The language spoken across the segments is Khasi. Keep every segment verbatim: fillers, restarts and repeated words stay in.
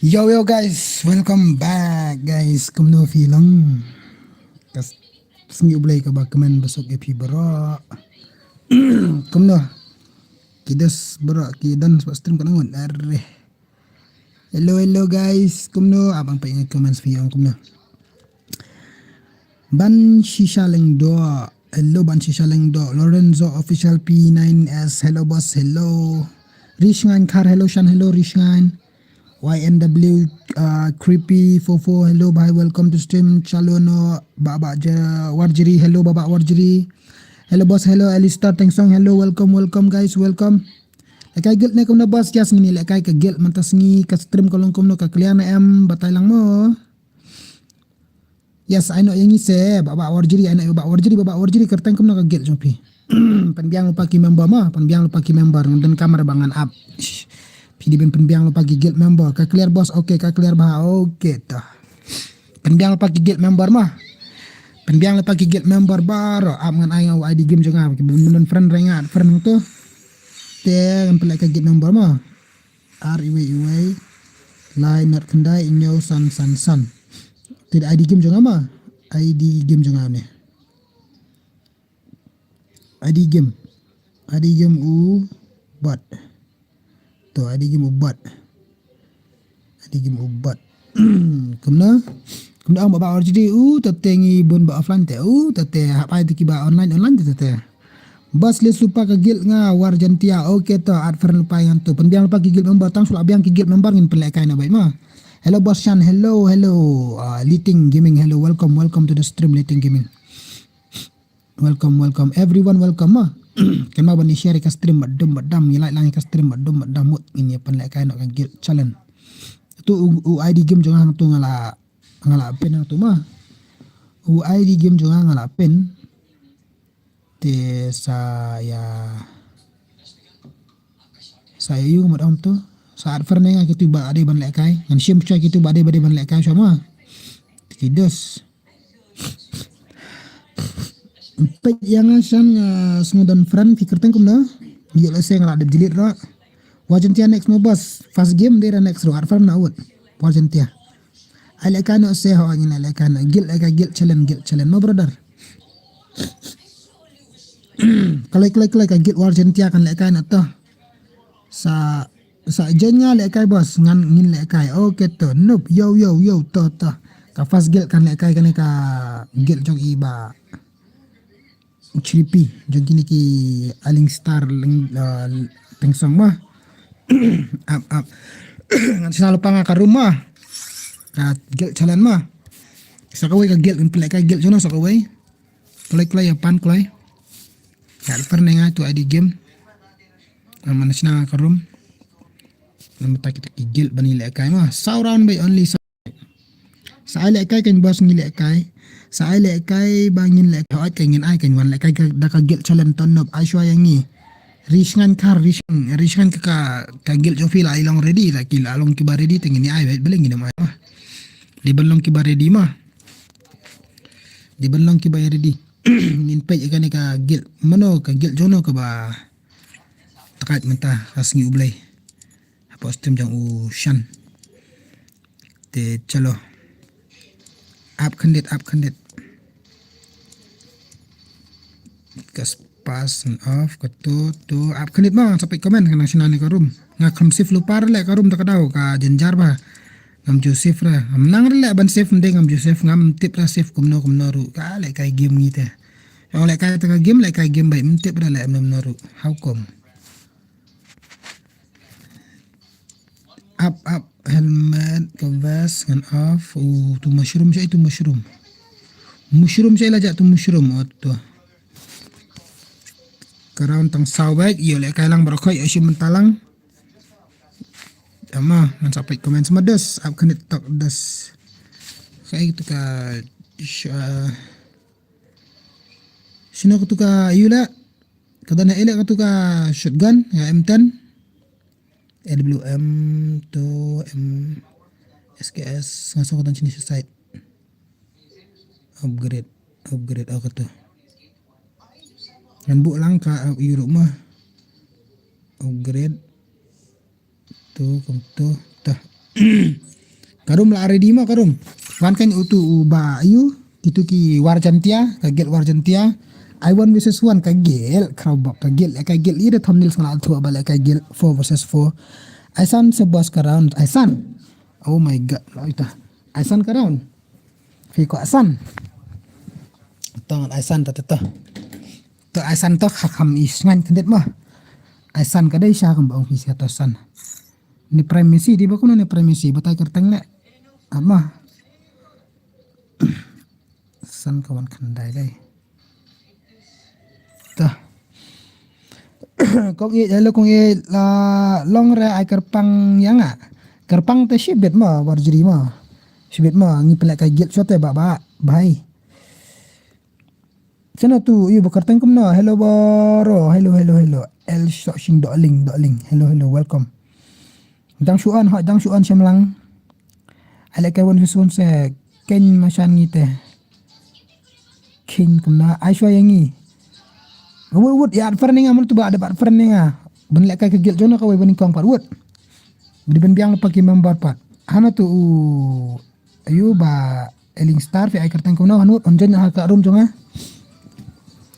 Yo, yo, guys, welcome back, guys. Kumno phi long? Ka sngi U Blei kaba kmen ba suk ïa phi baroh. Kumno? Ki dos baroh ki don spot stream ka ngut. Arre. Hello, hello, guys. Kumno? Abang pa ïa comments phi ong kumno. Ban Shisha Lengdo. Hello, Ban Shisha Lengdo. Lorenzo Official P nine S. Hello, boss. Hello. Rishngaiñ Khar. Hello, Shan. Hello, Rishngaiñ. Y N W, uh, Creepy four four. Hello, bhai. Welcome to stream. Chalono, Baba Ja-, Warjri. Hello, Baba Warjri. Hello, boss. Hello, Alistair Tengsong. Hello, welcome, welcome, guys. Welcome. Lehkai guild ne kumno, boss? Yes, ngin lehkai ka guild mynta sngi, ka stream ka long kumno, ka clear ne em, batai lang mo. Yes, ai noh ïa ngi se, Baba Warjri, ai noh ïa Baba Warjri, Baba Warjri, kyrteng kumno ka guild jong phi. Pynbiang lypa ki member mo, pynbiang lypa ki member, ngan donkam re ba ngan ap. Shh. Phi dei ban pynbiang lypa ki guild member, ka clear, boss? Okay, ka clear bha, okay to. Pynbiang lypa ki guild member mo. Pynbiang lypa ki guild member baroh, ap ngan ai nga u I D game jong nga, ki bun bun friend re nga, friend to. Te ngan pynlehkai guild member mo. Ar iwei iwei, lai nod khyndai hynñiew san san san. Te I D game jong nga mo. I D game jong nga ne. I D game. I D game u Bat. To, I D game u Bat. I D game u Bat. Kumno? Kumno ong Baba Warjri, u, tete ngi bun ba offline te, u, tete hap ai te kiba online, online te, tete. Boss, list lypa ka guild nga, Warjentia. Okay to, add friend lypa ïa ngan to. Pynbiang lypa ki guild member, tang shu lah biang ki guild member ngin pynlehkai noh beit mo. Hello, boss Shan. Hello, hello. Ah, Liting Gaming. Hello, welcome, welcome to the stream, Liting Gaming. Welcome, welcome. Everyone welcome mo. Kynmaw ban ïa share ïa ka stream bad dum bad dam, ïa like lang ïa ka stream bad dum bad dam, mut ngin ïa pynlehkai noh ka guild challenge. Tu u, u I D game jong nga hangtu nga la, nga la pin hangtu mo. U I D game jong nga nga la pin. Te sa ïa, sa ïa ïoh mut ong to. Sa add friend ïa nga kito ba dei ban lehkai. Ngan shim shuwa kito ba dei, ba dei ban lehkai shuwa mo. Te ki dos. Peit ïa nga Shan, ah, sngewdon friend, phi kyrteng kumno? Ïoh lehse nga la dep delete ruh. Warjentia next mo boss. First game dei ruh next ruh. Add friend na ut. Warjentia. Ai lehkai noh se ho, ngin lehkai noh. Guild, lehkai guild challenge, guild challenge mo brother. Kloi, kloi, kloi ka guild Warjentia kan lehkai noh to. Sa, sa join nga lehkai boss, ngan ngin lehkai. Okay to, noob, yo, yo, yo, to, to. Ka first guild kan lehkai kane ka guild jong i Bah Chripi, jong kine ki Alingstar Ling-, uh, Tengsong mo. Ap, ap. Ngan shna lypa nga ka room mo. Ka guild challenge mo. Sa kawei ka guild, ngan pynlehkai guild jong no sa kawei. Kloi, kloi, ïa pan kloi. Ïa, add friend ïa nga tu I D game. Ngan shna ka room. Ngan mynta kita ki guild ban ïalehkai mo. Saw round beit only saw. Sa ai lehkai kan boss ngi lehkai. Sa ai lehkai ba ngin lehkai. Hooid kan ngin ai kan wan lehkai ka, da ka guild challenge to noob, ai shuwa ïa ngi. Rishngaiñ Khar, Rishngaiñ, Rishngaiñ ka, ka, ka guild jong phi la i long ready, la ki la long kiba ready te ngin ïa ai beit, balei ngin ym ai mo. Dei ban long kiba ready mo. Dei ban long kiba ready. Ngin peit ïa kane ka guild. Mano ka guild jong no kaba takaid mynta ka sngi U Blei. Hapoh stream jong u Shan. Te chalo. Ap khyndiat, ap khyndiat. Ka spas and off, ka to, to. Ap khyndiat mo, sa peit comment, ka nang shna ne ka room. Nga khlem save lypa re leh ka room ta ka daw, ka jynjar bha. Ngam ju save re. Ngam nang re leh ban save, ym dei ngam ju save, ngam tip re save kumno kumno ruh. Ka lehkai game ngi te. Ong lehkai ta ka game, lehkai game beit, ym tip re leh kumno kumno ruh. How come? Ap, ap, helmet, ka vest, ngan off. U, tu mushroom, shaei tu mushroom. Mushroom, shaei la jah tu mushroom, oh, tu. Ka round tang saw beit, ïoh lehkai lang baroh khoit, ïoh shim bynta lang. Ama, ngan sa peit comment ma dos, ap khyndiat tok dos. Shaei tu ka, sh-, ah, shano katu ka, ïoh leh. Ka don haei leh katu ka shotgun, ïa M ten. A W M to M S K S, nga sngew ka don shane sha side. Upgrade, upgrade, oh, katu. Ngan buh lang ka, uh, Europe mo. Upgrade. To, kumto, to. Ka rum la ready mo ka rum. Wan kan utu u ba ayu. Kitu ki War Jaintia, ka guild War Jaintia. Ai one versus one ka guild, Crowbog ka guild, ka guild ida thumbnail sngala tu ba la ka guild four versus four. Aisan se boss ka round, aisan. Oh my god, la ita. Aisan ka round. Phi ko aisan. Tong aisan ta ta. Ta aisan ta kham is ngan kendit ma. Aisan ka dai sha kam ba ong phi sia ta san. Ni primacy di ba kuno ni primacy batai kerteng le. Ama. San ka wan khandai dai. Ta. Kong i, hello kong i la long re ai kerpang yang a. Kerpang te shibit ma warjri ma. Shibit ma ngi pelek kai git shote ba ba bai. Sana tu yu ba kerteng kumno. Hello baro. Hello hello hello. El Shok Shing Doling Doling. Hello hello welcome. Dang shuan ha dang shuan shemlang. Ai lek kai wan susun se ken mashan ngi te. King kumna ai shwa yang ngi. Wut wut ya at ferning a mun tu ba ada at ferning a. Ben lek kai ke gil jona ka wai ben kong pat wut. Beri ben biang pa ki member pat. Hana tu u ayu ba eling star fi ai kerteng kumna han wut on jen ha ka room jonga.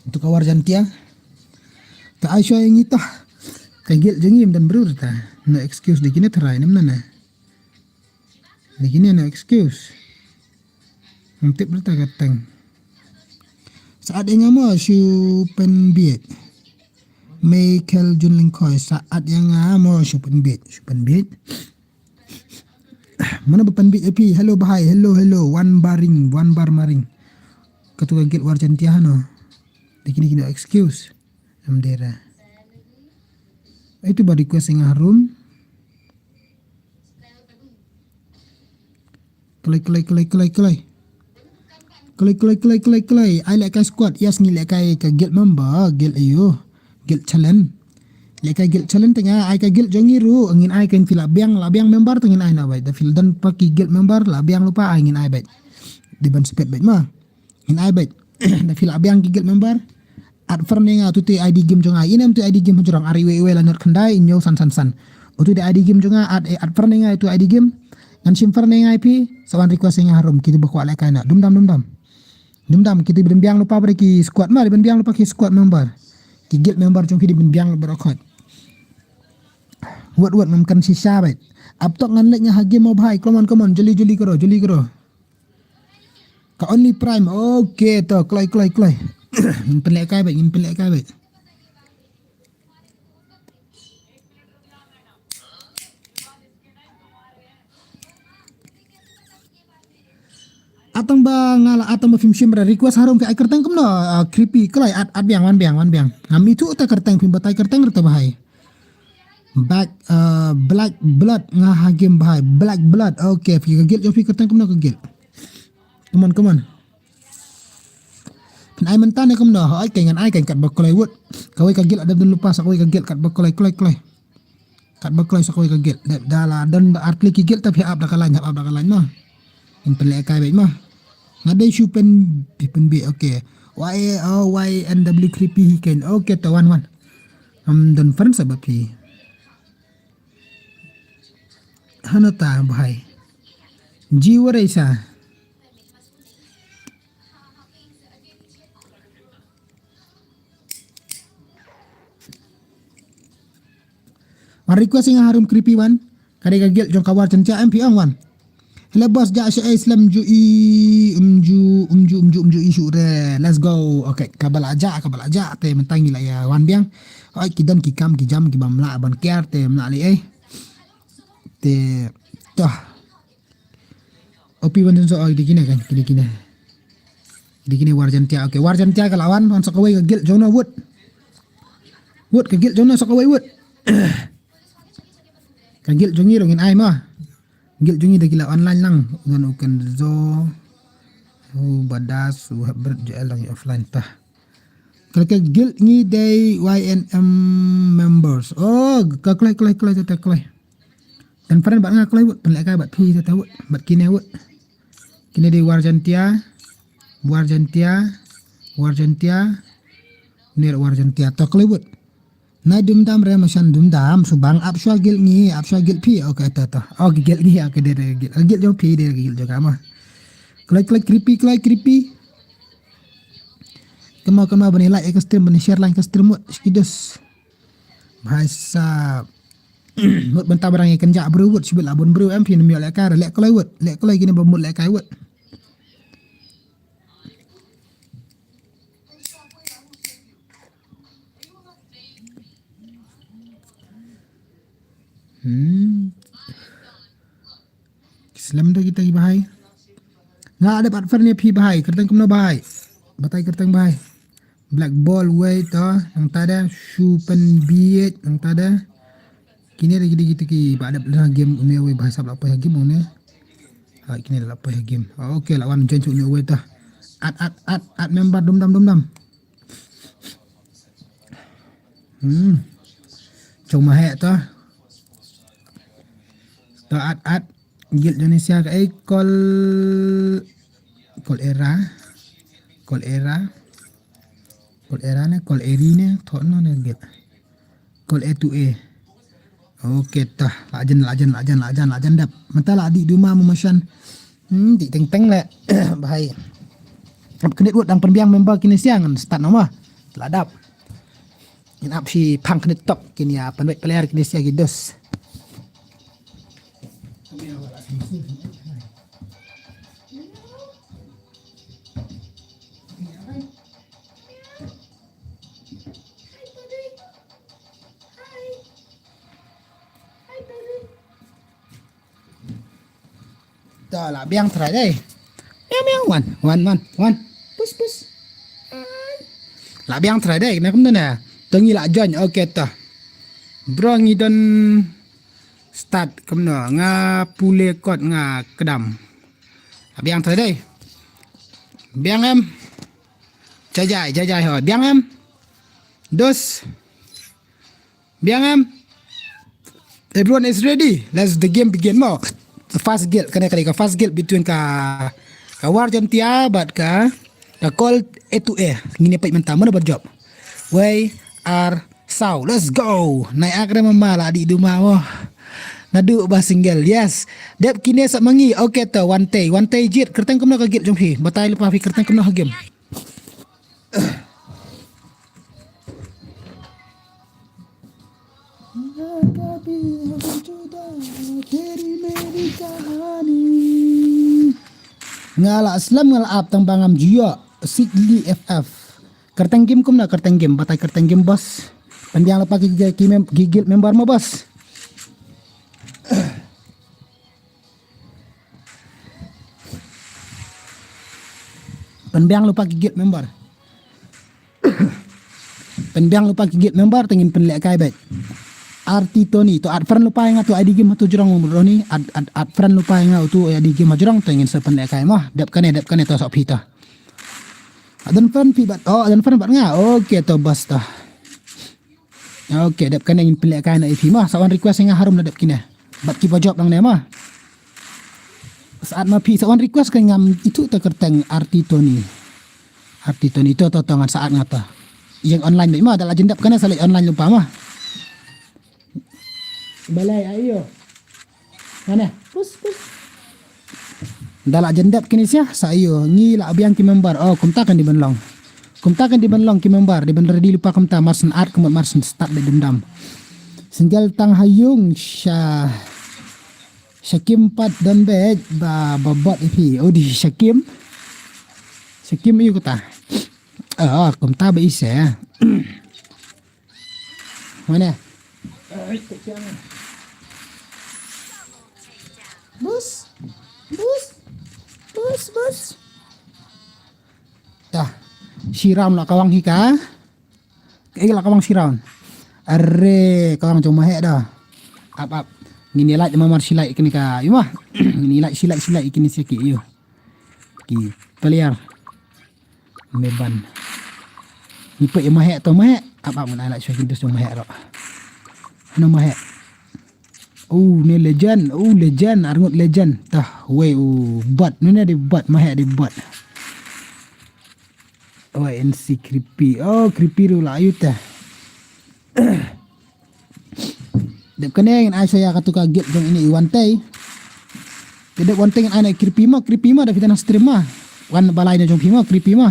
Tu ka War Jaintia. Ta ai shwa yang ngi ta. Ka gil jengim dan brur ta. No excuse de kine terai nem nana. Ni kine no excuse. Ngam tip rta ka teng. Saat ing amo shu penbit. Michael Jun Lingkoi saat yang amo shu penbit. Shu penbit. Mana ba penbit api? Hello bahai. Hello hello. One baring, one bar maring. Katu ka git War Jaintia hano. Dikini kini excuse. Am dera. Itu ba request ing harum. Kelai kelai kelai kelai kelai. Kelai kelai kelai kelai kelai. Ai lek kai squad. Yes ngi lek kai ka guild member, guild ayu. Guild challenge. Lek kai guild challenge tengah ai ka guild jongi ru ngin ai kan fila biang la biang member tengin ai na bai. Da fil dan paki guild member la biang lupa ai ngin ai bai. Di ban sepet bai ma. Ngin ai bai. Da fil abiang ki guild member. At ferne nga tu te I D game jonga. Inem tu I D game hujrong ari we we la not khandai inyo san san san. Utu de I D game jonga at at ferne nga tu I D game. Ngan sim ferne nga pi. Sawan request nga harum kita bakwa le kaina. Dum dam dum dam. Dum dam kita ben biang lupa pada ki squad ma ben biang lupa ki squad member. Ki guild member jong ki ben biang lupa rokot. Wat wat ngam kan sisa bai. Aptok ngan lek nga ha game mo bhai. Come on come on jeli jeli kero jeli kero. Ka only prime. Okay to kloi kloi kloi. Ngin pynleh kai bad ngin pynleh kai bad. Atang ba ngala atang ba phim shim ra request harum ka ai kerteng kumno. Creepy kloi at at biang wan biang wan biang. Ngam ithuh ta kerteng phim batai kerteng rta bahai. Black uh, black blood nga ha game bahai black blood. Okay phi ka guild jong phi kerteng kumno ka guild. Come on come on. Phin ai mynta ne kumno ha ai kai ngan ai kai kat ba kloi wut. Kawai ka guild adam dun lupa sa kawai ka guild kat ba kloi kloi kloi. Kat ba kloi sa kawai ka guild da la don ba artli ki guild ta phi ap da ka line ap da ka line ma. In pynleh kai bait ma. Nga dei shu pen pen bi okay. Y A O Y N W creepy hi ken okay ta wan wan. Am don friend sa ba phi. Hana ta bahai. Jiwa reisa. Wan request nga harum creepy wan. Kade ka guild jong ka War Jaintia M P ong wan. Hello boss ja sha ai slam ju i umju umju umju umju i shu re. Let's go. Okay ka bala ja ka bala ja te mentang ila ya wan biang. Oi ki don ki kam ki jam ki bam la ban kiar te mla li ai. Te toh. Opi wan so oi di kine kan kine kine. Di kine War Jaintia. Okay War Jaintia ka lawan wan sa kawai ka guild jong no wut. Wut ka guild jong no sa kawai wut. Ka guild jong i rong in ai ma. Guild jong i da kila online lang. Udan ukan zo. U badas u habret jo lang offline ta. Kala ka guild ngi dei Y N M members. Oh ka klai klai klai ta klai. Kan friend bad nga kloi wut pynleh kai bad phi ta wut bad kine wut. Kine dei War Jaintia. War Jaintia. War Jaintia. Ner War Jaintia to kloi wut. Na dum dam re mashan dum dam, subang ap shwa guild ngi, ap shwa guild phi, okay, to, to. Okay, guild ngi, okay, de, de, guild. Guild jong phi, de, guild jong kama. Kloi, kloi, creepy, kloi, creepy. Kama, kama, bani like ka stream, bani share like ka stream, mut, shikidos. Bhai sa, mut banta barang ikan ja bro, mut, shibit la bun bro, em, phi, nami, lek kai, lek kloi, mut, lek kloi, kini, ba mut, lek kai, mut. Hmm. Slem da kita ki bahai. Nga ada pat friend ïa phi bahai. Kyrteng kumno bahai. Batai kyrteng bahai. Black ball wei to. Nang tada. Shu pen biet. Nang tada. Kine da kita kita ki ba ada pernah game une wei bahai sap la poi game une. Ha kine la poi game. Okay la wan join shu une wei to. At at at at member dum dam dum dam. Hmm. Chong ma heh to. To at at. Guild Indonesia ka ei kol kol era. Kol era. Kol era ne kol eri ne to no ne guild. Kol e tu e. Okay to. Lajan lajan lajan lajan lajan dap. Mata la di duma mu mashan. Hmm, di teng teng le. Bahai. Ap khnit wut dang pynbiang member kine siang ngan start nama. La dap. Ngin ap shi phang khnit tok kine ïa pynwit player kine sia ki dos. To la biang trai dei. Miau miau wan wan wan wan. Pus pus. La biang trai dei na kumno na. To ngi la join okay to. Bro ngi don start kumno nga pule kot nga kedam. La biang trai dei. Biang em. Jajai jajai ho biang em. Dos. Biang em. Everyone is ready. Let's the game begin mo. The first guild kane kane ka first guild between ka ka War Jantia bad ka ka Call A to A. Ngin ïa peit mynta mano ba jop. Wei ar saw. Let's go. Nai ak re mama la di duma mo. Nadu ba single. Yes. Dep kine sa mangi. Okay to one tay. One tay jit. Kyrteng kumno ka guild jong phi. Batai lypa phi kyrteng kumno ha game. Nga la slem nga la ap tang ba ngam ju ïoh. Sidli F F. Kyrteng game kumno kyrteng game batai kyrteng game boss. Pynbiang lypa ki ki mem- ki guild member mo boss. Pynbiang lypa ki guild member. Pynbiang lypa ki guild member te ngin pynlehkai bad. Arti Tony to add friend lypa ïa nga to I D game ha to jrong Tony add add add friend lypa ïa nga to I D game ha jrong te ngin sa pynlehkai mo dep kane dep kane to sok phi to. Add friend phi bad oh add friend bad nga okay to bas to. Okay dep kane ngin pynlehkai na ïa phi mo sa wan request ïa nga harum na dep kine. Bad ki ba jop nangne mo. Sa add ma phi sa wan request ka ngam itu ta kyrteng Arti Tony. Arti Tony to to to ngan sa add nga ta. Ïeng online dei ma da la jendap kane sa leit online lypa ma. Balei ayo. Mane? Pus pus. Da la jendap kine sia sa ayo ngi la biang ki member. Oh kumta kan di ban long. Kumta kan di ban long ki member di ban ready lypa kumta mar syn add kumta mar syn start dei dum dam. Single tang ha ïung sha Shakim pat don bad ba ba bot ïa phi. Oh di Shakim. Shakim ïa kata. Ah kumta ba ise. Mane? Bus. Bus. Bus bus. Tah. Shi round la kawang hi ka. Ka ïa la kawang shi round. Are kawang jong ma heh da. Ap ap. Ngin ïa lait ma mar shi lait kini ka. Ïu ma. Ngin ïa lait shi lait shi lait kini sia ki ïu. Ki player. Me ban. Ni peit ïa ma heh to ma heh. Ap ap ngan ai lait shuwa ki dus jong ma heh ro. Hano ma heh. Oh ne legend. Oh legend. Arngut legend. Tah wei oh bot. Nune di bot ma heh di bot. Oh N C creepy. Oh creepy ru la ayu tah. Dep kane ngin ai shuwa ïa katu ka guild jong ine i Wantei. Te dep Wantei ngin ai na Creepy mo, Creepy mo da phi dang stream mo. Wan ba lai na jong phi mo, Creepy mo.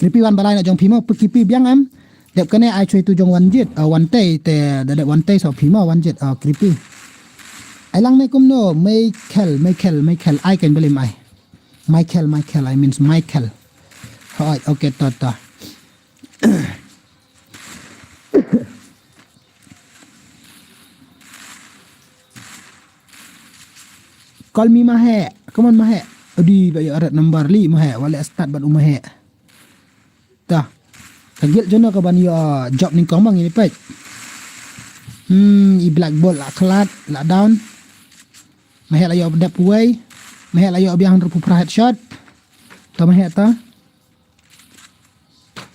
Creepy wan ba lai na jong phi mo, Creepy biang em. Dep kane ai shuwa itu jong Wanjit, uh, Wantei te da dep Wantei so phi mo Wanjit, uh, Creepy. Ai lang ne kumno, Michael, Michael, Michael, ai kan belim ai. Michael, Michael, I mean Michael. Hoi, okay, to, to. Call me Mahe. Come on, Mahe. Adi, ba ïa red number li, Mahe. Wale start bat u Mahe. Tah. Ka guild jong no ka ban ïa job nyngkong bang ini pek. Hmm, i Black Bolt la khlad, la down. Mahe la ïa dep wei. Mahe la ïa biang hynriew phew phra headshot. To Mahe to.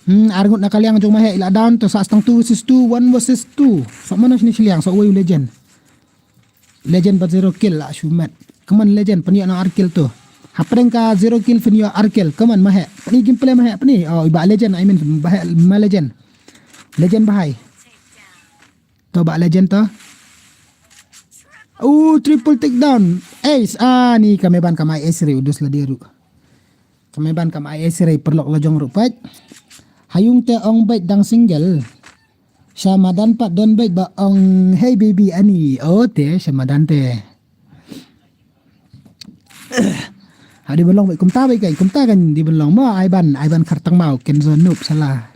Hmm, ar ngut na ka liang jong Mahe i la down to sa stang two versus two, one versus two. So mano shini shiliang, so wei u legend. Legend ba zero kill la shu met. Come on legend, pynïoh na ar kill to. Hapdeng ka zero kill pynïoh ar kill. Come on Mahe. Pynïoh gameplay Mahe, pynïoh. Oh, i ba legend, I mean, Mahe, ma legend. Legend bahai. To ba legend to. Oh, triple takedown. Ace, ah, ni kame ban kam ai ace re, udus la deru. Kame ban kam ai ace re, perlok la jong ru pait. Hayung te ong bait dang single. Sha madan pat don bait ba ong, "Hey baby ani." Oh, te, sha madan te. Ha di ban long bait kumta bait kan, kumta kan di ban long mo, ai ban, ai ban khartang mau, Kenzo noob sala.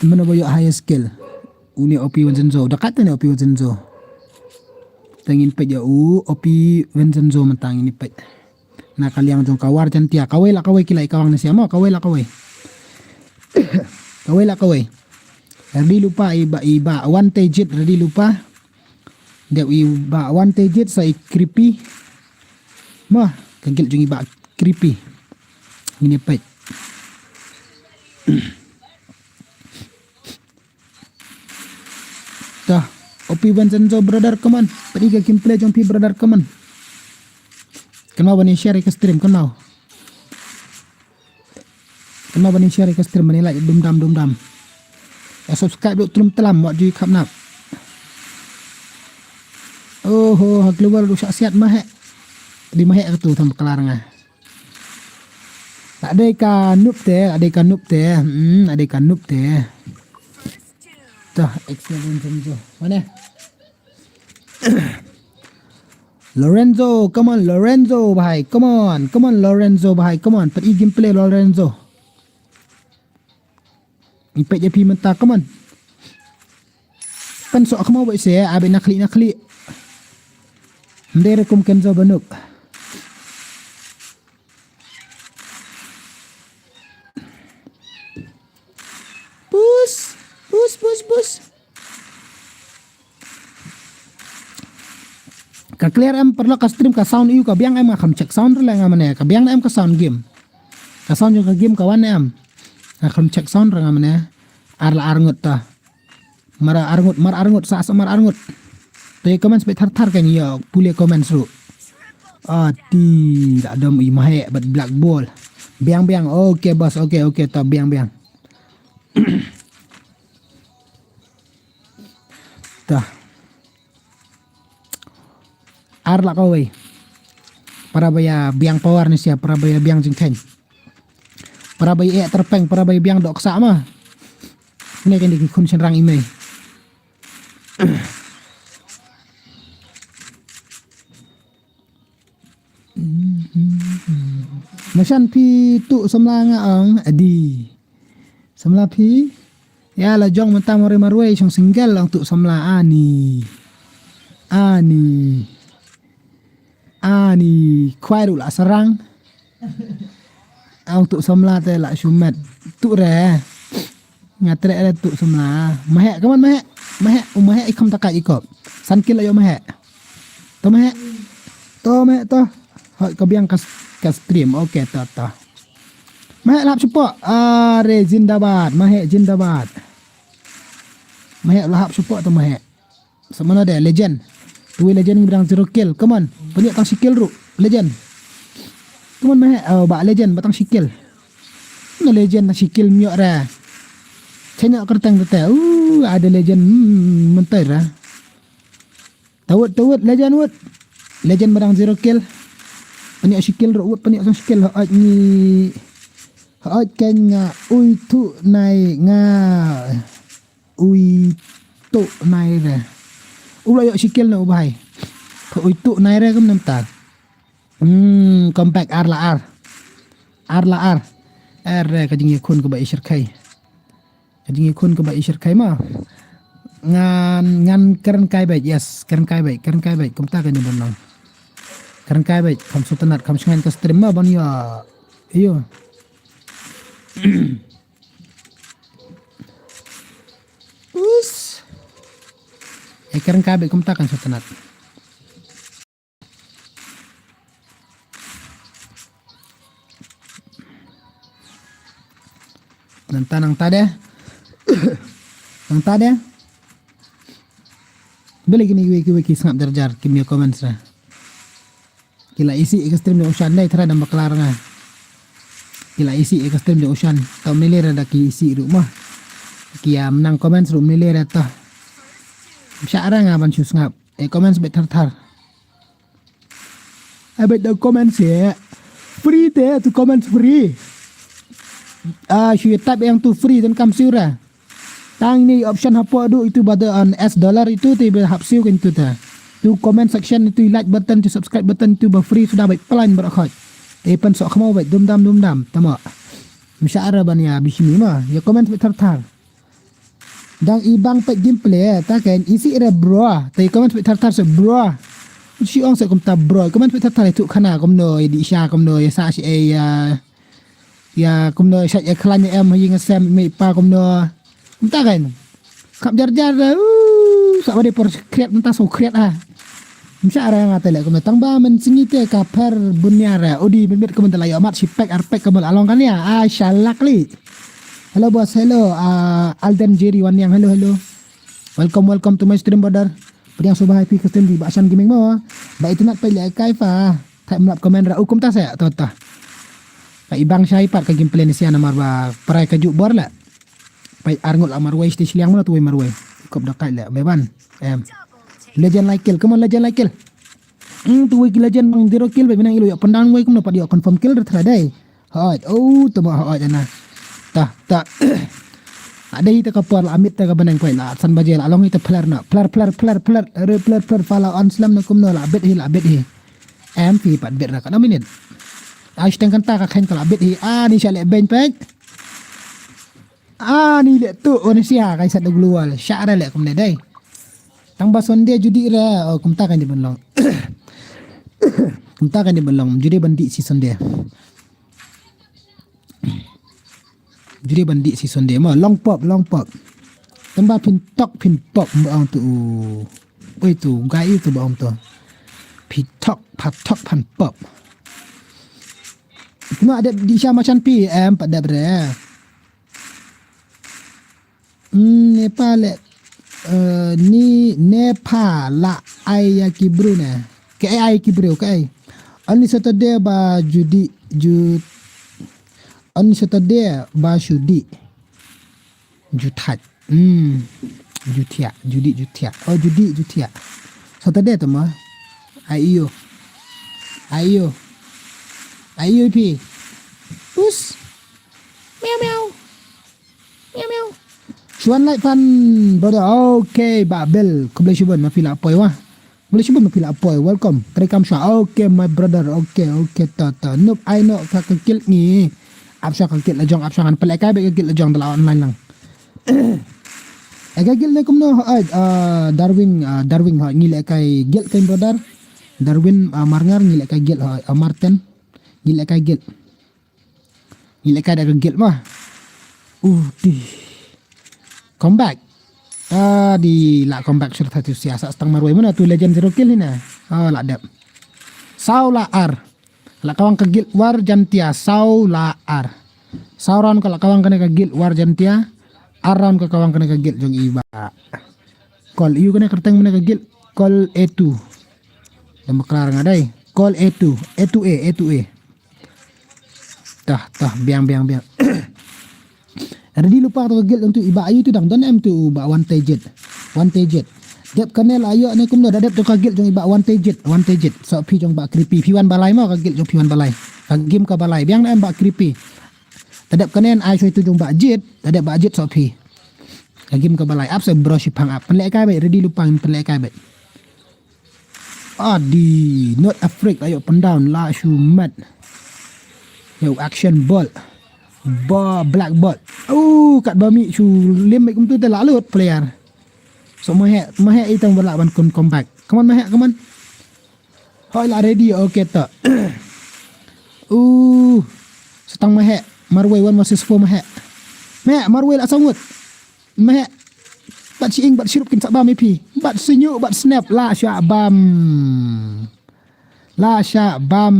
Mano ba ïoh highest kill? Une O P Vincenzo. Da kat ne O P Vincenzo. Tang in peit ïa u O P Vincenzo, mentang ini peit. Na ka liang jong ka War Jantia. Kawei la kawei ki la i kawang ne siamo. Kawei la kawei. Kawei la kawei. Ready lupa i ba, i ba Wante Jit ready lupa. Dep i ba Wante Jit sa i Creepy. Mah, ka guild jong i ba Creepy. Ngin ïa peit. Tah, O P Vincenzo brother, come on. Peit ka gameplay jong phi brother, come on. Kynmaw ban ïa share ka stream, kynmaw. Kynmaw ban ïa share ka stream, ban ïa like dum dam dum dam. Ïa subscribe ruh tlum tlam, wat ju khap nap. Oh ho, ha global ruh shah siat Mahe. Di Mahe katu tham klar nga. La dei ka noob te, la dei ka noob te. Hmm, la dei ka noob te. Tah, excellent jong jo. Mana? Lorenzo, come on Lorenzo bhai, come on, come on Lorenzo bhai, come on. Peit i gameplay Lorenzo. Ngi peit ïa phi mynta, come on. Pynsoh khmaw beit se, a beit na khlieh na khlieh. Ym dei re kum Kenzo ba noob. Push, push, push, push. Ka clear em paralok ka stream, ka sound ïa u ka biang em, nga kham check sound re leh nga mane. Ka biang ne em ka sound game. Ka sound jong ka game ka wan ne em. Nga kham check sound re nga mane. Ar la ar ngut ta. Mar ar ngut, mar ar ngut, sa sa mar ar ngut. To ïa comments beit thar thar kan ïa pule comments ruh. Ati, la dom i Mahe bad Black Ball. Biang biang. Okay boss, okay, okay, ta biang biang. Ta. Ar la kawei. Para ba ïa biang power ne sia, para ba ïa biang jingkheiñ. Para ba ïa eh tyrpeng, para ba ïa biang dohksah ma. Ne kan dei ki khun shynrang i mei. Mashan phi tuh samla nga ong adi. Samla phi. Ïa la jong mynta marwei marwei shong single ong tuh samla ani. Ani. Ani khwai ruh la sarang. Ong tuh samla te la shu met. Tuh re. Nga treh re tuh samla. Mahe, come on Mahe. Mahe, u Mahe i kham takai i kop. San kill la ïoh Mahe. To Mahe. To Mahe to. Hoi ka biang ka, ka stream. Okay to to. Mahe lap shapoh. Are zindabad. Mahe zindabad. Mahe lap shapoh to Mahe. Sa mano de legend. Tuwi legend ngi biang zero kill. Come on. Pynïoh tang shi kill ruh. Legend. Kumon meh, oh, ba legend, ba tang shi kill. Na legend na shi kill miok ra. Chanya kertang tete. Uh, ada legend, hmm, mentai ra. Tawut, tawut, legend wut. Legend ba dang zero kill. Paniok shi kill ro wut, paniok sang shi kill. Hot ni. Hot kan nga ui tu nai nga. Ui tu nai re. U la yok shi kill na u bai. Ka ui tu nai re kum namta. Hmm, compact ar la ar. Ar la ar. Ar re ka jingïakhun ka ba ishar kai. Ka jingïakhun ka ba ishar kai ma. Ngan, ngan kren kai bait, yes. Kren kai bait, kren kai bait. Kumta ka ni ban long. Kren kai bait, kam sutanat, kam shngain ka stream ma ban ya. Iyo. Us. Eh, kren kai bait kumta kan sutanat. Nangta, nangta de. Nangta de. Beli kini wiki wiki sngap jar jar kim ya comments ra. Ki la isi ïa ka stream de ushan dei tara dam baklar nga. Ki la isi ïa ka stream de ushan. Tau mele ra da ki isi ruh ma. Ki ya menang comments ruh mele ra ta. Sha ra nga ban shu sngap. Eh, comments bit thar thar. Ai bit da comments ya. Free te tu comments free. Ah, shu ya tap yang tu free dan kam siu ra. Tang ni option hapoh du itu bada an S dollar itu te ba hap siu kan itu ta. Tu comment section itu like button tu subscribe button tu ba free suda bait plan bra khot. Te pan sok khmo bait dum dam dum dam tama. Msha ara ban ya bishini ma ya comment bit thar thar. Dang i bang pet gameplay ta kan isi re bro. Te comment bit thar thar se bro. Shi ong se kumta bro. Comment bit thar thar itu khana kumno ya di sha kumno ya sa shi ai ya. Ya kumno sha ya klan ya em ha ing sem me pa kumno. Kumta kan. Kap jar jar da. Uh, sa wadi por kriat menta so kriat ha. Msha ara nga tele kumno tang ba men singi te ka per bunya ra. Udi men mit kumno la yo mat si pek ar pek kumno along kan ya. Ah, shalak li. Hello boss, hello. Ah, Alden Jerry Wanyang, hello, hello. Welcome, welcome to my stream, brother. Pdiang suba hai pi ka stream di ba Ashan Gaming mo. Ba itinat pa le kai fa. Thai mlap comment ra ukum ta sa to ta. Ka ibang shai pat ka gameplay ni sia namar ba prai ka ju bor la. Pai arngut amar wai sti shliang mana tu wai marwai. Kop da kai le beban. Em. Legend like kill. Come on, legend like kill. Hmm, tu wai ki legend bang zero kill ba binang ilu ya pendang wai kumno pat ya confirm kill ra thra dai. Hoi, oh, tu ma hoi ana. Ta, ta. Ada hi ta ka por la amit ta ka benang pai la san baje la long hi ta player na. Player, player, player, player, re player, player, follow on slam na kumno la bet hi, la bet hi. Em pi pat bet ra ka na minit. Ai steng kan ta ka khen ka la bet hi. Ah, ni sha le ben pek. Ah, ni le tu, oh, ni sia kai sat da global. Sha ra le kumne dai. Tang ba sonde judi ra, oh, kumta kan di ban long. Kumta kan di ban long, judi ban di si sonde. Judi ban di si sonde ma long pop, long pop. Tang ba phin tok phin pop ba ong tu. Oi tu gai tu ba ong tu. Phi tok pha tok phan pop. Kuma adep di sha machan pi em pa dep re. Hmm, ne pa le. Eh, ni ne pa la ai ya ki bru ne. Ke ai ki bru ke ai. Ani Saturday ba judi ju. Ani Saturday ba judi. Juthat. Hmm. Jutia, judi jutia. Oh, judi jutia. Saturday tu ma. Ayo. Ayo. Ayo pi. Us. Miau miau. Miau miau. Shuan like fan brother. Okay, ba bel. Khublei shibun ma phi la poi wa. Khublei shibun ma phi la poi. Welcome. Tari kam shwa. Okay, my brother. Okay, okay, ta ta. Nup ai no ka ka kil ni. Ap shwa ka kil la jong, ap shwa kan pelek kai be ka kil la jong da la online lang. Eh, ka gil ne kumno, eh, ah, Darwin, ah, Darwin, ha, ngi le kai gil kai brother. Darwin, ah, Marngar, ngi le kai gil, ha, ah, Martin. Ngi le kai gil. Ngi le kai da ka gil ma. Uh, di. Comeback. Ah, di la comeback shuh ta tu sia sa stang marwai mana tu legend zero kill ni na. Oh, la dep. Saw la ar. La kawang ka guild war jantia saw la ar. Saw round ka la kawang kane ka guild war jantia. Ar round ka kawang kane ka guild jong i ba. Call ïu kane kyrteng mane ka guild. Call A two. Dang baklar nga dai. Call A two. A two A, A two A. Tah, tah, biang, biang, biang. Ready lypa to ka guild jong utu i Bah Ayu tu dang don em tu Bah Wan Tejit. Wan Tejit. Dep kane la ïoh ne kumno da dep to ka guild jong i Bah Wan Tejit. Wan Tejit. Soh phi jong Bah Creepy. Phi wan balai mo ka guild jong phi wan balai. Ka game ka balai. Biang ne em Bah Creepy. Da dep kane ai shuwa tu jong Bah Jit. Da dep Bah Jit soh phi. Ka game ka balai. Ap sa bro shipang ap. Pynleh kai bad ready lypa pynleh kai bad. Adi, North Africa, ayo, up and down, la shu met. Yo, action ball. Ba, black ball. Oh, kat ba mi shu lim kumtu te la lut player. So, mahek, mahek itang bala ban kun comeback. Come on, mahek, come on. Hoi la ready, okay ta. Uh, setang mahek. Marwei one versus four mahek. Mahek, Marwei la sangut. Meh. Bat shi ing, bat shirup kin sa bam ïa phi. Bat sinyu, bat snap. La sha bam. La sha bam.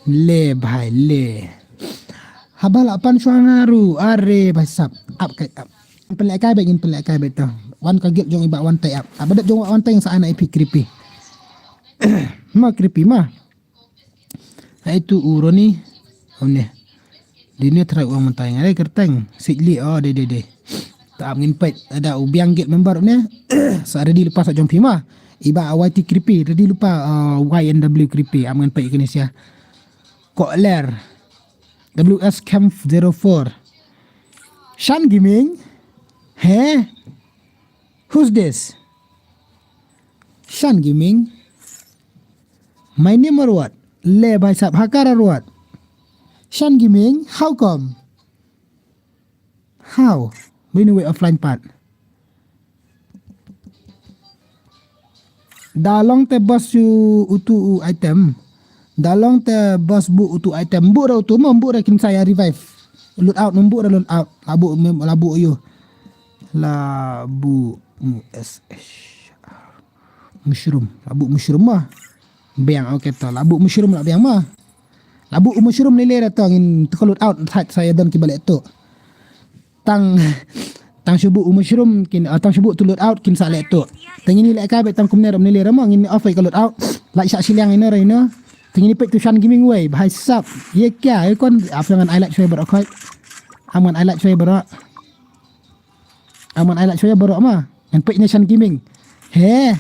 Le bhai le. Haba la pan shuwa nga ruh. Are bhai sab. Ap kai ap. Pynleh kai bad ngin pynleh kai bad to. Wan ka guild jong i Bah Wan Tai ap. Ap bad jong Bah Wan Tai sa ana ïa phi Creepy. Ma Creepy ma. Hai tu u Roni. One. Di ne trai uang mentai ngai kerteng. Sik li oh de de de. Ta ap ngin peit ada u biang guild member ne. Sa ready lypa sa jong phi ma. I Bah Y T Creepy ready lypa uh, Y N W Creepy ap ngin peit kini sia. Kokler. W S Camp zero four. Shan Gaming. He? Who's this? Shan Gaming. My name or what? Le bhai sab hakar or what? Shan Gaming, how come? How? Bini wei offline part. Da long te boss u utu u item. Da long te boss bu utu item. Bu ra utu mo bu ra kin saya revive. Load out mo bu ra load out. Labu mem labu yu. Labu S H. Mushroom. Labu mushroom ma. Biang, okay to. Labu mushroom la biang ma. Labu mushroom lele ra to ngin to load out thait saya don ki balik tu. Tang tang shubu mushroom kin uh, tang shubu to load out kin sa leh tu. Tang ini leh ka be tang kumne ram lele ra ma ngin off ka load out. Lai sa siliang ino ra ino. Tang ini pek tu Shan Gaming wei. Bhai sab. Ye kya? Ye kon ap ngan highlight shwe bro khoi. Am ngan highlight shwe bro. Aman ai la shoya bro ma. Ngan peit ne Shan Gaming. He.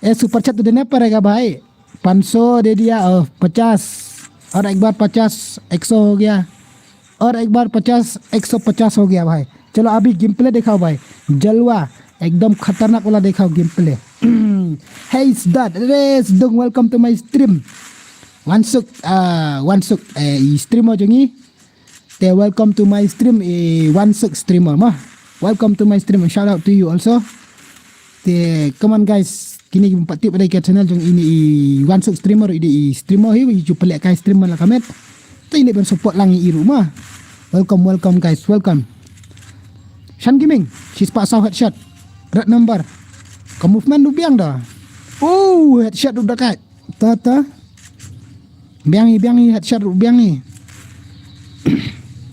ए सुपर चैट तो देना पड़ेगा भाई. पाँच सौ दे दिया और पचास. और एक बार पचास, एक सौ हो गया. और एक बार पचास, एक सौ पचास हो गया भाई. चलो अभी गेम प्ले दिखाओ भाई. जलवा. एकदम खतरनाक वाला दिखाओ गेम प्ले. Hey Sdad, Res Dung, welcome to my stream. Wansuk, ah, Wansuk, eh, streamer jong ngi. Te welcome to my stream, eh, Wansuk streamer ma. Welcome to my stream and shout out to you also. Te come on guys, kini ki pat tip dei ka channel jong ini i Wansuk streamer, i dei i streamer hi, i ju pelek kai streamer la kamet. Te ini ban support lang i ruh ma. Welcome, welcome guys, welcome. Shan Gaming, she's pass out headshot. Red number. Ka movement du biang da. Oh, headshot du da kai. Ta ta. Biang ni, biang ni, headshot biang ni.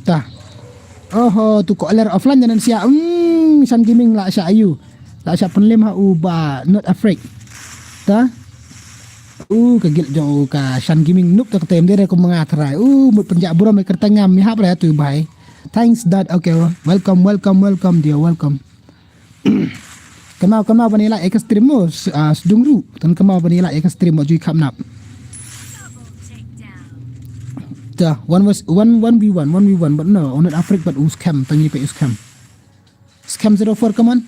Ta. Oho, tu ko ler offline janan sia. Hmm, Shan Gaming la sha ayu. La sha penlim ha u ba not afraid. Ta. U ka gil jong u ka Shan Gaming nup ta ka tem dere ko menga trai. U mut penjak buram kertengam mi hap ra tu bai. Thanks dad. Okay, welcome, welcome, welcome dear, welcome. Kynmaw kynmaw ban ïa like ïa ka stream mo sdung ruh. Tan kynmaw ban ïa like ïa ka stream mo ju kham nap. Ta one was one one v one one v one but no onat afrik but u scam tangi pe u scam. Scam zero four come on.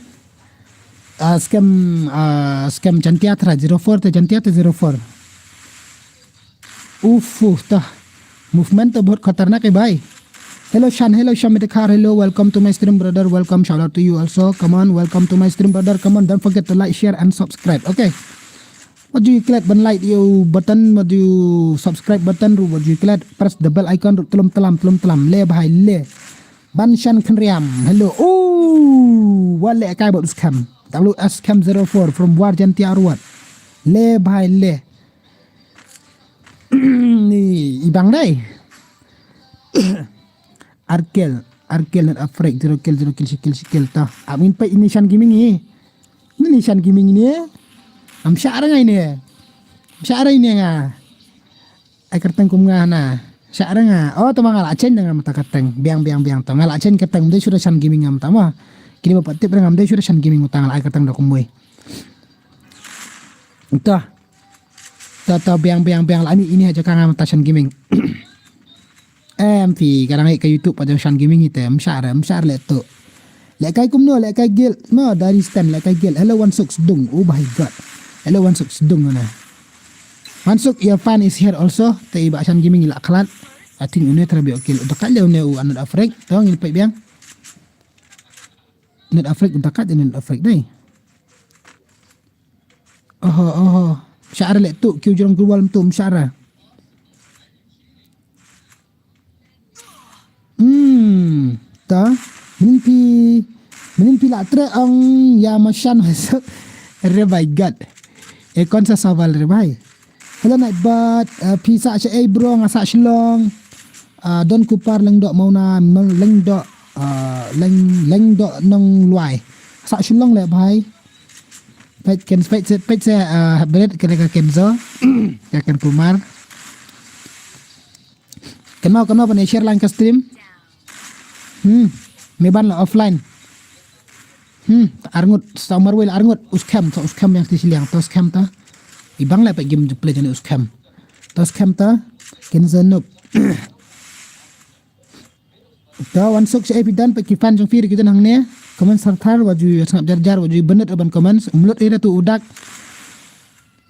Ah, scam ah, scam jantia tra zero four te jantia te zero four. Uff, uff, ta. Movement to bahut khatarnak eh bhai. Hello Shan, hello Shan Medekhar, hello, welcome to my stream brother, welcome, shout out to you also, come on, welcome to my stream brother, come on, don't forget to like, share and subscribe, okay. Wat ju klet ban like ïa u button, wat ju subscribe button ruh, wat ju klet, press the bell icon ruh, tlum tlam, tlum tlam, le bhai le. Ban Shan Khynriam, hello, ooh, wat le kai bad u scam, W S Cam zero four from War Jantia Arwat, le bhai le. Ni ibang dai. Arkel, Arkel not afraid, zero kill, zero kill, shikel, shikel ta. Amin pa ini Shan Gaming ni. Ini Shan Gaming ni. Am sha rangai ni. Am sha rangai ni nga. Ai kyrteng kum nga na. Sha re nga. Oh, to ma nga la change nga mynta kyrteng. Biang, biang, biang to. Nga la change kyrteng, ym dei shuh da Shan Gaming nga mynta mo. Kini ba pat tip re nga, ym dei shuh da Shan Gaming mynta, nga la ai kyrteng da kumwei. To. To, to, biang, biang, biang, la mih ine ha jaka nga mynta Shan Gaming. Em, phi, ka dang ïa ka YouTube ha jong Shan Gaming hi te, ym shah re, ym shah re leh tu. Leh kai kumno, leh kai guild, no, dari stand, leh kai guild. Hello, Wansuk Sdung, oh my God. Hello, Wansuk Sdung, na. Wansuk, your fan is here also. Te i ba Shan Gaming i la khlad. I think une tara bi okil. Uta kat le une u Anut Afrik. To, ngin peit biang. Anut Afrik, uta kat Anut Afrik dei. Oho, oho. Shah re leh tu, kiew jrong global tu, ym shah re. Hmm, ta. Mynnin phi, mynnin phi la treh ong ïa ma Shan masuk. Re bai gat. E kon sa sawal re bai. Hello Nightbot, uh, phi sah sha ei bro, nga sah Shillong. Uh, Don Kupar Lengdoh Mauna, Mel- Lengdoh, uh, Leng Lengdoh Nonglwai. Sah Shillong le bai. Peit ken peit se peit se, uh, Bret kene ka Kenzo. Ka Ken Kumar. Kynmaw, kynmaw ban ïa share lang ka stream. Hmm. Me ban la offline. Hmm. Arngut, sa marwei la arngut. U skhem, sa u skhem ïa kti shiliang, to skhem ta. I bang la peit game play jani u skhem. To skhem ta. Ken zanuk. To Wansuk sha ei phi don, peit ki fan jong phi re ki don hangne. Comment sarthar, wat ju sngap jar jar, wat ju bynriew ban comment. Um lut ira tu u dak.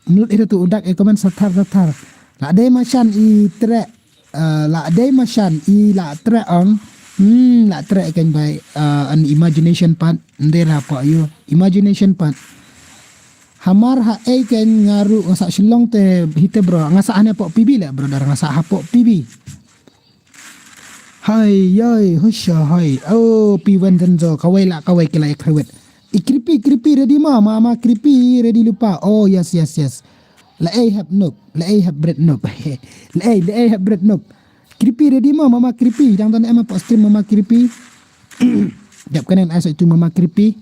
Um lut ira tu u dak, e comment sarthar sarthar. La dei ma Shan i treh. Uh, la dei ma Shan i la treh ong. Hmm, la treh kan bai, uh, an imagination pat. Ndera pa yu. Imagination pat. Hamar ha ei kan nga ruh nga sah Shillong te hi te bro. Nga sah hane pok P B le brother, nga sah ha pok P B. Hai, yai, husha, hai. Oh, P one Zenzo, kawei la, kawei ki la ïa khrewit. I Creepy, Creepy, ready ma, ma, ma, Creepy, ready lypa. Oh, yes, yes, yes. La ei hap nup, la ei hap bret nup. La ei, la ei hap bret nup. Creepy, ready ma, mama Creepy. Dang don em pok stream mama Creepy. Dep kenen ai sa itu mama Creepy.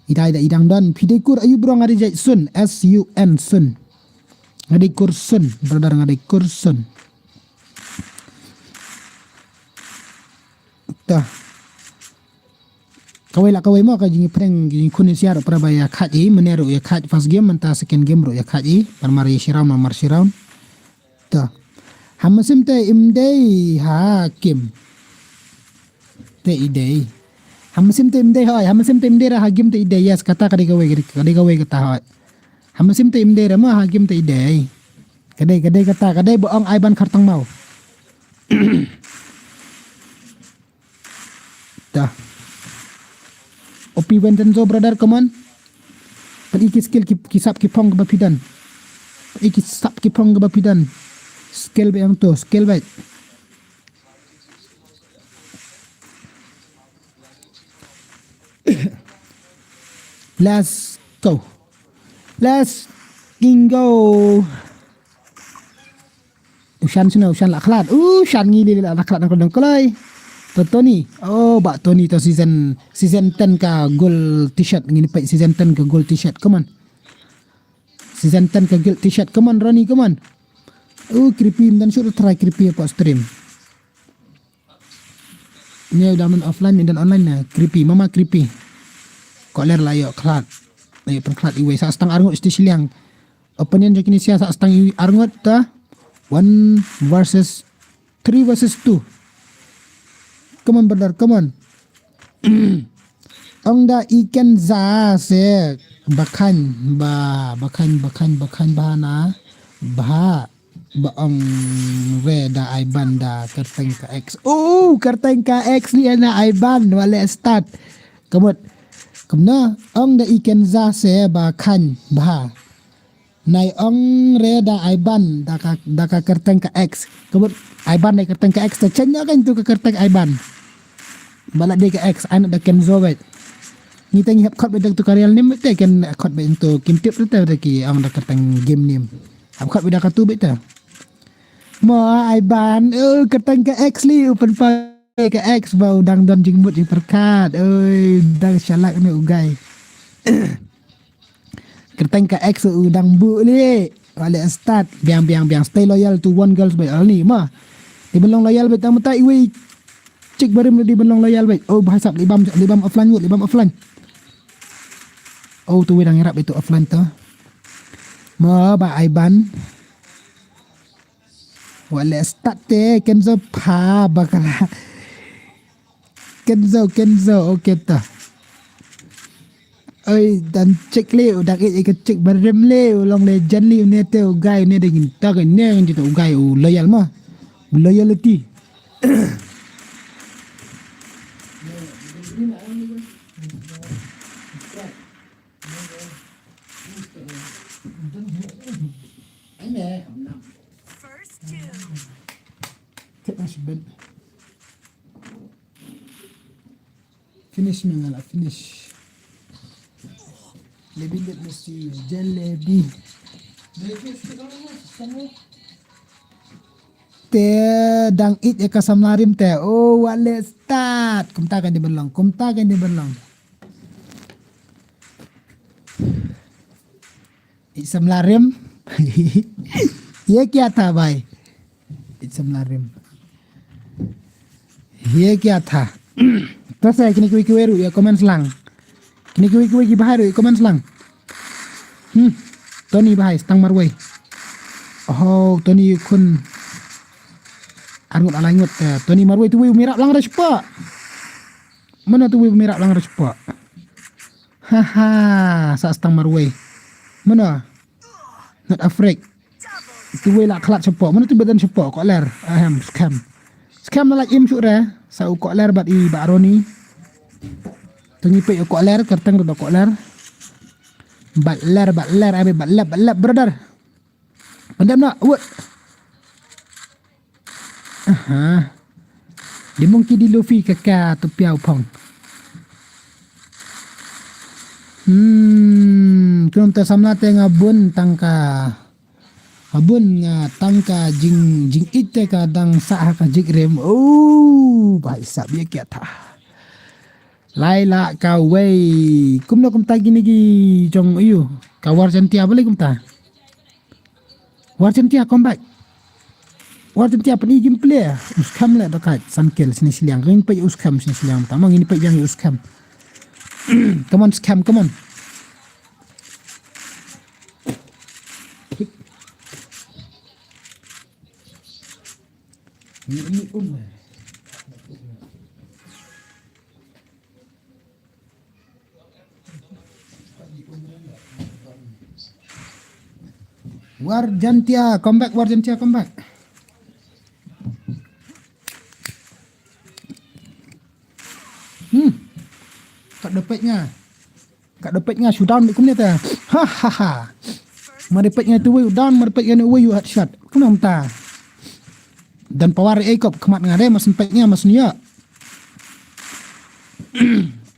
Ida, ida, idang don. Phi dei kur ayu bro, nga dei jait Sun. S U N, Sun. Nga dei kur Sun. Brother, nga dei kur Sun. Ta. Kawei la kawei mo ka jingprank, jingkhun ïa siar para ba ïa khat i, mynne ruh ïa khat first game, mynta second game ruh ïa khat i, marmar ïa shi round, marmar shi round. Ta. Ha mynsiem te im dei ha game. Te i dei. Ha mynsiem te im dei hoi, ha mynsiem te im dei ra ha game te i dei. Yes, kata ka dei kawei, ka dei kawei kata hoi. Ha mynsiem te im dei ra ma ha game te i dei. Ka dei, ka dei kata, ka dei ba ong ai ban khartang mau. Ta. O P one Zenzo brother, come on. Peit ki skill ki, ki sap ki phong kaba phi don. Peit ki sap ki phong kaba phi don. Skill ba ïa to, skill ba. Let's go. Let's fucking go. U Shan shuh, u Shan la khlad. U Shan ngi li la khlad na kordong kloi. To Tony. Oh, ba Tony to season, season ten ka gold t-shirt, ngin peit season ten ka gold t-shirt. Come on. Season ten ka gold t-shirt. Come on, Ronnie, come on. Oh, Creepy, ym don shuh try Creepy ha pok stream. Ngi u dang don offline, ngi don online ne, Creepy, mama Creepy. Ko ler la ïoh khlad. La ïoh pynkhlad iwei, sah stang arngut sti shiliang. Opinion jong kine sia, sah stang iwei arngut ta. One versus, three versus two. Come on brother, come on. Ong da i ken za se bakhan ba, bakhan, bakhan, bakhan ba na ba. Ba ong re da ai ban da kyrteng ka ex. Oh, kyrteng ka ex li ana ai ban, wa le start. Kamut. Kumno, ong da i ken za se ba khan ba. Nai ong re da ai ban da ka, da ka kyrteng ka ex. Kamut, ai ban da kyrteng ka ex, ta chen ya kan tu ka kyrteng ai ban. Ba la dei ka ex, ana da ken zo wet. Ngi te ngi hap khot beit da tu ka real name te ken khot beit tu kim tip te da ki ong da kyrteng game name. Hap khot beit da ka tu beit te. Mo ai ban, eh, kyrteng ka ex li, u pynpaw ka ex ba u dang don jingmut jingpyrkhat. Oi, dang shalak ne u guy. Kyrteng ka ex u dang buh li. Wat leh start. Biang, biang, biang. Stay loyal to one girls bhai. Ani ma. Dei ban long loyal bhai, tang mynta iwei chick barim dei ban long loyal bhai. Oh, bhai sab, leh bam, leh bam offline, leh bam offline. Oh, tu wei dang ïarap itu offline tu. Ma ba ai ban. Wat leh start te, Kenzo pha bakla. Kenzo, Kenzo, okay ta. Oi, dang check leh, dang ïeit ïa ka check barim leh, u long legend leh, une te u guy, une dang ïeit ta ka, une dang ïeit ta u guy, u loyal ma. U loyalty. First two. Take my shit, Ben. Finish me nga la finish. Lebi let me see you. Jalebi. Te dang ïeit ïa ka samla rim te. Oh, wat leh start. Kumta kan dei ban long. Kumta kan dei ban long. Ïeit samla rim. Ye kya tha bhai? Ïeit samla rim. Ye kya tha? To sa kine kiwei kiwei ruh ïa comment lang. Kine kiwei kiwei ki bhai ruh ïa comment lang. Hmm. Tony bhai, stang marwei. Oh, Tony khun. Arngut alai ngut, eh, Tony marwei tu wei u mih ïarap lang da shapoh. Mano tu wei u mih ïarap lang da shapoh? Haha, sa stang marwei. Mano? Not afraid. Tu wei la khlad shapoh. Mano tu ba don shapoh? Kokler. Ahem, skhem. Skhem la lait im shuh re. Sa u Kokler bad i Bah Roni. Tu ngi peit u Kokler, kyrteng ruh da Kokler. Butler, Butler, abi Butler, Butler, brother. Pandem na, wut. Aha. Di monkey di Luffy ka ka tu piau phong. Hmm, kum ta samla te nga bun tang ka. Nga bun nga tang ka jing, jingïeit te ka dang sah ha ka jik rem. Oh, bhai sab ye kya tha. Lai la kawei. Kumno kumta kine ki jong ïa u. Ka War Jantia balei kumta. War Jantia, come back. War Jantia, pyni gameplay. U skhem leh da ka san kill shane shiliang. Ngin peit u skhem shane shiliang. Tang ma ngin peit biang u skhem. Come on, skhem, come on. War Jantia, come back, War Jantia, come back. Hmm. Ka da peit nga. Ka da peit nga shu down kumne te. Ha ha ha. Ma da peit nga tu wei u down, ma da peit nga ne wei u headshot. Kumne mynta. Don power ei kop khmat nga de, mas peit nga mas nia.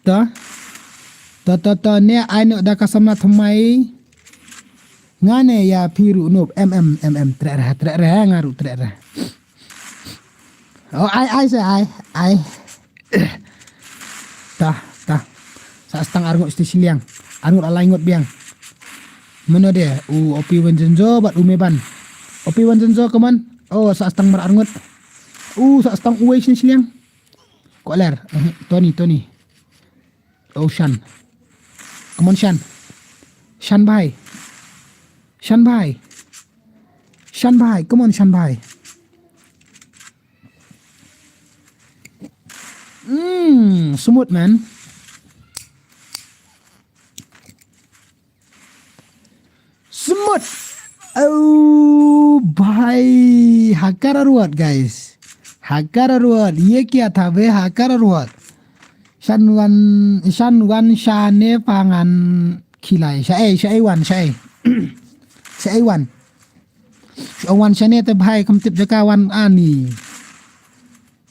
Ta. Ta ta ta ne ai no da ka samla thymmai. Nga ne ïa phi ruh nop em em em em treh reh treh reh nga ruh treh reh. Oh, ai, ai, sa, ai, ai. Ta, ta. Sa stang arngut shane shiliang. Arngut alai ngut biang. Mano de, u Opi Wan Zenzo, bad u Meban. Opi Wan Zenzo, come on. Oh, sa stang mar arngut. U, sa stang uwei shane shiliang. Kokler, eh, Tony, Tony. Oh, Shan. Come on, Shan. Shan bhai. Shan bhai. Shan bhai. Come on, Shan bhai. Mm, smooth, man. Smooth. Oh, bhai. Hakar arwat, guys. Hakar arwat. Ye kya tha be hakar arwat. Shan wan, shan wan shane pangan khilai. Sha ei, sha ei wan, sha ei. Sha ei wan. Sha wan shane te bhai kam tip jaka wan ani.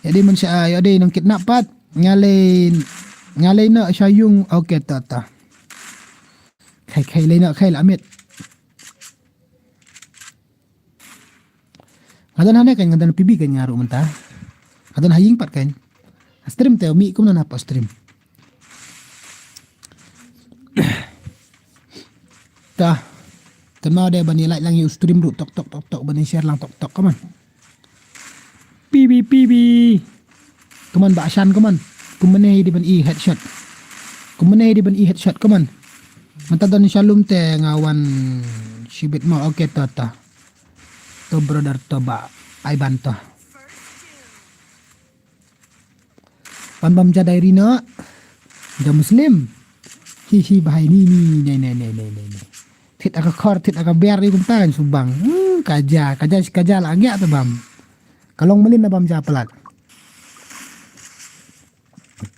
Ïa dei man sha, ïa dei nang kidnap pat. Nga lei, nga lei na sha yung. Okay, ta, ta. Khai, khai lei na, khai la mit. Nga don hane kan, nga don P B kan nga ruh mynta. Nga don ha ïing pat kan. Stream te mi kum na pa stream. Ta. Kynmaw de ban ïa like lang ïa u stream ruh tok tok tok tok ban ïa share lang tok tok, come on. P B, P B. Come on, Bah Shan, come on. Kumne hi de ban i headshot. Kumne hi de ban i headshot, come on. Mynta don sha lum te nga wan shibit mo, okay, to, to. To brother, to Bah Aiban, to. Pan bam ja diary no. Ja Muslim. Hi hi, bahai ni ni ne ne ne ne ne ne. Thit aka khor, thit aka ber, ïa kumta kan subang. Hmm, ka ja, ka ja, ka ja la ngiah te bam. Ka long mlien da bam ja palat.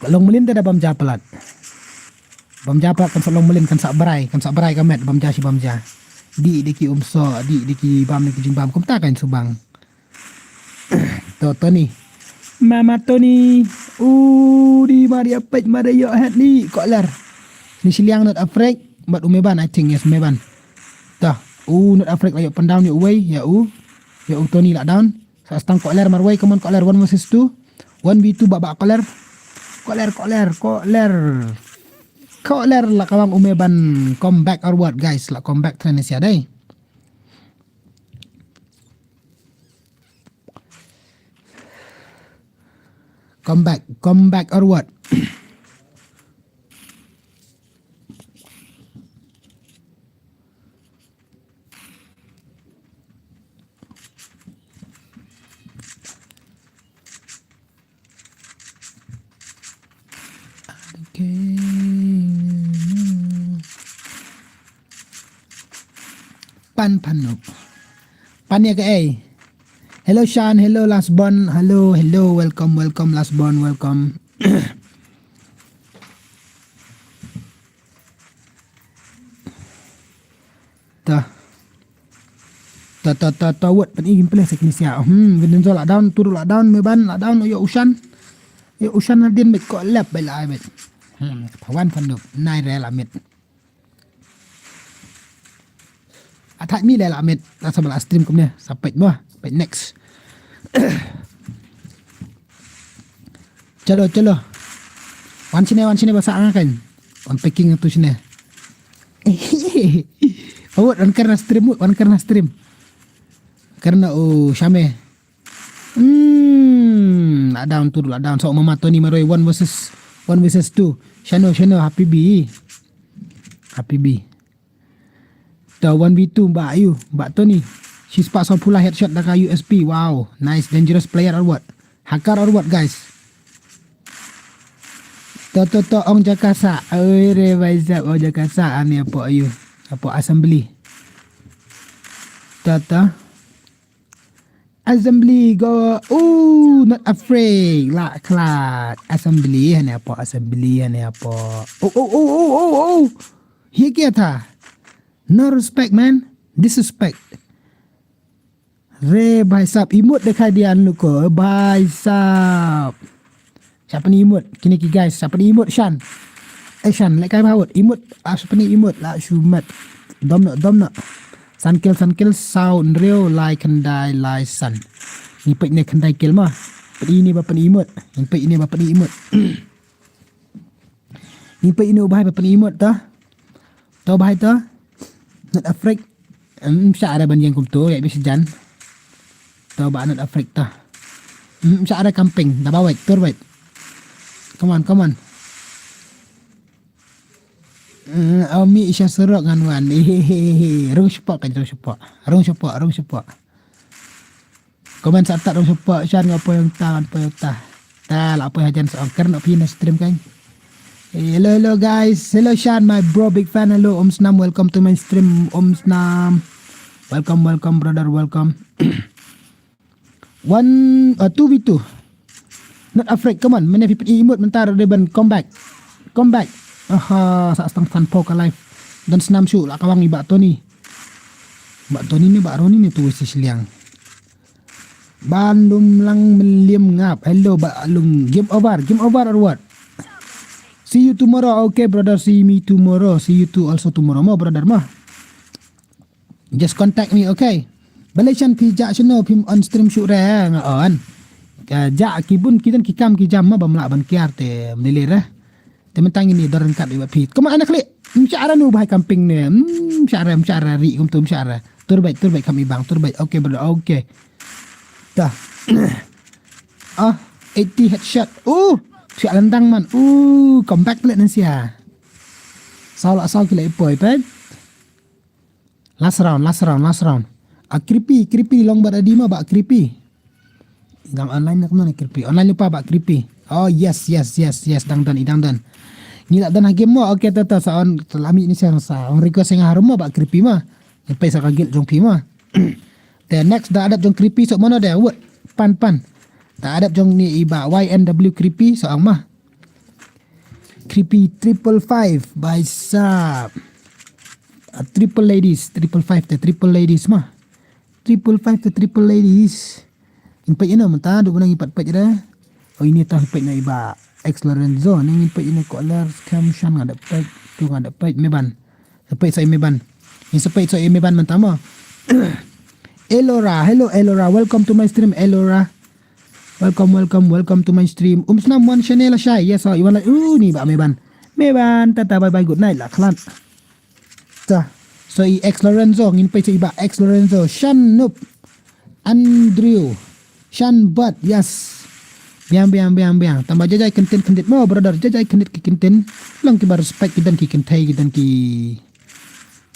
Ka long mlien da bam ja palat. Bam ja palat kan sa long mlien, kan sa brai, kan sa brai ka met, bam ja shi bam ja. Di de ki umso, di de ki bam de ki jingbam, kumta kan subang. To, Tony. Mama Tony. U di Maria pej Maria yo het ni ko ler. Ni shiliang not afrek, but u Meban, I think, yes, Meban. To, u not afrek la yo pan down, yo uwei, ya u. Ya u Tony la down. Sa stang ko ler marwei, come on ko ler, one versus two. One v two, ba ba ko ler. Ko ler, ko ler, ko ler. Ko ler la kawang u Meban, come back or what, guys, la come back trend sia dai. Come back, come back or what? Pan pan nup. Pan ya ke ai. Hello Shan, hello Last Born, hello, hello, welcome, welcome Last Born, welcome. Ta. Ta ta ta ta wat pan i gameplay sa kini sia. Hmm, Vincenzo la down, Turu la down, Meban la down, yo Ushan. Yo Ushan na din bet ko lep bet la bet. Hmm, pawan kan do. Nai re la met. Attack mi le la met. La sa ba la stream kumne. Sa pet mo. Pet next. Chalo, chalo. Wan sini, wan sini ba sa angakan. Wan packing tu sini. Awat, wan karna stream, wan karna stream. Karna u Shame. Hmm, la down tu, la down. So Mama Tony maroi one versus, one versus two. Shano, shano, Happy B. Happy B. Ta one v two, ba ayu, ba Tony. Shi spah saw phew lai headshot da ka U S P. Wow, nice, dangerous player or what? Hacker or what, guys? Ta ta ta, ong jakasa. Oi re, bhai sahab, ong jakasa. Ani apo ayu? Apo assembly? Ta ta. Assembly go. Ooh, not afraid. La khlad. Assembly, ani apo assembly, ani apo? Oh, oh, oh, oh, oh, oh. Ye kya tha? No respect, man. Disrespect. Re bhai sahab, emote dikhai diya loko, bhai sahab. Sa pyni emote, kine ki guys, sa pyni emote Shan. Eh Shan, leh kai bha wot, emote, ah, sa pyni emote, la shu met. Dom noh, dom noh. San kill, san kill, saw hynriew, lai khyndai, lai san. Ngi peit ne khyndai kill ma. Pyni ne ba pyni emote. Ngi peit ne ba pyni emote. Ngi peit ne u bhai ba pyni emote ta. To bhai to. Not afraid. Em, sha re ban ïeng kumto, ïa bisi jan. To ba not afraid to. Em, sha re camping, da ba wait, tur wait. Come on, come on. Em, oh, mi isha surok ngan wan. Hehehe. Rung shapok kan, rung shapok. Rung shapok, rung shapok. Comment sa tat dong, shuwa Shan, nga poi ong ta, nga poi ong ta. Ta la poi hajan sa ong kren phi na stream kan. Eh, hello, hello guys. Hello Shan, my bro, big fan. Hello Om Snam, welcome to my stream Om Snam. Welcome, welcome brother, welcome. One, uh, two v two. Not afraid, come on. Mane phi pyn emote mynta ruh dei ban come back. Come back. Aha, sa stang san pok ka live. Don snam shu la kawang i Bah Tony. Bah Tony ne Bah Ronnie ne tu si sliang. Ban lum lang meliam ngap. Hello, ba lum game over. Game over or what? See you tomorrow. Okay, brother. See me tomorrow. See you too also tomorrow. Mo, brother, mo. Just contact me, okay? Balei Shan phi ja shano phim on stream shuh re nga on. Ka ja ki bun ki don ki kam ki jam ma bam lah ban kiar te mlili re. Te mentang ini doran kat iba phi. Koma ana klik. Mshara nu bhai camping ne. Hmm, mshara, mshara ri kum tu mshara. Tur bait, tur bait kam ibang, tur bait. Okay, brother, okay. Dah. Ah, eighty headshot. Uh, siap lendang man. Uh, comeback pelet nan sia. Saw lah saw kila ipoi pet. Last round, last round, last round. Ah, creepy, creepy long bad adi ma ba creepy. Dang online nak mana creepy. Online lupa ba creepy. Oh yes, yes, yes, yes. Dang done, dang done. Ni tak done game mo. Okay, tu tu. Sa on lami ni sang sa on request yang harum mo ba creepy ma. Ni pesa ka guild jong pi ma. The next da adap jong creepy sok mana dia. Wait, pan pan. Da adap jong ni iba Y N W creepy sok ang ma. Creepy triple five by sap. Ah, triple ladies, triple five the triple ladies ma. Triple five the triple ladies. In page ina mata duk nang ipat page dah. Oh ini tah page na iba X Lorenzo nang in page ina kolar scam shan ngada page tu ngada page meban. Page sai meban. Ini page sai meban mata ma. Elora, hello Elora, welcome to my stream Elora. Welcome, welcome, welcome to my stream. Um snam wan channel la shai. Yes, oh, iwan la. Uh, ni ba meban. Meban, tata bye bye good night la khlan. Ta. So i X Lorenzo ngin pei i ba X Lorenzo shan nup. Andrew shan bat yes. Biang biang biang biang. Tamba jajai kentin kendit mo brother jajai kendit ki kentin. Long ki ba respect ki dan ki kentai ki dan ki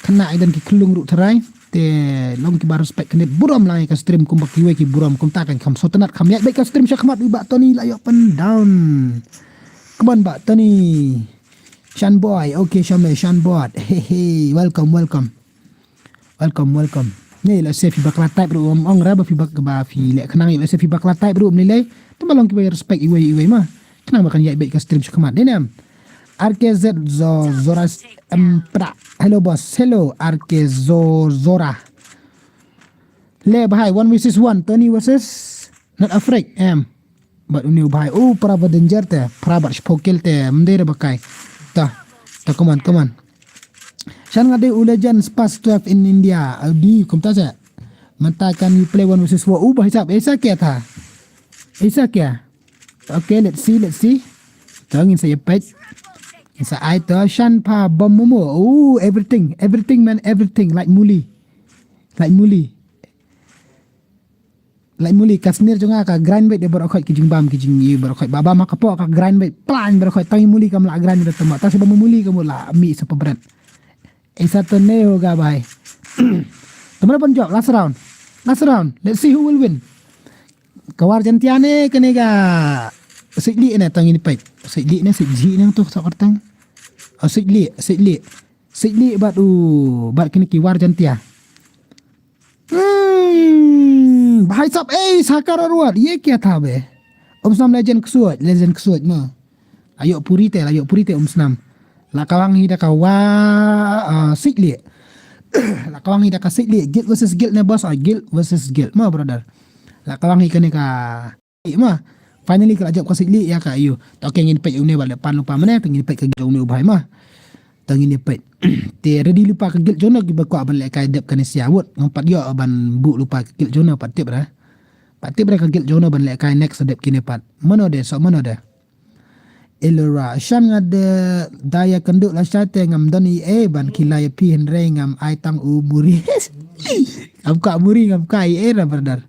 kena i dan ki kelung ruk terai. Te long ki ba respect kendit burom lang ka stream kumba ki wei ki burom kumta kan kam sotenat kam yak baik ka stream syakmat i ba Tony la yok pen down. Come on ba Tony. Shan boy, okay, Shan boy, Shan boy. Hey, hey, welcome, welcome. Welcome, welcome. Ni la se fi bakla type ru um ong ra ba fi bak ba fi le kenang la se fi bakla type ru um ni le. Tama long ki ba respect iwei iwei ma. Kenang ba kan ya baik ka stream syakmat. Ni nem. R K Z zo zora em pra. Hello boss. Hello R K zo zora. Le bahai one versus one. Tony versus not afraid. Em. Bad uni u bhai u para ba danger te para ba shpokel te mdere ba kai. Ta ta come on come on. Shan nga de u legend spas twelve in India. Di kumta se. Mata can you play one versus four? U bhai sab aisa kya tha? Aisa kya? Okay, let's see, let's see. To ngin sa yapet. Ngin sa ai to shan pa bom momo. Oh, everything, everything man, everything like muli. Like muli. Lai muli ka sneer jong nga ka grind beit de baroh khoit ki jingbam ki jingïa baroh khoit ba bam ha ka poh ka grind beit plan baroh khoit tang muli kam lah grind beit tama ta seba muli kam lah mi sa pabret. Isa to ne ho ga bai. Tama ban jop last round. Last round. Let's see who will win. Ka war jantia ne kane ga sik li ne tang ini peit. Sik li ne sik ji ne tu sa kartang. Oh sik li sik li. Sik li bat u bat kini ki war jantia. Hmm, bhai sab eh sakar arwat ye kya tha be? Um snam legend ksuat, legend ksuat ma. Ayok puri te, ayok puri te um snam. La kawang hi da ka wa uh, sik li. La kawang hi da ka sik li. Guild versus guild ne boss, ah, guild versus guild ma brother. La kawang hi kane ka ma. Finally ka la jop ka sik li ya ka ayu. To ke ngin pek une ba le pan lupa mane, to ngin pek ka jong une u bhai ma. Tang ini peit. Te ready lupa ka guild jona ki ba kwah ban leh kai dep kane sia wot ngam pat ïoh ban bu lupa ka guild jona pat tip ra. Pat tip ra ka guild jona ban leh kai next dep kine pat. Mano de so mano de. Elora shan nga de daya kenduk la shate ngam don i e ban kila ya pi henre ngam ai tang u muri. Ngam ka muri ngam ka i e ra brother.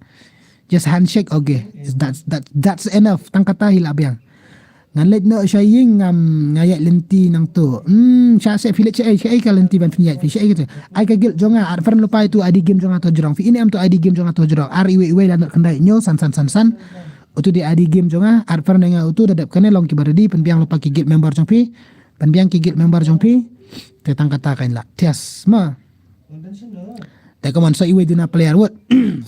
Just handshake okay. That's that that's enough. Tang kata hi la biang. Ngan leit noh sha ïing ngam nga ïaid lynti nangto. Hmm, sha se phi leit sha ei sha ei ka lynti ban phin ïaid phi sha ei ka. Ai ka guild jong nga ar friend lupa itu I D game jong nga to jrong. Phi ine am to I D game jong nga to jrong. Ar iwei iwei la not khyndai hynñiew san san san san. Utu di I D game jong nga ar friend nga utu da dep kane long ki ba ready pynbiang lupa ki guild member jong phi. Pynbiang ki guild member jong phi. Te tang kata kain la. Tias ma. Te kaman so iwei duna player wot.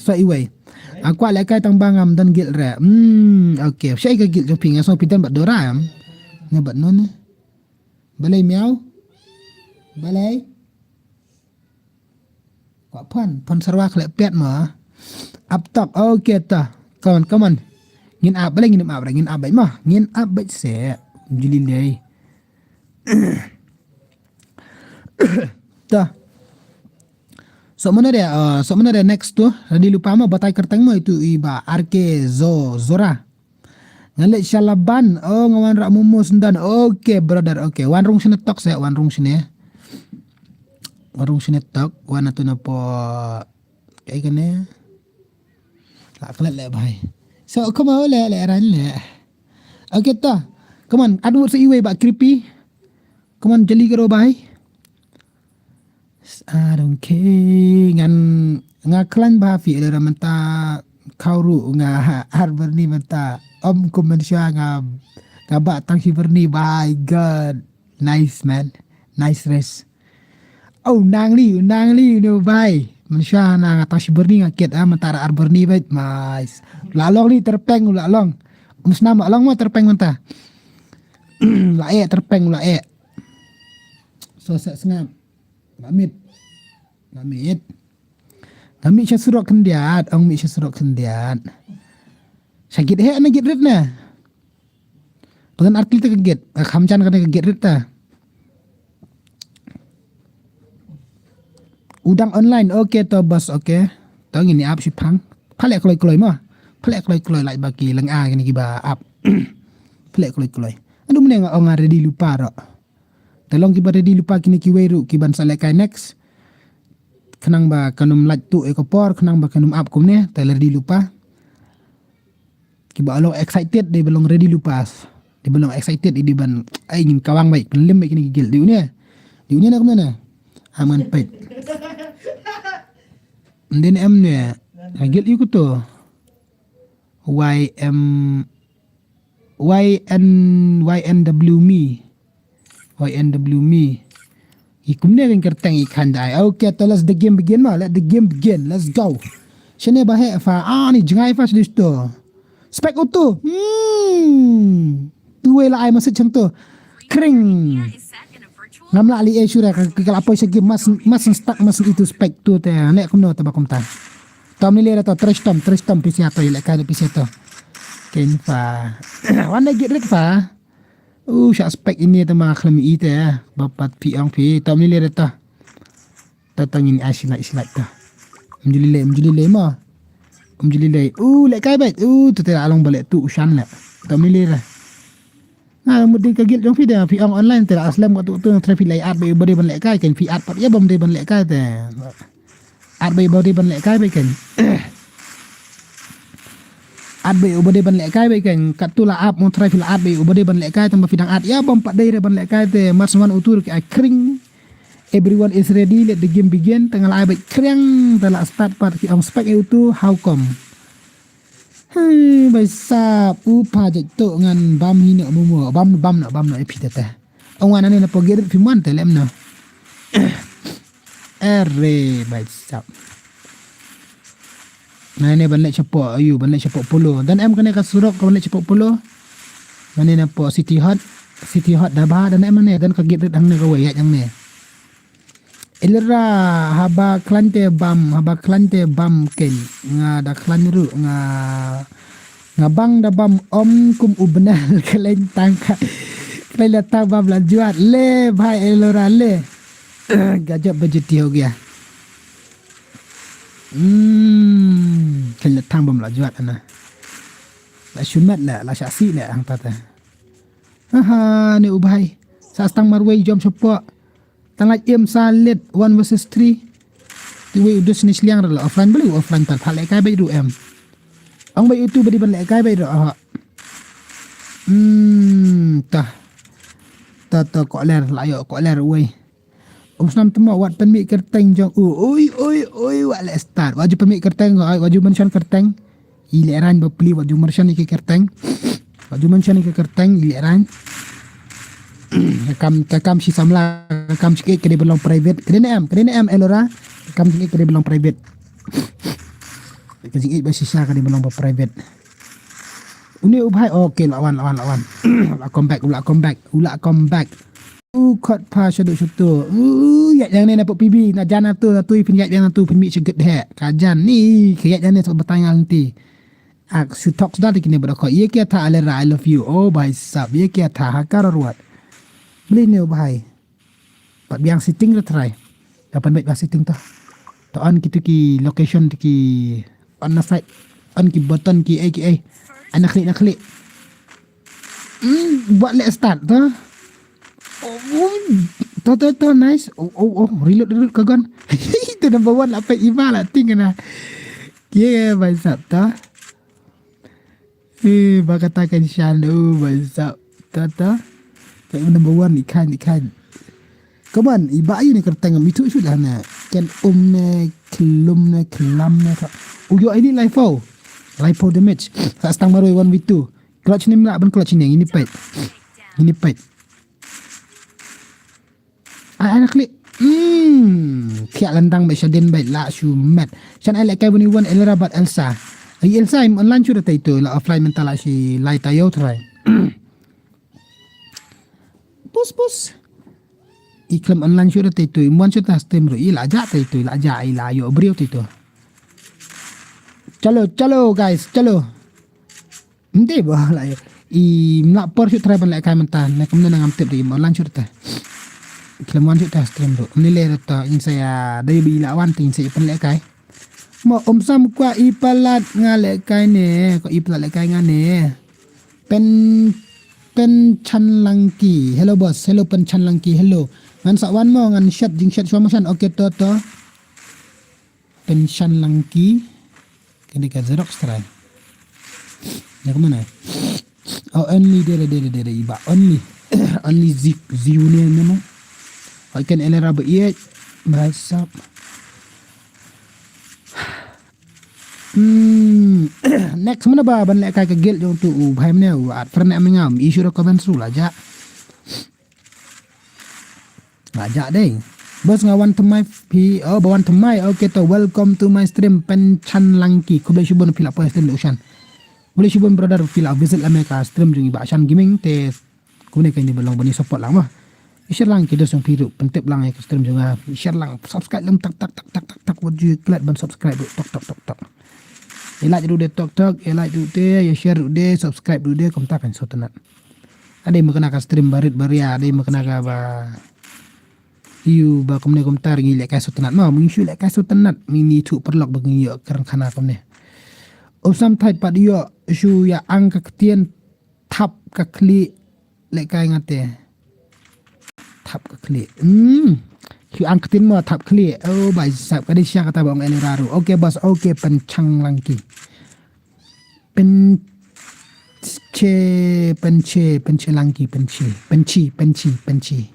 So iwei. Aku leh kai tang bang am dan guild re. Hmm, okay. Shai ka guild jong phi nga so pidan bat dora am. Ne bat non ne. Balai miau. Balai. Kwa phan, phan sarwa khlek piat ma. Up top. Okay ta. Kaman kaman. Ngin ap balai ngin ap ngin ap bai ma. Ngin ap bai se. Juli lei. Ta. So mana dia, uh, so mana dia next tu. Ready lupa ma batai kerteng ma itu iba R K Zo Zora. Ngan leh shalaban. Oh ngawan rak mumus ndan. Okay brother. Okay. Wan rung sini tok saya wan rung sini. Rung shane tok, wan atu na po. Kaei kane? La klet le bhai. So, come on le, le ran le. Okay to. Come on, adu sa iwei ba creepy. Come on, jali karo bhai. Arung ke ngan nga klan ba fi le ra mynta kau ru nga har berni mynta. Om kum mynshuwa nga nga ba tang shi berni, my God. Nice man. Nice race. Oh, nang li, nang li, no bhai. Mynshuwa na nga tang shi berni nga kit, ah, mynta ar berni bhai. Nice. La long li terpeng la long. Um snam la long ma terpeng mynta. La eh terpeng la eh. So sa sngap. Nga mit. Nga mit. Nga mit sha surok khyndiat, ong mit sha surok khyndiat. Sha git he na git rit na. Pyngan arti ta ka git, ka kham jan ka na ka git rit ta. Udang online, okay to bos, okay. To ngin ap shi phang. Phalek kloi kloi ma. Phalek kloi kloi lai ba ki leng a ngin ki ba ap. Phalek kloi kloi. Adu mne nga ong a ready lupa ro. Te long kiba ready lupa kine kiwei ruh kiban sa lehkai next. Khnang ba kan ym lait tuh ïa ka por, khnang ba kan ym ap kumne, te la ready lupa. Kiba long excited, dei ba long ready lupa. Dei ba long excited, dei ban, ai ngin kawang bai, pynlem bai kine ki guild. Dei une. Dei une na kumne na. Am ngan peit. Ndin em ne. Ka guild ïa kuto. Y M Y N Y N W me. Y N W me. I kumne kan kerteng i khan dai. Okay, to let the game begin ma. Let the game begin. Let's go. Shane ba he fa. Ah, ni jngai fa sdis to. Spec auto. Hmm. Tu wei la ai masih chang to. Kring. Ngam la li e shura ka ka la poi sha game mas mas stuck mas itu spec tu te. Ne kumno te ba kumta. Tom ni le to tres tom tres tom pisia to ile ka pisia to. Ken fa. Wan da git rit fa. U sha spek ini te ma khlem i te ba pat pi ong pi tom ni le ta. Ta ta ngin ai silai silai ta. Mjuli le mjuli le ma. Mjuli le u le kai bet u tu te along bale tu u shan le. Tom ni le ra. Na mudi ka gil jong pi de pi ong online te aslem ka tu tu tre pi lai at be bade ban le kai ken pi at pat ya bam de ban le kai te. At bai uba dei ban lehkai bai keng. At bai uba dei ban lehkai bai keng. Kat tu la ap mo try fil at bai uba dei ban lehkai tang ba fidang at ya bam pat dei re ban lehkai te mas wan utur ki ai kring. Everyone is ready, let the game begin. Tang la ai bai kriang ta la start pat ki ong spek e utu how come. Hei bai sap u pa jek tu ngan bam hi no mumu bam bam no bam no e pita ta. Ong wan ani na pogerit fi mon te lem no. Ere bai sap. Na ne ban lek chapo ayu ban lek chapo polo dan em kane ka surok ka ban lek chapo polo. Mane na po city hot city hot da ba dan em ne dan ka git rit hang ne ka wai ya jang ne. Ilra haba klante bam haba klante bam ken nga da klan ru nga nga bang da bam om kum u bnal klen tang ka klen la tang bam la juat le bhai elora le gajab bajeti ho gya hmm klen la tang bam la juat ana la shumat la la shasi la ang tata ha ha ne u bhai sa stang marwei jom shapo Tang lait em sa lit one versus three. Ti wei u dus ni sliang rala offline beli offline tar phale kai bai ru em. Ang bai utu badi ban le kai bai ru aha. Hmm ta. Ta ta ko ler la yo ko ler wei. Um snam temo wat pen mi kerteng jong u. Oi oi oi wa le start. Waju pen mi kerteng waju mention kerteng. I le ran ba pli wat ju merchan i ke kerteng. Wat ju mention i ke kerteng i le ran. Kam kam si samla kam si ke kede belong private. Kede ne am, kede ne am elora. Kam si ke kede belong private. Ke si ba si sa kede belong ba private. Uni u bhai okay lawan lawan lawan. La come back, la come back, la come back. U khot pha shadu shatu. U ya yang ne na pok P B na jan atu atu pin ya yang atu pin mi chiget he. Ka jan ni ke ya yang ne sa batang al nanti. Ak su tok sudah di kini berdoa. Ye kia tha alera I love you. Oh bhai sab ye kia tha ha kar ruat. Beli ni bhai. Pat biang setting re try. Kapan baik biang setting tah. To on kitu ki location tu ki on na site. On ki button ki ai ki ai. Ana klik na klik. Hmm, buat lek start tu. Oh, To, to, to, nice. Oh, oh, oh, reload, reload ka gun. Te number one la peit i ba la ting na. Ye, bhai sahab, to. Eh, ba kata kan shallow, bhai sahab. To, to. Peit number one, i khan, i khan. Come on, i ba i ne kyrteng, mi tu shu dah na. Kan um ne, kelum ne, kelam ne, to. U ïoh ini life oh. Life oh damage. Sa stang marwei one v two. Clutch ni mla ban clutch ni, ini peit. Ini peit. Ai, ai, na klik. Hmm, thiah lantang ba sha den ba la shu met. Shan ai lehkai bani wan Elra bad Elsa. Ai Elsa im online shu da tai tu, la offline mynta la shi lai tayo trai. Pus, pus. I khlem online shu da tai tu, im wan shu ta stream ruh, i la ja tai tu, i la ja, i la ïoh briew tai tu. Chalo, chalo, guys, chalo. Ym dei ba la ïa. I mla por shu trai ban lehkai mynta. Na kumne na ngam tip dei im online shu te. Khlem wan shu te stream ruh. Ym ne le ruh to in sa ïa dei ba i la wan te in sa ïa pynlehkai. Mo um sam kwah i palat nga lehkai ne. Kwah i palat lehkai nga ne. Pen, Pen Chan Langki. Hello boss. Hello Pen Chan Langki. Hello. Ngan sa wan mo ngan shet jingshet shuwa mo shan. Okay to to. Pen Chan Langki. Kane ka xerox trai. Ya kemana? Oh, only dere dere dere iba only. Only zi zi une ne mo. Oi kan Elra ba iet. Bhai sahab. Hmm. Next mana ba ban lehkai ka guild jong tu u bhai mane u at friend em ngam issue da comment sru la ja. Nga ja dei. Bos nga wan thymmai phi, oh ba wan thymmai. Okay to welcome to my stream Pen Chan Langki. Khublei shibun phi la poi stream da u shan. Khublei shibun brother phi la visit la me ka stream jong i ba shan gaming te kumne ka ni ba long ba ni support lang ma. I share lang ki dos jong phi ruh pyntip lang ïa ka stream jong nga. I share lang subscribe lang tak tak tak tak tak tak wat ju klet ban subscribe ruh tok tok tok tok. I like ruh de tok tok, i like ruh de, i share ruh de, subscribe ruh de kumta kan sot nat. Adei ma kane ka stream barit baria, adei ma kane ka ba ïoh ba kumne kumta ngi lehkai sngewtynnat ma, ngi shu lehkai sngewtynnat, ngi ni thuh paralok ba ngi ïoh kren khana kumne. Um sam thait pat ïoh shu ïa ang ka ktien thap ka khlieh lehkai nga te. Thap ka khlieh. Hmm. Shu ang ktien mo thap khlieh. Oh bhai sahab ka dei sha kata ba ong Elra ruh. Okay boss, okay Pen Chan Langki. Pen che, Pen Che, Pen Che Langki, Pen Che, Pen Chi, Pen Chi, Pen Chi.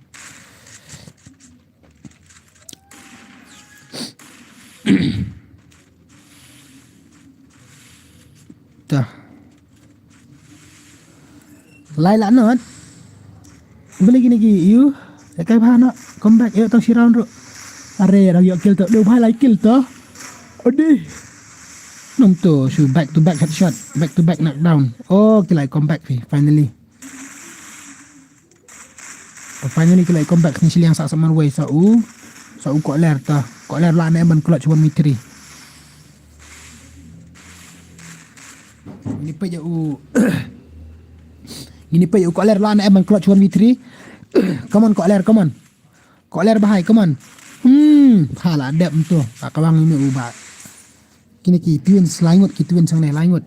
Dah. Lai la not. Beli gini gi ïoh. Lehkai bha noh. Come back ïoh tang shi round ruh. Are rang ïoh kill to. Dei bha lai kill to. Odi. Num to shu back to back headshot. Back to back knockdown. Oh, ki lai come back phi. Finally. To finally ki lai come back ni shiliang sa sa marwei sa u. Sa u Koler ta. Koler la ne ban clutch one v three. Ngin ïa peit ïa u. Ngin ïa peit ïa u Koler la ne ban clutch one v three. Come on Koler, come on. Koler bahai, come on. Hmm, ha la dep to. Ka kawang ni u ba. Kine ki twins, lai ngut ki twins hangne, lai ngut.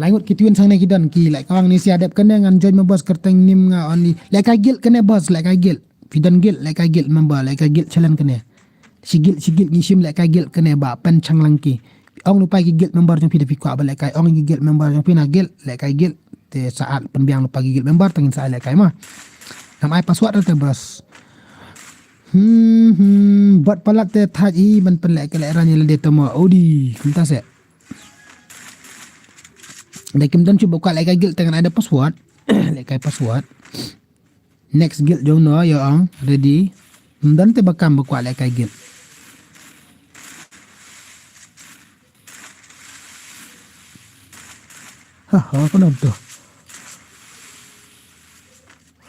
Lai ngut ki twins hangne ki don ki leh kawang ni sia dep kane ngan join ma boss kyrteng nim nga only. Lehkai guild kane boss, lehkai guild. Phi don guild, lehkai guild member, lehkai guild challenge kane. Shi guild, shi guild ngi shim lehkai guild kane ba Pen Chan Langki. Ong lypa ki guild member jong phi da phi kwah ba lehkai, ong ki guild member jong phi na guild, lehkai guild. Te sa ai pynbiang lypa ki guild member tang ngin sa ai lehkai ma. Ngam ai password te boss. Hmm, hmm, bot palat te thait i ban pynlehkai lehrain ïa lade tama odi kumta se. Dei kim don shuh ba kwah lehkai guild te ngan ai da password. Lehkai password. Next guild jong no ïa ong ready. Ym don te ba kam ba kwah lehkai guild. Ha ha, ko nam to.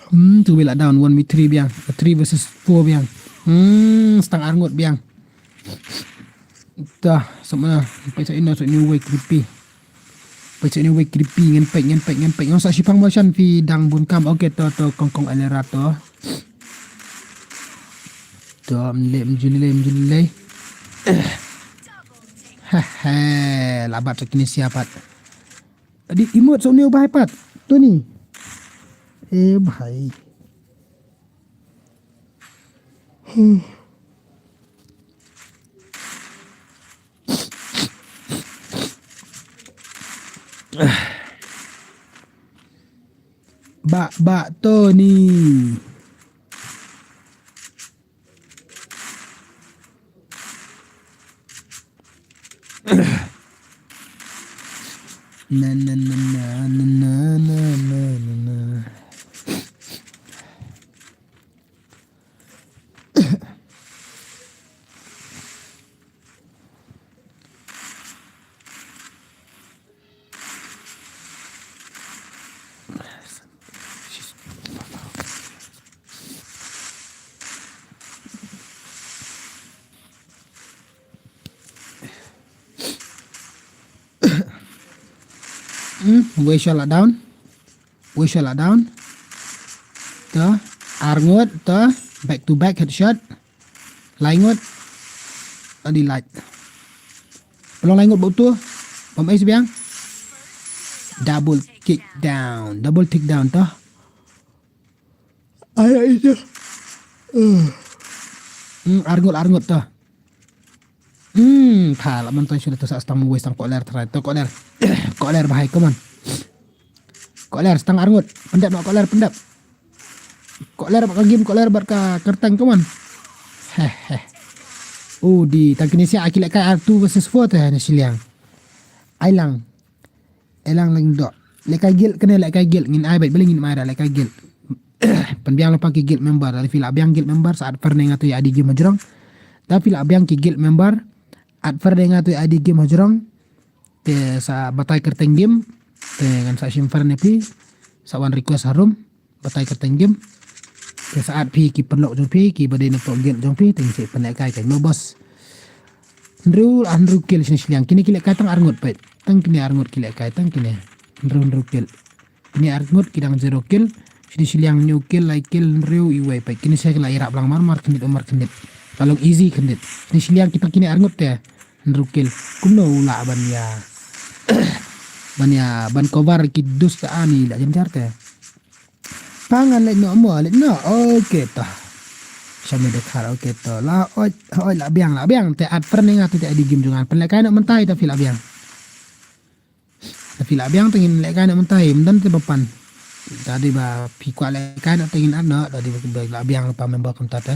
Hmm, tu bila down one v three biang, three versus four biang. Hmm, stang arngut biang. Dah, sama lah. Peit sa ino sa new way creepy. Peit sa new way creepy ngan peit ngan peit ngan peit. Ngam sa shipang motion phi dang bun kam. Okay to to kong kong alera to. To mle mjulile mjulile. Hehe, labat sa kini siapat. Adi imut sa new bhai pat. Tuni. Eh bhai. Bak bak Tony. Na na na na na na na na na. Hmm, wei shot la down. Wei shot la down. To, ar ngut, to, back to back headshot. Lai ngut. Adi light. Pelong lai ngut bak utu. Bam ace biang. Double kick down. Double kick down to. Ai ai to. Hmm, ar ngut, ar ngut to. Hmm, pha la man to shu to sa stang mu wei stang koler trai to koler. Koler bahai, come on. Koler stang ar ngut. Pyndep no koler pyndep. Koler bad ka game, koler bad ka kyrteng, come on. Heh heh. Oh, di tang kine sia aki lehkai ar two versus four te ne shiliang. Ai lang. Ai lang lang dok. Lehkai guild kane lehkai guild ngin ai bad beli ngin mai da lehkai guild. Pynbiang lypa ki guild member, da phi la biang guild member sa add friend ïa nga to ïa adi game hajrong. Da phi la biang ki guild member, add friend ïa nga to ïa adi game hajrong. Te sa batai kyrteng game. Te ngan sa shim friend ïa phi. Sa wan request harum. Batai kyrteng game. Te sa add phi ki paralok jong phi ki ba dei na pdeng guild jong phi te ngin sa pynlehkai kai mo boss. Hynriew, ah, hynriew kill shane shiliang. Kine ki lehkai tang ar ngut peit. Tang kine ar ngut ki lehkai tang kine. Hynriew hynriew kill. Kine ar ngut ki dang zero kill. Shane shiliang hynñiew kill, lai kill, hynriew, iwei peit. Kine sa ki la ïarap lang mar mar khyndiat, mar khyndiat. Ka long easy khyndiat. Shane shiliang kita kine ar ngut te. Hynriew kill. Kumno u lah ban ïa ban ïa ban cover ki dus ta ani la jynjar te. Pangan leit noh mo, leit noh. Okay to. Shami de khar, okay to. La oi, oi la biang, la biang te add friend ïa nga to te adi game jong nga. Pynlehkai noh mynta ita phi la biang. Te phi la biang te ngin lehkai noh mynta ym don te ba pan. Dadi ba phi kwah lehkai noh te ngin add noh, dadi ba la biang pa member kumta te.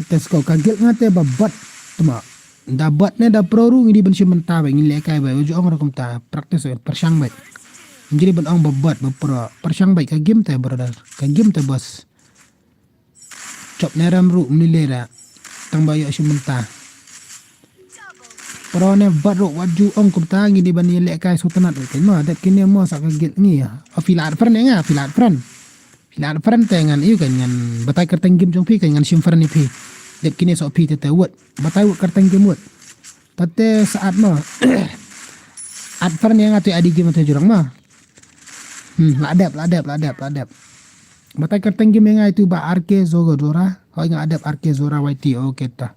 Te sko ka guild nga te ba bad tma. Da bad ne da pro ruh ngi dei ban shim bynta ba ngin lehkai ba ju ong ruh kumta practice ba pyrshang ba. Ngi dei ban ong ba bad ba pro pyrshang ba ka game te brother. Ka game te boss. Chop ne ram ruh mni lera. Tang ba ïoh shim bynta. Pro ne bad ruh wat ju ong kumta ngi dei ban ïalehkai sngewtynnat ruh kein mo dep kine mo sa ka guild ngi. Phi la add friend ïa nga, phi la add friend. Phi la add friend te ngan ïoh kein ngan batai kyrteng game jong phi kein ngan shim friend ïa phi. Dep kine soh phi te te wut. Batai wut kyrteng game wut. Tate sa add mo. Add friend ïa nga to ïa adi game to jrong mo. Hmm, la dep, la dep, la dep, la dep. Batai kyrteng game ïa nga itu ba R K Zogo Zora. Hoi nga la dep R K Zora Y T, okay ta.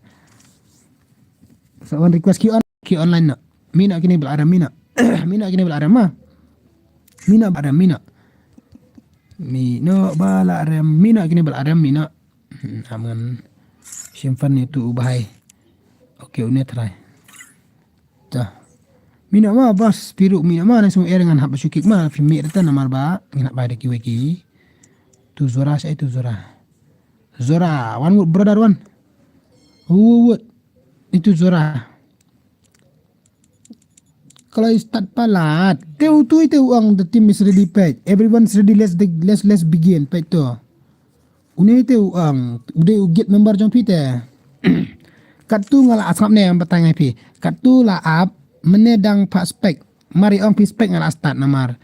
Sa wan request ki on, ki online noh. Mih noh kine ba la rem, mih noh. Mih noh kine ba la rem ma. Mih noh ba la rem, mih noh. Mih noh ba la rem, mih noh kine ba la rem, mih noh. Hmm, am ngan shim friend ïa utu u bahai. Okay, une trai. Ta. Mih noh ma boss, phi ruh mih noh ma, nang sngewbha ngan hap ba shu kick ma, phi mih rta namar ba ngin hap bai da kiwei ki. Tu Zora, sa itu Zora. Zora, wan wut brother wan. Wut wut. Itu Zora. Kloi start palat. Te utu ite u ong the team is ready peit. Everyone is ready, let's, let's, let's begin peit to. Une ite u ong, u dei u guild member jong phi te. Kattu nga la ap, sngap ne ym batai ngai phi. Kattu la ap, mynne dang pha spec. Mar ïa ong phi spec nga la start namar.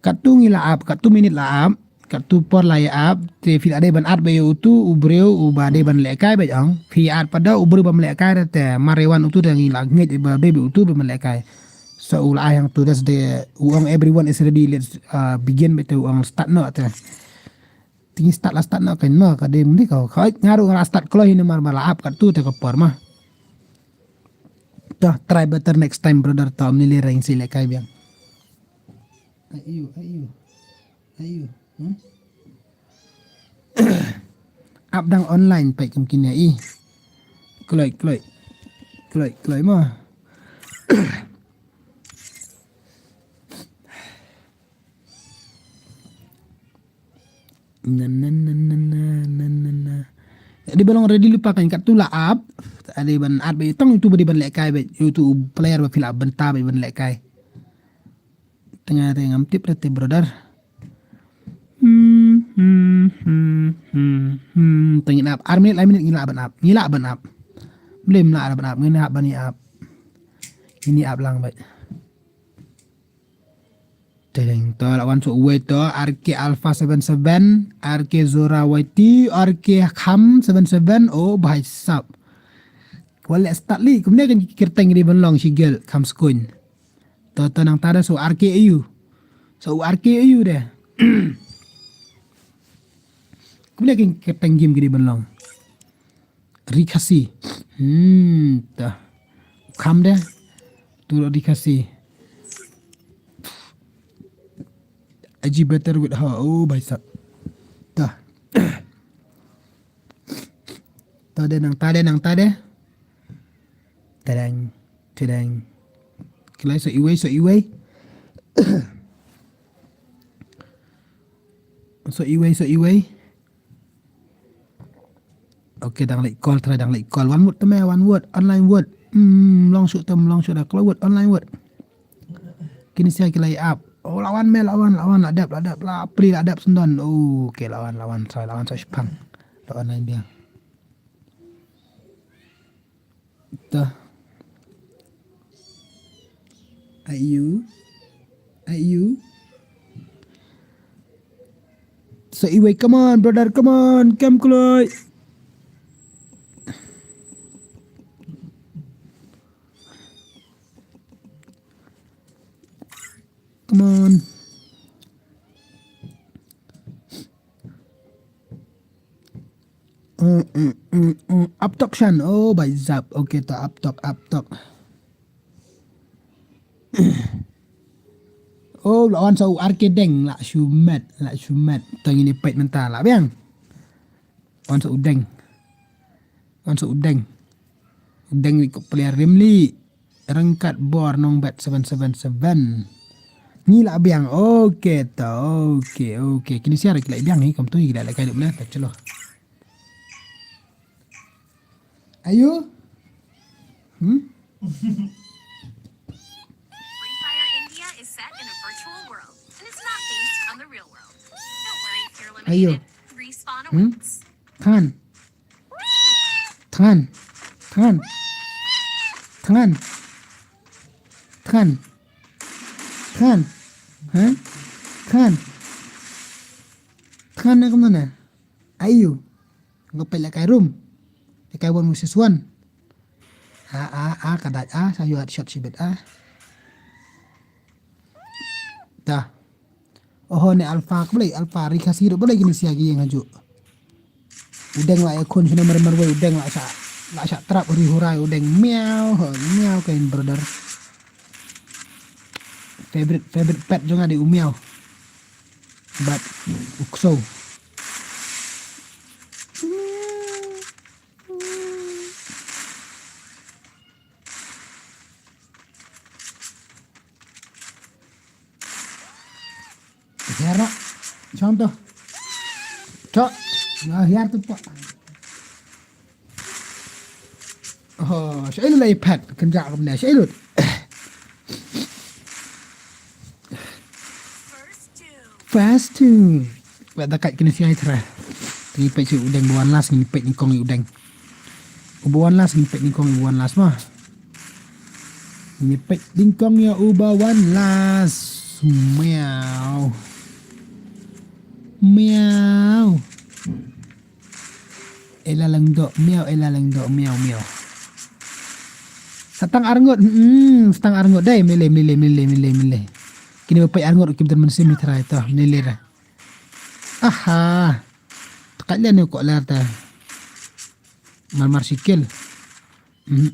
Kattu ngi la ap, kattu minit la ap, kattu por la ïa ap, te phi la dei ban add beit ïa utu u briew uba dei ban lehkai beit ong. Phi add pat da u briew bym lehkai te mar ïa wan utu te ngi la ngeit ba dei beit utu ba ban lehkai. So u la ai hangtu, that's the, u ong everyone is ready, let's, uh, begin beit te u ong start noh te. Te ngi start la start noh kein mo, ka dei mynta ka, ka, nga ruh nga la start kloi hi namar ba la ap kattu te ka por mo. To, try better next time brother, to ym ni lei reng shu lehkai biang. Aiu, aiu. Aiu. Hmm? Ap dang online peit kum kine i. Kloi, kloi. Kloi, kloi mo. Na, na, na. Dei ba long ready lypa kan katto la ap. Dei ban ap ba tang uto ba dei ban lehkai ba uto u player ba phi la ap bynta ba ban lehkai. Tang nga te ngam tip re te brother. Hmm, hmm, hmm, hmm, hmm. Tang ngin ap ar minit lai minit ngi lah ban ap. Ngi lah ban ap. Balei ym lah ban ap. Ngin ap ban ïa ap. Ngin ïa ap lang beit. Teng to la wan sa uwei to, R K Alpha seven seven, R K Zora Y T, R K Kham seven seven, oh bhai sab. Wale start li, kumne kan kyrteng dei ban long shi gel Kham Skun. To to nangta da sa R K A U. Sa R K A U de. Kumne kan kyrteng game ki dei ban long. Ri Khasi. Hmm, ta. Kham de. Tu Ri Khasi. Aji better with her. Oh, bhai sab. Ta. Ta de nangta de nangta de. Tadang, tadang. Kloi sa iwei, sa iwei. Sa iwei, sa iwei. Okay, dang leit call, try dang leit call. One word te me, one word, online word. Hmm, long shoot te, long shoot da, call word, online word. Kine sia ki la ap. Oh, la wan me, la wan, la wan, la dep, la dep, la pri, la dep sendon. Oh, okay, la wan, la wan, try, la wan, sa shipang. La online biang. Ta. Ayu. Ayu. Sa iwei, come on, brother, come on, kem kloi. Come on. Mm, mm, mm, mm. Aptok shan. Oh, bhai sab. Okay, to aptok, aptok. Oh, la wan sa u R K Deng, la shu met, la shu met. To ngin ïa peit mynta la biang. Wan sa u Deng. Wan sa u Deng. U Deng ni ko player rim li. Rangkat bor nong bet seven seven seven. Ngi la biang. Okay to. Okay, okay. Kine sia ki la biang hi, kam tu ki la la kai dum na ta chalo. Ayu? Hmm? Free Fire India is set in a virtual world, and it's not based on the real world. Don't worry if you're Ayu. Eliminated. Respawn Hmm? Awaits. Thangan. Thangan. Thangan. Thangan. Thangan. Thangan. Ha? Thangan. Thangan na kumno na? Ayu. Nga peit la kai room. La kai one versus one. A, a, a, ka dait a, sa ïoh headshot shibit a. Dah. Oho, ne Alpha, ka balei Alpha, Ri Khasi ruh, balei kine sia ki ïeng hajuh. U Deng la ïa khun shano mar mar wei, u Deng la shah, la shah trap ri hurai, u Deng miau, ho, miau ka in brother. Favorite, favorite pet jong nga dei u miau. Bad u ksew. Hiar noh. Chong to. Chok. Nga hiar tu pak. Oh, sha'ilut la iPad. Kynjah kumne. Sha'ilut. First two. Ba da kat kine siang itra. Ngi peit sha u Deng ba wan last, ngi peit nyngkong ïa u Deng. Uba wan last, ngi peit nyngkong ïa uba wan last ma. Ngi peit nyngkong ïa uba wan last. Miau. Miau. Ela lang doh miau, ela lang doh miau, miau. Sa tang arngut, hmm, sa tang arngut dei, mele, mele, mele, mele, mele. Kine ba peit arngut, kim don mynsiem itra ito, mele ra. Aha. Tekat lian ni kok lar ta. Mar mar sikil. Hmm.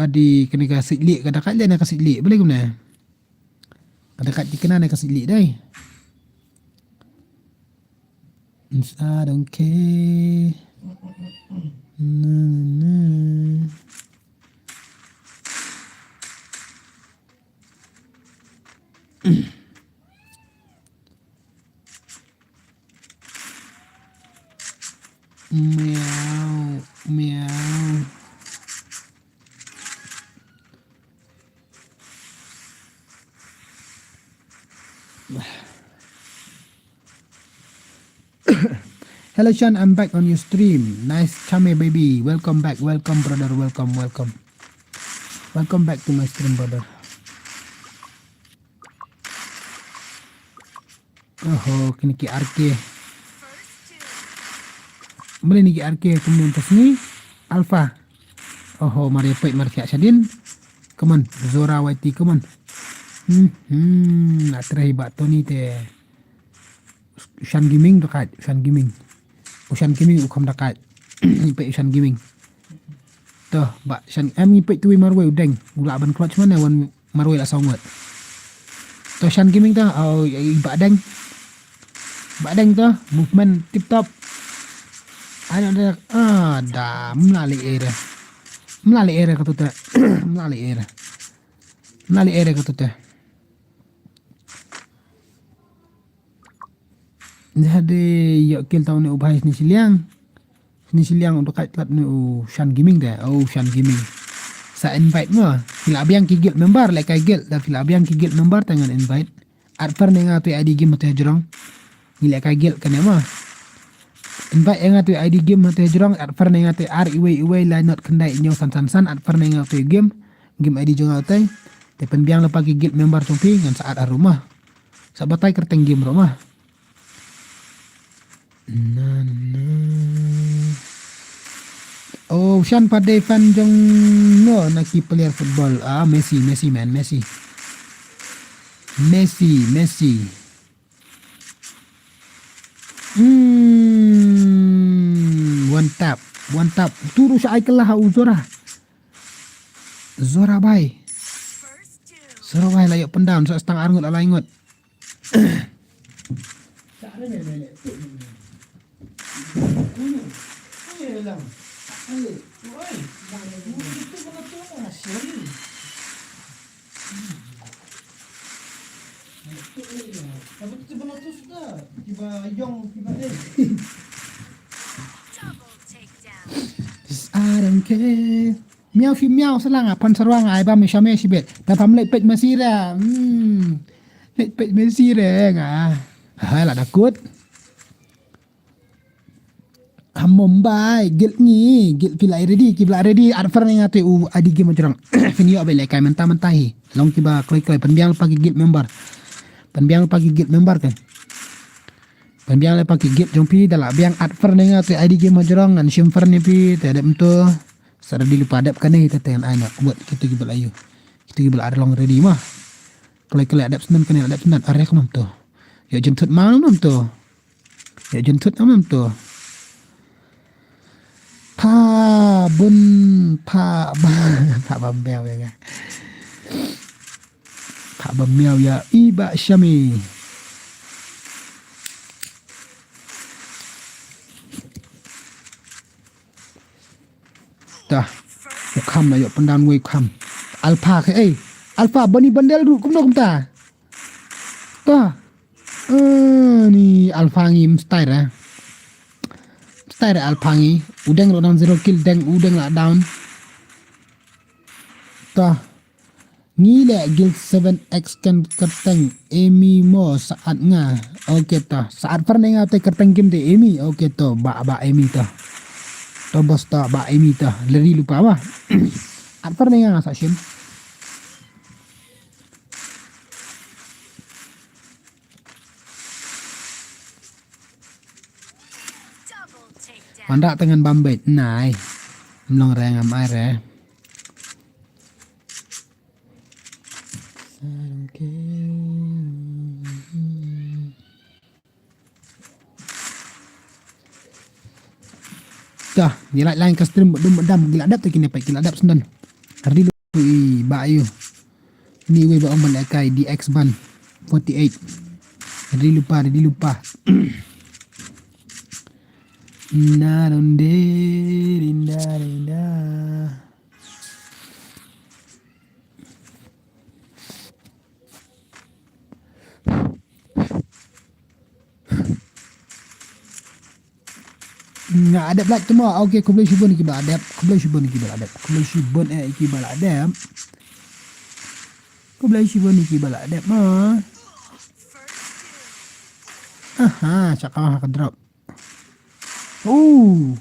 Adi kene ka sikli, ka tekat lian ka sikli. Boleh kumne? Ka tekat kene ka sikli dei. I don't care. Na, na, na. Meow, meow. Hello Sean, I'm back on your stream. Nice chame baby. Welcome back. Welcome brother. Welcome, welcome. Welcome back to my stream, brother. Oho, kine ki R K. Mane ni ki R K kumne tas ni. Alpha. Oho, mare peit mar siak shadien. Come on, Zora Y T, come on. Hmm, hmm, atre ba Tony te. Shan Gaming to kait, Shan Gaming. U Shan Gaming u kham da kait. Peit u Shan Gaming. To, ba Shan em ngi peit tu marwei u deng. U lah ban clutch mane wan marwei la song wat. To Shan Gaming to, oh, i ba deng. Ba deng to, movement tip top. Ano da, ah, da, mla le ere. Mla le ere ka tu te. Mla le ere. Mla le ere ka tu te. Ïa hade ïoh kill tang une u bhai sni siliang. Sni siliang u dekat lat une u Shan Gaming de. Oh, Shan Gaming. Sa invite mo. Phi la biang ki guild member, lehkai guild. Da phi la biang ki guild member te ngan invite. Add friend ïa nga tu I D game hate jrong. Ngi lehkai guild kane mo. Invite ïa nga tu I D game hate jrong. Add friend ïa nga tu ar iwei iwei lai not khyndai hynñiew san san san. Add friend ïa nga tu game. Game I D jong nga tu. Te pynbiang lypa ki guild member jong phi ngan sa add harum mo. Sa batai kyrteng game ruh mo. Na, na, na. Oh, Shan Pade fan jong no na ki player football. Ah, Messi, Messi man, Messi. Messi, Messi. Hmm, one tap, one tap. Turu sha ai kelah u Zora. Zora bai. Zora bai la ïoh pyndown sa stang arngut alai ngut. I don't care. Miau phi miau sa la nga pan sarwa nga ai bam shame shibet. Ta pam leit peit Messi re. Hmm. Leit peit Messi re nga. Hai la da kut. Ha Mumbai, guild ngi, guild phi la ready, ki la ready, add friend ïa nga te u I D game jrong. Phin ïoh ba lehkai mynta mynta hi. Long kiba kloi kloi, pynbiang lypa ki guild member. Pynbiang lypa ki guild member kan. Pynbiang lypa ki guild jong phi, da la biang add friend ïa nga te I D game jrong, ngan shim friend ïa phi, te dep to. Sa ready lypa dep kane te te ngan ai na, buat kitu kiba la ïoh. Kitu kiba la long ready mo. Kloi kloi dep snem kane, dep snem, are kumno to. Ïoh jynthut ma kumno to. Ïoh jynthut am nam to. Pha bun, pha ba, pha ba miau ïa nga. Pha ba miau ïa i ba shami. Tah. U kham la ïoh pyndown wei u kham. Alpha ke ei. Alpha bani bandel ruh kumno kumta. Tah. Eh, ni Alpha ngi mstai re. Mstai re Alpha ngi. U deng ruh down zero kill deng u deng la down. Tah. Ngi le guild seven X kan kyrteng Emi mo sa add nga. Okay to. Sa add friend nga te kyrteng game te Emi. Okay to. Ba ba Emi to. To bos to ba Emi to. Leri lupa ba. Add friend nga sa shim. Wanrah te ngan bam beit nai. Mlong re ngam ai re. Tah, ngi lait line ka stream dum dam, ngi la dep te kine peit, ngi la dep sendon. Ardi lu i ba ayu. Ni wei ba ong ban lehkai D X ban forty-eight. Ready lupa, ready lupa. Na dun de, din da, din da. Nga adep lait temo. Okay, khublei shibun ki ba adep. Khublei shibun ki ba adep. Khublei shibun eh ki ba adep. Khublei shibun ki ba adep ma. Aha, chaka ha ka drop. Oh,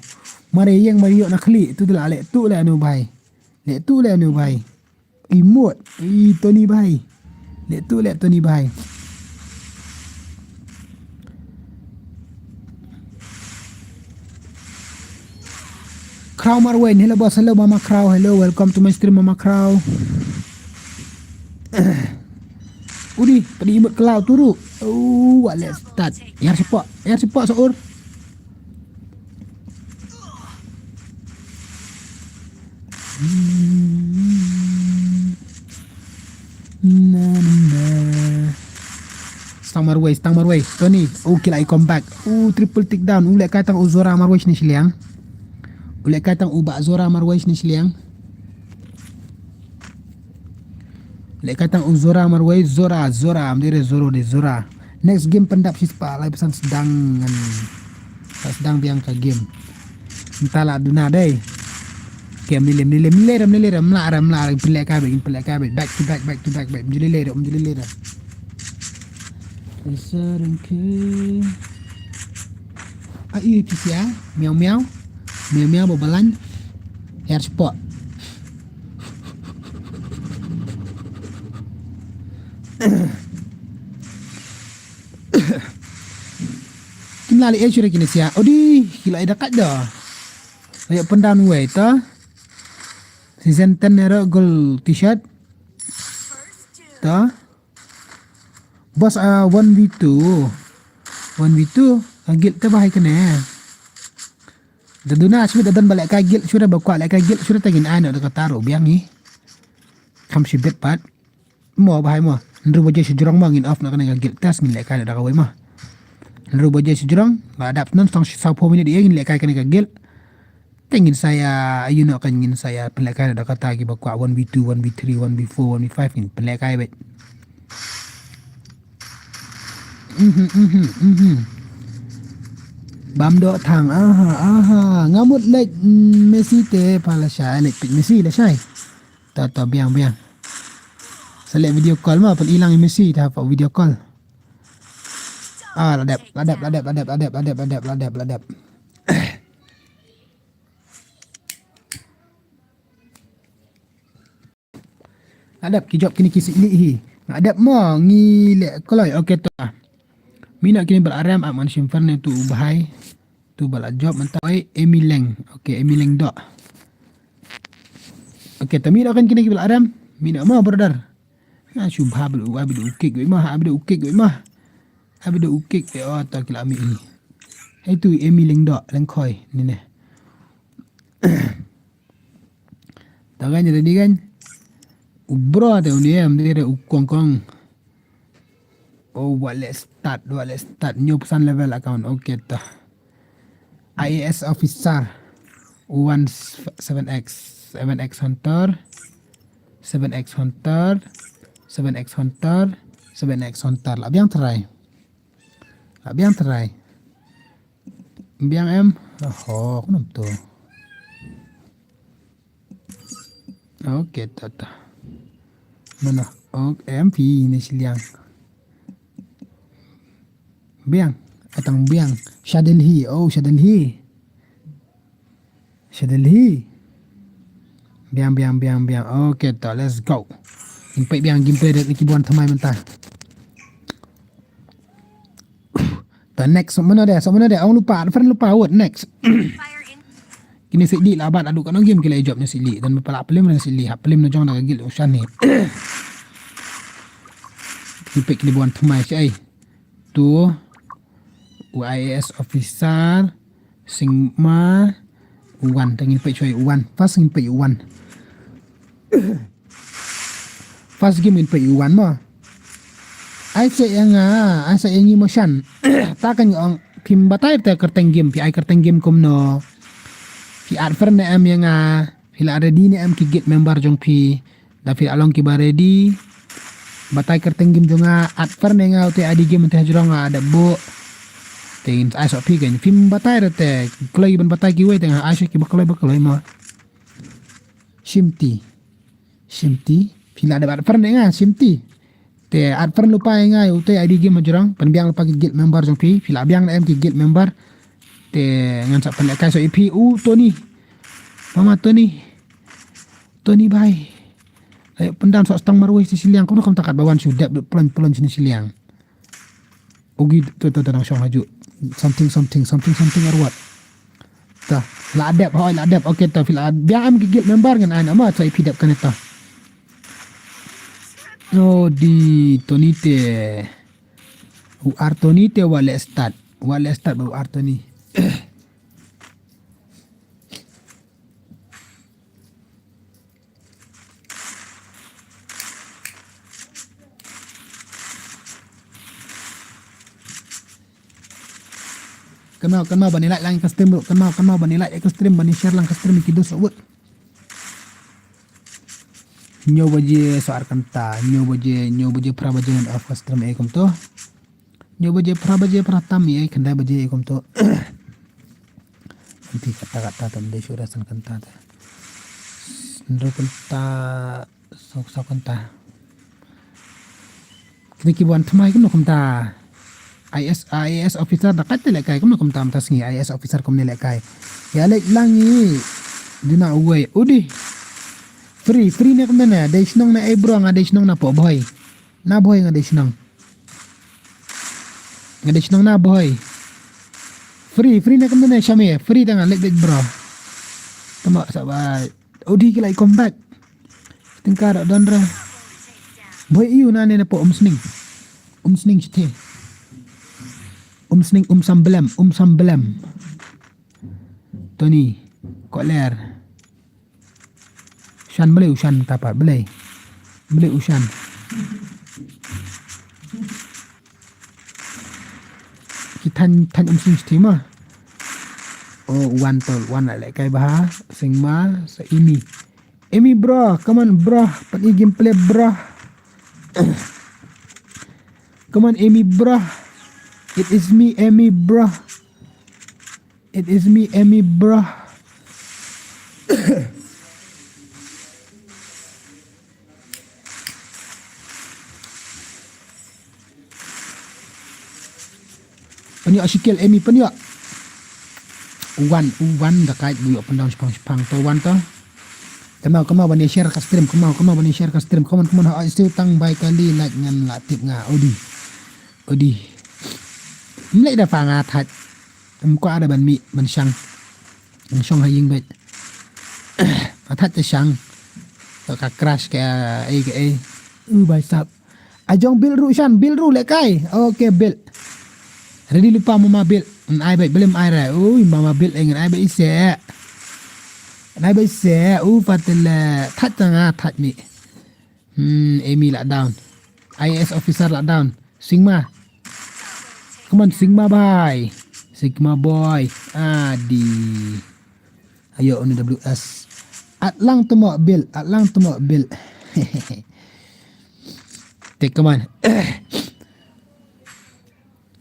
mare yang mare yok na khli tu la le tu le anu bai. Le tu le anu bai. Imut, i Tony bai. Le tu le Tony bai. Crow Marwei, hello boss, hello Mama Crow, hello, welcome to my stream Mama Crow. Udi, padi imut kelau turu. Oh, wa le start. Yar sepak, yar sepak saur. Na, na. Stang marwei, stang marwei. Tony, u kila i comeback. U triple take down. U leh kai tang u Zora marwei sini siliang. U leh kai tang u ba Zora marwei sini siliang. Leh kai tang u Zora marwei, Zora, Zora, am dire Zoro de Zora. Next game pyndap shi spah lai pesan sedang ngan. Sa sedang biang ka game. Entah lah duna dei. Game ni lem ni lem ni lem ni lem la ram la ram pynleh kai bek pynleh kai bek back to back back to back back. Mjuli leh ram mjuli leh ram. Sarang ke. Ai ti sia, miau miau. Miau miau babalan. Yar spot. Kim la li eh sure kine sia. Odi, kila ida kat da. Ayo pendan wei ta. Season ten nero gol t-shirt. Ta. Bos a one v two. One v two. Agil ta bahai kene. Da duna shu da dan ba leh kai guild shu da ba kwah leh kai guild shu da tangin ai no da ka taru biang hi. Kam shi bet pat. Mo bahai mo. Nru baje shi jrong mo ngin off na kane ka guild test ngin leh kai da ka wei mo. Nru baje shi jrong ba dap non song shi saw pho minute ye ngin leh kai kane ka guild. Tangin saya you know kan ngin saya pynleh kai da ka ta ki ba kwah one v two, one v three, one v four, one v five ngin pynleh kai bet. Mhm, mhm, mhm. Bam doh thang, aha, aha. Nga mut leh, mm, Messi te pa la shai, leh pik Messi la shai. Ta, ta, biang, biang. Sa leh video call ma, pyn ilang Messi ta pa video call. Ah, la dep, la dep, la dep. Adap ki jop kini ki sih lih hi. Adap mo ngi leh koloi, okay to. Mina kini bal arem ak man shimfer ne tu bahai. Tu bal jop mentau ai Emi Leng. Okay, Emi Leng dok. Okay, to mina kan kini ki bal arem. Mina mo brother. Ha shu bha bal u abi do ukik wi ma, abi do ukik wi ma. Abi do ukik wi, oh to kila mi hi. Hai tu Emi Leng dok, Leng Khoi ni ne. Ta kan, ready kan? U bro te uni em dire u kong kong. Oh, wa leh start, wa leh start. New pesan level account. Okay ta. I A S officer. One seven X, seven X hunter. Seven X hunter. Seven X hunter. Seven X hunter. La biang try. La biang try. Biang em. Oho, kunum tu. Okay, ta ta. Mana? Ok, em pi ne siliang. Biang, atang biang. Shadel hi, oh Shadel hi. Shadel hi. Biang, biang, biang, biang. Okay, ta, let's go. Impek biang gameplay dek ni kibon thamai mentah. Ta next, sok mana deh, sok mana deh. Ong lupa, friend lupa, what next? Kini sik di labat adu kan game kila jop ni sik di dan bapala pelim ni sik di ha pelim ni jong na gil usan ni. Kini pek kini buan thamai si ai. Tu U I A S officer sing ma wan tangin pek cuai wan pas ngin pek wan. First game in pei wan mo. Ai se yang a, ai se yang i mo shan. Ta kan ong Phim batai te kyrteng game, phi ai kyrteng game kumno. Phi add friend ne em ïa nga, phi la ready ne em ki guild member jong phi. Da phi la long kiba ready. Batai kyrteng game jong nga, add friend ne nga, u te I D game te hajrong nga da buh. Te ngin ai sha phi kein. Phim batai te kloi ban batai kiwei te nga ai sha kiba kloi ba kloi mo. Shimti. Shimti. Phi la dep add friend ne nga, Shimti. Te add friend lypa ïa nga, u te I D game hajrong, pynbiang lypa ki guild member jong phi, phi la biang ne em ki guild member. Te ngan sa pynlehkai sha ïa phi, u Tony. Mama Tony. Tony bhai. Ai, pyndown sha tang marwei shi shiliang, kumno kumta katba wan shu dep, dep, plunge, plunge shi shiliang. Ugi to to to nang shong haju. Something, something, something, something or what? Ta, la dep, hoi, la dep. Okay, ta phi la biang em ki guild member ngan ai na ma, ta phi dep kane ta. Oh, di Tony te. U ar Tony te wa le start. Wa le start ba u ar Tony. Kynmaw, kynmaw ban ïa like lang ka stream bro. Kynmaw, kynmaw ban ïa like ka stream, ban ïa share lang ka stream ki dos wut. Hynñiew baje sa ar kynta, hynñiew baje, hynñiew baje phra baje ngan off ka stream eh kumto. Hynñiew baje phra baje phra tam eh, khyndai baje eh kumto. Nanti kata kata tam de shu rasan kynta ta. Hynriew kynta, saw saw kynta. Kine ki wan thymmai kumno kumta. I A S, I A S officer da kat te lehkai kumno kumta mynta sngi I A S officer kumne lehkai. Ïa leit lang i. Duna uwei. Udi. Free, free ne kumne ne. Dei shnong ne ei bro nga dei shnong na Pohbhoi. Na Bhoi nga dei shnong. Nga dei shnong na Bhoi. Free, free ne kumne ne shame. Free da nga leit leit bro. Tama sa ba. Udi ki lai come back. Tyngka da don re. Bhoi iu na ne na po Umsning. Umsning shthe. Umsning Umsamblem, Umsamblem. Tony, Koler. Shan Blei u shan tapa Blei. Blei u shan. Ki than than Umsning shthe ma. Oh, wan tol, wan la lehkai bha. Sing ma, sa Emi. Emi bro, come on bro. Pat i gameplay bro. Come on Emi bro. It is me Emi bro. It is me Emi bro. Pynïoh shikel Emi pynïoh. Wan, u wan da kait bu ïoh pyndown shipang shipang to wan to. Kynmaw kynmaw ban ïa share ka stream, kynmaw kynmaw ban ïa share ka stream. Come on, come on, ha ai siu tang bai kali like ngan la tip nga. Odi. Odi. Mlei da fa nga thait. Em kwah da ban mih ban shang. Ban shong ha ïing bad. Atat te shang. Ka crash ka ei ka ei. U bai sap. Ajong bil ru shan bil ru le kai. Okay bil. Ready lupa mama bil. Ngan ai bai belim ai ra. Ui mama bil ngan ai bai ise. Ngan ai bai ise. U fatel that tanga that mi. Hmm, Emi la down. I A S officer la down. Sigma. Come on, Sigma boy. Sigma boy. Adi. Ayo, uni W S. Atlang temo bil, atlang temo bil. Te come on.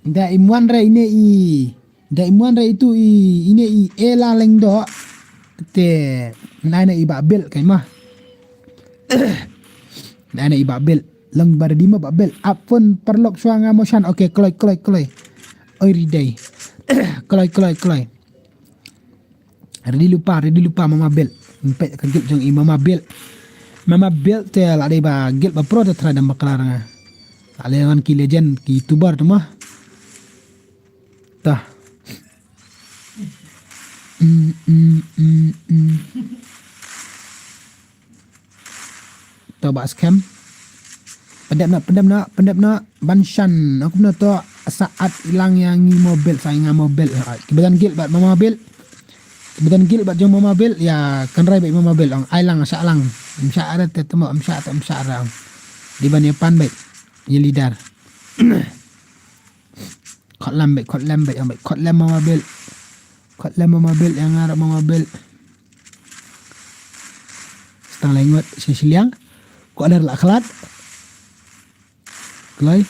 Da imwan ra ine i. Da imwan ra itu i ine i ela lengdo. Te nai na i ba bil kai ma. Nai na i ba bil. Lang bar di ma ba bil. Apun perlok suanga motion. Okay, kloi kloi kloi. Oi ridai. Kloi kloi kloi. Ready lupa, ready lupa mama bil. Mpet ka guild jong i mama bil. Mama bil te la dei ba guild ba pro te try dam bakla nga. La dei wan ki legend ki youtuber tu mah. Tah. Mm, mm, mm, mm. To ba scam. Pendem na, pendem na, pendem na ban shan. Aku pun to saat ilang yang ngi mobil, sa nga mobil. Ki badan gil bat mama bil. Ki badan gil bat jong mama bil ya kan rai bat mama bil ong ai lang sa lang. Msha ada te temo msha te msha rang. Di ban ya pan bat. Ya leader. Ko lem bad, khot lem bad, ïa bad, khot lem Mama Bil. Khot lem Mama Bil, ïa nga ruh Mama Bil. Stang lai ngut shi shiliang. Khot lem la khlad. Kloi.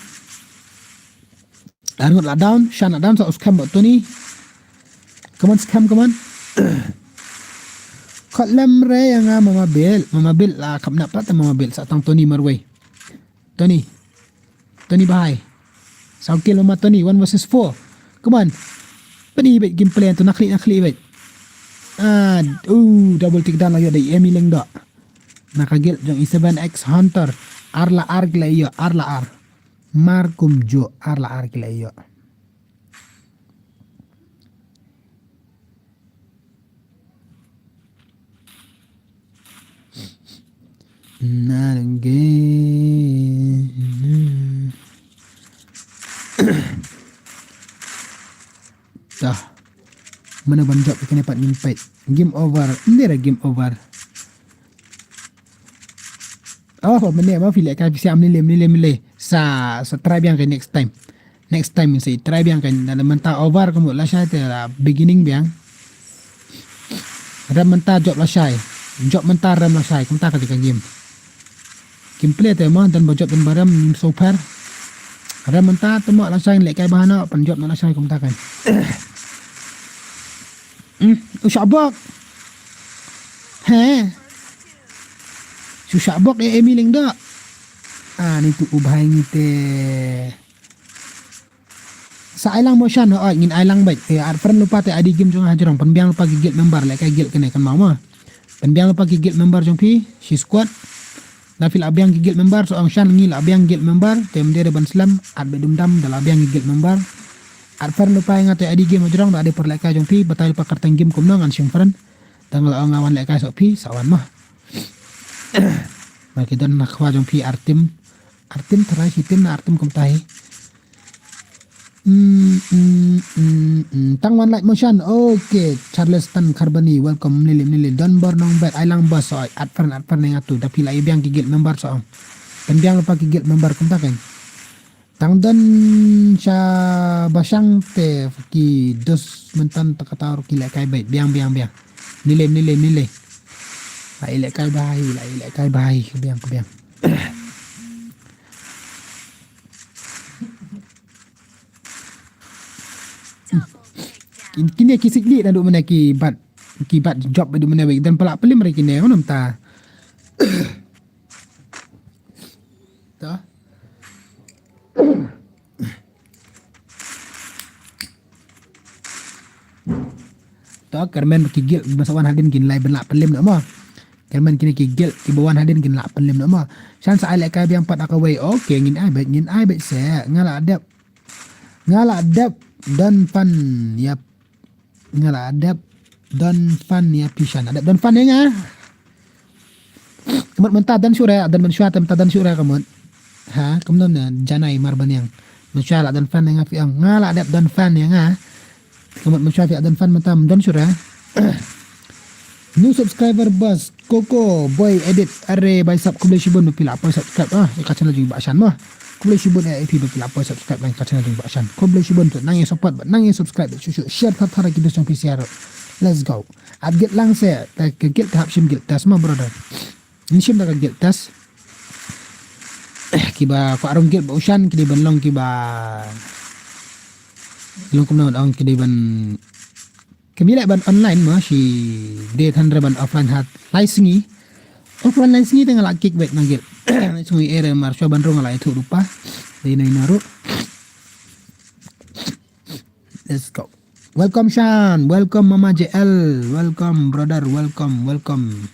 Ar ngut la down, Shan la down, sa u skhem bad Tony. Come on, skhem, come on. Khot lem re ïa nga Mama Bil, Mama Bil la kham nap pat Mama Bil sa tang Tony marwei. Tony. Tony Bahai. Saw kill Mama Tony, one versus four. Come on. Pynïaid bad gameplay tu na khlieh na khlieh bad. Ah, uh, double take down la ïoh da Emi Lyngdoh. Na ka guild jong E seven X Hunter. Ar la ar ki la ïoh, ar la ar. Mar kumjuh, ar la ar ki la ïoh. Na dang ge. Dah. Mana ban jop kane pat ngin peit. Game over. Ini dah game over. Oh, ba mene ba phi leh kai phi siam nilem nilem nilem. Sa, sa try biang kai next time. Next time sa try biang kai, na mynta over kumta lashai te la beginning biang. Rem mynta jop lashai. Jop mynta rem lashai kumta ka dei ka game. Gameplay te mo don ba jop don ba rem so far. Rem mynta te mo lashai leh kai ba hano pan jop na lashai kumta kai. Hmm, u shah bok. He. Shu shah bok e Emi Lyngdoh. Ah, ni tu u bhai ngi te. Sa ai lang mo Shan, oh, ngin ai lang bad. Eh, ar friend lypa te I D game jong nga ha jrong. Pynbiang lypa ki guild member, leh kai guild kane kan mau mo. Pynbiang lypa ki guild member jong phi, shi squad. Da phi la biang ki guild member, sa ong Shan ngi la biang guild member, te ym dei da ban slem, at bad dum dam, da la biang ki guild member. Ar friend lypa ïa nga te I D game ha jrong, da dei por leh kai jong phi, batai lypa kyrteng game kumno ngan shim friend. Tang la ong nga wan leh kai sa phi, sa wan mo. Mar ki don na khwa jong phi ar team. Ar team tharai shi team na ar team kumta hi. Mm, mm, mm, mm. Tang wan like mo Shan. Okay, Charleston Carboni, welcome. Nili, nili. Don bor nong bet, ai lang bos oi. At friend, at friend nga tu. Da phi la i biang ki guild member so. Pynbiang lypa ki guild member kumta kan. Tang don sha bashang te ki dos mynta ta ka taur ki leh kai beit. Biang, biang, biang. Nile, nile, nile. La i leh kai bha hi, la i leh kai bha hi. Biang, biang. Kin-, kine ki sikli naduh mynne ki bat, ki bat jop naduh mynne wei. Don pala plim re kine, ngan mynta. Ta. To, kyrmen ki guild ba sa wan hadien kin lai ban lah pynlem noh mo. Kyrmen kine ki guild ki ba wan hadien kin lah pynlem noh mo. Shan sa ai leh kai biang pat ha kawei. Okay, ngin ai beit, ngin ai beit se. Nga la dep. Nga la dep don fan ïa, nga la dep don fan ïa phi Shan. Dep don fan ïa nga. Ka mut mynta don shuh re, don mynshuwa te mynta don shuh re ka mut. Ha, kumno ne, Janai Marbaniang. Mynshuwa la don fan ïa nga phi ong. Nga la dep don fan ïa nga. Ka mut mynshuwa phi la don fan mynta don shuh re. New subscriber bas, Koko Boy Edit. Are bai sap, khublei shibun ba phi la poi subscribe, ah, ïa ka channel jong Bah Shan mo. Khublei shibun ïa phi ba phi la poi subscribe lang ïa ka channel jong Bah Shan. Khublei shibun to, nang ïa support bad nang ïa subscribe, shu shu share thar thar ïa ki dos jong phi share. Let's go. At guild lang se, ta ka guild ta hap shim guild test mo brother. Ngin shim da ka guild test. Ki ba kwah rung guild bad u Shan ki dei ban long ki ba, long kumno ong ki dei ban, ki ba leh ban online mo, shi dei than re ban offline ha lai sngi. Offline lai sngi te nga la kick beit na guild. Lai sngi ere mar shuwa ban rung nga la ïathuh rupa. Dei na ina ruh. Let's go. Welcome Shan, welcome Mama J L, welcome brother, welcome, welcome.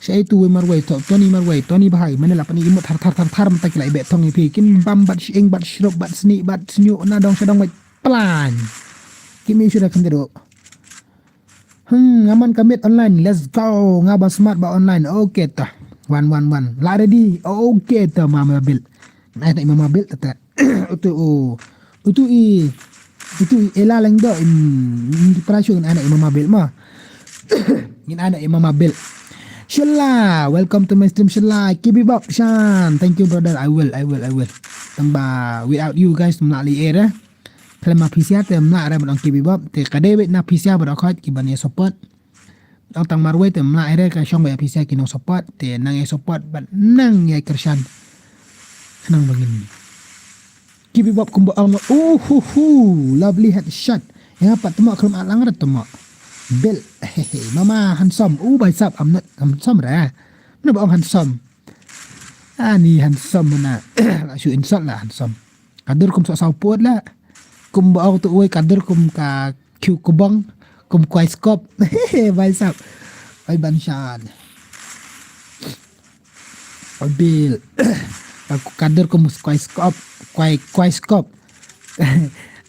Sha itu wei marwei to, Tony marwei, Tony Bahai, mane la pani imut thar thar thar thar mynta ki la i beh thong i phi, kin bam bad shing bad shrup bad sni bad sniu na dong sha dong bad plan. Ki mi shu da kham dedo. Hmm, nga man ka miet online, let's go. Nga ba smart ba online, okay ta. Wan, wan, wan. La ready, okay ta Mama Bil. Nai ta Mama Bil ta ta. Utu u, utu i, utu i Ella Lyngdoh in, in prashu ngin anak i Mama Bil ma. Ngin anak i Mama Bil. Shella, welcome to my stream Shella. Keep it up Shan. Thank you brother. I will, I will, I will. Tamba without you guys, mla li air eh. Khlem ma pisa te mla re ban ong ki bibop te ka dei beit na pisa ba da khot ki ban ïa support. Ong tang marwei te mla re ka shong ba ïa pisa ki nong support te nang ïa support ban nang ïa kyrshan. Khnang ba ngin ki bibop kumba ong ma uhuhu, lovely headshot. Ïa pat tmo khlem alang re tmo. Bil hehe mama handsome u bai sap am not handsome re. Mano ba ong handsome. Ani handsome mana. La shu insult la handsome. Ka dur kum sok saw pud la. Kum ba ong tu uwei ka dur kum ka kiu kubong. Kum kwai skop. Bai sap. Oi ban shan. Oi bil. Ka dur kum kwai skop. Kwai kwai skop.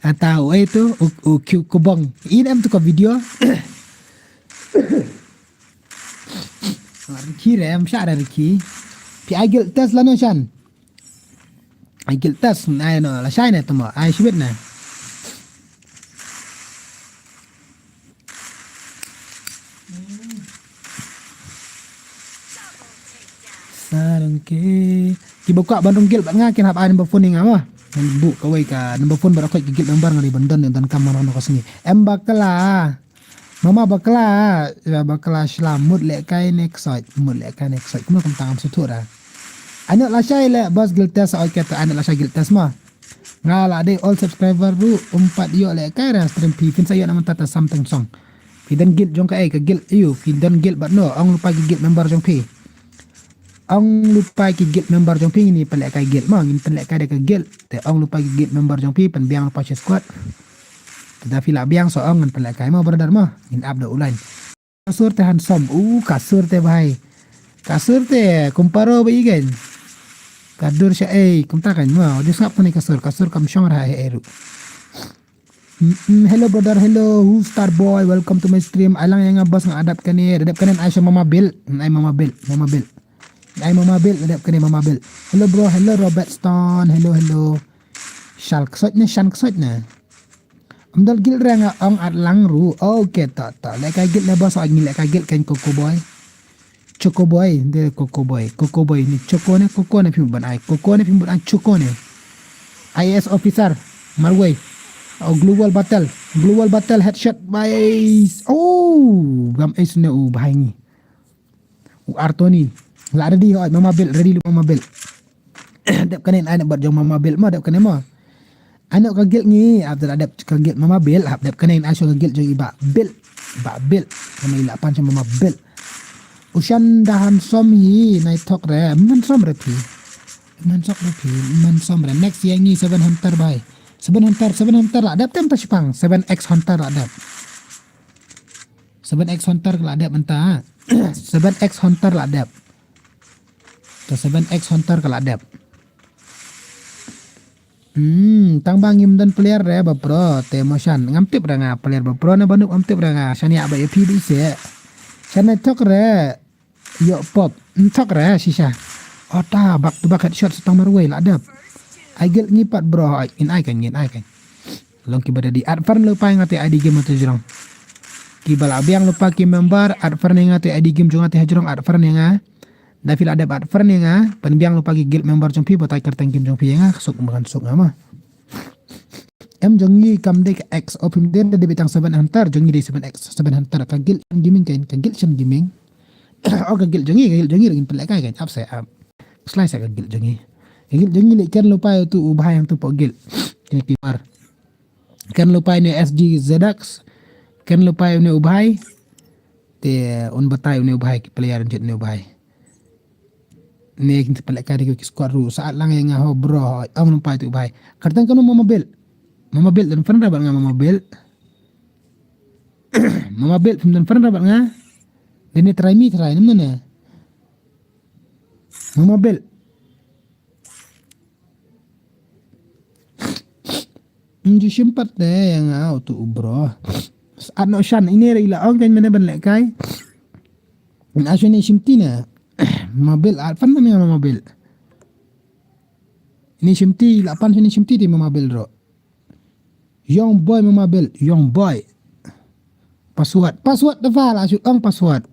Ata uwei tu u kiu kubong. In em tu ka video. Riki re em sha re riki. Pi ai guilt test la no shan. Ai guilt test ai no la shai ne tmo ai shibit ne. Sarang ke ki ba kwah ban rung guilt bad nga kin hap ai number phone ïa nga ma. Ngan buh kawei ka number phone ba da khot ki guilt number nga dei ban don don kam ma no ka sngi. Em bakla. Mama bakla, ya bakla shla mut lehkai ne ksoit, mut lehkai ne ksoit. Kumno kumta ngam sngewthuh ra. Ano la shai leh bos guilt test oi kata ano la shai guilt test ma. Nga la dei all subscriber ruh um pat ïoh lehkai ra stream phi phin sa ïoh na mynta ta something song. Phi don guilt jong kaei ka guilt ïa u phi don guilt bad no ong lypa ki guilt member jong phi. Ong lypa ki guilt member jong phi ngin pynlehkai guilt ma ngin pynlehkai da ka guilt. Te ong lypa ki guilt member jong phi pynbiang lypa shi squad. Te da phi la biang so ong ngin pynlehkai ma brother ma ngin ap da u line. Ka sur te handsome u ka sur te bhai. Ka sur te kumparo ba igen. Ka dur sha ei kumta kan ma u sngap tani ka sur ka sur kam shong ra ei ei ruh. Mm, mm, hello brother, hello, who star boy, welcome to my stream. Ai lang ïa nga bos nga adap kane, adap kane ai sha mama bil, ai mama bil, mama bil. Ai mama bil, adap kane mama bil. Hello bro, hello Robert Stone, hello hello. Shal ksot ne, shan ksot ne. Am dal gil re nga ong at lang ru. Okay, to to. Lehkai gil le bos ong lehkai gil kan Coco boy. Choco boy, de Coco boy. Coco boy ni Choco ne, Coco ne phim ban ai. Coco ne phim ban ai Choco ne. I A S officer, marwei. Oh, global battle. Global battle headshot by. Oh, gam ace ne u bhai ni. U Artoni. La ready hoi, mama bil, ready lu mama bil. Dep kane ai ne bat jong mama bil, ma dep kane ma. Ano ka guilt ngi ap da dep ka guilt mama bil ap dep kane ai shu ka guilt jong i ba bil ba bil. Kama ila pan shu mama bil. Ushan da handsome hi nai thok re man som re phi. Man sok re phi man som re next yang ngi seven hunter bai. Seven hunter seven hunter la dep tem ta shipang seven X hunter la dep. Seven X hunter la dep enta. Seven X hunter la dep. Ta seven X hunter ka la dep. Hmm, tang ba ngim don player re ba pro te motion. Ngam tip re nga player ba pro ne ba nuk ngam tip re nga. Shania ba ya phi bi se. Shania tok re. Yo pop. Tok re shisha. Ota back to back headshot setang marwei la dep. Ai gel ngi pat bro. Ai in ai kan ngin ai kan. Long ki ba dadi at far lo pai ngate I D game tu jrong. Ki ba la biang lo pa ki member at far ne ngate I D game jong ngate jrong at far ne nga. Da phi la dep at far ne nga, pynbiang lypa ki guild member jong phi, batai kyrteng game jong phi ïa nga, suk makan suk nga ma. Em jong ngi kam dei ka X, o phim dei da dei bitang seven hunter, jong ngi dei seven X, seven hunter, ka guild gaming kan, ka guild shan gaming. O ka guild jong ngi, ka guild jong ngi, ngin pynlehkai kan, ap sa ap. Slai sa ka guild jong ngi. Ka guild jong ngi leh kan lypa ïa tu u bhai hangtu po guild. Kine ki mar. Kan lypa ïa ne S G Zedax. Kan lypa ïa ne u bhai. Te un batai une u bhai ki player jit une u bhai. Ne kin te pynlehkai da ki squad ruh sa at lang ïa nga ho bro ho ong lypa tu u bhai. Kyrteng kano mama bel. Mama bel don friend rabat nga mama bel. Mama bel phim don friend rabat nga. Dene try me try ne mane. Mama bel. Nju shim pat te ïa nga utu u bro. At no shan ine re ila ong kan mene ban lehkai. Na shu ne shim ti ne. Mobil at fan na mi mobil. Ni shim ti la pan shu ni shim ti ti mobil ro. Young boy mobil, young boy. Password, password da fa la shu ong password.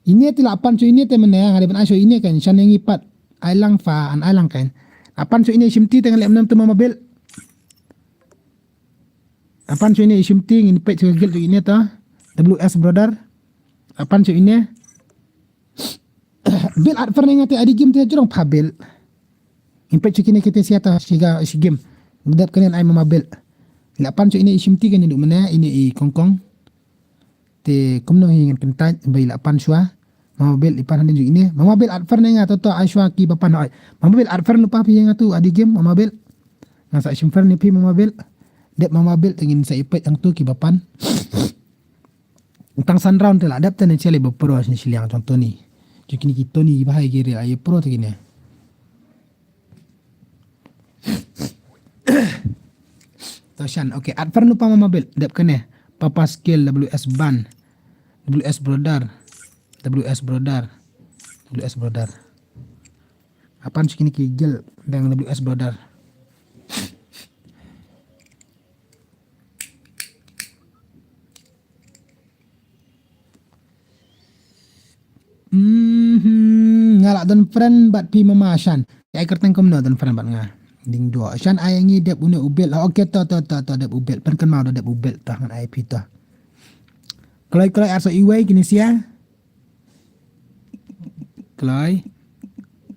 Ine ti la pan shu ine te mene nga de ban ai shu ine kan shan ngi pat. Ai lang fa an ai lang kan. La pan shu ine shim ti te ngan leh mnem tu mama bel. Apan shu ine i shim ti ngin peit shu guild shu ine ta. W S brother. Apan shu ine. Bel at fer ne nga te adi game te jrong pha bel. Ngin peit shu kine kite sia ta shiga shi game. Dep kane ai mama bel. La pan shu ine i shim ti kane du mene ine i kongkong. Te kumno hi ngan kyntait ba i la pan shwa. Mama bel i pan hadien ju ine. Mama bel at fer ne nga to to ai shwa ki ba pan hoi. Mama bel at fer nu pa phi nga tu adi game mama bel. Nga sa shim fer ne phi mama bel. Dep mama bel te ngin sa i peit ang tu ki ba pan. Tang san round te la dep te ne chele ba pro shin shiliang jong Tony. Ju kini ki Tony ba hai ki re ai pro te kine. To shan, okay. At fer nu pa mama bel dep kane. Papa skill W S ban. W S brother. W S brother. W S brother. Apan shu kini ki gel dang W S brother. Mhm, nga la don friend bad phi mama shan. Ai kyrteng kumno don friend bad nga. Ding do. Shan ai ngi dep une u bel. Okay to to to to dep u bel. Pyn kynmaw da dep u bel to ngan ai phi to. Kloi kloi arso iwei kini sia. Kloi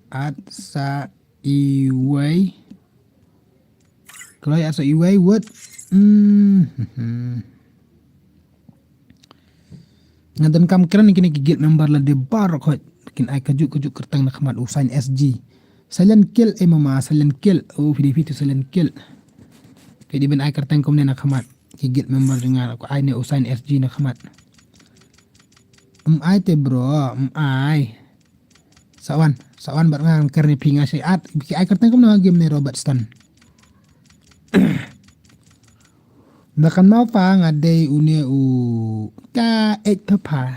arso iwei. Kloi arso iwei wut. Hmm. Nga donkam kren kine ki guild member la de barok hoj. Kin ai kajuk kajuk kyrteng na khmat u sign S G. Silent kill eh mama silent kill. Oh phi dei phi tu silent kill. Phi dei ban ai kyrteng kumne na khmat. Ki guild member jong nga ko ai ne u sign S G na khmat. Em ai te bro, em ai. Sawan, sawan bad nga kyrni phi nga shai at. Ki ai kyrteng kumno game ne Robert Stan. Da kan mau pa nga dei une u ka et papa.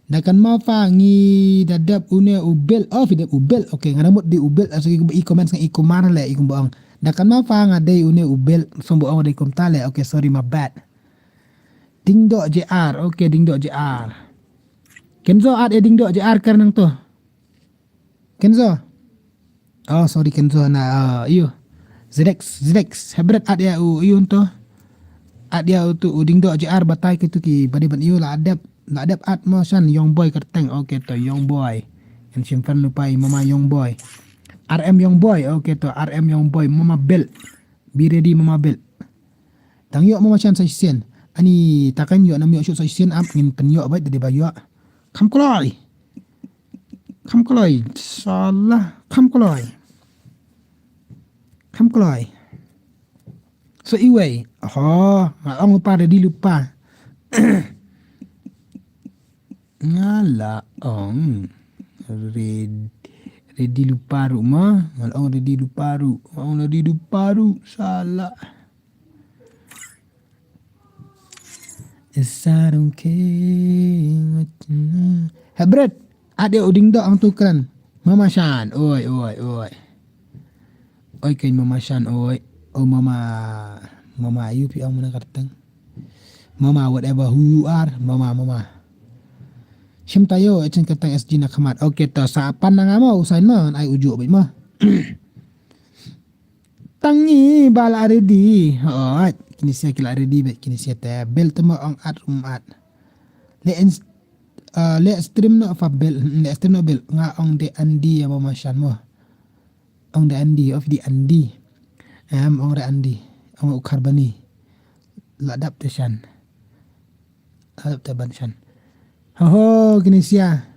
Da kan mau pa ngi da dep une u bel. Oh phi dep u bel. Okay, nga da mut dei u bel. Aso i comments nga i kumar le i kumba ong. Da kan mau pa nga dei une u bel. Somba ong dei kumta le. Okay, sorry, my bad. Ding dok J R. Okay, ding dok J R. Kenzo at e ding dok J R kar nang tu. Kenzo. Oh sorry Kenzo na uh, iyo. Zidex, Zidex. Hebret at ya u iyo tu. At ya u tu u ding dok J R batai ke tu ki badi ban iyo la adep. La adep at mo shan young boy kerteng. Okay tu young boy. Kan simpan lupai mama young boy. R M young boy. Okay tu R M young boy mama bel. Be ready mama bel. Tang yok mama shan sa shisien. Ani takan yok nam yok shuk sa shisien ap ngin pen yok bait dadi ba yok. Kham kloi. Kham kloi. Salah. Kham kloi. Kham kloi. So iwei. Ho, nga ong lupa ready lupa. Nga la ong ready, ready lupa ru ma. Nga la ong ready lupa ru. Nga ong ready lupa ru. Salah. Is I don't care what you know. Hebret, ada uding dok ang tukran. Mama Shan, oi oi oi. Oi kan Mama Shan oi. Oh mama, mama ayu pi ang mana kartang. Mama whatever who you are, mama mama. Shim tayo echin kartang S G na khamat. Okay to sa pan na ngama usain ma ai ujuk bait ma. Tangi ba la ready. Hooid, kini sia ki la ready bad kini sia te bel te ma ong at um at. Le en uh, le stream no fa bel, le stream no bel nga ong de Andy ya Mama Shan mo. Ong de Andy of the Andy. Em ong re Andy. Ong u Karbani. La dap te Shan. Alap te ban shan. Ho ho kini sia.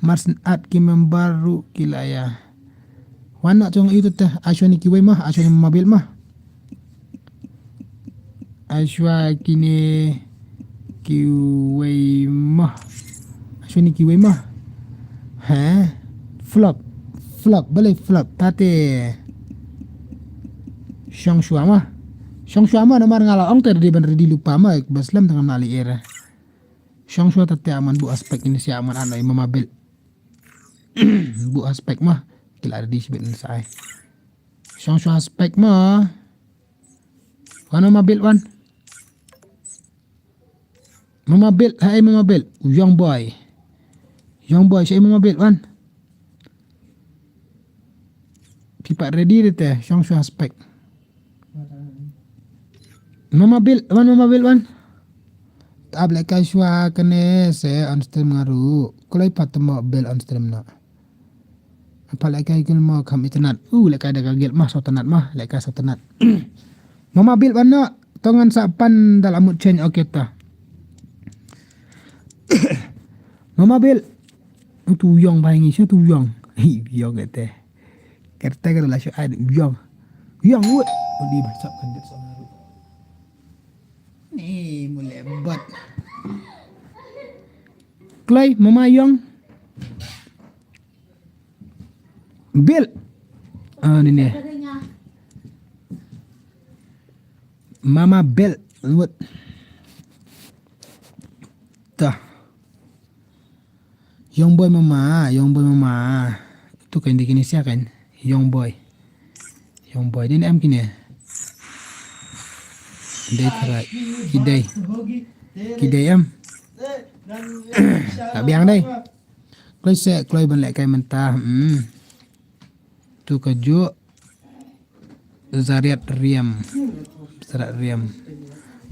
Mars at ki member ru ki la ya. Wan nak chong itu te ashwa ni kiwei mah, ashwa ni mabil mah. Ashwa kini kiwei mah. Ashwa ni kiwei mah. Ha? Flop. Flop, balai flop. Tate. Shong shwa mah. Shong shwa mah namar nga la ong te ready ban ready lupa mah. Baslam tengah nak li era. Shong shwa tate aman bu aspek ini si aman ano imam abil. Bu aspek mah. Kila ready sibit ni sai. Shong shwa aspek mah. Wan mama bil wan. Mama bil, hai mama bil. Young boy. Young boy, sai mama bil wan. Pipa ready deh te, shong shwa aspek. Mama Bill, wan Mama Bill, wan. Ap lehkai shuwa kane se on stream nga ruh. Kloi pat mo Bill on stream na. Apa lehkai gil mo kham itynnad. Uh, lehkai da ka gil mah sawtynnad mah, lehkai sawtynnad. Mama Bill wan noh, to ngan sa pan da la mut change, okay ta. Mama Bill. Utu yong bai ngi shu tu yong. Hi yong ete. Kerte kerte la shu ai yong. Yong wut. Udi ba sap kan sap. Ni mule bat. Kloi mama yong. Bill. Ah, ni ni. Mama Bill. Wut. Tah. Young boy mama, young boy mama. Tu kan di kini sia kan. Young boy. Young boy din em kini. Dei tharai. Ki dei. Ki dei em. Ka biang dei. Kloi se, kloi ban lehkai mynta. Hmm. Tu ka ju. Zariat riam. Zariat riam.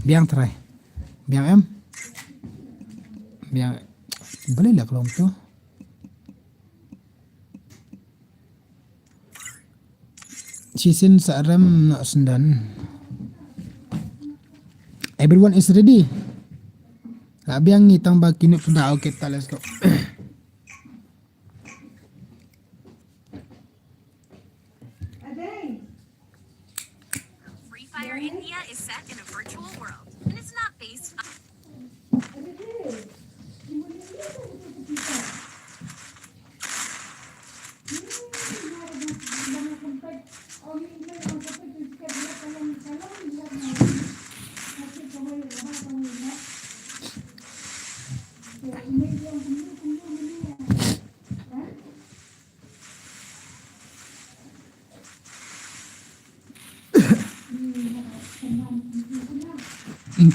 Biang tharai. Biang em. Biang. Boleh lah kalau tu. Sisin sa rem nak sendan. Everyone is ready. Lah biang ni tang ba kinut sudah, okay ta, let's go. Free Fire India is set in a virtual world, and it's not based on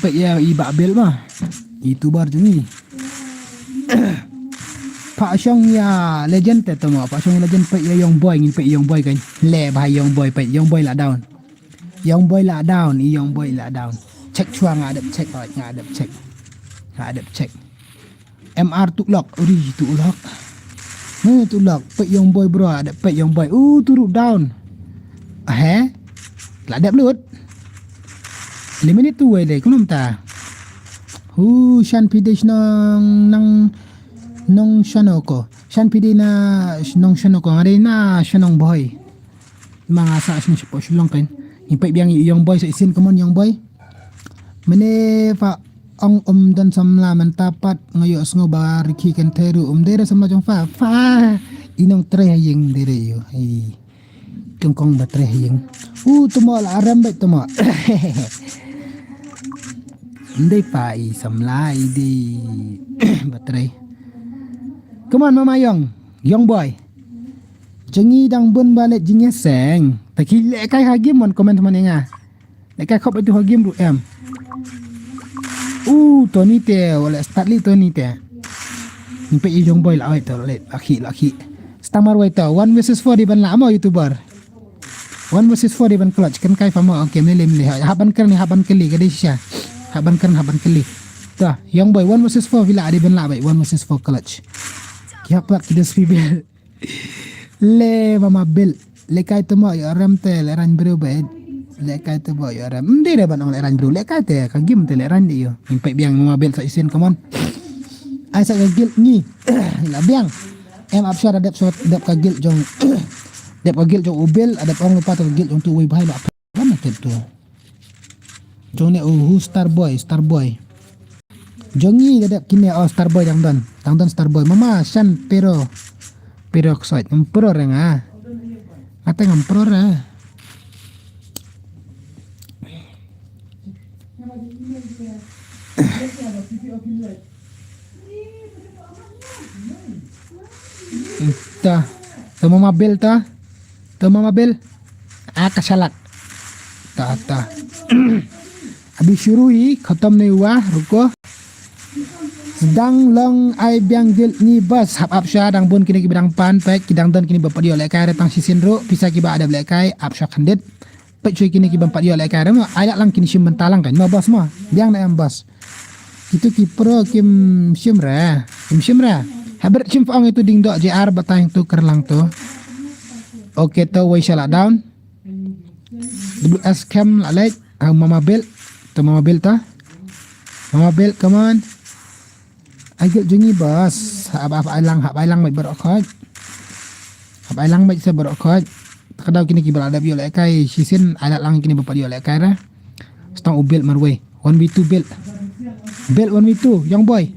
Peit ïa i Bah Bel ba. YouTuber jong ngi. Pha shong ïa legend te to mo, pha shong ïa legend, peit ïa Young Boy, ngin peit Young Boy kan. Le ba Young Boy, peit Young Boy la down. Young Boy la down, i Young Boy la down. Check chwa nga dep check, nga dep check. Nga dep check. M R Tulok, uri Tulok. Ni Tulok, peit Young Boy bro, ada peit Young Boy. Uh, turu down. Ah, he? La dep lut. Lima minit tu wei dei, kumno mynta. Hu, shan phi dei shnong nang nong shano ko. Shan phi dei na nong shano ko, nga dei na shanong boy. Ma nga sa shnong shapoh Shillong kan. Ngi peit biang i Young Boy sa isin, come on Young Boy. Mane pha ong um don samla mynta pat nga ïohsngew ba rikhi kan thei ruh um dei re samla jong pha. Pha i nong trei ha ïing dei re ïoh. Ei. Kong kong ba trei ha ïing. U tumo la aram beit tumo. Ndei pha i samla i dei ba trei. Come on mama Young, Young Boy. Jong ngi dang bun ba leit jingïaseng. Ta ki lehkai ha game mon comment mon ïa nga. Lehkai khop itu ha game ruh em. Uh, Tony te, wala start li Tony te. Ngi peit i Young Boy la wai to, la khih, la khih. Stammer wai to, one versus four dei ban lah mo YouTuber. One versus four dei ban clutch, kan kai pha mo, okay, mele mele. Hap ban kren, hap ban kylli, ka dei shisha. Hap ban kren, hap ban kylli. To, Young Boy, one versus four phi lah dei ban lah bai, one versus four clutch. Ki hap pat ki dos phi bel. Le mama Bel. Lehkai tumo ïoh rem te lehraiñ briew beit. Lehkai tumo ïoh rem. Ym dei re ban ong lehraiñ briew. Lehkai te ka game te lehraiñ dei ïoh. Ngin peit biang mama Bel sa isin, come on. Ai sa ka guild ngi. La biang. Em ap sha da dep sha dep ka guild jong. Dep ka guild jong u Bel, a dep ong lypa te ka guild jong tu uwei bhai la. Lama tip tu. Jong ne, oh, who Starboy, Starboy. Jong ngi da dep kine, oh, Starboy dang don. Dang don Starboy. Mama, shan pero. Pero ksoit. Ngam pro re nga. Ate ngam pro re. Ta. Ta mama Bel ta. Ta mama Bel. Ah, ka shalak. Ta, ta. Abhi shuru hi, khatam nahi hua, ruko. Sdang long ai biang guild ngi bas, hap ap sha dang bun kine kiba dang pan, peit ki dang don kine ba pat ïoh lehkai re tang shisien ruh, pisa kiba dep lehkai, ap sha khyndiat. Peit shuh kine ki ban pat ïoh lehkai re mo. Ai lad lang kine shim bynta lang kan mo boss mo. Biang na em boss. Kitu ki pro kim shim re. Kim shim re. Haba shim fa ong itu ding doh J R ba tang tu ker lang tu. Okay to wei sha la down. W S Cam la leh. Ah, Mama Bel. To Mama Bel to. Mama Bel, come on. Ai guild jong ngi boss. Hap hap ai lang, hap ai lang bad baroh khoit. Hap ai lang bad sa baroh khoit. Ka daw kine ki ba la dep ïoh lehkai shisien, ai lad lang kine ba pat ïoh lehkai re. Stang u Bel marwei. One v two Bel. Bel one v two, young boy.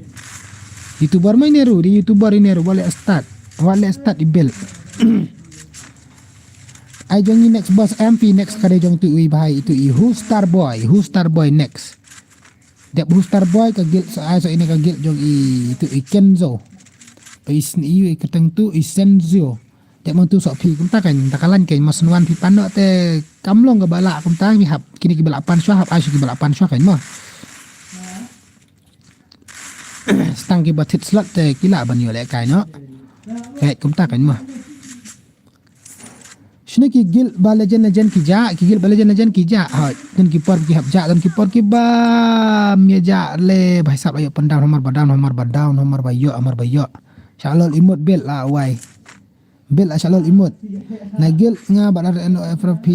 YouTuber mai ne ru, di YouTuber ine ru, wat leh start. Wat leh start i Bel. Ai jong ngi next boss M P next ka dei jong tu i bhai itu i Who Star Boy, Who Star Boy next. Dep Who Star Boy ka guild sa ai sa ine ka guild jong i tu i Kenzo. Pa i sn i i kyrteng tu i Senzio. Dep mang tu sok phi kumta kan ta ka lain kan mas nuan phi pan noh te kam long ka ba la kumta phi hap kine ki ba la pan shuwa hap ai shuh ki ba la pan shuwa kan mo. Stang ki ba thit slot te ki la ban ïoh lehkai noh. Kaei kumta kan mo. Shine ki guild ba legend legend ki ja, ki guild ba legend legend ki ja. Ha, don ki por ki hap ja, don ki por ki ba mia ja le ba hisap ayo pan down hamar ba down hamar ba down hamar ba ïoh hamar ba ïoh. Shalol imut Bel la wai. Bel la shalol imut. Na guild nga ba dar N O F R P.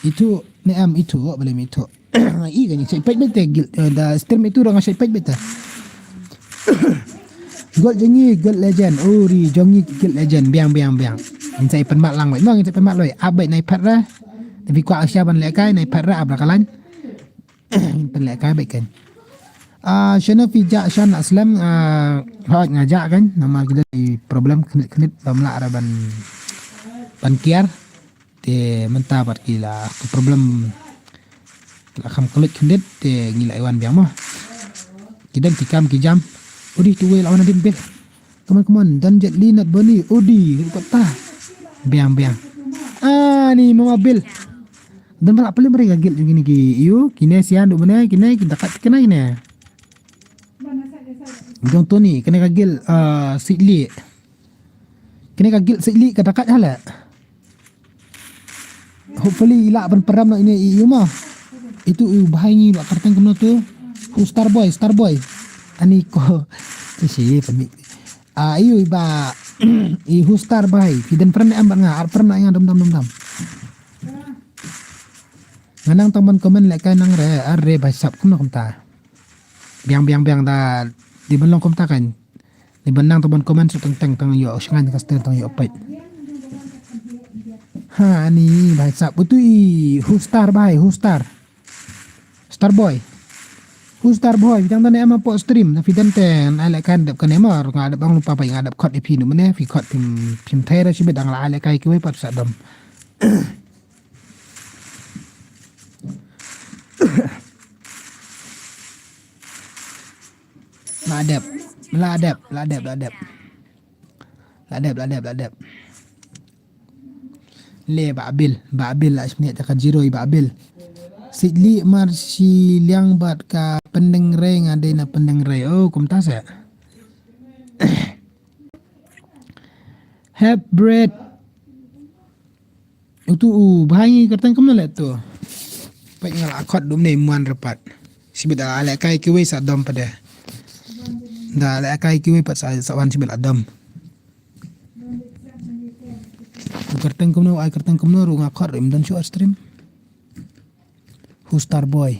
Itu ne am itu bale mi itu. I kan sai pek bete guild eh, da stream itu dong sai pek bete. Gold jong ngi gold legend. Uri jong ngi gold legend biang biang biang. Ngin sai pen mat lang wei. Ngin sai pen mat wei. Abai nai pat ra. Tapi kwa asya ban lekai nai pat ra abra kalan. Ngin pen lekai baik kan. Ah, shano pi ja shan aslem ah hoj nga ja kan. Nama kita di problem khnit khnit bamla ra ban ban kiar. Te mynta pat ki la ka problem la kham klik khyndiat te ngi la wan biang mo. Ki dang ki kam ki jam. Udi tu wei la wan adin bil. Come on, come on. Dan jet li nat bani. Udi. Kata. Biang, biang. Ah, ni mama bil. Dan bala pelim ri gagil jong kini ki. Iyo, kine sian duk mene, kine ki dakat kine, kine. Jong Tony, kine gagil, ah, sikli. Kine gagil sikli ka dakat hala. Hopefully ila ban peram no ine i uma. Itu u bahai ngi ba kartang kumno tu. Hu Starboy, Starboy. Ani ko. Tu si pami. Ah, iu ba i hu Star bahai. Ki dan peran am ba nga, ar peran nga dam dam dam dam. Nganang tang ban komen le kai nang re, ar re ba sap kumno kumta. Biang biang biang da di ban long kumta kan. Ni ban nang tang ban komen su teng teng tang yo shngan ka ster tang yo pait. Ha ani bai sap utu i hu star bai hu star. Star boy. Hu star boy bidang da ne ama po stream na fidan ten ai le kan dep kan ema nga dep ang lupa pai nga dep khot ipi nu mene fi khot pim pim thai ra shibit dang la ai le kai kiwei pat sa dom. La dep, la dep, la dep, la dep. La dep, la dep, la dep. Le ba bil, ba bil la shmit ka jiro ba bil. Sitli mar shi liang bat ka pendeng rei nga dei na pendeng rei. Oh, kumta sa. Hep bread. Utu u bhai ngi kyrteng kumno le tu. Pek nga la khot dum ne muan repat. Sibit ala ala kai kiwei sa dom pada. Da ala kai kiwei pat sa sa wan sibit la dom. U kyrteng kumno ai kyrteng kumno ru nga khot rim don shu stream. Hu Starboy.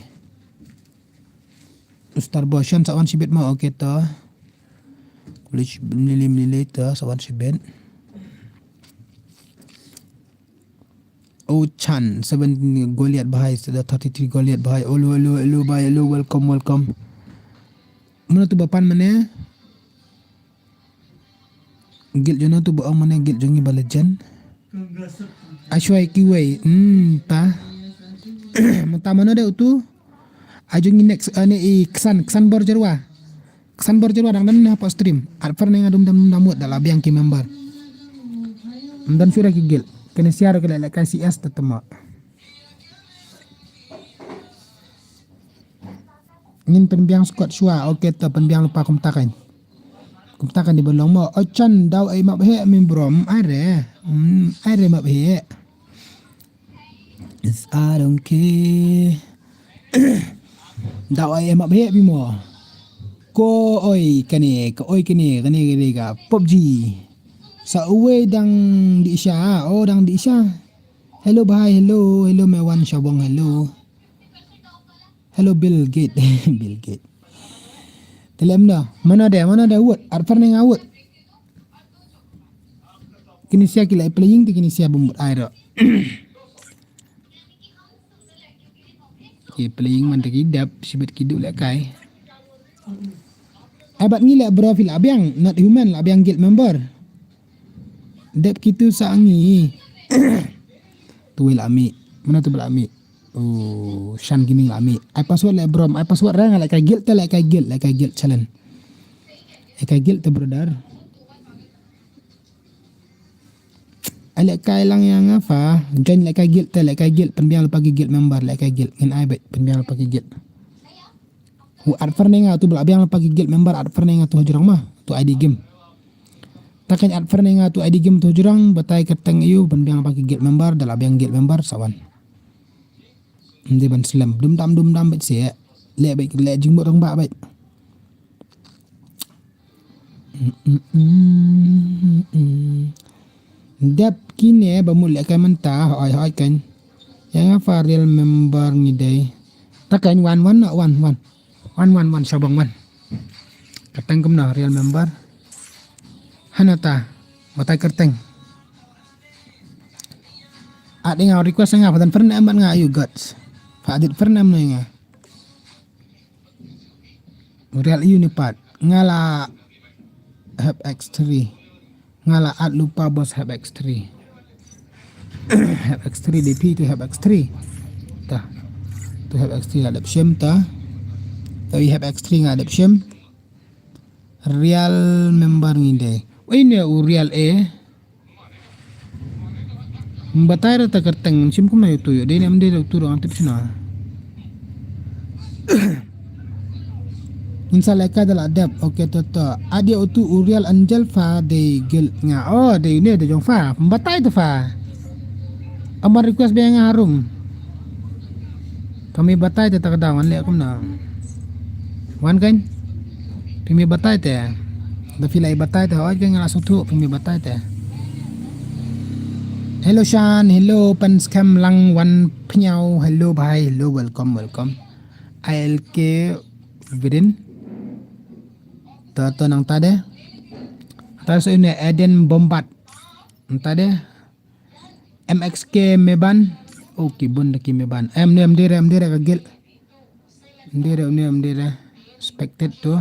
Hu Starboy shan sa wan sibit ma okay to. Kulich mlili mlili to sa wan sibit. Oh Chan seven Goliath bahai sada thirty three Goliath bahai olu olu olu bahai olu welcome welcome. Mano tu bapan mane? Guild jong ngi tu ba ong mane guild jong ngi ba legend. Ashwai kiwei. Hmm ta. Mata mano de utu? Ai jong ngi next ani i ksan ksan bor jerwa. Ksan bor jerwa dang dan na po stream. At per ne nga dum dam dam mut da la biang ki member. Dam sura ki guild. Kene siar kene le kai C S tetema. Ngin pynbiang squad shuwa. Okay to pynbiang lupa kumta kan. Kumta kan di ban long mo. Ochan daw ai map he min brom. Ai re. Hmm, ai re map he. Yes, I don't care. Da oi em ap he bimo. Ko oi kane, ko oi kane, kane kane ka PUBG. Sa uwei dang di sha, oh dang di sha. Hello bhai, hello, hello Mewan Shabong, hello. Hello Bill Gates, Bill Gates. Telem da, mana da, mana da wut, arpar ne nga wut. Kini sia ki la playing te kini sia bumut ai ro. Ki playing man te ki dep sibet ki du lehkai. Ai bat ngi leh bro phi la biang, not human, la biang guild member. Dep kitu sa ngi. Tu la mi. Mana tu la mi. Oh, Shan Gaming la mi. Ai password leh bro, ai password ra nga lehkai guild te lehkai guild, lehkai guild challenge. Lehkai guild te brother. Ai lehkai lang ïa nga pha, join lehkai guild te lehkai guild, pynbiang lypa ki guild member lehkai guild, ngin ai beit pynbiang lypa ki guild. Hu arpar ne nga tu ba la biang lypa ki guild member arpar ne nga tu hajrong ma, tu I D game. Takan arpar ne nga tu I D game tu hajrong, batai kyrteng ïa u, pynbiang lypa ki guild member, da la biang guild member, sa wan. Ym dei ban slem, dum dam, dum dam beit se, leh beit, leh jingmut rangbah beit. Dep kine ba mut lehkai mynta, hoi hoi kan. Ïa nga pha real member ngi dei. Ta kan wan wan na wan wan. Wan wan wan Shabong wan. Kyrteng kumno real member. Hana ta. Batai kyrteng. At ïa nga request nga pha dang pernah amat nga ayu guts. Pha adit pernah mno ïa nga. Real ïa u ne pat. Nga la Hep X three. Nga la at lypa bos Hep X three. Hep X three D P tu Hep X three. Ta. Tu Hep X three nga dep shim ta. Ta ïa Hep X three nga dep shim. Real member ngi dei. Wei ne u real e. Batai ra ta kyrteng shim kumno ïa utu ïa dei ne em dei ra utu ra tip shina. Insa lehkai da la dep, okay to to. Adia utu u real angel pha dei guild nga. Oh, dei ne dei jong pha. Batai tu pha. Amar request ba nga harum. Pynmih batai te ta ka daw ngan leh kumno. Wan kan? Pynmih batai te. Da phi lai batai te hoi kan nga la sngewthuh pynmih batai te. Hello Shan, hello Pan Skhem Lang Wan Pynïaw, hello bhai, hello welcome welcome. I L K Vidin. To to nang ta de. Ta so ine Eden Bombat. Nta de. M X K Meban. Oh ki bun da ki Meban. Em ne em dei re em dei re ka guild. Em dei re em dei re. Expected tu.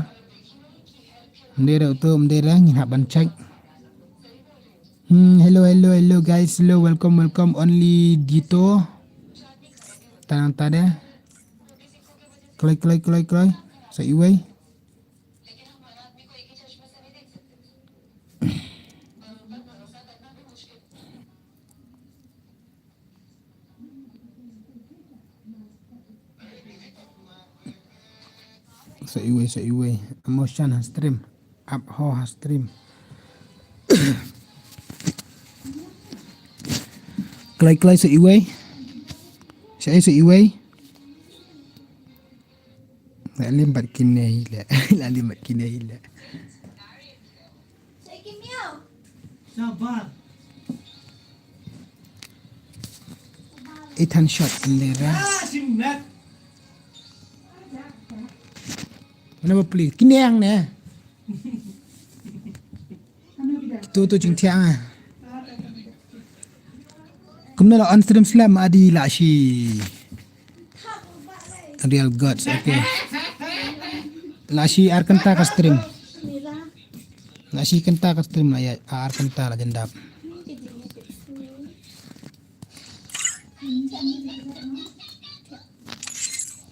Em dei re tu em dei re ngin hap ban check. Hmm, hello hello hello guys, hello, welcome welcome. Only Dito. Tanang ta de. Kloi kloi kloi kloi. Sa iwei. Sa iwei, sa iwei. Emotion ha stream. Up ho ha stream. Kloi kloi sa iwei. Sa iwei, sa iwei. La lim bad kine hi le. La lim bad kine hi le. Eight hundred shot in there. Mana ba pli? Kine ang ne. Tu tu jingthiang ah. Kumno la on stream slem adi la shi. Real gods, okay. La shi ar kynta ka stream. La shi kynta ka stream la ïa ar kynta la jendap.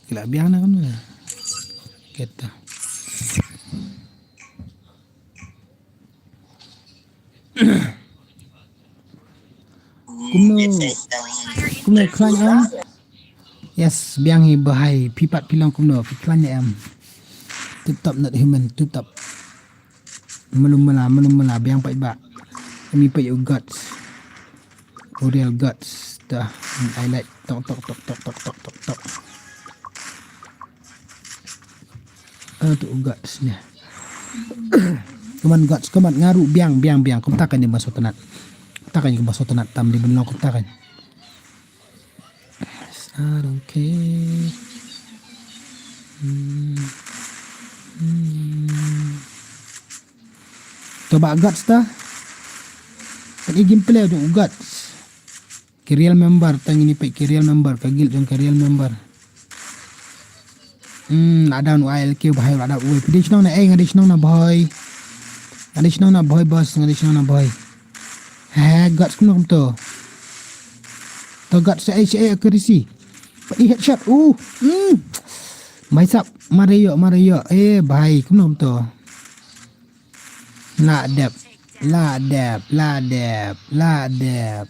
Ki la biang na kumno. Kita. Kumno, kumno khlaiñ em? Yes, biang hi bha hi, phi pat phi long kumno, phi khlaiñ em? Tip top not human, tip top. Malum mala, malum mala, biang pat ba. Kami pat u gods. U real gods. Dah, I like. Tok, tok, tok, tok, tok, tok, tok, tok. Ah, tu guts ne. Come on, guts, come on, nga ruh biang, biang, biang. Kumta kan ïa ba sngewtynnat. Kumta kan ïa ba sngewtynnat tam dei ban long kumta kan. I don't care. Hmm. Hmm. To ba guts ta. Kan i gameplay jong u guts. Ki real member, tang ini peit ki real member, ka guild jong ki real member. Hmm, la down u I L K, Bhoi la down u. Phi dei shnong na ei? Nga dei shnong na Bhoi. Nga dei shnong na Bhoi, boss, nga dei shnong na Bhoi. He, guts kumno kumto. To guts sa ei, sa ei, accuracy. Pat i headshot. Uh, hmm. Bhai sab, mare ïoh, mare ïoh. Eh, bhai, kumno kumto. La dep, la dep, la dep, la dep.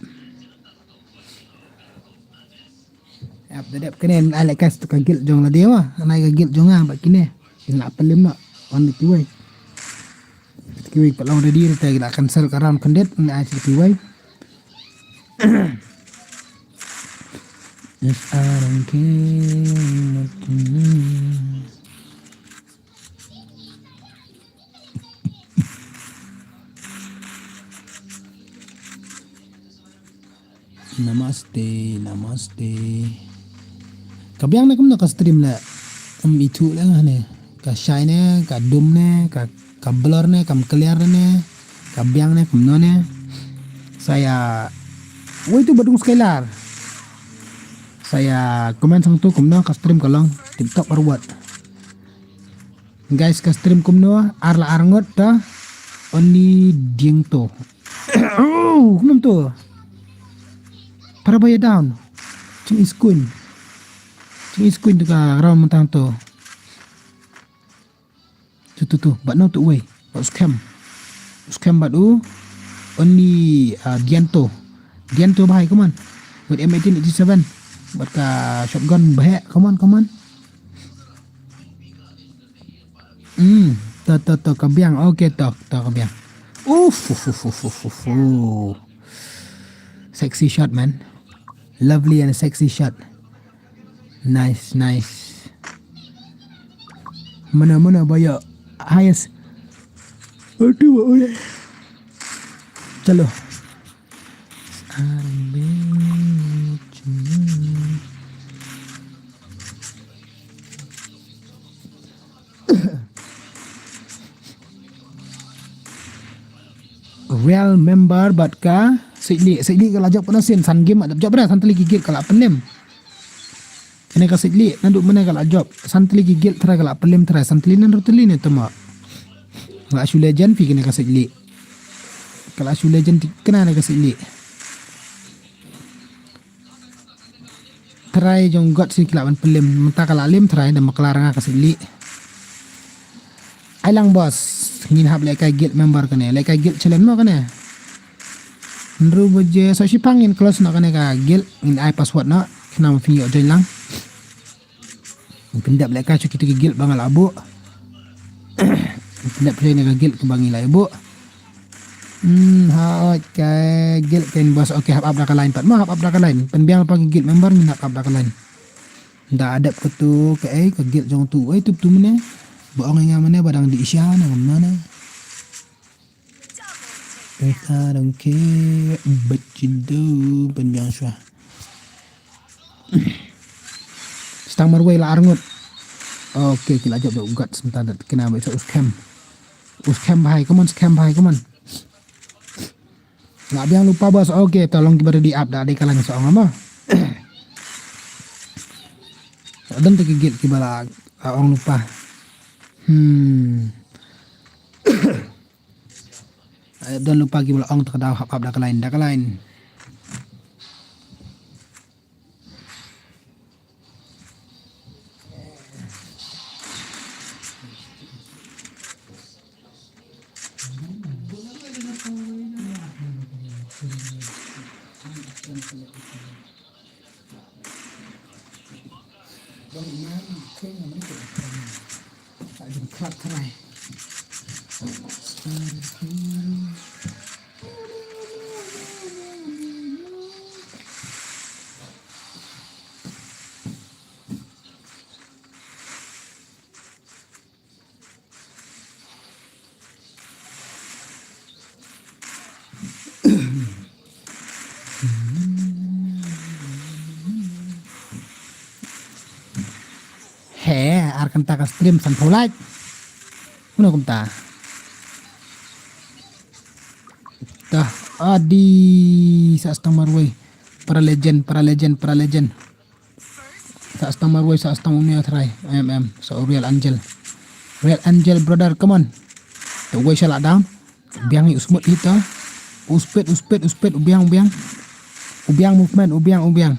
Ap da dep kane, ai leh ka guild jong lade wa. Anai ka guild jong nga bad kine. Kin la pynlem noh. Wan kiwei. Kiwei pat long ready, te la cancel ka round khyndiat, ai kiwei. Yes, I don't care. Namaste, namaste. Ka biang ne kumno ka stream le? Ym ithuh le nga ne. Ka shai ne, ka dum ne, ka, ka blur ne, kam clear ne, ka biang ne, kumno ne. Sa ïa wei tu ba dung Skylar. Sa ïa comment sangtu kumno ka stream ka long. Tip top arwat. Guys, ka stream kumno, ar la ar ngut ta. Only dieng to. Oh, kumno to. Para ba ïa down. Jingïaskuin. Jingïaskuin to ka round mynta to. Tu, tu, tu. Bad no tu wei. Bad u Skhem. U Skhem bad u. Only, uh, Dianto. Dianto bhai, come on. With M eighteen eighty-seven. Bad ka shotgun bhai, come on, come on. Hmm, to, to, to, ka biang. Okay, to, to, ka biang. Uff, uff, uff, uff, uff, uff, uff. Sexy shot, man. Lovely and sexy shot. Nice, nice. Mana, mana, ba ïa highest. Aduh, ba oi. Chalo. Real member bad ka Sitli, Sitli ka la jop na sien, san game, jop na san tylli ki guild ka la pynlem. Kane ka Sitli, naduh mynne ka la jop, san tylli ki guild trai ka la pynlem trai, san tylli nan ruh tylli ne tama. Ka la shu legend phi kane ka Sitli. Ka la shu legend ti kane ka Sitli. Trai jong God sien ki lah ban pynlem, mynta ka la lem trai da maklar nga ka Sitli. Ai lang boss, ngin hap lehkai guild member kane, lehkai guild challenge mo kane. Hynriew baje sa shipang ngin close noh kane ka guild, ngin ai password noh, khnang phin ïoh join lang. Pyndep lehkai sha kito ki guild ba nga la buh. Pyndep sha kane ka guild kaba ngi la buh. Hmm, ha, oi, ka guild ka inbox. Okay, hap ap da ka line pat. Ma hap ap da ka line. Pynbiang pa ki guild member ngin hap ap da ka line. Da adep ka tu, ka ei, ka guild jong tu. Ei, tup tu mene. Ba ong nga mene, ba dang di isha, na ngam na. If I don't care, but you do, pynbiang shwa. Stang marwei la arngut. Okay, ki la jop da u God, sebentar da kena ba u scam. U scam bhai, come on, scam bhai, come on. La biang lypa bos, okay, tolong kiba ready up da dei ka lang sa ong ama. Don te ki guild kiba la, la ong lypa. Hmm. Eh, don lypa kiba la ong ta ka daw hap hap da ka line, da ka line. Eh, ar kynta ka stream san phew like. Kumno kumta? Tah, adi, sa stang marwei. Para legend, para legend, para legend. Sa stang marwei, sa stang uni athrai. M M, sa Real Angel. Real Angel, brother, come on. Te wei sha la down. Biang i u smut ita. U spit, u spit, u spit, u biang, u biang. U biang movement, u biang, u biang.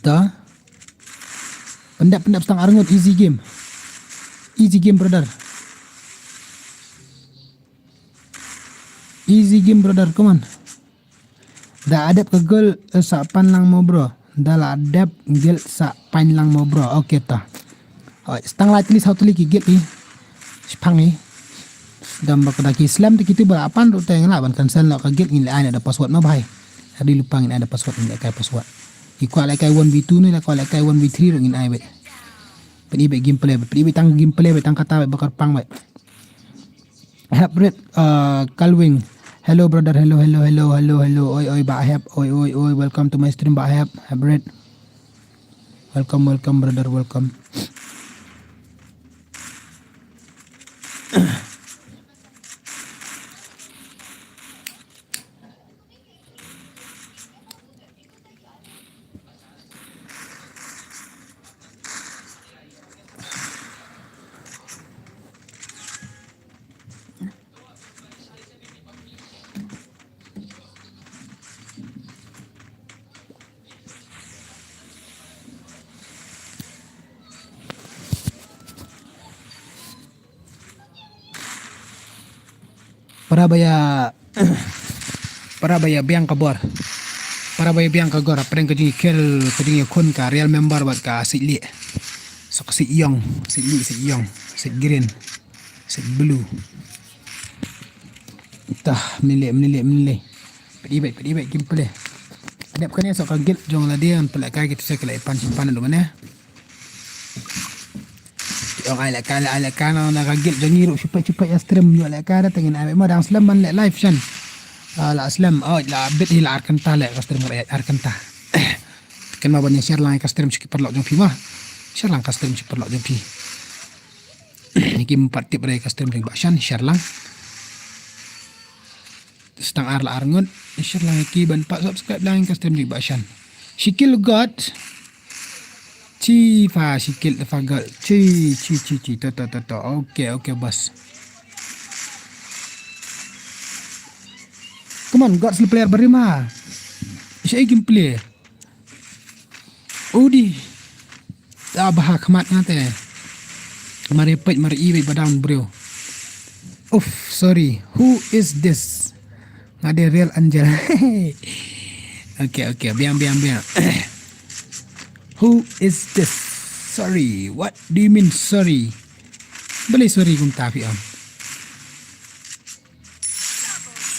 Ta. Pyndep, pyndep stang arngut, easy game. Easy game, brother. Easy game, brother, come on. Da adep ka gel, eh, sa pan lang mo, bro. Da la adep gel sa pan lang mo, bro. Okay, ta. Oi, stang lai tili saw tili ki gel i. Shipang i. Dam ba ka da ki slem te kitu ba la pan ruh te ngi lah ban cancel noh ka gel, ngin leh ai noh da password mo bhai. Hadi lupa ngin ai da password, ngin leh kai password. Ki kwah leh kai one v two ne, la kwah leh kai one v three ruh ngin ai beit. Pyn-i beit gameplay, pyn-i beit tang gameplay, beit tang kata beit ba kyrpang beit. Hep rit, uh, Kalwing. Hello brother, hello, hello, hello, hello, hello. Oi, oi, Bah Hep. Oi, oi, oi. Welcome to my stream, Bah Hep. Hep rit. Welcome, welcome, brother, welcome. Para ba ïa, para ba ïa biang ka bor. Para ba ïa biang ka gor, hapdeng ka jingïakhun, ka jingïakhun ka Real member bad ka Sitlieh. Sok Sityong, Sitlieh, Sityong, Sit Green, Sit Blue. Tah, mnileh, mnileh, mnileh. Peit i beit, peit i beit, kim peit. Dep kane sok ka guild jong lade, ngan peit lehkai kita sha ka leh pan sha pan dum ne. Ong ai lehkai, ai lehkai na, na ka guild jong ngi ruh, shu peit, shu peit ïa stream, ïoh lehkai da, te ngin ai beit mo, dang slem ban leh live shen. Ah, la slem, oh, la bit hi la ar kynta leh ka stream, ar kynta. Kynmaw ban ïa share lang ïa ka stream sha ki paralok jong phi mo. Share lang ka stream sha ki paralok jong phi. Ïa ki ym pat tip re ka stream jong Bah Shan, share lang. Stang ar la ar ngut, share lang ïa ki ban pat subscribe lang ïa ka stream jong Bah Shan. Shikil God. Chi fa shikil fa God. Chi, chi, chi, chi. To, to, to, to. Okay, okay, boss. Come on, God, sil player barim ha. Shaei kim play. Udi. Ta bha khmat nga te. Mari peit mari i beit ba down, bro. Uff, sorry. Who is this? Nga dei Real Angel. Okay, okay. Biang, biang, biang. Who is this? Sorry. What do you mean sorry? Balei sorry kumta phi ong?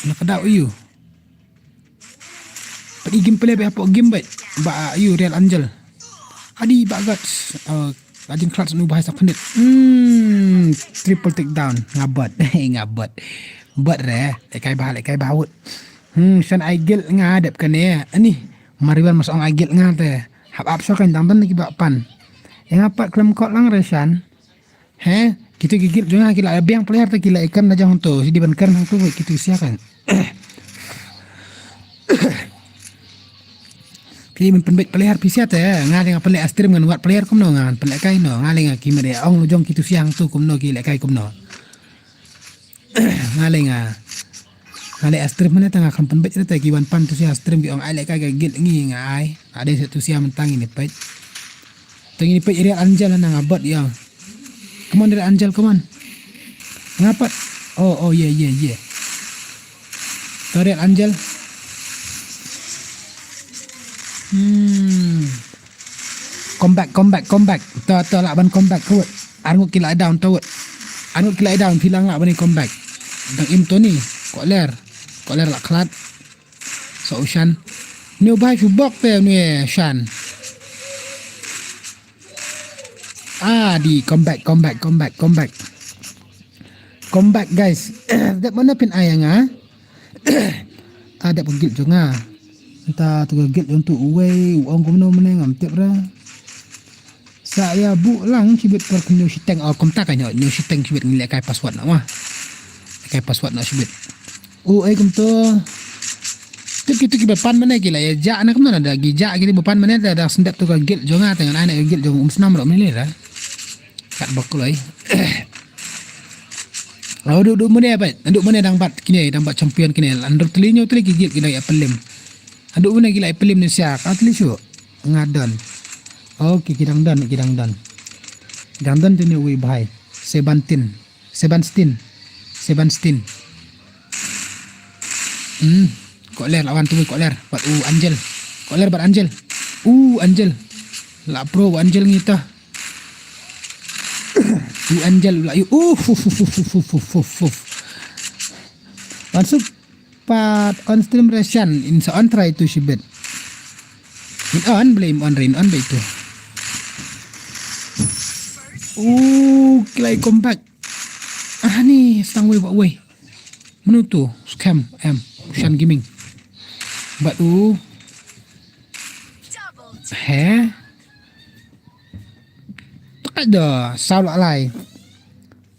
Na ka daw ïa u. Peit i game play beit hapoh game beit. Ba ïa u Real Angel. Adi ba gat. Uh, la jingkhlad snu ba hai sa pynit. Hmm, triple takedown. Nga bot. Nga bot. Bot re. Lehkai bha, lehkai bha wut. Hmm, shan ai guild nga dep kane. Ani. Mariwan mas ong ai guild nga te. Hap ap sha kan dang dan ki ba pan. Ïa nga pat khlem kot lang re shan. He, kita ki guild jong nga ki la biang player te ki la ïa kren da jong hangto, sidi ban kren hangto kitu sia kan. Phi men pynbeit player phi sia te, nga dei nga pynleh stream ngan wad player kumno, ngan pynlehkai no, nga leh nga ki mede ong jong kitu sia hangto kumno ki lehkai kumno. Nga leh nga. Nga leh stream mane te nga khlem pynbeit te ki wan pan tu sia stream ki ong ai lehkai ka guild ngi nga ai. Nga dei sa tu sia mynta ngin ïa peit. Te ngin ïa peit Real Angel na nga bot ïa. Come on, Real Angel, come on. Nga pat. Oh, oh, yeah, yeah, yeah. To Real Angel. Hmm. Come back, come back, come back. To, to lah ban come back, kawut. Arngut ki lah down, to wut. Arngut ki lah down, phi lah lah ban come back. Dang im to ni. Koler. Koler lah khlad. Sa u Shan. Ni u bai shu bok te ni Shan. Ah, di come back, come back, come back, come back. Come back, guys. Dep mana phin ai nga. Ah, dep ka guild jong nga. Nta tu ka guild jong tu uwei, u ong kumno mane ngam tip ra. Sa ïa buh lang shibit por khynñiew shiteng, oh, kumta ka ñiew, ñiew shiteng shibit ngi leh kai password noh ma. Kai password noh shibit. U ei kumto. Tip kitu kiba pan mane ki la ïa jah na kumno na da ki jah kiti ba pan mane da da sendap tu ka guild jong nga, tang ai na ka guild jong um snam ro mane da. Kat ba kloi. Au du du mane ba, du mane dang bat kine, dang bat champion kine. Andro teli ñiew teli ki guild kine ïa pelim. Adu una ki la ïa pelim ne sia, ka teli shu. Nga don. Okay, ki dang don, ki dang don. Ki dang don te ne uwei bhai. Sebantin. Sebanstin. Sebanstin. Hmm. Koler lawan tu koler. Bat u Angel. Koler bat Angel. U Angel. La pro u Angel ngita. U Angel la yu. Uh, uf, uf, uf, uf, uf, uf, uf, uf. Langsung pat on stream Russian in sa on try tu shibit. In on, boleh in on, in on baik tu. Uh, kilai compact. Ah ni, stang wei, wei. Menu tu, scam, em, Shan Gaming. Bat u. He? Tak ada, salah lai.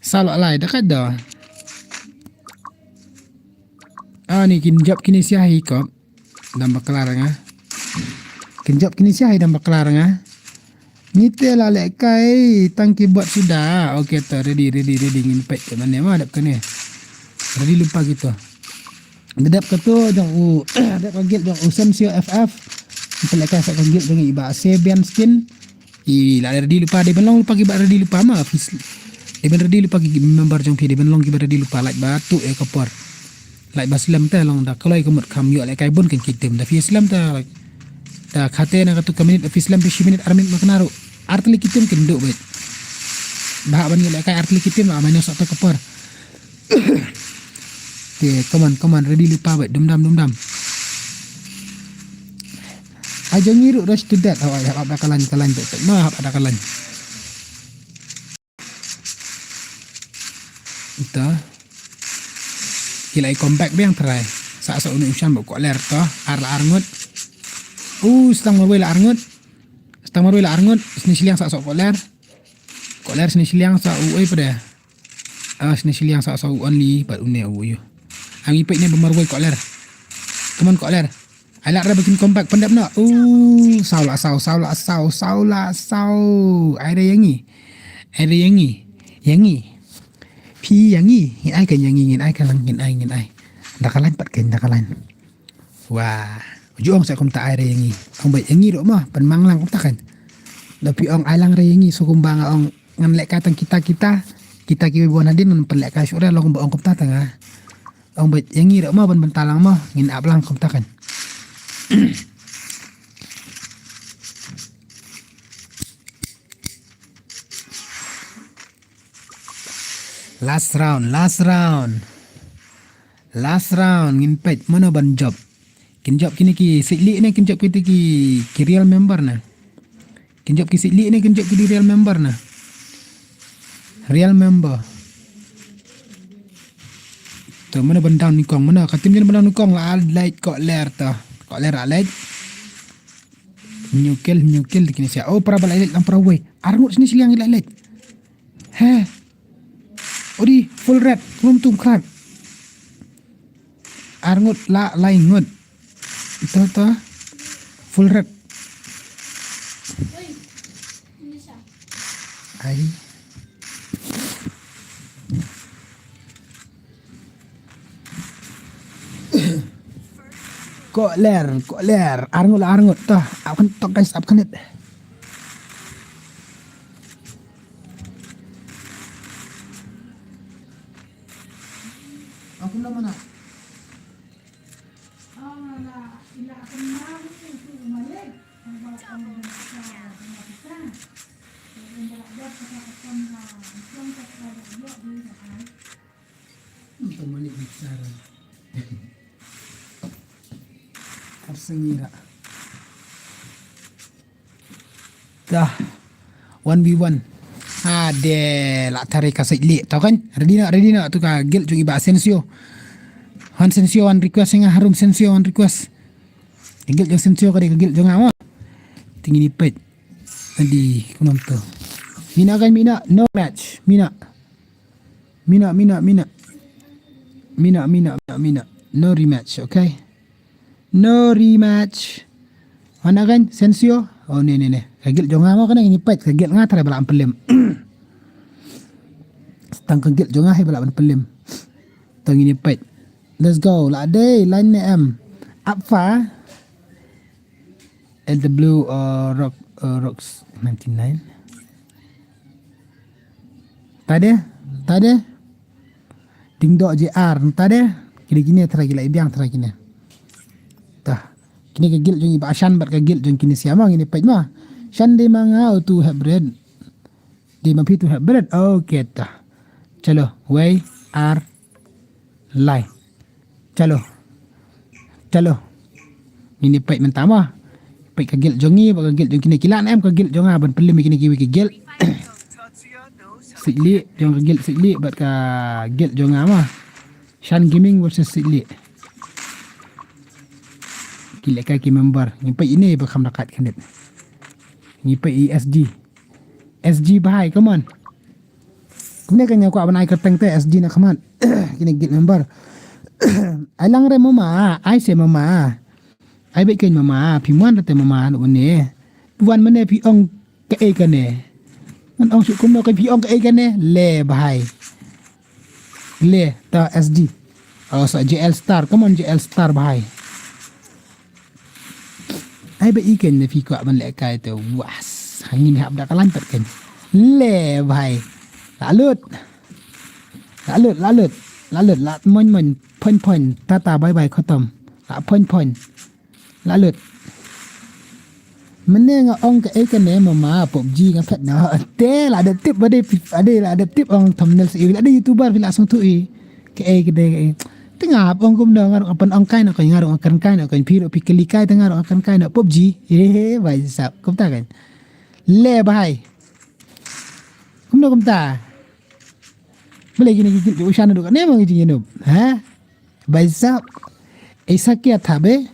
Salah lai, tak ada. Ah, ni kin jop kini siahi kop. Dam baklar nga. Kin jop kini siahi dam baklar nga. Ni te la leh kai tang keyboard suda. Okay to, ready, ready, ready. Ngin pet ke mane ma dap kane. Ready lupa gitu. Dedap ka tu jong u, dap ka guild jong u Sensio F F. Kita leka sa ka guild jong i ba Sebian skin. I la ready lupa, dei ban long lupa ki ba ready lupa ma office. Dei ban ready lupa ki member jong ki, dei ban long ki ba ready lupa, like ba tu e ka por. Like ba slem te long da kloi ka mut kam ïoh leka bun kan kitim da fi slem te. Da khate na ka tu ka minit office slem fi shi minit ar minit ma kena ru. Ar teli kitim kin du bet. Ba ban ïoh leka ar teli kitim la minus ta ka por. Okay, come on, come on, ready lupa bet, dum dam, dum dam. Aja ngiru rush to death, hap, hap, hap da kalan, kalan bet, bet, ma hap da kalan. Ita. Ki la i compact biang try. Sa sa unu usan ba koler to, ar la ar ngut. Uh, stang marwei la ar ngut. Stang marwei la ar ngut, sini siliang sa sa koler. Koler sini siliang sa u ei pada. Ah, sini siliang sa sa u only, but une u yu. Ami pek ne ba marwei koler. Come on koler. Ai la ra ba kin compact pendap na. Uh, saw la saw, saw la saw, saw la saw. Ai ra yangi. Ai ra yangi. Yangi. Pi yangi. Ngin ai kan yangi, ngin ai kan lang, ngin ai, ngin ai. Da kalan pat kan, da kalan. Wah, ju ong sa kumta ai re yangi. Ong bait yangi ro ma, pynmang lang kumta kan. Da pi ong ai lang re yangi, so kumba nga ong ngan leh ka tang kita, kita, kita ki bon hadin ngan pynleh ka shu re long ba ong kumta tang ah. Ong bait yangi ro ma ban bynta lang ma, ngin ap lang kumta kan. Last round, last round. Last round, ngin peit mano ban jop. Kin jop kine ki sitli ne kin jop kine ki, ki real member ne. Kin jop ki sitli ne kin jop ki di real member ne. Real member. To mano ban down ni kong, mano ka tim kin ban down ni kong la leit ko ler to. Ko ler la leit. Nyukel, nyukel di kine sia. Oh, para ba la leit lang para wei. Arngut sini siliang la leit. He. Odi, full red, rum tum krat. Arngut la lai ngut. Ito to. Full red. Ai. Ko ler, ko ler. Arngut la arngut to. Ap kan to guys, ap kan it. Aku nama nak? Pamanik bicara. Arsengira. Dah. One v one. Ha de la tari ka sait li. Tau kan? Ready na, ready na tu ka guild jong iba Asensio. Han Sensio wan request nga harum Sensio wan request. Ka guild jong Sensio ka de ka guild jong nga. Tinggi ni pet. Adi, kumno to? Mina kan mina, no match. Mina. Mina, mina, mina. Mina, mina, mina, mina. No rematch, okay? No rematch. Mana kan, Sensio? Oh, ne, ne, ne. Ka guild jong nga mo kane, ngin ïa peit, ka guild nga trai ba la pynlem. Tang ka guild jong nga hi ba la pynlem. Tang ngin ïa peit. Let's go. La dei, line ne em. Apfa. L W, uh, Rock, uh, Rocks ninety-nine. Tade, tade. Ding dok J R, tade. Kine kine trai ki la ibiang trai kine. Tah. Kine ka guild jong i ba shan bad ka guild jong kine sia ma ngin ïa peit ma. Shan dei ma nga utu hybrid. Dei ma phi tu hybrid. Okay tah. Chalo, wei, ar, lai. Chalo. Chalo. Ngin ïa peit mynta ma. Peit ka guild jong ngi bad ka guild jong kine, ki lah ne em ka guild jong nga ban pynlem ïa kine kiwei ki guild. Sitli, jong ka guild Sitli bad ka guild jong nga ma. Shan Gaming versus Sitli. Ki lehkai ki member. Ngi peit ine ba kham da kat khyndiat. Ngi peit i S G. S G bhai, come on. Kumne kan ïa kwah ban ai kyrteng te S G na khmat. Kine guild member. Ai lang re mama, ai se mama. Ai beit kein mama, phi mon te mama, no ne. Wan mane phi ong kaei kane. Ngan ong shu kumno, kaei phi ong kaei kane. Le bhai. Le, ta S D. Oh, sa J L Star, come on J L Star bhai. Ai ba i kein ne phi kwah ban lehkai te was. Hangne hap da ka line pat kein. Le bhai. La lut. La lut, la lut. La lut, la moin moin. Phoin phoin. Tata bye bye khatam. La phoin phoin. La lut. Mane nga ong kaei kane mama PUBG nga phet na. Te la dep tip ba dei phi, ade la dep tip ong thumbnail sa i, la dei YouTuber phi la sngewthuh i. Kaei kane kaei. Te nga hap ong kumno nga ruh nga pyn ong kai na ko, nga ruh nga kren kai na ko, phi ruh phi kylli kai te nga ruh nga kren kai na PUBG. He he bai sap. Kumta kan. Le bhai. Kumno kumta. Balei kine ki guild jong u shan duk ne ma ngi jingïanup. Ha? Bai sap. Isa kia thabe.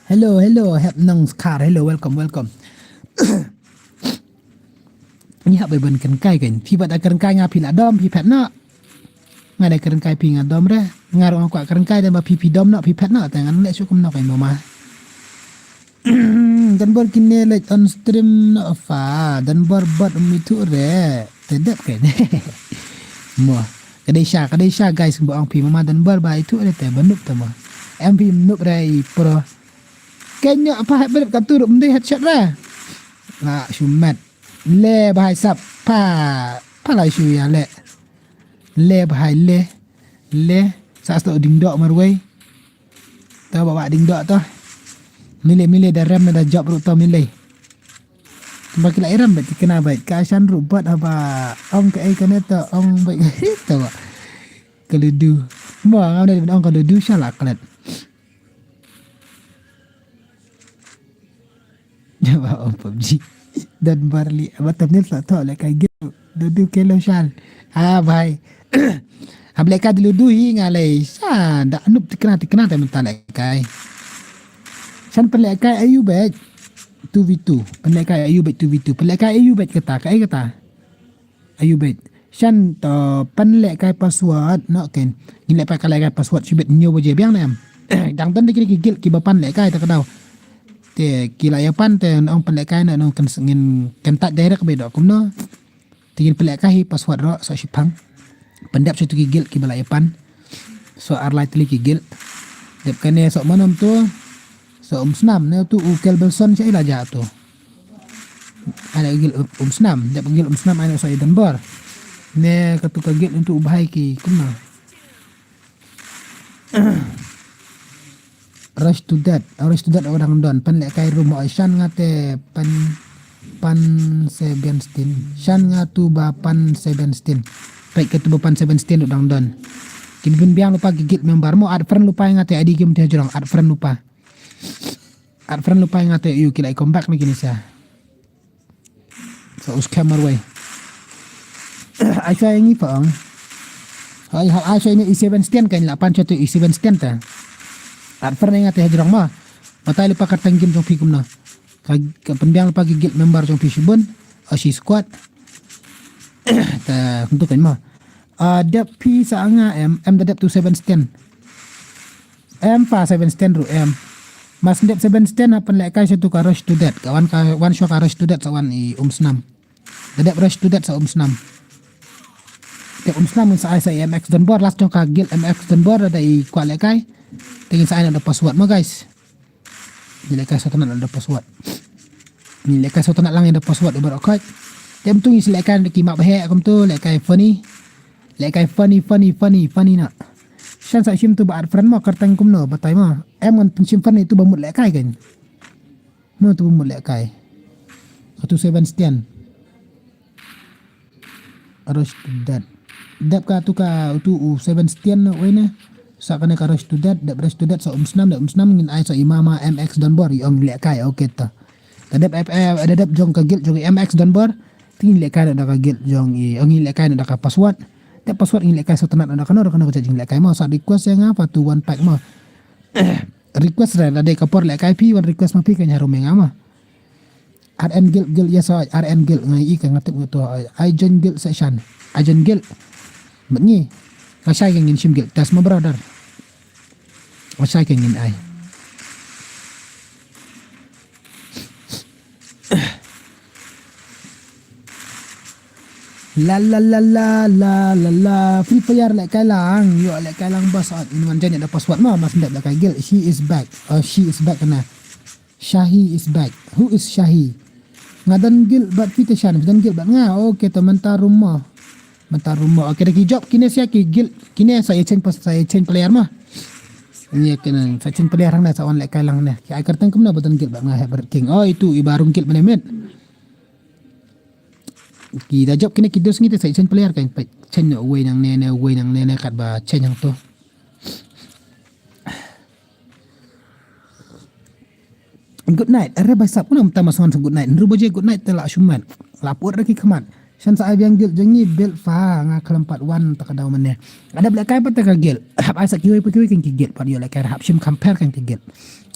Hello, hello, Hep Nong Skar. Hello, welcome, welcome. Ngi hap ban kren kai kan. Phi bad da kren kai nga phi la dom phi phet na. Nga da kren kai phi nga dom re. Nga ruh nga kwah kren kai da ba phi phi dom na phi phet na. Te ngan leh shu kumno kai mama. Dan bor kine leh on stream na fa. Dan bor bot um ithuh re. Te dep kai ne. Mo. Ka dei sha, ka dei sha guys ba ong phi mama dan bor ba ithuh re te ba nup te mo. Em phi nup re i pro. Kenya apa het bret ka tu ruh mdei het shet re. La shumet. Le bhai sap. Pa. Pa la shu ya le. Le bhai le. Le. Sa sto ding dok marwei. To ba ba ding dok to. Mile mile da rem da job ruh to mile. Ba ki la i rem bet ki kena bet. Ka shan ruh bet haba ong kaei kane to ong bet to ba. Ka ludu. Mo ngam da ong ka ludu sha la klet. Ba ong PUBG. Dan barli. Ba thumbnail sa to le ka gel. Ludu kelo shal. Ah bhai. Hab lehkai ludu hi nga lei. Sa da nup tikna tikna te mynta lehkai. Shan pynlehkai ayu bek. Two v two. Pynlehkai ayu bek two v two. Pynlehkai ayu bek kata. Kaei kata. Ayu beit. Shan to pynlehkai password no ken. Ngin lehkai ka lehkai password shibit hynñiew baje biang ne em. Dang don de kine ki guild kiba pynlehkai ta ka daw. Te ki la ïa pan te nong pynlehkai na nong kan ngin contact direct beit dok kumno. Te ngin pynlehkai hi password ro so shipang. Pyndep sha tu ki guild kiba la ïa pan. So ar lai tylli ki guild. Dep kane so manom tu. So um snam ne tu u Kelbelson sha ila ja tu. Ai la guild um snam, dep guild um snam ai na so i dan bor. Ne ka tu ka guild untuk u bhai ki kumno. Rush to Death, Rush to Death u dang don, pynlehkai room o shan nga te pan, pan seventeen. Shan nga tu ba pan seventeen. Peit ka tu ba pan seventeen u dang don. Kin bin biang lupa ki guild member mo, add friend lupa nga te adi kim te jrong, add friend lupa. Add friend lupa nga te yu ki la i come back ni kini sa. So u scammer wei. Ai sa ngi pa ong. Ai hap ai sha ine i Seven Stand kan la pan sha tu i Seven Stand ta. At friend nga te hajrong ma. Batai lypa ka tang game jong phi kumno. Ka ka pynbiang lypa ki guild member jong phi shibun. O shi squad. Ta kumtu kan ma. Ah, dep phi sa nga em em da dep tu Seven Stand. Em pa Seven Stand ru em. Mas dep Seven Stand ha pynlehkai sha tu ka Rush to Death. Ka wan ka wan sha ka Rush to Death sa wan i Umsnam. Da dep Rush to Death sa Umsnam. Dep Umsnam ngin sa ai sa i M X Donbor, last jong ka guild M X Donbor da i kwah lehkai. Te ngin sa ai na da password mo guys. Ngi lehkai sngewtynnat na da password. Ngi lehkai sngewtynnat lang ïa da password uba rokot. Te em tu ngi sa lehkai na ki map heh kumtu lehkai funny. Lehkai funny funny funny funny na. Shan sa shim tu ba add friend mo kyrteng kumno batai mo. Em ngan pynshim friend itu ba mut lehkai kan. Mo tu mut lehkai. Ka tu Seven Stand. Rush to Death. Dep ka tu ka tu u Seven Stand no wei ne. Sa kane ka Rush to Death, dep Rush to Death sa Umsnam, dep Umsnam ngin ai sa i Mama M X Donbor i ong lehkai, okay ta. Ta dep eh, eh, da dep jong ka guild jong i M X Donbor. Ti ngin lehkai da ka guild jong i, ong ngin lehkai da ka password. Dep password ngin lehkai sngewtynnat da kano da kano ka jing lehkai mo sa request ïa nga pa tu one pack mo. Request ra da dei ka por lehkai phi wan request ma phi kan harum ïa nga ma. R N Guild Guild yes oi R N Guild ngai i ka ngatip ngat to oi. Ai join Guild session. Ai join Guild. Mat ngi. Nga shai ka ngin shim Guild test ma brother. Nga shai ka ngin ai. La la la la la la la Free Fire lehkai lang ïoh lehkai lang bas ot in wan jan da password ma mas ndep lehkai Guild she is back. Oh she is back na. Shahi is back. Who is Shahi? Nga don Guild bad phi te Shan, don Guild bad nga. Okay to mynta rumo. Mynta rumo. Okay da ki job kine sia ki Guild kine sa ïa change pas sa ïa change player ma. Ïa kine sa change player hang na sa wan lehkai lang ne. Ki ai kyrteng kumno ba don Guild bad nga heh bad King. Oh itu i ba rung Guild mane mit. Ki da job kine ki dos ngi te sa chen player kan pa chen no wei nang ne ne wei nang ne ne kat ba chen yang to. Good night. Are bai sap kuna mta mas wan good night. Nru baje good night te la shuman. La pur raki khaman. Shan sa ai biang Guild jong ngi Guild fa nga khlem pat wan ta ka daw mane. Ada bla kai pat ta ka Guild. Hap ai sa kiwei pa kiwei kan ki Guild pat ïoh lehkai hap shim compare kan ki Guild.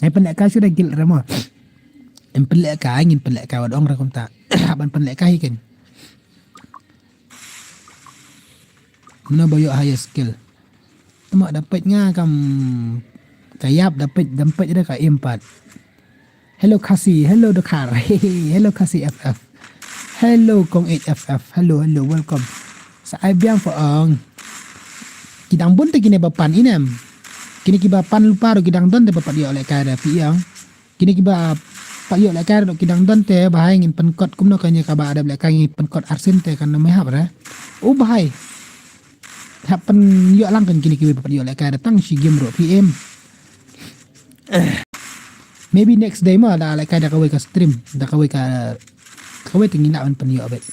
Ai pynlehkai shu da Guild remo. Em pynlehkai ngin pynlehkai wat ong ra kumta. Ban pynlehkai kan. Mano ba ïoh higher skill. Tama da peit nga kam ka ïap da peit da peit da ka impat. Hello Khasi, hello Dokar. Hello Khasi F F. Hello Kong H F F. Hello hello welcome. Sa ai biang pa ong. Ki dang bun te kine ba pan inem. Kine ki ba pan lypa ruh ki dang don te ba pat ïoh lehkai da phi ong. Kine ki ba pat ïoh lehkai ruh ki dang don te ba hai ngin pynkot kumno kane ka ba dep lehkai ngin pynkot arsien te kan me hap re. U ba hai. Hap pynïoh lang kan kine ki ba pat ïoh lehkai da tang shi game ruh phi em. Maybe next day ma da lehkai da kawei ka stream da kawei ka kawei te ngin lah ban pynïoh bet.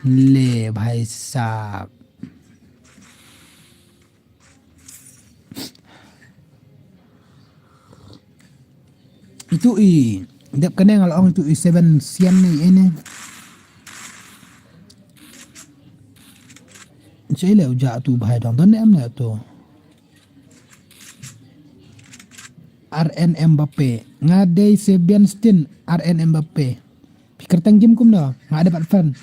Le bhai sab. Itu i dep kane nga la ong itu i seven sian ne ene. Chele uja tu bhai dong don ne am ne tu. R N Mbappe. Nga dei Sebastian R N Mbappe. Phi kyrteng jim kumno nga ada pat friend.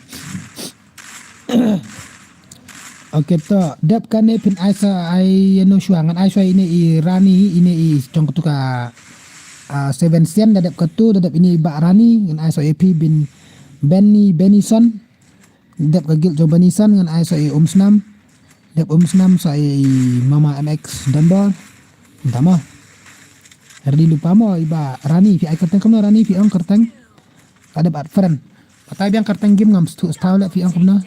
Okay to dep kane phin ai sa ai no shwa ngan ai shwa ine i Rani ine i jong katu ka ah, seven sian da dep katu da dep ine i ba Rani ngan ai sa i phi bin Benny Benison. Dep ka guild jong Benison ngan ai sa i Umsnam. Dep Umsnam sa i Mama M X Donbor. Tama. Rani lupa mo i ba Rani phi ai kyrteng kumno Rani phi ong kyrteng. Ada bat friend. Patai biang kyrteng game ngam stu stau le phi ong kumno.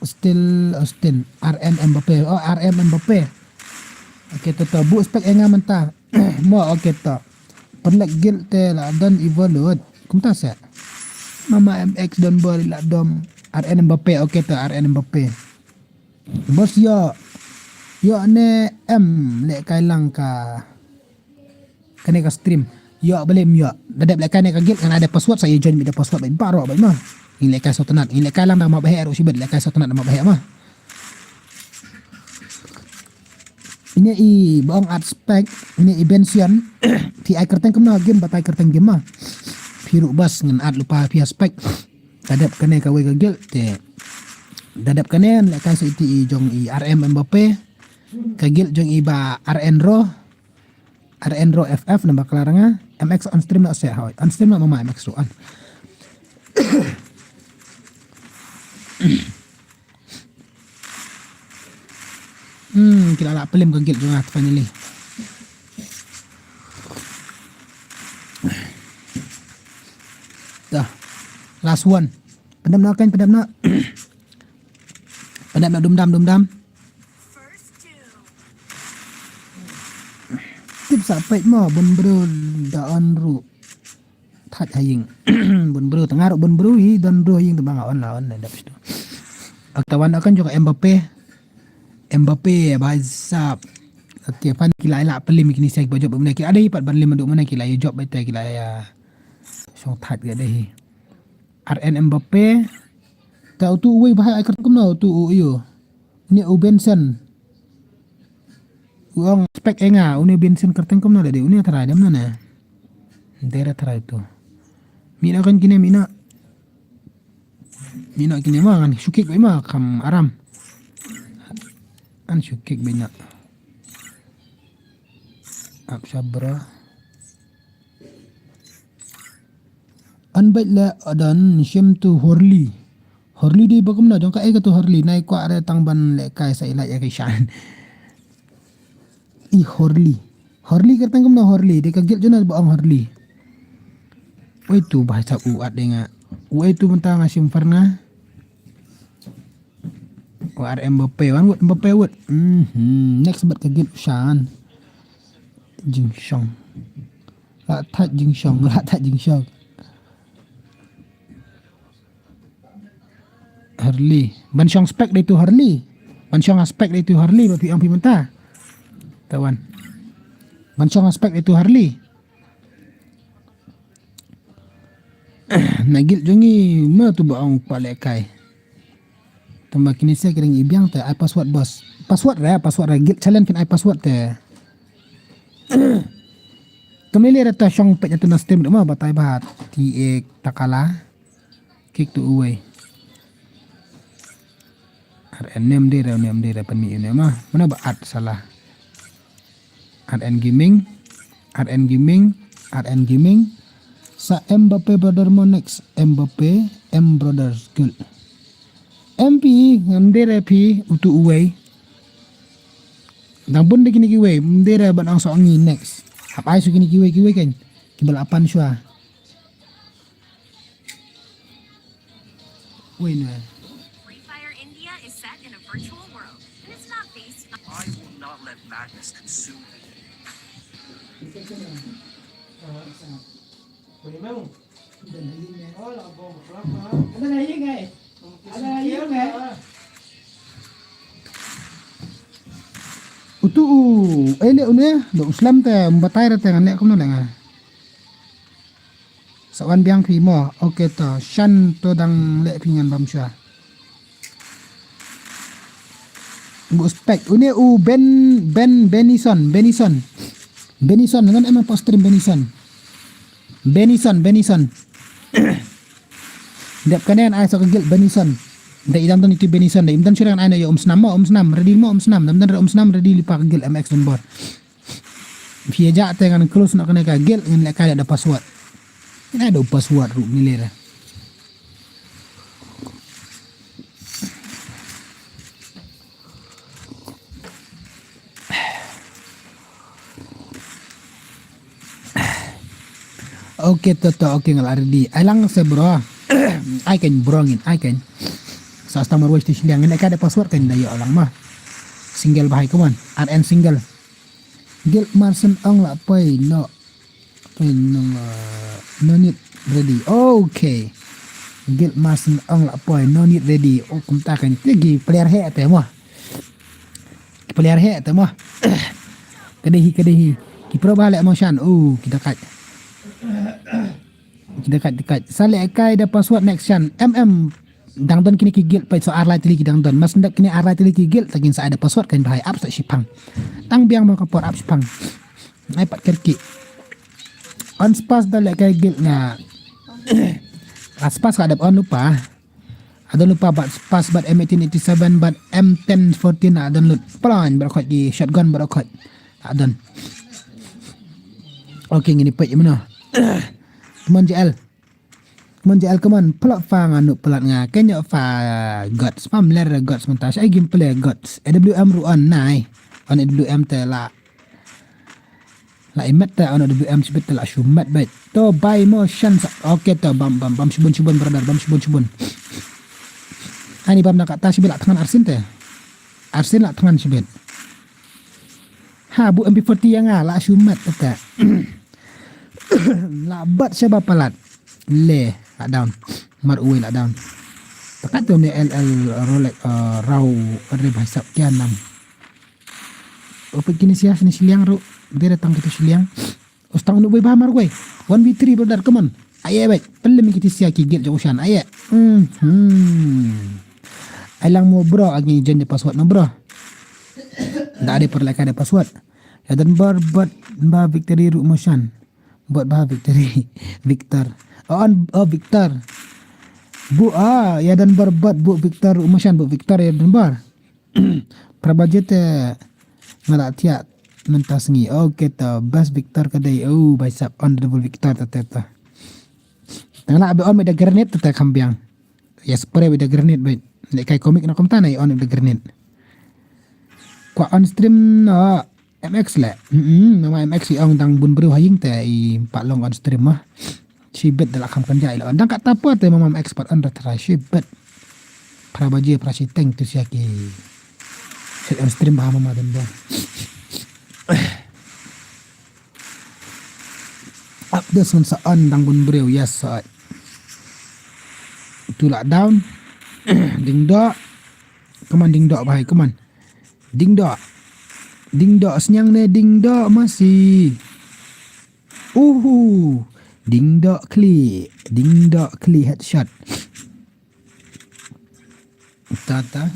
Still Austin R M Mbappe. Oh R M Mbappe. Okay to to bu spek enga menta. Mo okay to. Perlek guild te la don evolute. Kumta se. Mama M X Donbor la dom R N Mbappe okay to R N Mbappe. Bos yo. Yo ne em le kai lang ka. Kane ka stream. Yo bele em yo. Da dep le kane ka guild kan ada password sa yo join mi da password bai baro bai ma. Ngi lehkai sawtnat, ngi lehkai lang da map heh ruh shibit, lehkai sawtnat da map heh ma. Ine i ba ong at spec, ine i Bension. Phi ai kyrteng kumno game, batai kyrteng game ma. Phi ruh bas ngan at lypa phi ha spec. Da dep kane kawei ka guild te. Da dep kane lehkai sa iti i jong i R M Mbappe. Ka guild jong i ba R N Ro. R N Ro F F namar kala ranga. M X on stream na se hoi. On stream na mama M X ruh on. Hmm, ki la lah plim ka guild jong nga finally. Dah. Last one. Pyndep noh kan, pyndep noh. Pyndep noh, dum dam, dum dam. Tip sa peit mo, bun briew da on ruh. Thait ha ïing. Bun briew, tang ruh bun briew hi, don briew ha ïing, te ba nga on la on, la dep shuh. Ak tawan akan jong Mbappe. Mbappe, bhai sahab. Okay, phan ki la ïa la plim kine sha kiba jop bad mynne, ki la dei pat ban lim haduh mynne, ki la ïa jop bad te ki la ïa shong thait ka dei hi. R N Mbappe. Ta utu uwei ba hai ai kyrteng kumno utu u ïo. Ni u Benson. U ong spek enga, uni Benson kyrteng kumno lade, uni tharai dem na ne. Dera tharai tu. Mina kan kine mina. Mina kine ma kan shukik bai ma kam aram. An shukik bina. Ap sabra. An bait le adan shim tu Horli. Horli dei ba kumno jong ka, eh, ka tu Horli nai kwah re tang ban lehkai sa ilai ïa ka shan. I Horli. Horli kyrteng kumno Horli, dei ka guild jong na ba ong Horli. Oi tu ba sap u at dei nga. Oi tu mynta nga shim far nga. War Mbappe wan wut, Mbappe wut. Mhm. Next bat ka guild shan. Jingshong. La thait jingshong, la thait jingshong. Harley. Ban shong spek dei tu Harley. Ban shong spek dei tu Harley ba phi ong phi mynta. Tawan. Ban shong spek dei tu Harley. Na guild jong ngi ma tu ba ong pa lehkai. Tama kine se kring i biang te ai password bos. Password re, password re guild challenge kin ai password te. Kami le rata shong pet nyatu na stream ma batai bahat. Ti ek takala. Kik tu uwei. Ar en nem de re, nem de re pynmih ïa ne ma. Mana ba at salah. R N Gaming, R N Gaming, R N Gaming. Sa Mbappe brother mo next. Mbappe, M brothers good. M P, ngan dere phi utu uwei. Dang bun de kini kiwei, mdere ban ang so angi next. Hap ai so kini kiwei kiwei kan. Kibal apan shwa. Wei nwe. Free Fire India is set in a virtual world, and it's not based on I will not let madness consume me. Utu u, eh, le une, do u slam te, mbatai ra te ngan le kumno le nga. Sa wan biang phi mo. Okay to. Shan to dang leh phi ngan bam shwa. Bu spek. Une u Ben, Ben, Benison, Benison. Benison, ngan em pa stream Benison. Benison, Benison. Dep kane ai sa ka guild Benison. Da idam don itu Benison, da im don shurang ai na yo um snam mo, um snam, ready mo, um snam. Dam don um snam, ready li pa ka guild M X don bor. Phi ïa jah te ngan close noh kane ka guild ngan leh kai da password. Ngan ai da password ruh ngi leh. Okay to to, okay nga la ready. Ai lang se bro. Ai kan bro ngin, ai kan. Sa stammer wai sti shiliang ngan leh kai da password kan da ïa lang ma. Single bahai kawan. R N single. Guild Marson ong la poi no. Poi no, uh, no need ready. Okay. Guild Marson ong la poi no need ready. Oh, kumta kan te ki player he te mo. Ki player he te mo. Ka dei hi, ka dei hi. Ki pro ba le mo shan. Oh, kita kat. Dekat, dekat. Sa leh kai da password next chan. Em, em. Dang don kine ki guild peit, so ar lai tylli ki dang don. Mas ndep kine ar lai tylli ki guild, ta kin sa ai da password kan bha, ap sa shipang. Tang biang ba ka por ap shipang. Ai pat kerki. On spas da leh kai guild nga. A spas ka dep on lypa. Adon lypa bad spas bad M eighteen eighty-seven bad M ten fourteen adon lut. Plan bad khot ki shotgun bad khot. Adon. Okay, ngin ïa peit ïa mano. Come on, J L. Come on, J L, come on. Plot fa nga nuk plot nga. Kynjoh fa gods. Pam ler gods mynta. Shai game play gods. A W M ruh on nai. On A W M te la. La imet te on A W M shibit te la shu met beit. To buy mo shan sa. Okay to bam, bam, bam shibun, shibun brother, bam shibun, shibun. Ani bam na kata shibit la thngan arsien te. Arsien la thngan shibit. Ha, bu M P forty ïa nga la shu met te. La bat shaba palat. Le, la down. Mar uwi la down. Takat tu ne L L Rolex, uh, rau rib hasap kian nam. Opa kini sia sini siliang ru. Dia datang kita siliang. Ustang nu boy ba mar wei. One v three brother, come on. Aye wei. Pelem kita sia ki gate jauh shan. Aye. Hmm. Hmm. Alang mo bro, agi jen de password no bro. Da ada perlaka de password. Ya dan bar bat ba victory ru motion. Bot ba victory. Victor. Oh, on, oh, Victor. Bu, ah, ya dan bar bot bu Victor ru motion bu Victor ya dan bar. Prabaje te nga la thiah mynta sngi. Okay, to best Victor ka dei. Oh, bai sap honorable Victor ta ta ta. Tang la be on me da granite ta ta kham biang. Ya spray with the granite bait. Nek kai comic na kumta na i on with the granite. Kwa on stream no M X le. Hmm, nama M X i ong dang bun bru haying te i pat long on stream mah. Shibit da la kham kan jai la on dang kat tapa te mama M X pat on da try shibit. Pra baje pra shiteng tu sia ki. Set on stream bah mama dan ba. Up this one sa on dang bun breu, yes sa. Tu la down. Ding dok. Come on, ding dok bahai, come on. Ding dok. Ding dok senyang ne, ding dok masih. Uhu. Ding dok kli. Ding dok kli headshot. Ta ta.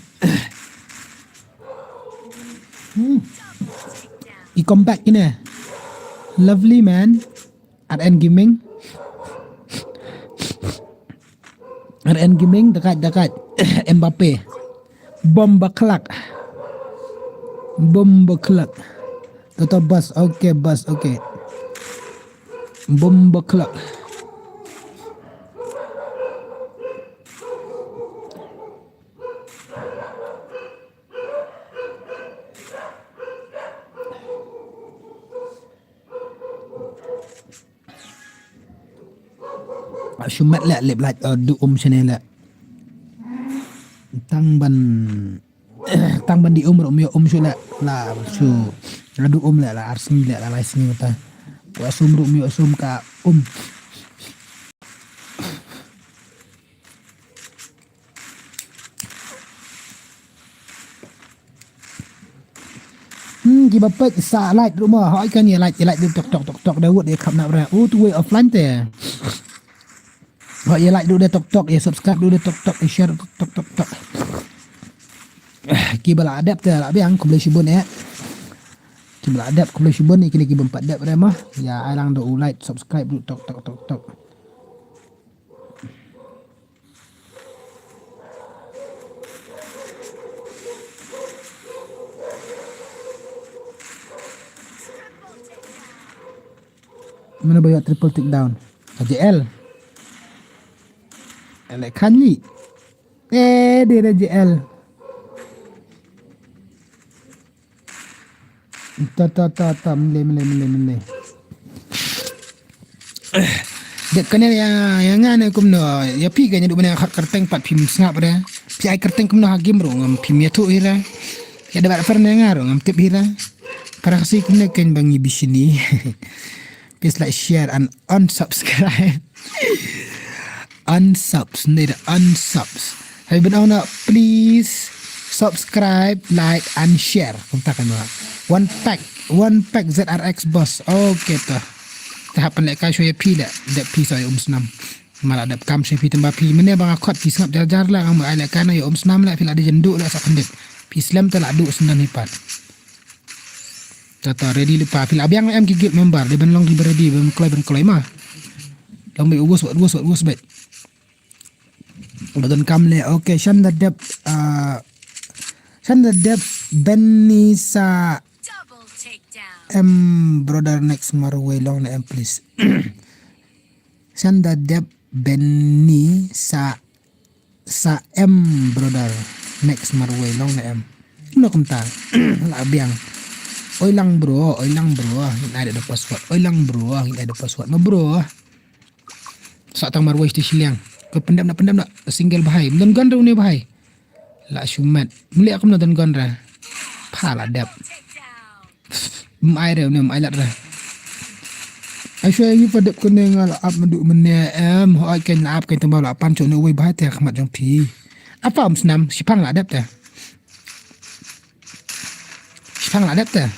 Hmm. I comeback ini. Lovely man. R N Gaming. R N Gaming dekat dekat. Mbappe. Bomba kelak. Bomba kelak. Total bus. Okay, bus. Okay. Bomba kelak. Shumat lek lip light, uh, du um shane lek. Tang ban, tang ban di um ruh um ïoh um shu lek la shu. La du um lek la arsing lek la lai sing ta. Wa sum ruh um ïoh sum ka um. Hmm, kiba peit sa like ruh mo. Hoi kan ïa like, ïa like ruh tok tok tok tok da wut ïa kham na bra. Oh, tu wei offline te. Hoi ïa like ruh da tok tok, ïa subscribe ruh da tok tok, ïa share tok tok tok. Kiba la dep te la biang khublei shibun eh. Kiba la dep khublei shibun ïa kine kiba pat dep re mo. Ïa ai lang da u like, subscribe ruh tok tok tok tok. Mano ba ïoh triple take down? Ka J L. Ele khan li. Eh, dia da J L. Ta ta ta ta, mele mele mele mele. Dep kane ïa, ïa nga ne kumno, ïa phi ka nya du bane khot kyrteng pat phim sngap re. Phi ai kyrteng kumno ha game ruh ngam phim ïathuh hi re. Ïa da bad fer ne nga ruh ngam tip hi re. Para Khasi kumne keiñ ba ngi bishni. Please like, share and unsubscribe. Unsubs, ne da unsubs. Hai ben ong na, please subscribe, like and share. Kumta kan ba. One pack, one pack Z R X boss. Okay ta. Te hap pynlehkai shuwa ïa phi leh, dep phi sa ïa um snam. Ma la dep kam shuwa phi tang ba phi mynne ba nga khot phi sngap jar jar la, nga mut ai lehkai na ïa um snam leh, phi la dei jynduh leh sa khyndiat. Phi slem te la duh sngewdon hi pat. Tata ready lypa, phi la biang em ki guild member, dei ban long ki ba ready, ban kloi, ban kloi ma. Long beit, wus, wus, wus, wus beit. Ba donkam leh, okay, shan da dep, ah, shan da dep Benny sa em brother next marwei long na em please. Shan da dep Benny sa, sa em brother next marwei long na em. Kumno kumta? La biang. Oi lang bro, oi lang bro. Ngin ai da password. Oi lang bro, ngin ai da password. Ma bro. Sa tang marwei shisha shiliang. Ko pyndep na, pyndep na single bahai. Ym don gun re une bahai. La shu met. Mlih kumno don gun re. Pha la dep. Ym ai re une, ym ai lad re. Ai shuwa ïa phi pat dep kane nga la ap mynduh mynne em. Hooid kan la ap kan tang ba la pan shuh une uwei bahai te khmat jong phi. Apa um snam, shipang la dep te. Shipang la dep te.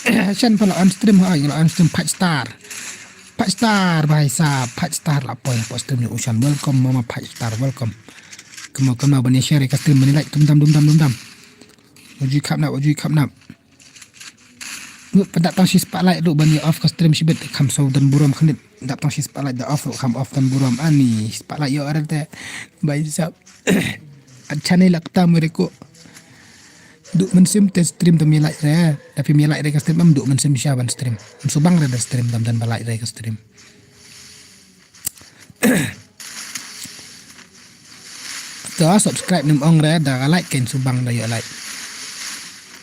Shan pha la on stream, hooid la on stream, five star. Five star, bhai sahab, five star la poi, poi stream ni u shan. Welcome, mama, five star, welcome. Kumno, kumno ban ïa share ka stream, ban ïa like, dum dam, dum dam, dum dam. Wa ju khap nap, wa ju khap nap. Ngut pat dap tang shi spotlight ruh ban ïa off ka stream shibit, kham shu don burom khyndiat. Dap tang shi spotlight da off ruh kham off don burom. Ani spotlight ïoh arel te. Bhai sahab. At channel ak tam re ko. Duh mynsiem te stream tam ïa like re. Tapi ïa like re ka stream em duh mynsiem sha ban stream. Em subang re da stream tam dan ba like re ka stream. To subscribe nym ong re da ka like kan subang da ïoh like.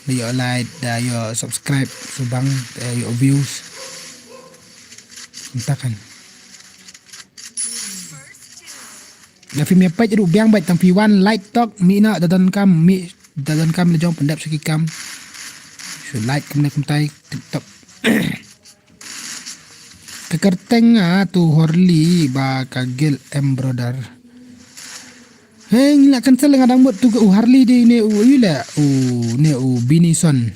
Da ïoh like, da ïoh subscribe subang, da ïoh views. Kumta kan. Da phi mih peit ruh biang beit tang phi wan like tok mih na da donkam mih da donkam la jong pyndep sha ki kam. Shu like kumne kumtai tip top. Ka kyrteng nga tu Horli ba ka guild em brother. Hei ngi la cancel nga dang mut tu ka u Harli dei ne u yu le u ne u Binison.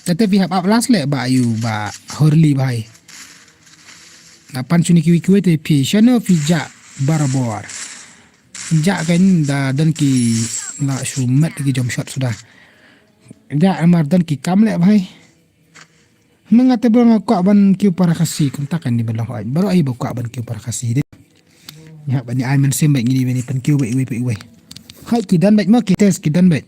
Tete phi hap ap las le ba yu ba Horli bhai. Na pan suni kiwi kiwi te phi shano phi ja barabor. Ja kan da dan ki la shu met ki jom shot suda. Ja amar dan ki kam le bhai. Mynta te bro nga kwah ban kiew para Khasi kumta kan ni ban long hoi. Baroh ai ba kwah ban kiew para Khasi de. Nya ban ni ai mynsiem ba ngi ni ban ni pynkiew ba iwei pa iwei. Hai ki don bad mo ki haters ki don bad.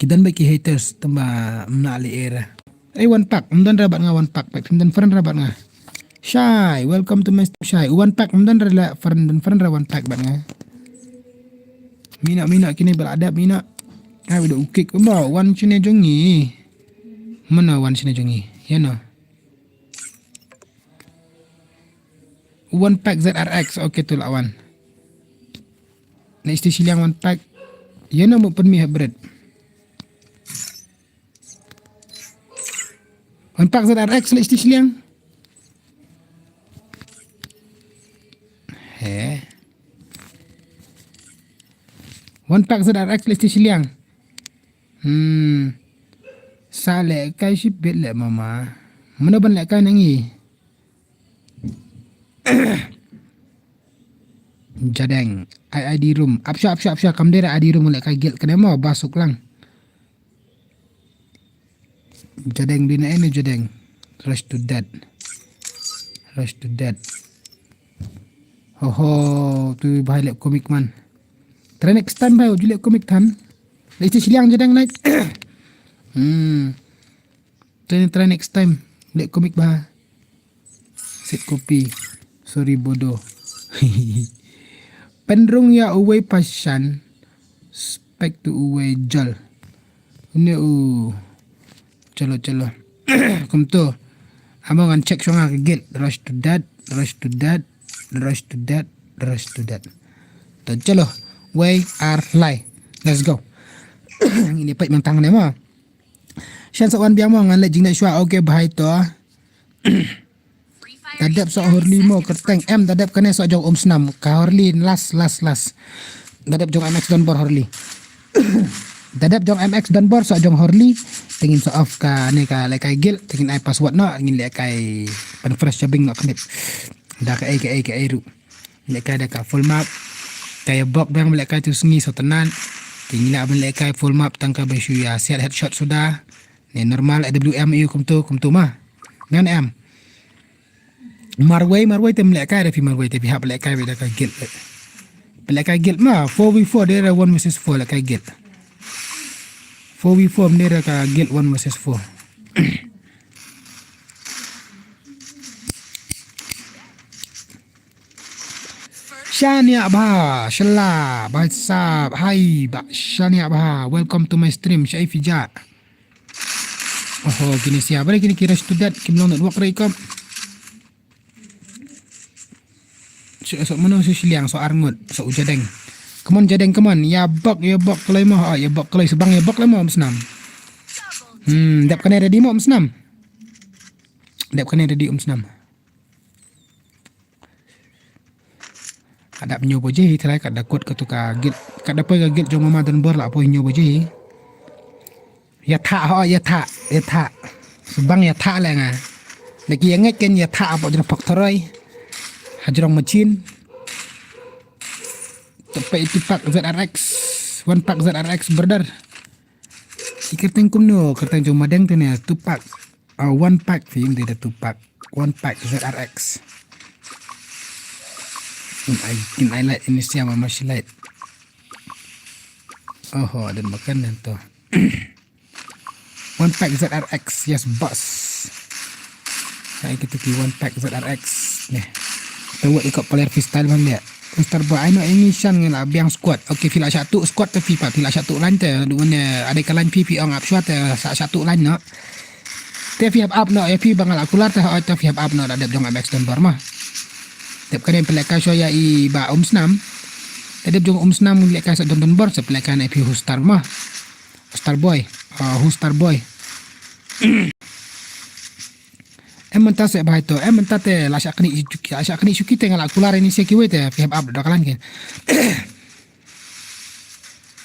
Ki don bad ki haters tamba mna li era. Ai one pack, mdon ra bad nga one pack, bad mdon friend ra bad nga. Shai, welcome to my stream Shai. One pack, mdon ra la friend, don friend ra one pack bad nga. Mina, mina kini bala adap mina. Ai udah ukik, mo one sini jongi. Mana wan sini jongi? Ya no. One pack Z R X, okay tu lawan. Next tu siliang one pack. Ya no mo pun mi hybrid. One pack Z R X next tu siliang. He. One pack Z R X next tu siliang. Hmm. Sa lehkai shibit leh mama. Mano ban lehkai nangi. Jadeng. I I D room. Apsha apsha apsha kam dera I D room lehkai guild kene mo ba suk lang. Jadeng dina ene jadeng. Rush to death. Rush to death. Ho ho tu bhai leh komik man. Try next time bhai uju leh komik than. Leh isi siliang jadeng naik. Hmm. Try try next time. Leh komik bhai. Sit kopi. Sorry bodoh. Penrung ya uwei pashan. Spek tu uwei jol. Une u. Chalo chalo. Kumto. Amo ngan check shong ha ka gate. Rush to death, rush to death, rush to death, rush to death. To chalo. Wei ar lai. Let's go. Ini pek mentang ne mo. Shan sa wan biang mo ngan leh jingna shwa. Okay bhai to. Dadep sok Horli mo kyrteng em dadep kane sok jong um snam ka Horli las las las. Dadep jong M X Donbor Horli. Dadep jong M X Donbor sok jong Horli. Te ngin sa off kane ka lehkai guild, te ngin ai password noh, ngin lehkai pynfresh jabieng noh khnit. Da kaei kaei kaei ruh. Lehkai da ka full map. Ka ïabok biang ba lehkai tu sngi sngewtynnat. Te ngi lah ban lehkai full map tang kaba shu ïa siat headshot suda. Ne normal A W M ïa kumtu kumtu ma. Ngan em. Marwei, marwei te mlehkai da phi marwei te phi hap lehkai beit da ka guild. Lehkai guild ma four v four de ra one versus four lehkai guild. Four v four de ra ka guild one versus four. Shania Bha, Shala, Bha Sab, hai Bah Shania Bha, welcome to my stream, Shaifija. Oho, kine sia, bare kine ki rush to death, kim long network re kop. So, so mano so shiliang, so arngut, so u Jadeng. Come on Jadeng, come on, ïabok, ïabok kloi mo, oh, ïabok kloi, sebang ïabok kloi mo, Umsnam. Hmm, dep kane ready mo, Umsnam. Dep kane ready, Umsnam. Ka dap hynñiew baje hi, trai ka da kut katu ka guild, ka da poi ka guild jong Mama Donbor la poi hynñiew baje hi. Ïa thah ho, ïa thah, ïa thah. Sebang ïa thah le nga. Da ki ïa ngeit ken ïa thah hapoh jrong Pok Tharoi. Hajrong Machin. Tepe itu pak Z R X. One pak Z R X brother. I kyrteng kumno, kyrteng jong Madeng te ne, two pack. Ah, one pack phi ym dei da two pack. One pack Z R X. Kin ai, kin ai light ini siapa masih light. Oho, ada makan dan tu. One pack Z R X, yes boss. Hai kita ki one pack Z R X. Nih. Tawa ikut player freestyle man dia. Mister Boy, ai no ini shan ngi la biang squad. Okay, phi la shatu squad te phi pat, phi la shatu line te. Duan ne ada ka line phi phi ong ap shwa te sa shatu line no. Te phi hap ap no, ya phi ba nga la kular te, oh, te phi hap ap no, da dep jong M X Donbor ma. Dep kane pele ka shwa ya i ba Umsnam. Te dep jong Umsnam ngi le ka sa Don Donbor, sa pele ka ne phi Hustar ma. Star Boy, ah, Hustar Boy. Em mynta se bhai to, em mynta te la shah kani shuki, la shah kani shuki te nga la kular ini se kiwei te, phi hap ap da kalan kin.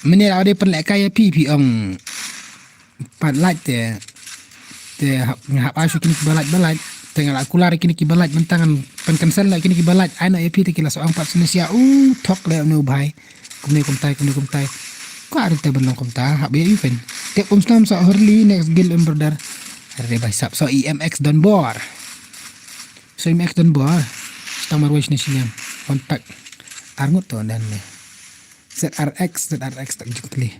Mene la de pynlehkai ya phi, phi ong pat lait te, te hap, nga hap ai shu kini ki ba lait ba lait, te nga la kular kini ki ba lait mynta ngan pyn cancel la kini ki ba lait, ai no ya phi te ki la sa ong pat sini sia, u thok le no bhai. Kumne kumtai, kumne kumtai. Ka ri te ban long kumta, hap ya ifen. Te Umsnam sa Hurley next guild em brother. Re bai sap so E M X Donbor. So E M X Donbor. Stang marwei sini sini. One pack. Arngut to dan ne. Z R X, Z R X tak jingkli.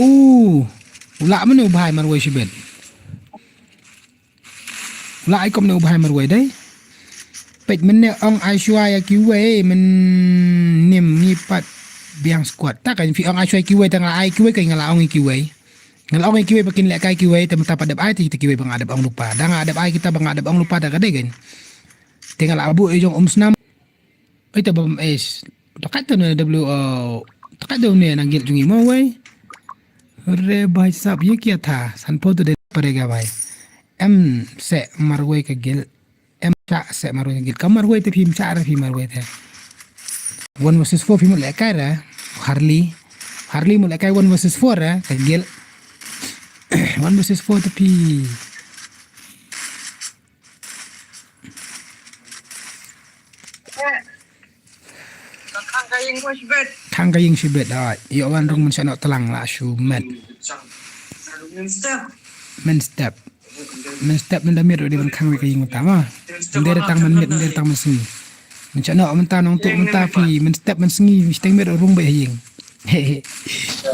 U, u lah mane u bhai marwei shibit. U lah ai kom ne u bhai marwei dei. Peit mane ong ai shwa ya kiwei men nim ngi pat biang squad. Ta kan phi ong ai shwa kiwei ta nga la ai kiwei ka nga la ong kiwei. Nga la ong kiwei ba kin lehkai kiwei te mynta pat dep ai te kiwei ba nga dep ong lupa. Da nga dep ai kita ba nga dep ong lupa da ka dei kan. Te nga la bu e jong Umsnam. Oi, ta bam es. Ta kat ta ne W O. Ta kat ta ne na guild jong i mo wei. Re bhai sab ye kya tha. Sanpho to de parega bhai. Em se marwei ka guild. Em cha se marwei ka guild. Ka marwei te phim cha re phim marwei te. One versus four phim lehkai re. Hurley. Hurley mo lehkai one versus four re. Ka guild. One versus four te phi. Thang ka ïing shibit, ah, ïoh wan rung mynshwa noh tlang la shu met. Mynstep. Mynstep mynda miet ruh dei ban khang wei ka ïing mynta ma. Mynda dei tang mynmiet, mynda dei tang mynsngi. Mynshwa noh mynta nongtuh mynta phi mynstep mynsngi, mynstep miet ruh rung beit ha ïing.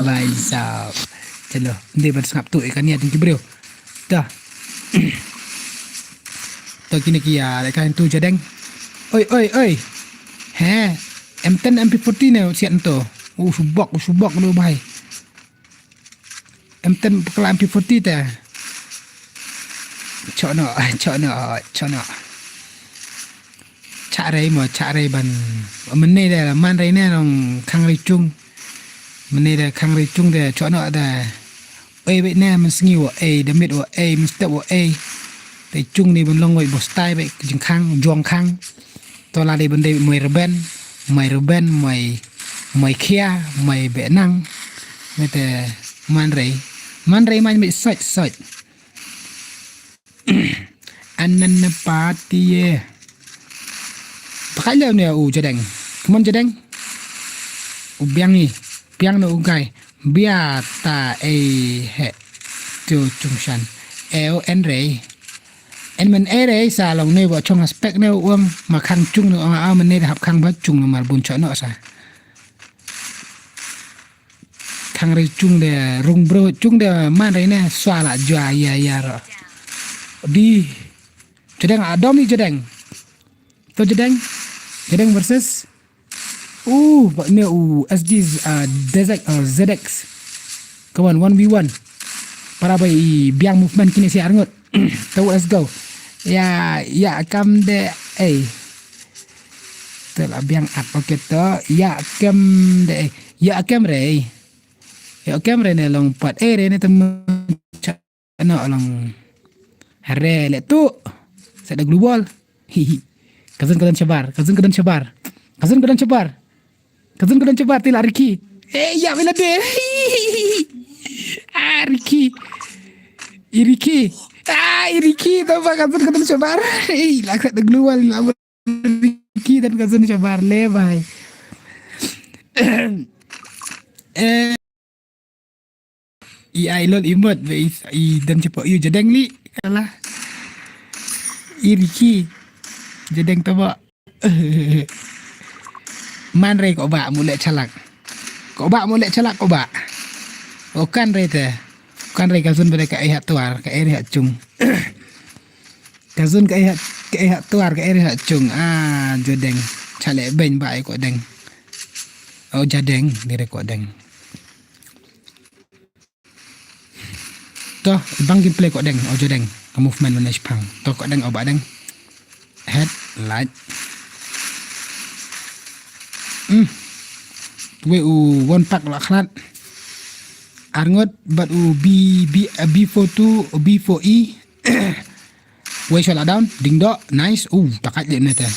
Bhai sab. Chalo, mynda ban sngap tuh ïa kane ïa ki briew. Ta. To kine ki ïa lehkai tu jadeng. Oi, oi, oi. He. M ten M P forty ne siat to. U subok, u subok no bhai. M ten pekla M P forty te. Chok no, chok no, chok no. Chak rei mo, chak rei ban. Mynne de man rei ne nong khang rei chung. Mynne de khang rei chung de chok no de. Ei wei ne mynsngi wo ei, da miet wo ei, mynstep wo ei. Te chung ni ban long wei bos tai be jingkhang, jong khang. To la dei ban dei moi reben, moi reben, moi, moi khia, moi be nang. Mete man rei, man rei man be soi, soi. Anan na pati ye. Pakai leo ne u jadeng. Come on jadeng. U biang ni, biang na u gai. Bia ta ei he. Tu chung shan. Eo en rei. En men ei rei sa long ne ba chong aspek ne uang ma khang chung ne uang a men ne hap khang ba chung ne mar bun chok no sa. Khang rei chung de rung bro chung de man rei ne swa la jua ya ya ro. Di jadeng adom ni jadeng. To jadeng. Jadeng versus. Uh, ba ne u S G uh, Dezek uh, Z X. Kawan one v one. Para bai biang movement kini si arngut. To let's go. Ya ya kam de eh. To la biang at pocket to. Ya kam de eh. Ya kam rei. Ya kam rei ne long pat eh rei ne tem no along. Hare le tu. Sa da global. Hi hi. Kazun kazun shabar, kazun kazun shabar. Kazun kazun shabar. Kazun kazun shabar tila Ricky. Eh ya wela de. Ah Ricky. I Ricky. Ah i Ricky taba kazun kazun shabar. Eh la sa da global la Ricky dan kazun shabar le bai. Eh I ai lol i mot be i, i dem cepo i jadeng li kala. I Ricky jadeng tabo. Man rei ko ba mu le chalak. Ko ba mu le chalak ko ba. O kan rei te. Kan rei ka zun bere ka ai hat tuar ka ai hat chung. Ka zun ka ai hat ka ai hat tuar ka ai hat chung. Ah jadeng. Chale ben ba ai ko deng. O jadeng dire ko deng. To bang gameplay ko deng o jadeng. Ka movement mana shpang. To ko deng o ba deng. Head light. Hmm. Wei u one pack la khlat. Arngot bat u B B B four two B four E. Wei shot la down ding do nice. Uh takat le ne te.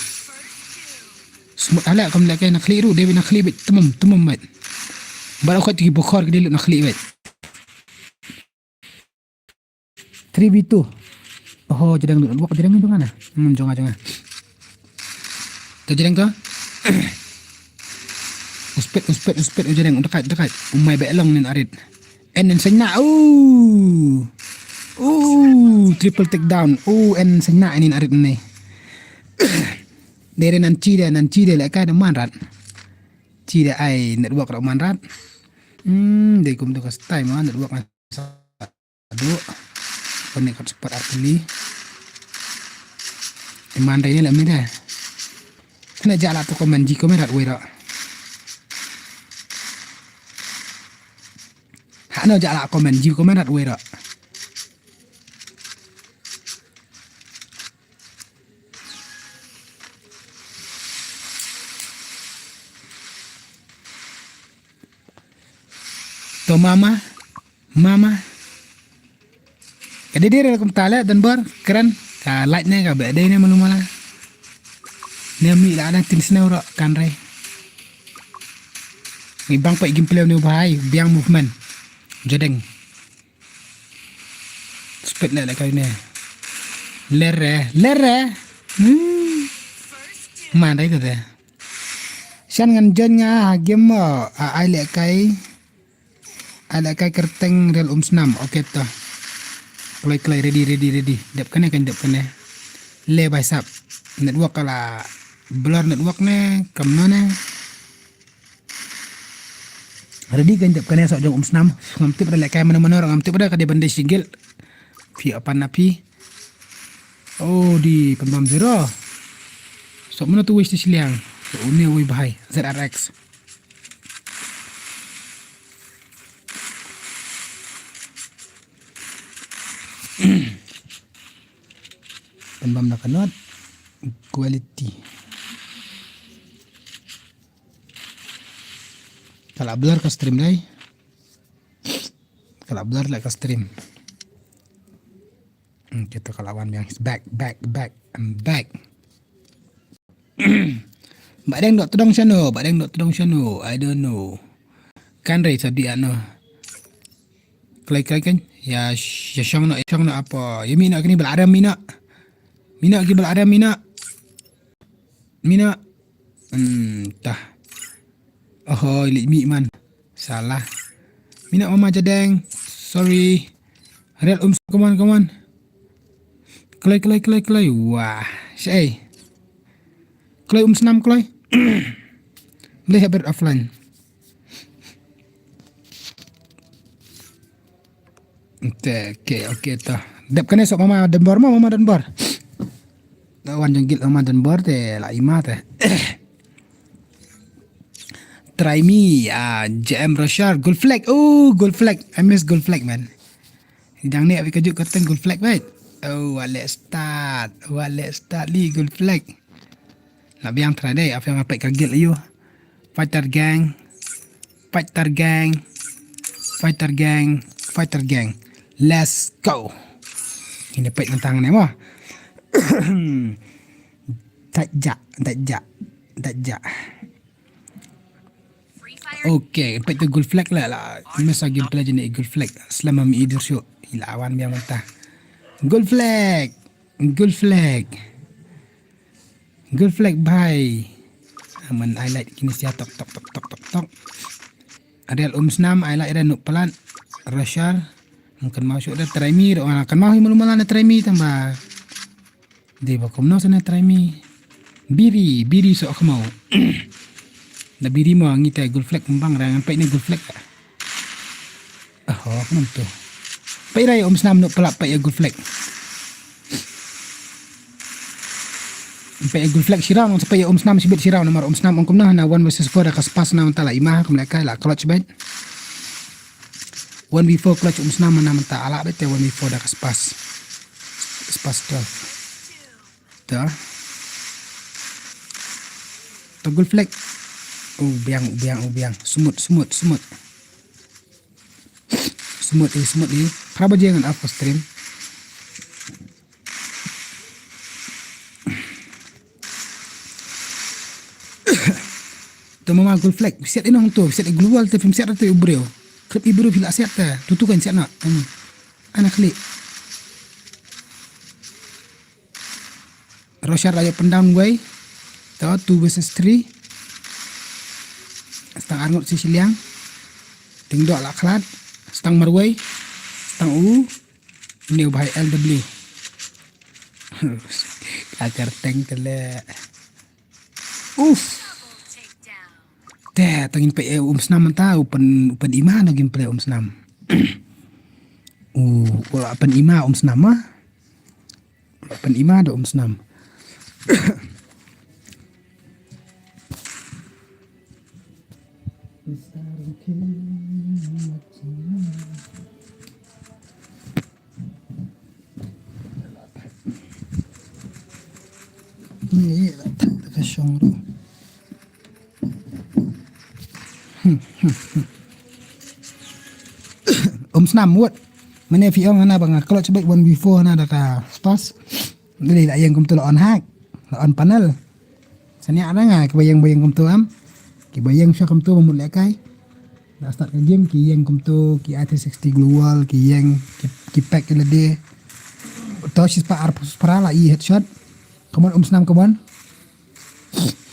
Smut ale kam le ke na khli ru David na khli bit temum temum bit. Bat u khat ki bukhor ki dilu na khli bit. Three v two. Oh jadeng dulu wak jadeng ni dong ana. Hmm jonga jonga. To jadeng to. Uspet uspet uspet u jadeng dekat dekat. Umai be long nin arit. En en senya. Oh. Oh triple take down. Oh en senya nin arit ni. Dere nan chide nan chide le ka de manrat. Chide ai network ro manrat. Hmm de kum to ka style ma network. Aduh. Kone kat spot aku ni. Iman dai ni lah mi dai. Kena jala tu komen ji komen rat wei rak. Hak no jala komen ji komen rat wei rak. To mama. Mama. Ka dei dei re kum tale dan bor kren ka light ne ka be dei ne malu mala. Ne mi la dang tin snew ro kan re. Ni bang pa igim play ne bahai biang movement. Jadeng. Speed le le kai ne. Lere lere. Hmm. Man dai te. Shan ngan join nga ha game mo a ai le kai. Ada kai kerteng rel um snam. Okay to. Kloi kloi ready ready ready. Dep kane kan dep kane. Le bai sap. Network kala blur network ne kam no ne. Ready kan dep kane sok jong um snam. Ngam tip da le kai mana mana ngam tip da ka de bande single. Phi apan na phi. Oh di pembam zero. Sok mana tu wis di siliang. Uni wis bahai Z R X. Pynbam na ka not quality. Ka la blur ka stream dai. Ka la blur la ka stream. Hmm, kita ka la wan biang. He's back, back, back. I'm back. Ba deng dok tdong shano, ba deng dok tdong shano. I don't know. Kan rei sa dia no. Klai klai kan. Ya sh- ya shong no, ya shong no apa. Ya mina kini bela adam mina. Mina ki bela adam mina. Mina. Hmm, tah. Oh, ilik mi man. Salah. Mina mama jadeng. Sorry. Real um, come on, come on. Kloi, kloi, kloi, kloi. Wah. Sei. Kloi um snam kloi. Boleh habar offline. Te, okay, okay, to. Dep kane sok mama Denbor mo, mama Denbor. Da wan jong gil mama Denbor te la ima te. Try me, ah, J M Roshar, Gold Flag. Oh, Gold Flag. I miss Gold Flag, man. Dang ne abi kajuk kateng Gold Flag, wait. Oh, wallet start. Wallet start li Gold Flag. La biang try dei, apa yang apa kagil ayo. Fighter gang. Fighter gang. Fighter gang. Fighter gang. Let's go. Ini pek tentang ni mo. Tajak, tajak, tajak. Okay, pek tu Gold Flag lah lah. Masa game play jenis Gold Flag. Selama mi idur syuk. Ila awan biang mentah. Gold Flag. Gold Flag. Gold Flag bhai. Aman highlight kini sia tok tok tok tok tok tok. Adel um snam highlight ada nuk pelat. Roshar. Mungkin mau syuk ada try me. Kan mau hi malu malan ada try me tambah. Dei ba kumno sa na try me. Biri, biri sok khmau. Da biri mo ngi te Gold Flag kembang ra ngan peit ne Gold Flag. Ah, oh, kumno tu. Peit ra ïa um snam nuk pelap peit ïa Gold Flag. Peit ïa Gold Flag shiraw nang peit ïa um snam shibit shiraw namar um snam ong kumno na one versus four da ka spas na mynta la ima kum lehkai la clutch bait. One v four clutch um snam na mynta ala bait te one v four da ka spas. Spas twelve. Ta. Ta Gold Flag. Oh, biang, biang, oh, biang. Smooth, smooth, smooth. Smooth, eh, smooth, eh. Phra baje ngan off stream. To mama Gold Flag. Siat inong to, siat global te film siat to ibreo. Klip ibreo phi la siat te. Tutu kan siat na. Hmm. Ana klik. Roshar la ïoh pyndown wei. To two versus three. Stang arngut si shiliang. Tingdok la khlad. Stang marwei. Stang u. New bhai L W. Akar teng kele. Uf. Te tangin pe um snam manta u pen, u pen ima no gin pe um snam. U, u la pen ima um snam ma. Pen ima da um snam. Ni la tak ka shong ruh. Um snam wut. Mane phi ong hana ba nga klot chibek one v four hana da ka spas. Dei la ïeng kumtu la on hack. La on panel. Sania ada nga ki ba ïeng ba ïeng kumtu am. Ki ba ïeng sha kumtu ba mut lehkai. Da start ka game ki ïeng kumtu ki I three sixty global ki ïeng ki, ki pack ki lade. To shi spah ar spah la i headshot. Come on um snam come on.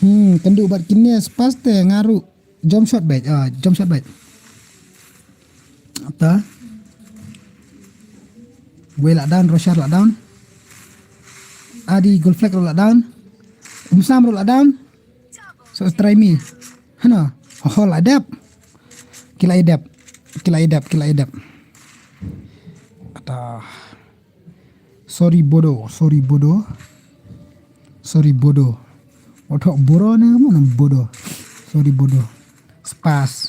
Hmm, kynduh bad kine spas te nga ruh. Jump shot bait, ah, jump shot bait. Ata. Wei la down, Roshar la down. Adi Gold Flag ruh la down. Um snam ruh la down. So try me. Hana. Ho la dep. Ki la dep. Ki la dep, ki la dep. Ata. Sorry bodo, sorry bodo. Sorry bodo. Otok boro ne mo na bodo. Sorry bodo. Spas.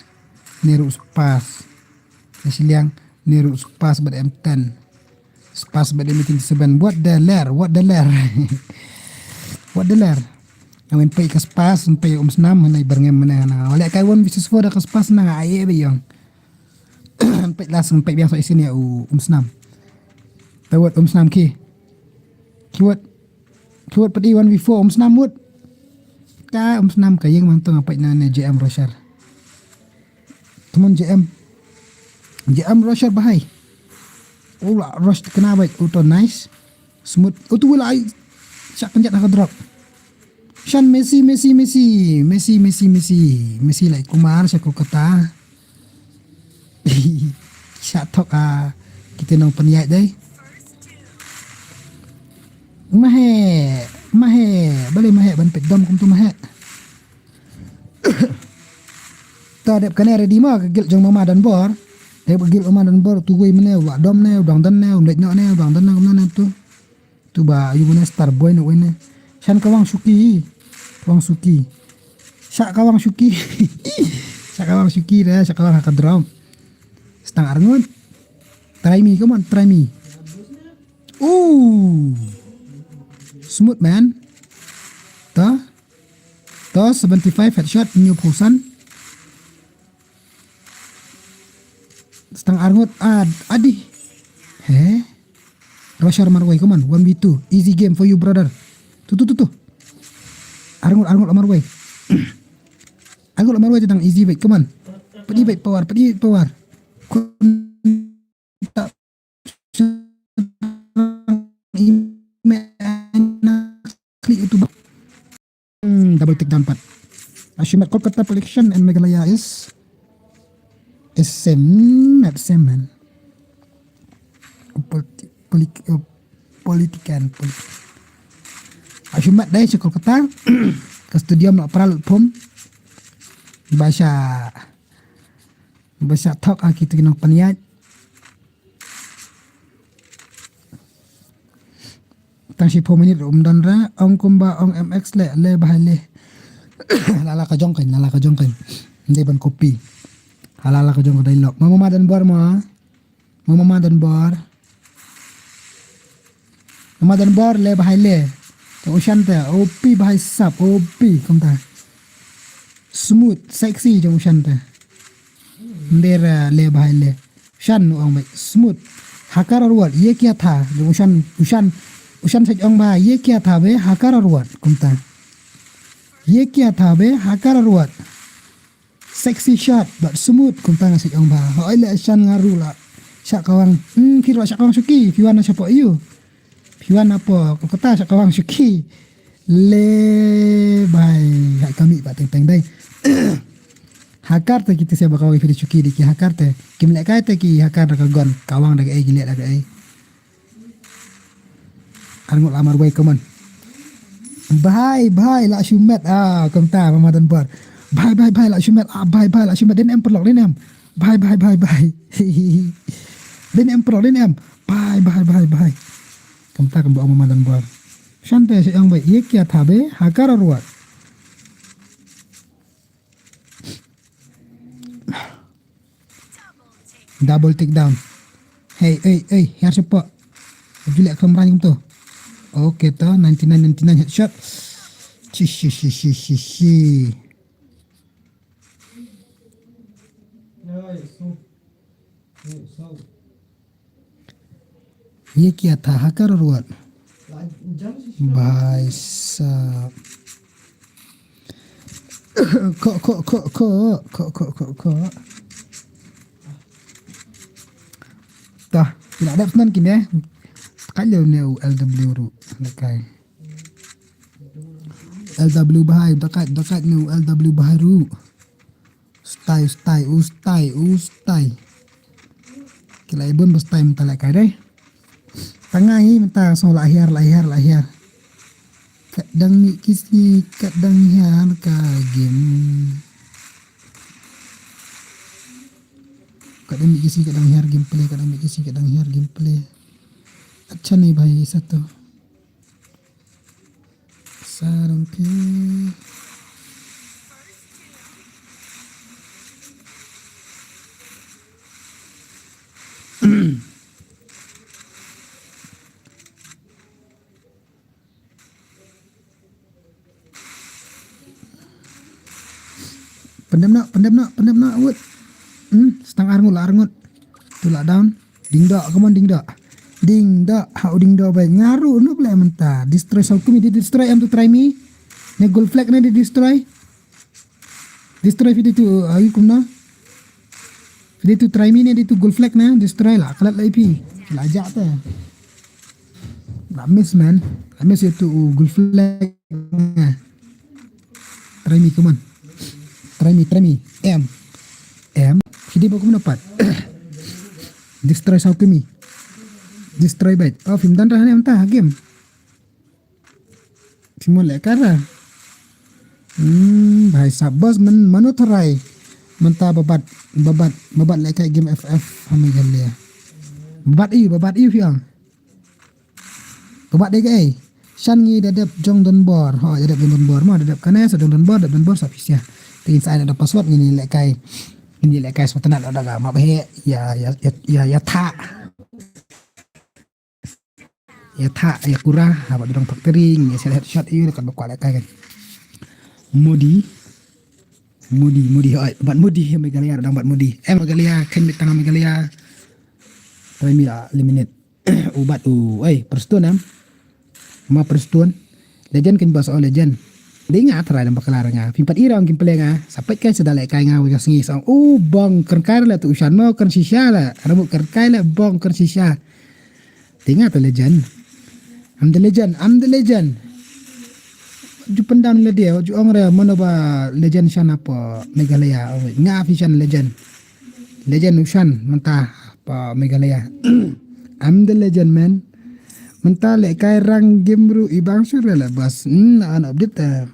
Neru spas. Nasi liang neru spas bad M ten. Spas bad M eighty seven. What the ler, what the ler. What the ler. Amen pai ka spas, pai um snam, hanai berngem mana na. Wale kai one versus four da ka spas na ai e beyong. Peit las peit biang so isin ïa u um snam. Tawat um snam ki. Kiwat. Kiwat padi one v four, um snam wut. Ka um snam ka ïeng mang tong apai na ne J M Roshar. Temen J M. J M Roshar bahai. Ula rush kena bai. Uto nice. Smooth. Uto wala ai. Syak kenjat ha drop. Shan Messi, Messi, Messi. Messi, Messi, Messi. Messi lai kumar sya Kolkata. Syak thok a. Kita nong peniat dai. Mahe. Mahe. Balik mahe ban pet dom kum tu mahe. Ta dep kane ready ma ka guild jong mama dan bor. Dep ka guild mama dan bor tu wei mene wa dom ne dong dan ne um lek ne dong dan ne um ne tu. Tu ba yu mene star boy ne wei ne. Shan kawang suki. Kawang suki. Syak kawang suki. Syak kawang suki re, syak kawang haka drum. Setang arngut. Try me, come on, try me. Ooh. Smooth man. Ta. To seventy-five headshot, new pusan. Setang arngut ad adi. He. Roshar marway, come on, one v two. Easy game for you, brother. Tu tu tu tu. Arngut arngut marway. Arngut marway tang easy bait, come on. Pedi bait power, pedi bait power. Kun tak email na klik itu. Hmm, double take down pat. Ashimat Kolkata collection and Meghalaya is is same, not same man. Politi- politi- uh, politikan, politi- Ashimat dai sha Kolkata. Ka studio ma pral pum. Basha basha thok a kitu kinong paniat. Tang shi pho minit um don ra, ong kumba ong M X le, le bahai le. Lala ka jong kain, lala ka jong kain. Ndai ban kopi. Halala ka jong ka dialogue. Mama madan bor ma. Mama madan bor. Mama madan bor le bahai le. To ushante, opi bahai sap, opi kumta. Smooth, sexy jong ushante. Ndera le bahai le. Shan nu ong bai smooth. Hakar arwat, ye kya tha? Jong ushan, ushan, ushan sej ong ba, ye kya tha be, hakar arwat, kumta. Ye kya tha be, hakar arwat. Sexy shot, but smooth, kumta nga sej ong ba. Hoi le shan nga ru la. Syak kawang, hmm, kiro syak kawang suki, piwan na syapo yu. Piwan apo, Kolkata syak kawang suki. Le bai, hai kami ba teng teng dai. Hakar te kita siapa kawang video suki di ki hakar te. Kim le kai te ki hakar da ka gon, kawang da ka ei, ki le da ka ei. Arngut lamar wei kaman. Bhai, bhai, la shumet. Ah, kumta, mama dan bar. Bhai, bhai, bhai, la shumet. Ah, bhai, bhai, la shumet. Den em perlok, den em. Bhai, bhai, bhai, bhai. Den em perlok, den em. Bhai, bhai, bhai, bhai. Kumta kumba ong mama dan bar. Shante se ong bai, ye kya tha be, hakar arwat. Double take down. Hey, hey, hey, hiar sepa. Juliet Kemran kumto. Okay to, ninety nine ninety nine headshot. Shi, shi, shi, shi, shi, shi. Ye kya tha, hakar arwat. Bhai sahab. Ko, ko, ko, ko. Tah, ila dep nan kine. Kalyo ne u L W ru. Lekai. L W bahai, dakat, dakat ne u L W bahai ru. Stai, stai, u stai, u stai. Ki la ibun ba stai mynta la kai dei. Tang ngi mynta song la hiar, la hiar, la hiar. Kat dang mih ki sngi, kat dang hiar ka game. Kat dang mih ki sngi, kat dang hiar gameplay, kat dang mih ki sngi, kat dang hiar gameplay. Acha nahi bhai, aisa to. Sarang phi. Pyndem noh, pyndem noh, pyndem noh, wut. Hmm, stang arngut la arngut. Tu la down. Ding doh, come on, ding doh. Ding da, ha u ding da bai. Nga ruh, no ble mynta. Destroy Saw Kumi, dei destroy em tu try me. Ne gold flag ne dei destroy. Destroy phi dei tu, ayu kumno. Phi dei tu try me ne dei tu gold flag ne, destroy la. Kalat la ipi. La ja te. La miss man. La miss itu gold flag. Try me, come on. Try me, try me. Em. Em. Phi dei ba kumno pat. Destroy Saw Kumi. Destroy bait. Oh, phim don rah ne mynta ha game. Phim leh kara. Hmm, bhai sahab boss man mano tharai. Mynta babat, babat, babat leh kai game F F ha Meghalaya. Babat iu, babat iu phi ong. Babat dei kaei. Shan ngi da dep jong donbor. Ho, da dep jong donbor. Ma da dep kane sa jong donbor, dep donbor sa phi sia. Te ngin sa ai da password ngin leh kai. Ngin leh kai smatana da ga ma bhe. Ya, ya, ya, ya, ya tha. Ya tha, ya kura, ha ba dong factory, ngin sel headshot yu, kat ba kwah leh kai kan. Modi. Modi, Modi, oi, bat Modi, Meghalaya, dang bat Modi. Eh, Meghalaya, ken mit tang Meghalaya. Try me la, eliminate. U bat u, oi, Prestone, em. Ma Prestone. Legend ken bas, oh, legend. Dei nga try dang bakla nga. Phim pat i rong kim play nga. Sa peit kai sa da leh kai nga, wei ka sngi sa. Oh, bong, kren kai la tu u shan mo, kren shisha la. Ramu kren kai la, bong, kren shisha. Dei nga tu legend. I'm the legend, I'm the legend. Ju pyndam la dia, ju ong re, mano ba legend shan hapoh Meghalaya. Oh, nga phi shan legend. Legend u shan, mynta hapoh Meghalaya. I'm the legend, man. Mynta leh kai rang game ruh i bang sure la bas. Hmm, an update ta.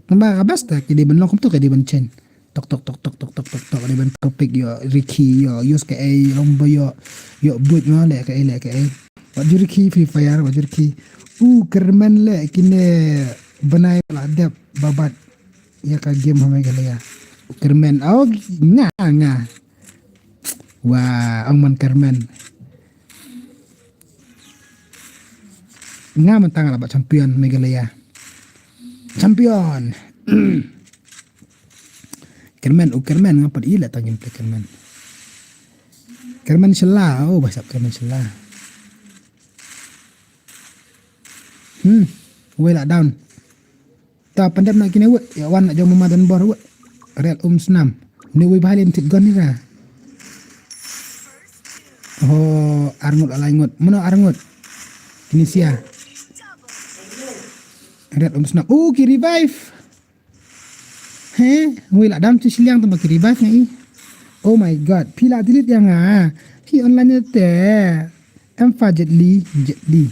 Tamba ka bas ta, ki dei ban long kumto, ki dei ban change. Tok, tok, tok, tok, tok, tok, tok, tok. Dei ban topic yo, Ricky yo, use kaei, long ba yo, yo, buit yo, leh kaei, leh kaei. Wat ju Ricky Free Fire, wat ju Ricky. U, kyrmen leh, kine bnai la dep, babat. Ya ka game ha Meghalaya. U kyrmen, oh, nga, nga. Wah, ong man kyrmen. Nga mynta nga la ba champion Meghalaya. Champion. Kyrmen, u kyrmen nga pat i la tang gameplay kyrmen. Kyrmen shela, oh, ba sap kyrmen shela. Hmm, wei la down. Ta pyndep na kine wei, ya wan na jong mama donbor wei. Red um snam. Ni wei bahali ntit gon ni ra. Oh, arngut alai ngut. Mano arngut? Kini sia. Red um snam. Oh, ki revive. He, wei la dam tu siliang tu ba ki revive ngai. Oh my God, phi la delete ya nga. Phi online te. Em fa Jet Li, Jet Li.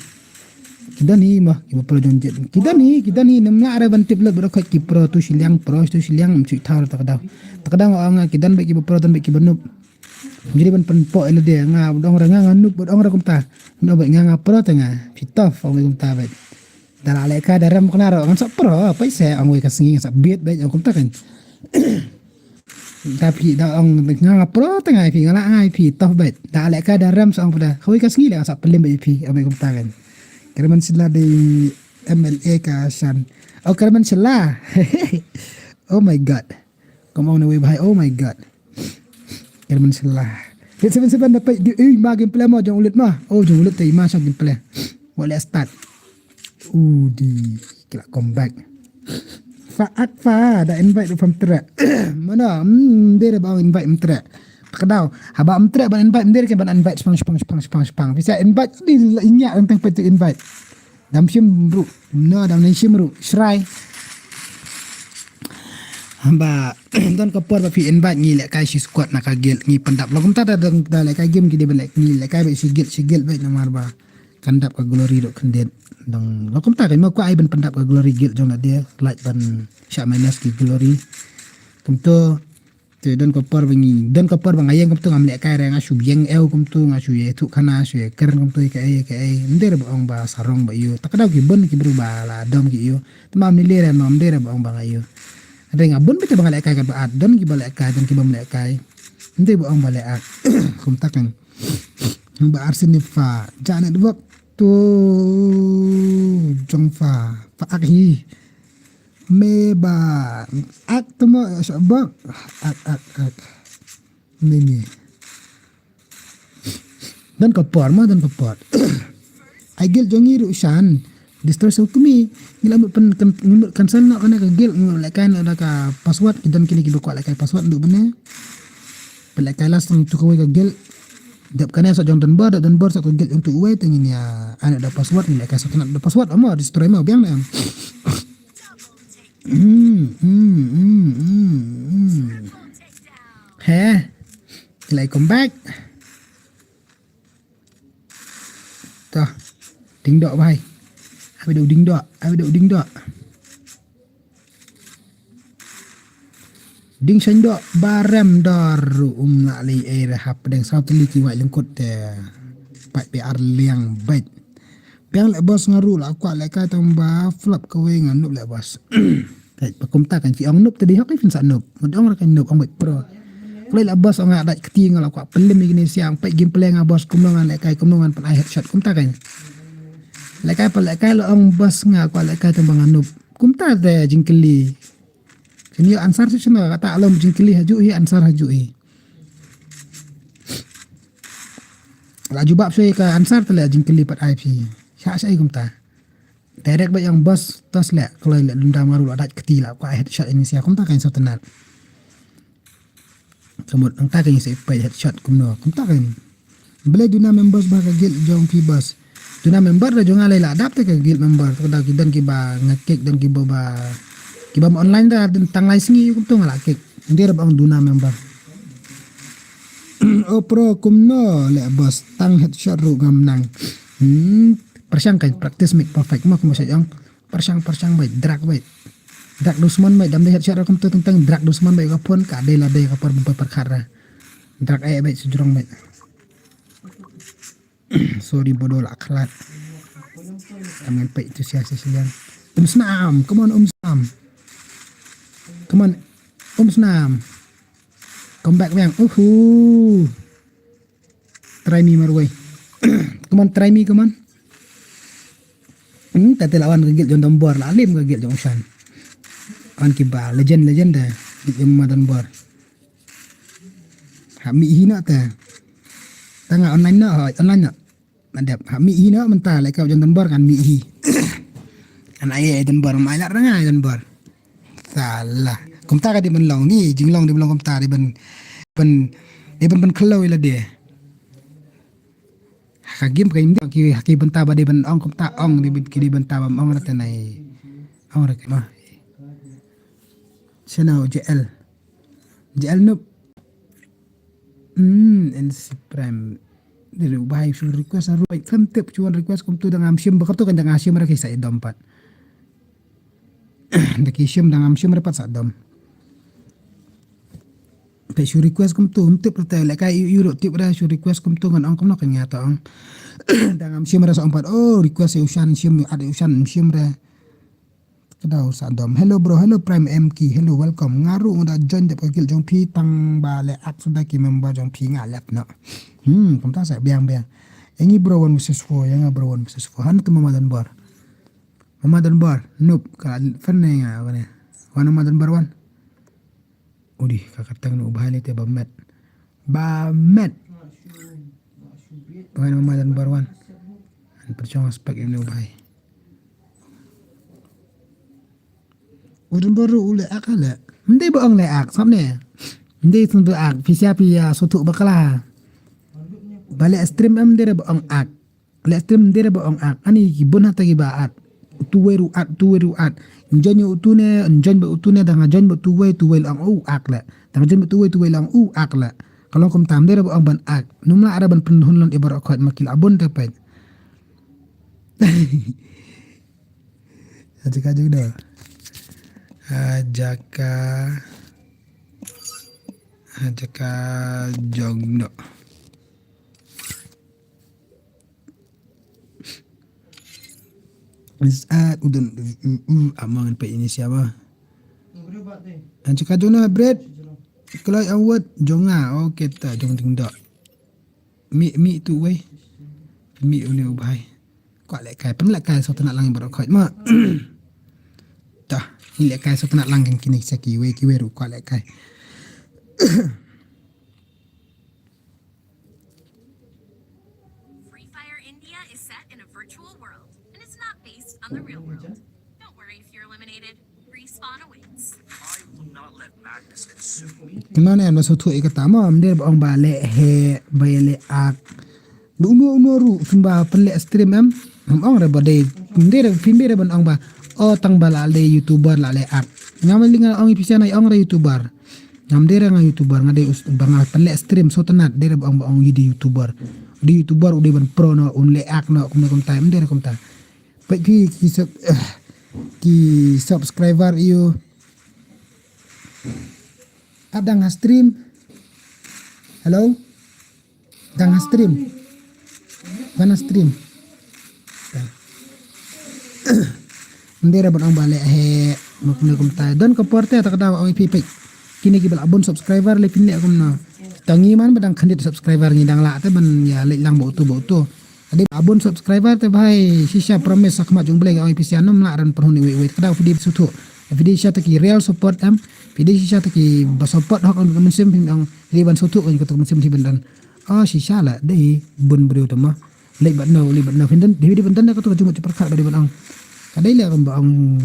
Ki don hi mo, ki ba pro jong Jet Li. Ki don hi, ki don hi, nam la re ban tip lut ba da khot ki pro tu siliang, pro tu siliang, em chui thar ta ka daw. Ta ka daw nga ong ki don ba ki ba pro, don ba ki ba noob. Jadi ban pynpok ila dia, nga ba dong re nga, nga noob, ba dong re kumta. Nga ba nga, nga pro te nga. Phi tough, ong ba kumta ba. Da la leh kai da rem kena ro, ngan sa pro, paise, ong wei ka sngi, ngan sa bit ba, ong kumta kan. Da phi da ong nga nga pro te ngai phi, nga la ngai phi tough bad. Da leh kai da rem sa ong pada. Hoi ka sngi leh sa pelim bad phi, ong bad kumta kan. Kyrmen shela dei M L A ka shan. Oh, kyrmen shela. Oh my God. Kum ong ne wei bhai, oh my God. Kyrmen shela. Eight seven seven dapat di, eh, ma gameplay mo, jong ulit ma. Oh, jong ulit te ma sa gameplay. Wa leh start. Udi, ki la come back. Fa ak fa, da invite ruh pham trek. Mano, hmm, dei re ba invite pham trek. Ka daw, haba pham trek ban invite, dei re ke ban invite spang, spang, spang, spang, spang. Bisa invite, di la inyak tang tang pet tu invite. Dam shim ruh, no, dam shim ruh, shrai. Haba, don ka por ba phi invite ngi leh kai shi squad na ka guild, ngi pyndap. Lo kumta da, da, da leh kai game ki dei ban leh, ngi leh kai ba shi guild, shi guild ba namar ba. Kan dap ka glory ruh khyndiat. Dang lo kumta ka ma kwah ai ban pyndap ka glory guild jong lade, like ban shah minus ki glory. Kumto, te don ka por ba ngi, don ka por ba nga ïeng kumto ngam leh kai re, nga shu ïeng ew kumto, nga shu ïathuh khana, shu ïakren kumto ïa kaei ïa kaei. Ym dei re ba ong ba sarong ba ïoh. Ta ka daw ki bun ki briew ba la dom ki ïoh. Te ma ym lei re ma ym dei re ba ong ba nga ïoh. Hynrei nga bun beit ba nga leh kai katba at, don ki ba leh kai, don ki bym leh kai. Ym dei ba ong ba leh at. Kumta kan. Ba arsene fa, ja network tu jong fa, fa ak hi. Me ba ak tu mo sa bak. Ak, ak, ak. Ni, ni. Don ka por ma, don ka por. Ai guild jong ngi ruh shan. Destroy sa u kmie. Ngi la mut pyn, kan, ngi mut cancel noh kane ka guild, ngi mut lehkai noh da ka password, ki don kine kiba kwah lehkai password, duh bne. Pynlehkai last tang tu kawei ka guild. Dep kane sa jong Donbor, dep Donbor sa ka guild jong tu uwei, te ngin ïa, ai noh da password, ngi lehkai sa kane da password, amo, destroy mo, biang ne em. Hmm, hmm, hmm, hmm, hmm. He. Ngi la come back. Toh. Ding doh bhai. Abi doh ding doh. Abi doh ding doh. Ding shaiñ doh ba rem dor ruh um lah lei ei re hapdeng saw tylli ki wai lyngkut te. Pat be ar liang beit. Biang leh boss nga ruh la kwah lehkai tang ba flop kawei nga nup leh boss. Peit, ba kumta kan phi ong nup te dei hok, phin sa nup. Ngan ong ra kan nup, ong beit pro. Kloi la boss ong nga dait kti nga la kwah pynlem ïa kine siang, peit gameplay nga boss kumno ngan lehkai, kumno ngan pyn ai headshot kumta kan. Lehkai pa lehkai la ong boss nga kwah lehkai tang ba nga nup. Kumta te jingkylli. Kan ïoh answer session kata long jingkylli ha juh hi answer ha juh hi. La jubab shuh ka answer te la jingkylli pat ai phi. Sha sha kumta. Direct ba ïa ong boss, tos leh, kloi leh, dum dam nga ruh la dait kti la kwah headshot ini sia, kumta kan sawtnat. Kamut, nangta kan ïa sa peit headshot kumno, kumta kan. Balei duna members ba ka guild jong phi boss. Duna member da jong nga lei la dap te ka guild member, te ka da ki don kiba nga kick, don kiba ba, kiba ma online da, don tang lai sngi kumto nga la kick. Ndei ra ba ong duna member. Oh pro kumno leh boss, tang headshot ruh ngam nang. Hmm, pyrshang kan practice make perfect mo kumba sa ong. Pyrshang, pyrshang beit, drag beit. Drag dusmon beit, dam dei headshot ra kumto teng teng, drag dusmon beit ka phone, ka dei la dei ka por bym pyrkhat ra. Drag eh beit sejrong beit. Sorry bodo la khlad. Am ngan peit tu sia sia sia. Um Snam, come on Um Snam. Come on Um Snam. Come back biang. Uhu. Try me marwei. Come on, try me, come on. Hmm, ta te la wan ka guild jong Donbor, la lim ka guild jong Ushan. Wan kiba legend, legend da guild jong ma Donbor. Ha mih hi noh te. Tang nga online noh, hoi, online noh. Nadep, ha mih hi noh mynta, leh ka jong Donbor kan mih hi. Ana ai Donbor, mai la ranga Donbor. Salah. Kumta ka dei ban long ni, jinglong dei ban long kumta, dei ban, ban, dei ban, ban khlo ila dei. Ha ka game ka im dei, ki, ha ki bynta ba dei ban ong kumta ong, dei ban, ki dei bynta ba ong ra te nai. Ong ra ke ma. Channel J L. J L Noob. Hmm, N C Prime. Dei ruh ba hai shu request ruh. Kan tip chuan request kumtu da ngam shim ba kumtu kan da ngam shim ra ki sa dom pat. Da ki shim da ngam shim ra pat sa dom. Te shu request kumtu, um tip ra te leh kai yu yu ruh tip ra shu request kumtu ngan ong kumno kan nga ta ong. Da ngam shim ra sa ong pat. Oh, request ïa u Shan shim, ad ïa u Shan shim ra. Ka dei sa dom. Hello bro, hello Prime M K, hello, welcome. Nga ruh nga da join dep ka guild jong phi tang ba leh ak suda ki member jong phi nga left noh. Hmm, kumta sa biang biang. Ïa ngi bro one versus four, ïa nga bro one versus four. Han tu Mama Donbor. Mama Donbor, noob, ka fan ne nga, wan ne. Wan Mama Donbor wan. Udi, ka kyrteng ne u bhai lei te ba met. Ba met. Ba met Mama Donbor wan. An pyrshang aspek ïa ne u bhai. U Donbor u leh ak leh. Mdei ba ong leh ak, sap ne. Mdei sum tu ak, phi sia phi ïa sothu bakla. Ba leh stream em dei ba ong ak. Leh stream dei ba ong ak. Ani ki bun hata ki ba at. Utu wei ruh at, utu wei ruh at. Njoin utu ne, njoin ba utu ne, da nga join ba utu wei, utu wei la ong u ak leh. Da nga join ba utu wei, utu wei la ong u ak leh. Ka long kumta, mdei ba ong ban ak. Num lah ra ban pynhun lon i baroh khoit ma ki la bun te peit. Ha jaka jong do. Ha jaka. Ha jaka jong do. Is at udon u u amang pa ini siapa? Anci ka jona bret. Kelai awat jonga. Oh kita jong ding dok. Mi mi tu wei. Mi uni ubai. Kwah leh kai pem leh kai so tena lang baroh khoit ma. Tah, ni leh kai so tena lang kan kini seki wei ki wei ru kwah leh kai. Kynmaw ne em, la sngewthuh ïa kata mo, ym dei ba ong ba leh heh ba ïa leh ak. Ba uno uno ruh phin ba pynleh stream em. Ym ong re ba dei, ym dei re, phin dei re ban ong ba, o, tang ba la dei YouTuber la leh ak. Nga ma li nga ong ïa phi sha, nga ong re YouTuber. Ngam dei re nga YouTuber, nga dei ba nga pynleh stream sngewtynnat, dei re ba ong ba ong ïa dei YouTuber. Dei YouTuber u dei ban pro noh, un leh ak noh, kumne kumta, ym dei re kumta. Peit phi ki sub, eh, ki subscriber ïa u. Ap dang ha stream. Hello? Dang ha stream. Ban ha stream. Ym dei re ban ong ba leh heh, ma kumne kumta. Don ka por te, ta ka daw ong ïa phi peit. Kine ki ba la bun subscriber leh phin leh kumno. Tang ngi man ba dang khyndiat subscriber ngi dang lah te ban ïa leit lang ba uto ba uto. Ade ba bun subscriber te bhai, shisha promise ha khmat jong U Blei nga ong ïa phi sha, ym lah ran pynhun iwei iwei. Ka daw phi dei ba sngewthuh. Phi dei shisha ta ki real support em. Phi dei shisha ta ki ba support hok ka mynsiem, phi ong phi dei ban sngewthuh ka kata ka mynsiem phi ban don. O, shisha la dei bun briew te mo. Leit bad no, leit bad no. Phin don, phi dei ban don ka tu ka jingmut jingpyrkhat ba dei ban ong. Ka dei leh kumba ong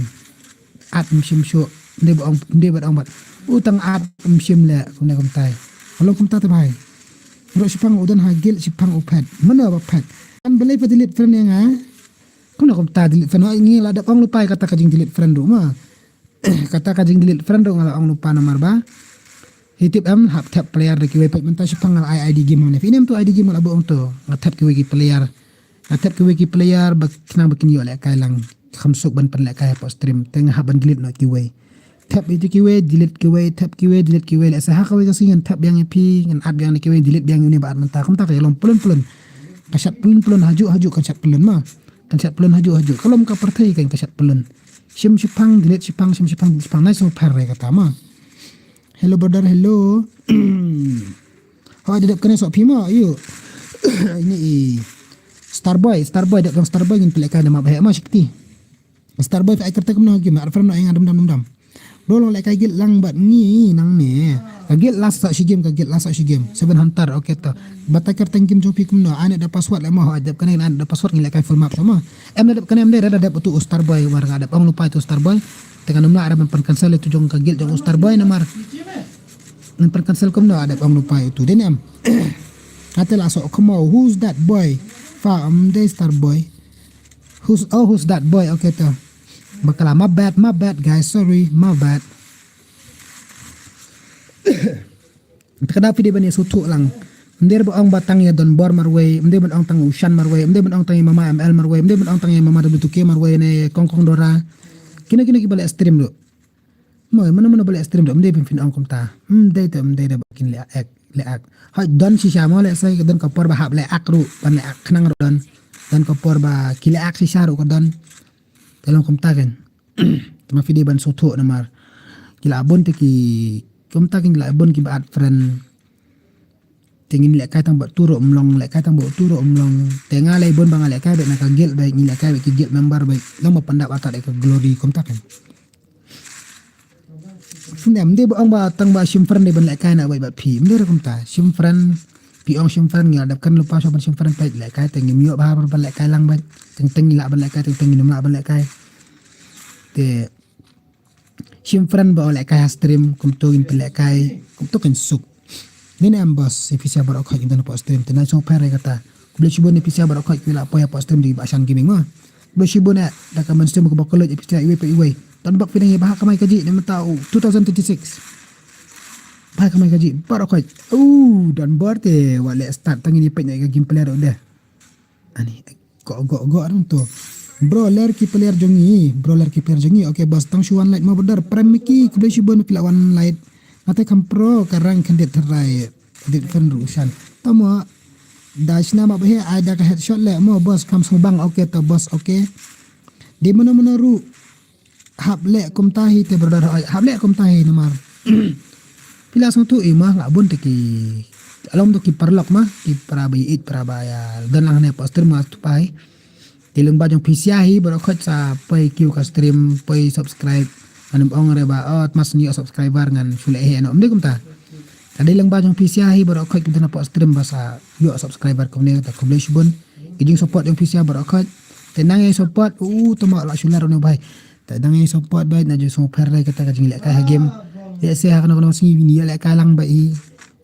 at mynsiem shuh. Ym dei ba ong, ym dei ba ong bad, u tang at mynsiem leh, kumne kumta. Ka long kumta te bhai. Ruh shiphang u don ha guild, shiphang u phet. Mano ba phet? Kan balei phi delete friend ïa nga? Kumno kumta delete friend? Ngi la dep ong lypa ïa kata ka jing delete friend ruh ma. Kata ka jing delete friend ruh nga la ong lypa namar ba, hi tip em, hap thep player da kiwei. Peit mynta shiphang nga la ai ID game hangne. Phi ïohi em tu ID game nga la buh ong to. Nga thep kiwei ki player. Nga thep kiwei ki player ba khnang ba kin ïoh lehkai lang. Kham suk ban pynlehkai hapoh stream. Te nga hap ban delete noh kiwei. Thep ïa kiwei, delete kiwei, thep kiwei, delete kiwei. Lehse ha kawei ka sngi ngan thep biang ïa phi, ngan add biang ïa kiwei, delete biang ïa une ba add mynta. Kumta ka long pyllun pyllun. Ka shad pyllun pyllun, hajuh hajuh kan shad pyllun ma. Kan shad pyllun hajuh hajuh. Ka long ka pyrthei kan ka shad pyllun. Shim shiphang, delete shiphang, shim shiphang, delete shiphang. Nai sngewpher re kata ma. Hello brother, hello. Hooid, da dep kane soh phi ma, ayu. Ini i Starboy, Starboy, dep dang Starboy ngin pynlehkai namar ba heh ma shikti. Starboy, phi ai kyrteng kumno ha game, ar friend noh ïa nga dum dam dum dam. Bro, long lehkai guild lang bad ngi nangne. Ka guild last sa shi game, ka guild last sa shi game. Seven Hunter, okay to. Batai kyrteng game jong phi kumno, ai ne da password leh mo, ai dep kane, ai ne da password ngi lehkai full map sama. Em da dep kane, em dei re da dep utu u Starboy, mar nga dep ong lypa ïa utu u Starboy. Te ngan ym lah re ban pyn cancel ïa utu jong ka guild jong u Starboy namar. Ngan pyn cancel kumno, dep ong lypa ïa utu. Dei ne em. Ate la soh kumno, who's that boy? Pha, ym dei Starboy. Who's, oh, who's that boy? Okay to. Bakla, my bad, my bad, guys. Sorry, my bad. Te ka daw phi dei ban ïa sngewthuh lang. Ym dei ba ong ba tang ïa Donbor marwei, ym dei ban ong tang ïa u Shan marwei, ym dei ban ong tang ïa Mama M L marwei, ym dei ban ong tang ïa Mama W two K marwei ne Kong Kong Dora. Kino kino ki ba leh stream ruh. Mo, mano mano ba leh stream ruh, ym dei ban phin ong kumta. Ym dei te, ym dei te ba kin leh ak, leh ak. Hooid, don shisha mo, lehse don ka por ba hap leh ak ruh, ban leh ak khnang ruh don. Don ka por ba ki leh ak shisha ruh ka don. Te long kumta kan. Te ma phi dei ban sngewthuh namar ki la bun te ki, kumta kan, ki la bun ki ba add friend. Te ngin lehkai tang bad tu ruh ym long, lehkai tang bad tu ruh ym long. Te nga lei bun ba nga lehkai bad na ka guild bad, ngin lehkai bad ki guild member bad. Long ba pyndap ata da ka glory kumta kan. Ym dei ba ong ba tang ba shim friend dei ban lehkai na bad bad phi. Ym dei ruh kumta. Shim friend, phi ong shim friend, ngi la dep kren lypa shuwa ban shim friend, peit lehkai te ngim ïoh ba ban lehkai lang bad. Teng teng ngi lah ban lehkai, teng teng ngim lah ban lehkai. Te shim friend ba lehkai ha stream, kumto ngin pynlehkai, kumto kan suk. Ngin em boss, ïa phi sha baroh khoit ki don hapoh stream, te nai sngewpher ïa kata. Khublei shibun ïa phi sha baroh khoit ki la poi hapoh stream jong i Bah Shan Gaming ma. Khublei shibun ïa, da ka mynsiem kaba kylluid ïa phi sha iwei pa iwei. Don bok phi dang ïa bha kamai kajih ne mynta u two thousand twenty-six. Bha kamai kajih, baroh khoit. U, don bor te, wat leh start, tang ngin ïa peit na ka gameplay ruh deh. Ani, go, go, go, aduh to. Bro, ler ki player jong ngi, bro, ler ki player jong ngi. Okay, boss, tang shu wan light mo brother. Prem Mickey, khublei shibun phi la wan light. Nga te kham pro, ka rank khyndiat tharai. Khyndiat friend ruh shan. Tamo, da shna ma ba heh, ai da ka headshot leh mo, boss, kham sngewbang, okay to, boss, okay. Dei mano mano ruh. Hap leh kumta hi te brother, hooid, hap leh kumta hi namar. Phi la sngewthuh i ma, la bun te ki, along to ki paralok ma, ki para ba ïeit, para ba ïa don lang ne hapoh stream ma tu pai. Te lyngba jong phi sha hi baroh khoit sa poi kiew ka stream, poi subscribe. Ngan ym ong re ba, oh, mas ngi ïoh subscriber ngan shu leh heh noh. Ym dei kumta. Ka dei lyngba jong phi sha hi baroh khoit ki don hapoh stream ba sa ïoh subscriber kumne, te khublei shibun. Ki jingsupport jong phi sha baroh khoit. Te nang ïa support, u tama la shular ne bhai. Te nang ïa support bhai, na ju sngewpher re kata ka jinglehkai ha game. Ïa se ha kano kano sngi bini ïalehkai lang bhai.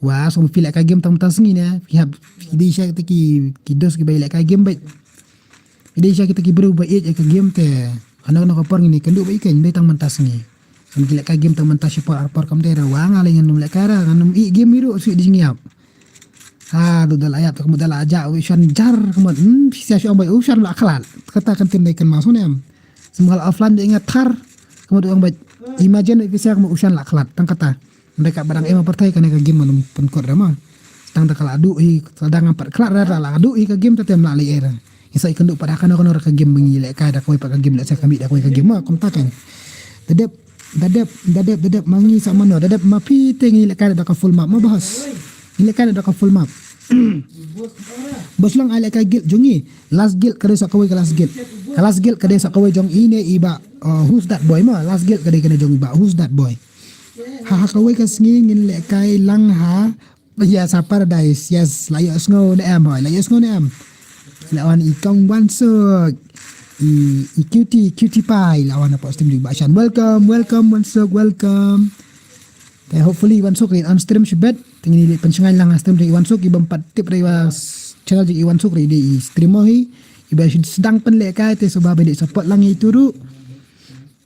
Wa sngewphi lehkai game tang mynta sngi ne. Phi hap phi dei sha kita ki ki dos ki bhai lehkai game bhai. Phi dei sha kita ki bru bhai ïa ka game te. Kano kano ka por ngin ïakynduh bhai kan dei tang mynta sngi. Kan ki lehkai game tang mynta shi por ar por kam dei ra wa nga lei ngan ym lehkai ra ngan ym ïeh game ïa ruh shu dei jingïap. Ha du da la ïap ta ka mut da la jah u shan jar ka mut hmm phi sia shu ong bhai u shan la khlad kata kan tim dei kan ma shu nem. Sum hal offline dei nga thar ka mut ong bhai imagine phi sia ka mut u shan la khlad tang kata. Ndai ka badang ema pyrthei kane ka game man pynkut ra ma. Tang da ka la duh hi ka dang pat khlad ra la duh hi ka game ta tem la lei era. Isa ikynduh pat ha kano kano ra ka game ba ngi lehkai da kawei pat ka game lehse ka mih da kawei ka game ma kumta kan. Da dep da dep da dep da dep ma ngi sa mano da dep ma phi te ngi lehkai da ka full map ma bahas. Ngi lehkai da ka full map. Bos lang ai lehkai guild jong ngi. Last guild ka dei sa kawei ka last guild. Ka last guild ka dei sa kawei jong i ne i ba uh, who's that boy ma last guild ka dei kane jong i ba who's that boy. Ha ha kawei ka sngi ngin lehkai lang ha Yes, ha Paradise. Yes, la ïohsngew ne em hoi, la ïohsngew ne em. La wan i kong Wansuk. I i cutie, cutie pie la wan hapoh stream jong i Bah Shan. Welcome, welcome Wansuk, welcome. Te hopefully Wansuk ri on stream shibet. Te ngin ïa pynsngew lang ha stream jong i Wansuk i bym pat tip ri wa channel jong i Wansuk ri dei i streamer hi. I ba sdang pynlehkai te sngewbha ba dei support lang ïa i tu ruh.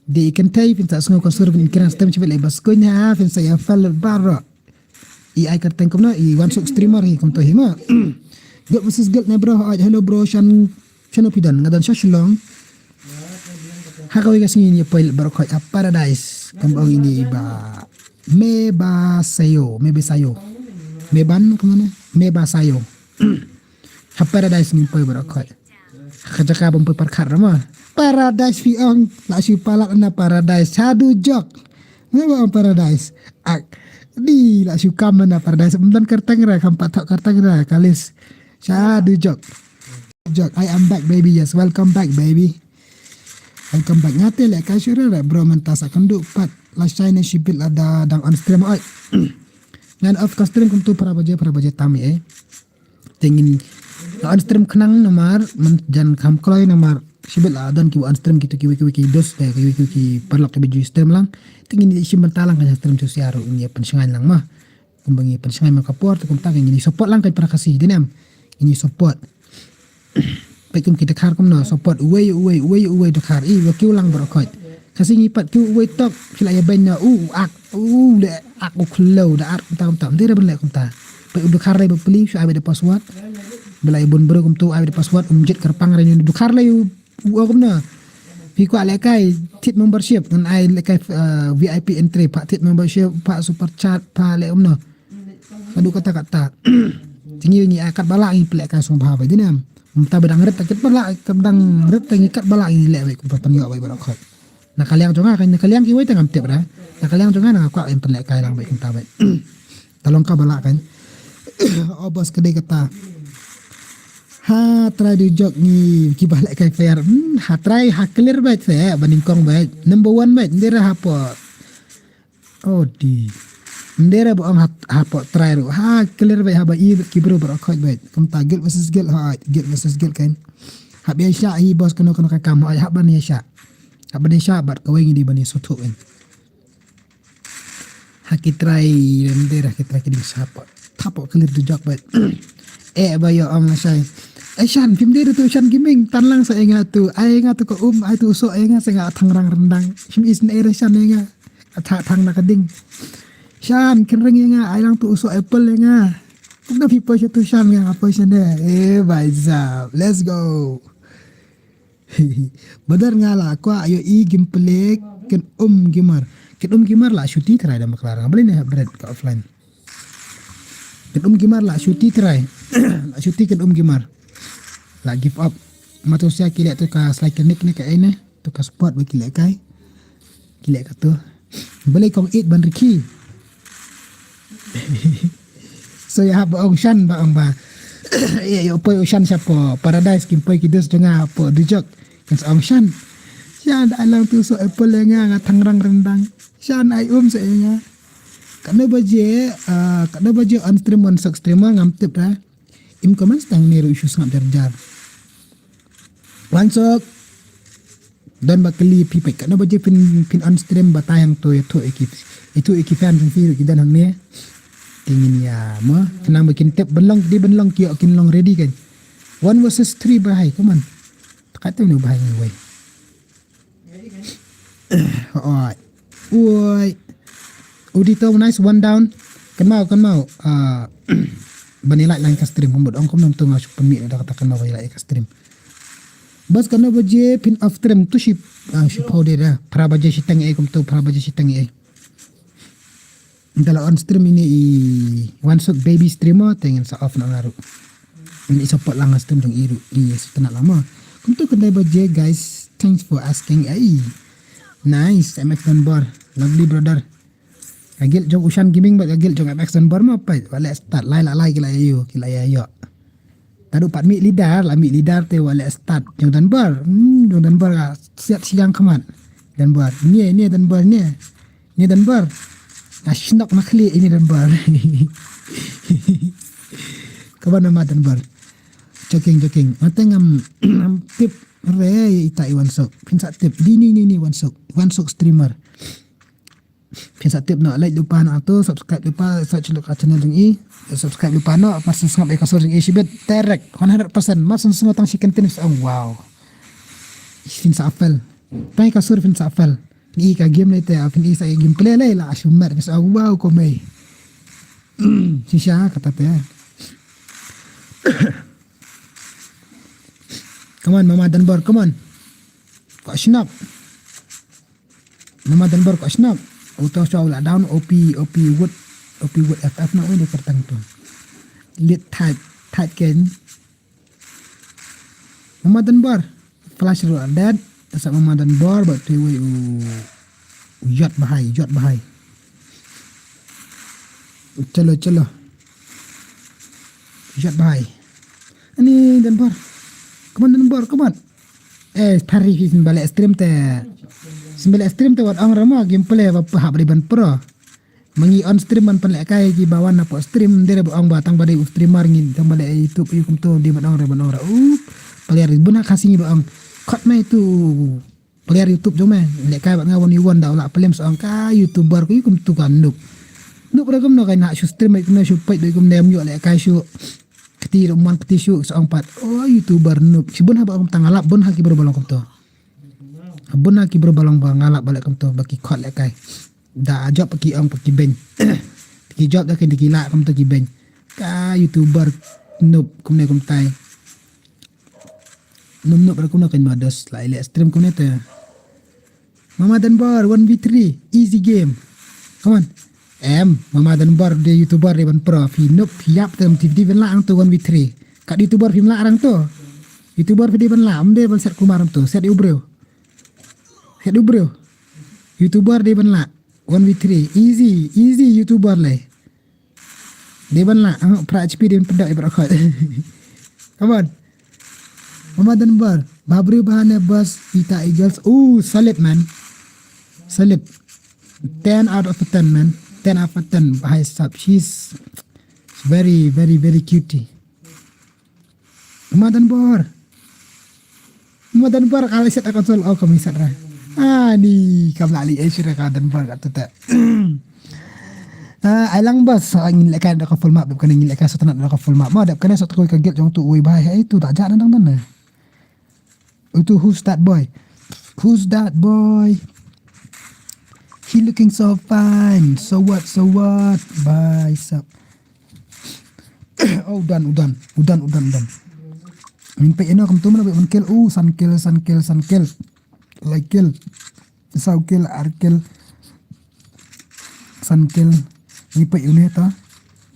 Dei i kynthei phin sa sngew ka sur phin kren stem shibet lei ba skun ha phin sa ïa fel baroh. I ai kyrteng kumno i Wansuk streamer hi kumto hi ma. Guild versus guild ne bro hoi hello bro shan shan opidan nga don sha Shillong. Ha kawei ka sngi ni poi baroh khoi ha Paradise kum ong ini ba me ba sayo me be sayo me ban kumno ne me ba sayo. Ha Paradise ni poi baroh khoi. Ka jaka bym poi pyrkhat ra ma. Paradise phi ong la shu palat na Paradise. Sadu jok. Me ba ong Paradise. Ak. Di la shu kam na Paradise. Ym don kyrteng ra kam pat thok kyrteng ra kalis. Sadu jok. Jok I am back baby. Yes welcome back baby. Welcome back ngate le ka shu ra bro mynta sa kynduh pat. La shai ne shibit la da dang on stream oi. Ngan off ka stream kumtu para baje para baje tam eh. Te ngin on stream khnang namar jan kham kloi namar shibit la don ki on stream kitu ki wiki wiki dos te ki wiki wiki paralok ki biju stream lang. Te ngin shim bynta lang ka stream tu siaru ngin pynsngew lang ma. Kumba ngin pynsngew ma ka por te kumta ngin support lang ka para Khasi dinem. Ngin support. Peit kum ki dkhar kumno support uwei uwei uwei uwei dkhar i wa kiew lang baroh khoi. Khasi ngi pat kiew uwei tok ki la ïa beiñ na u ak u le ak u khlew da ar kumta kumta ym dei re ban leh kumta. Peit u dkhar lei ba pli shu ai beit da password. Ba la ïa bun bru kumtu ai beit da password um jied kyrpang re ngi dkhar lei u ong kumno. Phi kwah lehkai thied membership ngan ai lehkai V I P entry pha thied membership pha super chat pha leh kumno. Ka dei kata kata. Te ngi ngi ai katba lah ngi pynlehkai sngewbha bha dei ne em. Mynta ba dang rit ta katba lah katba dang rit ta ngi katba lah ngi leh bha kumba pynïoh bha baroh khoi. Na ka liang jong nga ka na ka liang kiwei te ngam tip ra. Na ka liang jong nga na nga kwah ban pynlehkai lang bha kumta bha. Ta long kaba lah kan. O bos ka dei kata. Ha trai dei jok ngi kiba lehkai fair. Hmm, ha trai ha clear bha te ba nyngkong bha. Number one bha ndei ra hapoh. Oh di. Ndei ra ba ong ha hapoh trai ruh ha clear bha haba i ki bru baroh khoi bha. Kumta guild versus guild ha guild versus guild kan. Hap ïa shah hi bos kano kano ka kam ha hap ban ïa shah. Hap ban ïa shah bad kawei ngi dei ban ïa sngewthuh kan. Ha ki trai ndei ra ki trai ki ding shah hapoh. Hapoh clear tu jok bha. Eh ba ïa ong shai. Eh shan phim dei tu shan gaming tan lang sa ïa nga tu. Ai nga tu ka um ai tu so ïa nga sa nga thang rang rendang. Phim is ne ra shan ïa nga. Athah thang na ka ding. Shan kynreng ïa nga ai lang tu u soh apple ïa nga. Kumno phi poi sha tu shan nga nga poi sha ne. Eh bai zap. Let's go. Badar nga la kwah ïoh i gameplay kin um gamer. Kin um gamer la shuti try da maklar nga beli ne hap red ka offline. Kin um gamer la shuti try. La shuti kin um gamer. La give up. Matosia ki leh tu ka slide ka nick ne ka ei ne. Tu ka spot ba ki leh kai. Ki leh ka tu. Balei kong it ban rikhi. So ïa hap ba ong shan ba ong ba. Ïa ïa poi u shan sha po paradise kim poi ki dus jong nga po dujok. Kan sa ong shan. Shan da lang tu so apple ïa nga nga thangrang rendang. Shan ai um sa ïa nga. Katno baje ah, katno baje on stream on sak streamer ngam tip da. Im comment tang ne ru isu sngap jar jar. Wan sok. Don ba kylli phi peit katno baje phin, phin on stream, batai hangto, ïathuh ïa ki, ïathuh ïa ki fan jong phi ruh ki don hangne. Te ngin ïa mo, khnang ba kin tip, ban long, dei ban long ki, kin long ready kan. One versus three, Bahai, come on. Te katno Bahai ngi wei. Oi. Oi. Udito, nice, one down. Kynmaw, kynmaw. Ah, ban ïa like lang ka stream, kumba ong kumno to nga shu pynmih da kata, kynmaw ban ïa like ka stream. Bas katno baje phin off stream, to shi, ah, shi phaw de da. Phra baje shiteng ei kumto, phra baje shiteng ei. Ynda la on stream ine i Wan Sok baby streamer, te ngin sa off noh nga ruh. Ngin i support lang ha stream jong i ruh, i sngewtynnat lang mo. Kumto khyndai baje guys, thanks for asking. Ai. Nice, M X Donbor. Lovely brother. Ka guild jong Ushan Gaming bad ka guild jong M X Donbor mo, peit, wat leh start, lai la lai ki la ïa ïoh, ki la ïa ïoh. Tang ba pat mih leader, la mih leader te wat leh start. Jong Donbor, hmm, jong Donbor ka siat siang khmat. Donbor, ne, ne Donbor ne. Ne Donbor. Nga shnok na khlieh ine Donbor. Kaban nama Donbor. Joking, joking. Nga te ngam, ngam tip re ita i Wan Sok. Phin sa tip. Di ni, ni, ni Wan Sok. Wan Sok streamer. Phin sa tip noh, like lypa noh to, subscribe lypa, search lypa channel jong i. Subscribe lypa noh, mar sngewsngap ïa ka sur jong i shibit. Direct, one hundred percent. Mar sngewsngap tang shi kyntien sa ong wow. Phin sa fail. Tang ïa ka sur phin sa fail. Phin i ka game lei te, phin i sa ïa gameplay lei la, shu mer phin sa ong wow, kumne. Shisha kata te. Come on, Mama Donbor, come on. Kwah shnok. Mama Donbor kwah shnok. Uto shu la down, O P, O P Wood, O P Wood F F na, oi, de kyrteng to. Lit tight, tight ken. Mama Donbor, flash ruh dead. Te sa Mama Donbor, bad te wei u, u Yot Bahai, Yot Bahai. Chalo, chalo. Yot Bahai. Ani Donbor. Come on, Donbor, come on. Eh, thari phi sngewbha leh stream te. Sngewbha leh stream te wat ong re mo, gameplay ba pha hap dei ban pro. Ma ngi on stream ban pynlehkai ki ba wan hapoh stream, dei re ba ong ba tang ba dei u streamer ngi, tang ba leh YouTube ïa kumto, dei ban ong re, ban ong re. Up. Player bun ha Khasi ngi ba ong. Khot mai tu player YouTube jong me. Lehkai bad nga one v one da u lah pynlem sa ong ka YouTuber ko ïa kumto ka noob. Noob re kumno, ka na shu stream ïa kumno, shu peit ïa kumno, ym ïoh lehkai shuh. Kti ruh mon kti shuh, sa ong pat. Oh, YouTuber noob. Shi bun ha ba ong tang, nga lap bun ha ki bro ba long kumto. Bun ha ki bro ba long ba nga lap ba leh kumto, ba ki khot lehkai. Da jop ki ong pat ki beiñ. Ki jop da ki, da ki lah kumto ki beiñ. Ka YouTuber noob kumne kumtai. Noob noob re kumno kan ma dos la ïa leh stream kumne te. Mama Donbor one v three, easy game. Come on. Em, Mama Donbor de YouTuber de ban pro, phi noob, phi ïap te, phi dei ban lah hangto one v three. Kat YouTuber phim lah hangto. YouTuber phi dei ban lah, ym dei ban set kumar hangto, set ïa u briew. Set ïa u briew. YouTuber dei ban lah. One v three. Easy, easy YouTuber lei. Dei ban lah, ah, phra H P dei ban pyndoh ïa baroh khoit. Come on. Mama Donbor. Ba briew ba ne bas ita Eagles. Ooh, solid man. Solid. Ten out of ten man. Ten out of ten. Bahai sap. She's very, very, very cutie. Mama Donbor. Mama Donbor ka la set ka console, oh, ka mih set ra. Ani kam la li eh sira ka Donbor ka tu ta. Ah, ai lang bas, ah, ngin lehkai da ka full map, dep kane ngin lehkai sot na da ka full map. Ma dep kane sot ko ka guild jong tu, oi bhai, hai tu ta ja na dang dang na. Utu, who's that boy? Who's that boy? He looking so fine. So what? So what? Bye, sup? Oh, udan, udan, udan, udan, udan. Min pe eno kam tu mana be man kill. Oh, san kill, san kill, san kill. Lai kill. Saw kill, ar kill. San kill. Ni peit une ta.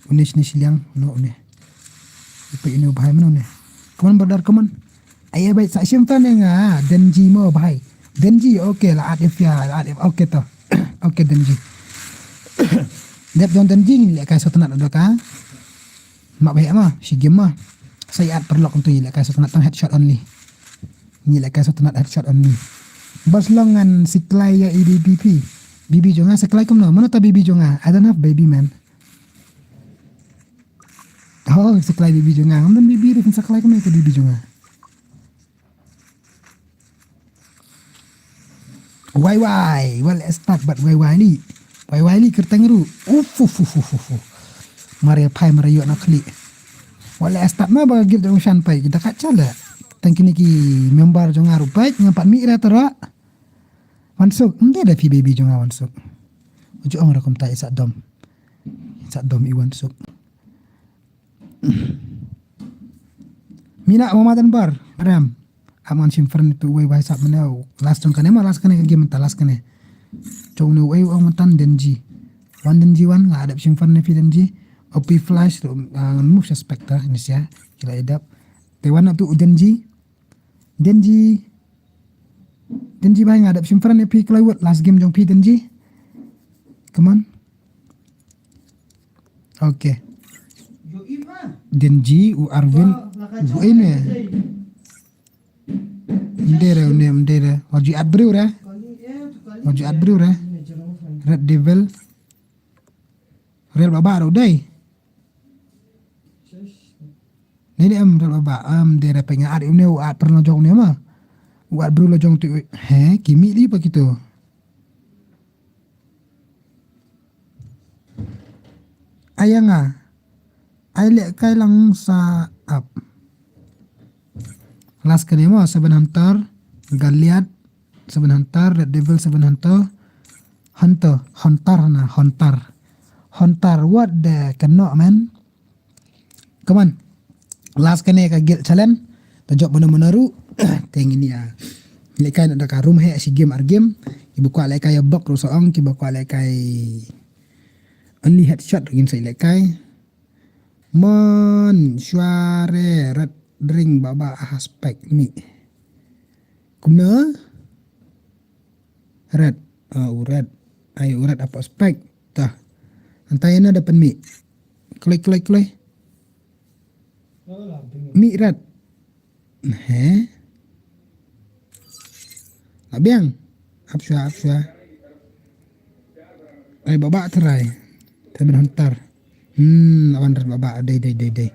Une shini shiliang. No une. Ni peit une u bhai mano une. Come on, brother, come on. Ai, ai, bhai, sa shim fan eng, ah, Denji mo, bhai. Denji, okay, la at if ya, la at if, okay to. Okay, Denji. Dep don Denji ni lehkai sot na do ka. Ma bhai ma, shi game ma. Sa ïa at paralok tu ni lehkai sot na tang headshot only. Ni lehkai sot na headshot only. Bas long ngan siklai ïa i B B P. B B jong nga siklai kumno? Mano ta B B jong nga? I don't have baby, man. Oh, siklai B B jong nga. Ngam don B B ruh, siklai kumno ka B B jong nga? Wai wai, wat leh start bad wai wai li. Wai wai li kyrteng ruh. Uf, uf, uf, uf, uf, uf. Mare phai mare ïoh na khlieh. Wat leh start ma ba guild jong u Shan peit, ki da kat shaleh. Tang kine ki member jong nga ruh peit, ngam pat mih re tara. Wansuk, ym dei da phi baby jong nga Wansuk. Uju ong ra kumta i Sah Dom. I Sah Dom i Wansuk. Mina, mama dan bar, ram. Am ngan shim friend tu wei wai sap mane, last jong kane ma, last kane ka game mynta, last kane. Jong ne wei ong mynta Denji. Wan Denji wan, nga dep shim friend ne phi Denji. Opi flash tu, ah, ngan move suspect ta, ni sia. Kila idap. Te wan tu Denji. Denji. Denji bhai, nga dep shim friend ne phi Plywood, last game jong phi Denji. Come on. Okay. Denji, u Arvin, u ene. Mdere, une, mdere. Waji at brew re. Waji at brew re. Red Devil. Rel baba ro dei. Ni ni em rel baba, em, dere pe nga at une, u at pernah jong une ma. U at brew la jong tu, he, kimi li pa kito. Ayanga. Ai leh kai lang sa ap. Last kane mo, Seven Hunter, Goliath, Seven Hunter, Red Devil, Seven Hunter, Hunter, Hunter na, Hunter. Hunter, what the cannot, man? Come on. Last kane ka guild challenge. Ta jop mano mano ruh. Te ngin ïa leh kai na da ka room he shi game ar game. Kiba kwah leh kai ïa bok ruh sa ong, kiba kwah leh kai only headshot ruh ngin sa leh kai. Mon, shuare, red ring, baba, aspect ni. Kumno? Red. Ah, u red. Ai, u red apa spek. Tah. Antai na depan mi. Klik, klik, klik. Mi red. He? Labiang. Ap shwa, ap shwa. Ai, baba terai. Temen hantar. Hmm, lawan red baba. Dei, dei, dei, dei.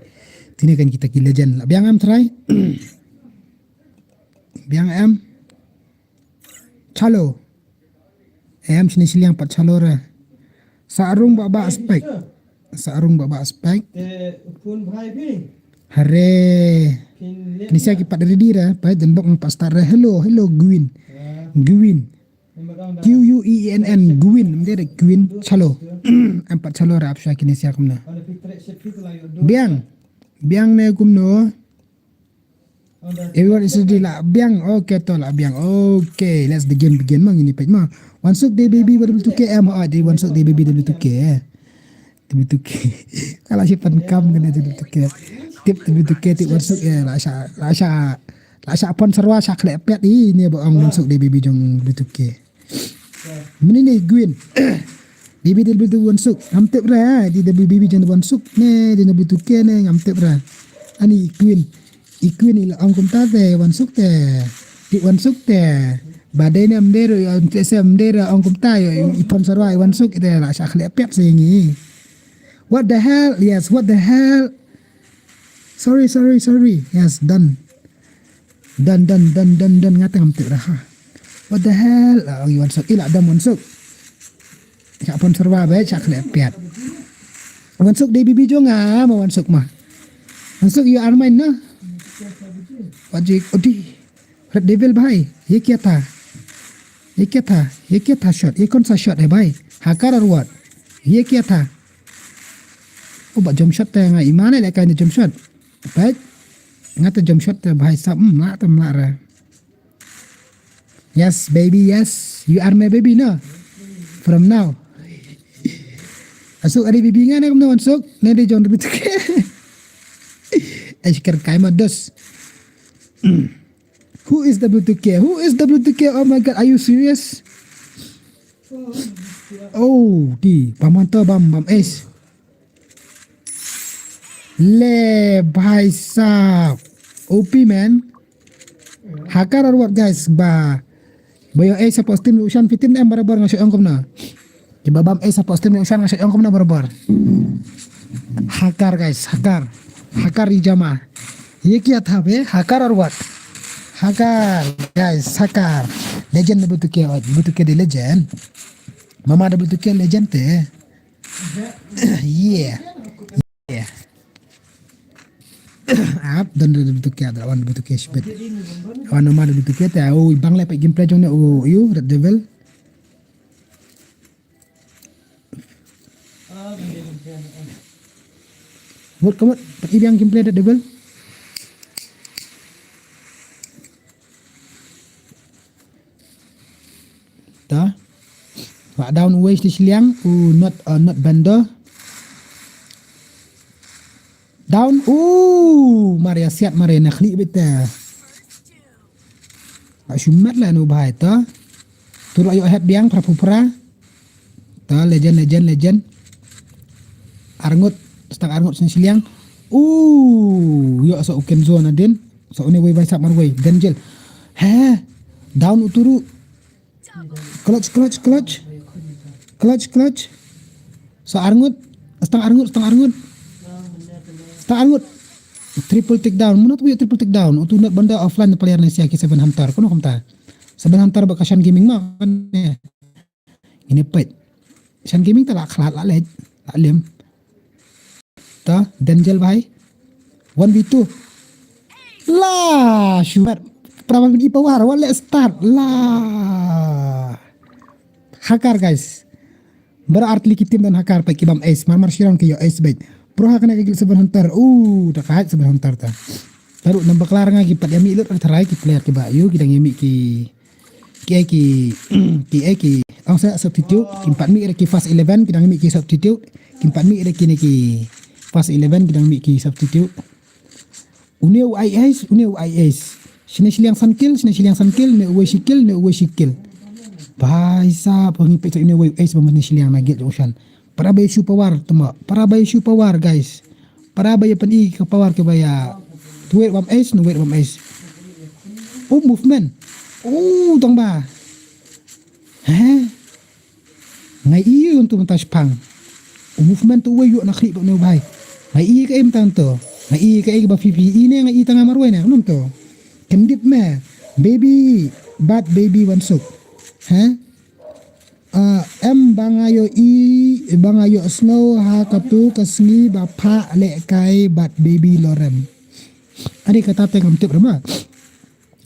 Tini kan kita ki legend. Labiang am terai. Biang em. Chalo. Em, sini siliang pat chalo re. Sa arung ba ba aspek. Sa arung ba ba aspek. Hare. Kini sia ki pat ready re. Pat dan bok pat start re. Hello, hello, Gwyn. Gwyn. Q U E N N, Gwyn. Mde re Gwyn. Chalo. Em pat chalo re ap sia kini sia kumno. Biang. Biang ne kumno. Everyone is ready, lah biang. Okay, to lah biang. Okay, let's begin, begin. Mang ini page ma. Wansuk dei baby W two K M. Oh, dei wansuk dei baby W two K. W two K. Kalau si pan kam kena W two K. Tip W two K, tip wansuk ya. Lah sha, lah sha, lah sha pon sarwa sha khlek pet ini ba ong wansuk dei baby jong W two K. Mini ni Gwyn. Baby dei W two K wansuk. Ngam tip ra, dei baby jong wansuk. Ne, dei W two K ne, ngam tip ra. Ani Gwyn. I Gwyn i la ong kumta te, wansuk te. Ti wansuk te. Ba dei ne mde ro, ïa, te se mde ro ong kumta, ïa, i pon sarwa, i wansuk te, la sha khlek pet se ngi. What the hell? Yes, what the hell? Sorry, sorry, sorry. Yes, done. Done, done, done, done, done. Nga teng ngam tip ra ha. What the hell? Ah, ong i wansuk. I la dam wansuk. Sha pon sarwa ba, sha khlek pet. Wansuk dei baby jong nga, ma wansuk ma. Wansuk you are mine, no? Wajik, odi. Red Devil bhai, ye kya tha? Ye kya tha? Ye kya tha shot? Ye kaun sa shot hai bhai? Hacker or what? Ye kya tha? Oh, ba jump shot te nga iman le kai ne jump shot. Pet. Nga te jump shot te bhai sab, hmm, la te mla ra. Yes, baby, yes. You are my baby, no? From now. Asuk ari baby nga ne kumno wansuk? Ne dei jong W two K. Eh, shikar kai ma dos. Who is W two K? Who is W two K? Oh my God, are you serious? Oh, di, pamanto bam, bam es. Le, bhai sab. O P, man. Hacker or what, guys? Ba. Ba yo, eh, support team Lushan fitin em barabar nga shu ong kumno. Kiba bam, eh, support team Lushan nga shu ong kumno barabar. Hacker, guys, hacker. Hacker i jama. Ye kya tha be? Hacker or what? Hakar, guys, Hakar. Legend na B two K, oh, B two K de legend. Mama da B two K legend te. Yeah. Yeah. Ap, don da B two K, da wan da B two K shibit. Wan Mama da B two K te, oh, bang le pa gameplay jong ne, oh, you, Red Devil. Mut ka mut, pat i biang gameplay da Devil. Ta. Wa down uwei shiliang, u not, uh, not bender. Down, u Maria siat Maria na khlieh bit ta. Ba shumat la nu bhai ta. Tu la ïoh head biang phra phra. Ta legend, legend, legend. Arngut, stang arngut sien shiliang. U ïoh sa u Kenzo na din. Sa une wei bai sap marwei. Daniel. He. Down u turu. Clutch, clutch, clutch. Clutch, clutch. Sa arngut. Stang arngut, stang arngut. Stang arngut. Triple takedown. Mano tu ïoh triple takedown? Utu not bender offline player ne sia ki Seven Hunter. Kono kumta. Seven Hunter ba ka Shan Gaming ma. Ini pet. Shan Gaming ta la khlad la lej. La lem. Ta, Daniel bhai. One v two. La, shumat. Prabal i power, wale start. La. Hakar, guys. Bara artli ki team don Hakar pa ki bam ace. Mar mar shirang ki ïoh ace bait. Pro ha kane ka guild Seven Hunter. Uh, da ka hide Seven Hunter ta. Taru nang bakla nga ki pat ïa mih lut tharai ki player ki ba ïoh ki dang ïa mih ki ki ai ki ki ai ki ong sa substitute, kim pat mih re ki first eleven, ki dang mih ki substitute, kim pat mih re ki ne ki first eleven, ki dang mih ki substitute. Une u I S, une u I S. Shine shiliang san kill, shine shiliang san kill, ne uwei shi kill, ne uwei shi kill. Bhai sahab, ngi peit une uwei u ace ba mane shiliang na guild jong u Shan. Para ba ïa shu power, tuma. Para ba ïa shu power, guys. Para ba ïa pyni ka power ka ba ïa. Tu wei bam ace, nu wei bam ace. Oh, movement. Oh, tang ba. He? Ngai i un tu mynta shipang. Oh, movement tu wei ïoh na khlieh ba ne u bhai. Ngai i ka im tang tu. Ngai i ka im ba phi phi i ne ngai i tang amar wei ne, num tu. Kendit me. Baby, bad baby wan suk. He? Ah, em ba nga ïohi, ba nga ïohsngew ha katu ka sngi ba phah lehkai bad baby Lorem. Ani kata te ngam tip re ma.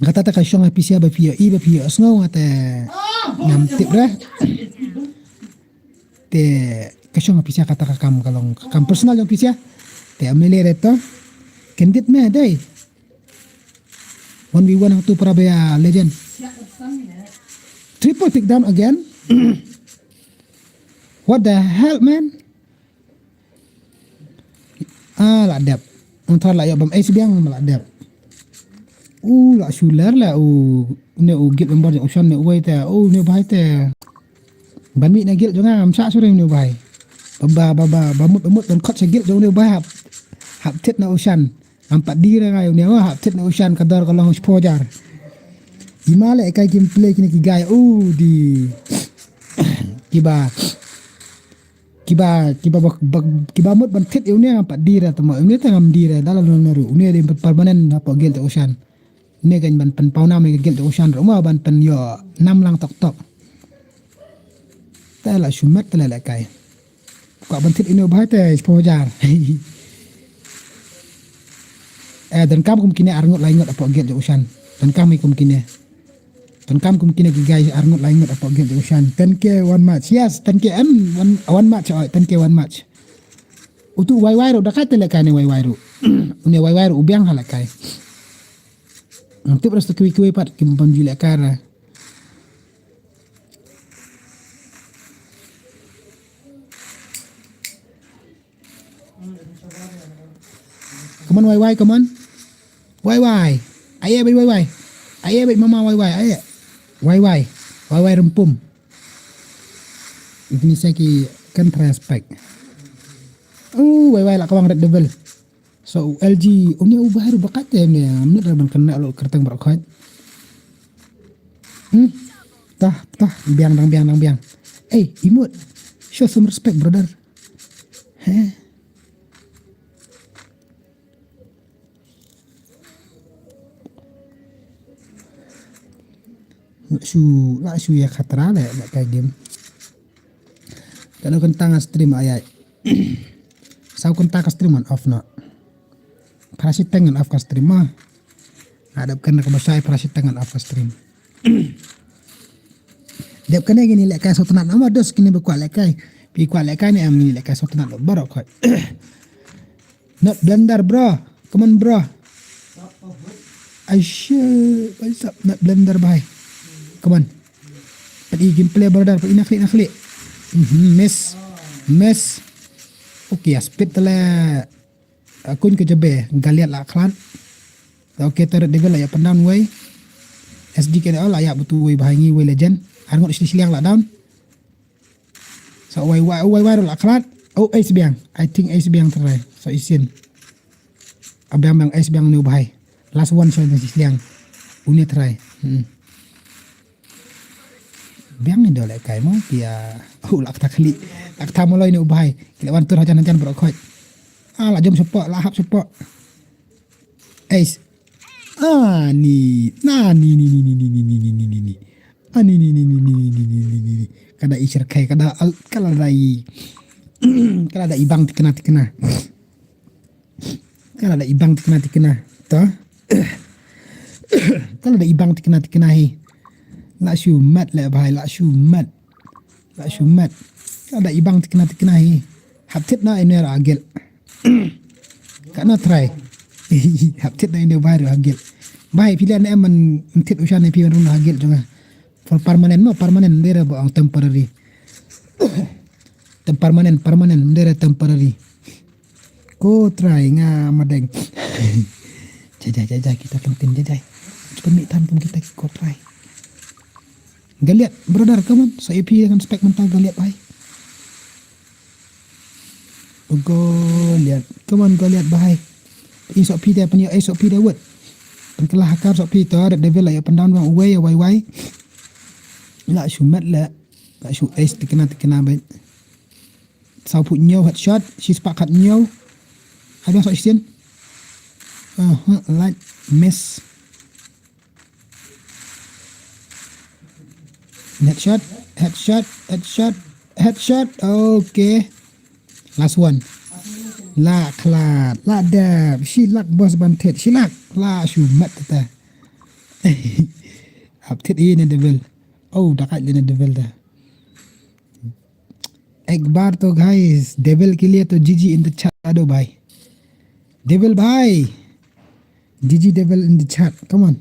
Kata te ka shong ha phi sha ba phi ïohi ba phi ïohsngew nga te ngam tip re. Te ka shong ha phi sha kata ka kam ka long ka kam personal jong phi sha. Te am lei re to. Kendit me dei. One v one hangtu para ba ïa legend. Triple takedown again. What the hell, man? Ah, la dep. Ong thar la ïoh bam ace biang ma la dep. U la shuler la u ne u guild member jong u Shan ne u wei te. U ne u bhai te. Ban mih na guild jong nga ngam shah shuh re u ne u bhai. Ba ba ba ba mut ba mut ban khot sha guild jong u ne u bhai hap. Hap thied na u Shan. Ngam pat die re nga ïa une, oh, hap thied na u Shan ka dor ka long shiphew hajar. Ima lehkai kim play kine ki guy, oh, di. Kiba. Kiba, kiba, ba, ba, kiba mut ban thied ïa une ngam pat die re, tama une te ngam die re, da la long na ruh. Une dei permanent hapoh guild jong u Shan. Une kan ban pynpaw nam ïa ka guild jong u Shan ruh, ma ban pynïoh nam lang tok tok. Te la shu met te la lehkai. Kwah ban thied ïa une u bhai te shiphew hajar. Eh, donkam kum kine arngut laingut hapoh guild jong u Shan. Donkam ïa kum kine. Donkam kum kine ki guy arngut laingut hapoh guild jong u Shan. Ten K one match. Yes, ten K em, one, one match, oh, ten K one match. Utu wai wai ruh da kai te lehkai ne wai wai ruh. Une wai wai ruh u biang ha lehkai. Ngam tip re sa kiwei kiwei pat kim pynjuleh kara. Come on, wai wai, come on. Wai wai. Aye, bai wai wai. Aye, bai mama wai wai. Aye. Wai wai. Wai wai rempum. Ini saya ki kan respect. Uh, wai wai la kawang Red Devil. So, L G, une u bhai ruh ba kat te ne, minit ra ban kena lo kerteng baroh khoit. Hmm? Tah, tah, biang dang biang dang biang. Hey, imut. Show some respect, brother. Heh. Shu, la shu ïa khatra le, le ka game. Ka dei kynta nga stream ayai. Saw kynta ka stream on off na. Phra shiteng on off ka stream ma. Nga dep kane ka ba shai phra shiteng on off ka stream. Dep kane kini lehkai sawtnat na ma dos kini ba kwah lehkai. Phi kwah lehkai ne em, kini lehkai sawtnat baroh khoit. Not blender, bro. Come on, bro. Aisha, what's up? Not blender, bhai. Come on. Pat i gameplay, brother. Pat i na khlieh, na khlieh. Mhm, miss. Miss. Okay, ya speed tale. Akun ke jabe. Galiat la khlad. Okay, turret devil la ïa pyndown wei. S D K la ïa butu wei, bhai, ngi wei legend. Arngut sli sliang la down. Sa wai wai wai wai la khlad. Oh, ace biang. I think ace biang trai. Sa isin. Abiang biang ace biang ni u bhai. Last one sa ni sliang. Uni trai. Hmm. Biang ni dole kai mo pia. Oh, la kata khlieh. La kata moloi ni u bhai. Kila wan tur hajan hajan bro khoi. Ah, la jom sepak, la hap sepak. Ace. Ah, ni. Nah, ni, ni, ni. Ah, ni, ni, ni. Kada i syrkhei, kada al-, kada i, kada i bang tikna, tikna. Kada i bang tikna, tikna. To. Kada i bang tikna, tikna hi. La shu mat le bhai, la shu mat. La shu mat. Kada i bang tikna, tikna hi. Hap thied na iner agel. Ka na trai. Hap thied na iner bhai ruh agel. Bhai phi lian em man thied u shan phi ruh agel jong nga. For permanent mo, permanent, mdei re ba ong temporary. Tem permanent, permanent, mdei re temporary. Ko trai nga madeng. Jai, jai, jai, jai, kita kan tin, jai, jai. Cepat mik tam pun kita ko trai. Galiat, brother, come on. So A P dengan spek mentah Galiat, bhai. Goliath. Come on, Goliath, bhai. I sok phi de, pynïoh, eh, sok phi de wut. Pynkylla ha kar sok phi to, Red Devil la ïa pyndown bang uwei, uwei, uwei. La shu met le. La shu ace tikna, tikna beit. Saw phuh ñiew headshot, shispah khat ñiew. Hai bang sok shisien. Aha, light, miss. Headshot, headshot, headshot, headshot. Okay. Last one. La khlad, la dep, shi lak boss ban thied, shi lak, la shu met ta. Hap thied i ne devil. Oh, da kait le ne devil ta. Ek baar to guys, devil ke liye to G G in the chat, ado bhai. Devil bhai. G G devil in the chat. Come on.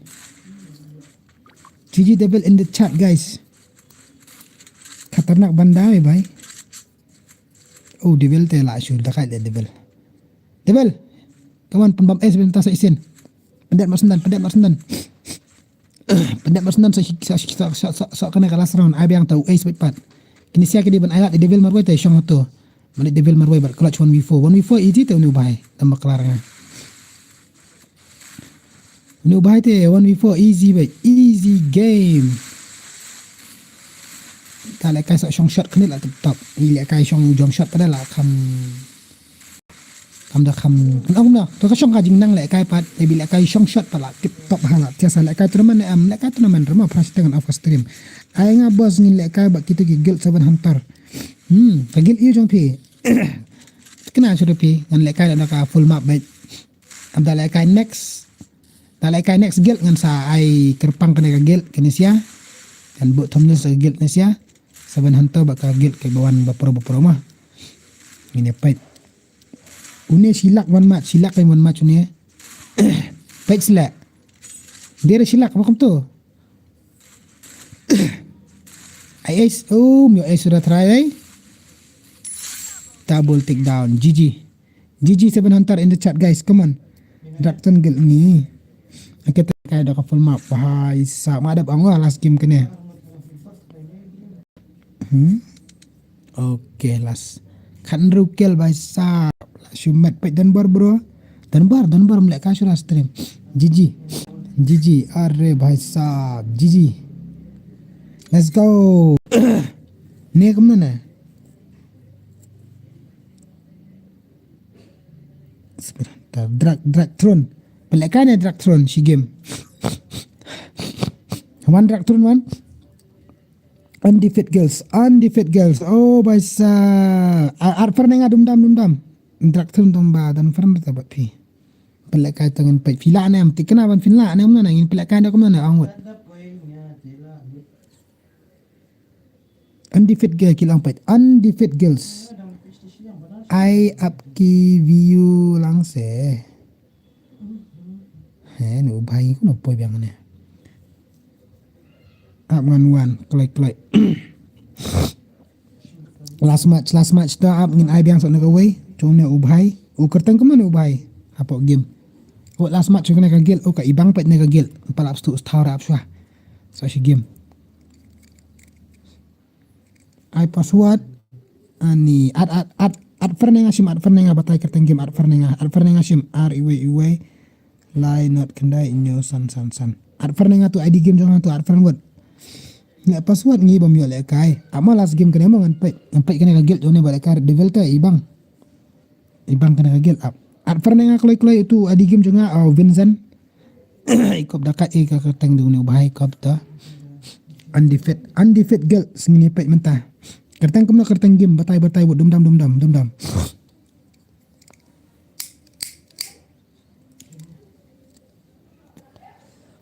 G G devil in the chat, guys. Khatarnak banda hai bhai. Oh, devil te la shu da kait le devil. Devil. Come on, pynbam ace bynta sa isin. Pyndet mar syndan, pyndet mar syndan. Pyndet mar syndan sa, sa, sa kane ka last round. Ai biang ta u ace beit pat. Kine sia ki dei ban ai lad i devil marwei te shong hato. Mane devil marwei bad clutch one v four. One v four easy te uni u bhai. Tang ba klar nga. Uni u bhai te one v four easy beit. Easy game. Ta lehkai sa shong shot kane la tip top. I lehkai shong jong shot pada la kham Kam da kham, kham da, to ka shong ka jingnang lehkai pat, te bi lehkai shong shot pat la tip top ha la. Tiasa lehkai tournament ne em, lehkai tournament rama pras tengan off ka stream. Ai nga boss ngin lehkai bad kita ki guild Seven Hunter. Hmm, ka guild ïa jong phi. Kena shuh phi, ngan lehkai da ka full map bad. Kam da lehkai next. Da lehkai next guild ngan sa ai kyrpang kane ka guild kane sia. Kan buh thumbnail sa guild kane sia. Seven Hunter bad ka guild ka ba wan ba pro ba pro ma. Ngin ïa peit. Une shilak wan mat, shilak kan wan mat une. Peit sila. Dere shilak, welcome to. Ai ace, oh, myo ace sudah try ai. Double take down, G G. G G Seven Hunter in the chat, guys, come on. Drakton gel ni. Okay, ta kai da ka full map. Bhai sa ma da bang last game kane. Hmm? Okay, last. Khan rukel bhai sa. Shumet peit Dunbar, bro. Dunbar, Dunbar mlek ka shura stream. G G. G G, are bhai sa. G G. Let's go. Ne kam na ne. Sebentar. Drag, drag throne. Pelek kan ya drag throne shi game. Wan Drak Thrun wan. Undefeated girls, undefeated girls. Oh, baisa. Ar, ar fer ne nga dum dam, dum dam. Drak Thrun dum ba, dan fer ne ta bat phi. Pynleh kai tang ngin peit phi lah ne, em, tikna ban phin lah ne, em, na ngin pynleh kai da kumna ne, ong wut. Undefeated girl ki long peit. Undefeated girls. Ai ap ki view lang se. He, ne u bhai kumno poi biang ne. Ap ngan wan, kloi, kloi. Last match, last match to ap ngin ai biang sa ne kawei. Jong ne u bhai. U kyrteng kumno ne u bhai. Hapoh game. O last match jong ne ka guild, o ka ibang peit ne ka guild. Palap stu sthaw rap shwa. Sa shi game. Ai password. Ani, at, at, at, at fer ne nga shim, at fer ne nga batai kyrteng game, at fer ne nga, at fer ne nga shim, ar iwei iwei. Lai not khyndai hynñiew san san san. At fer ne nga tu I D game jong nga tu at fer wut. Ne password ngi bam ïoh leh kai. Ama last game kane mo ngan peit, ngan peit kane ka guild jong ne ba leh kai Devil te ibang. Ibang kane ka guild ap. At fer ne nga kloi kloi tu I D game jong nga, oh, Vincent. I kop da kat i ka kyrteng du ne u bhai kop ta. Undefeated, undefeated guild sngini peit mynta. Kyrteng kumno kyrteng game batai batai wut dum dam dum dam dum dam.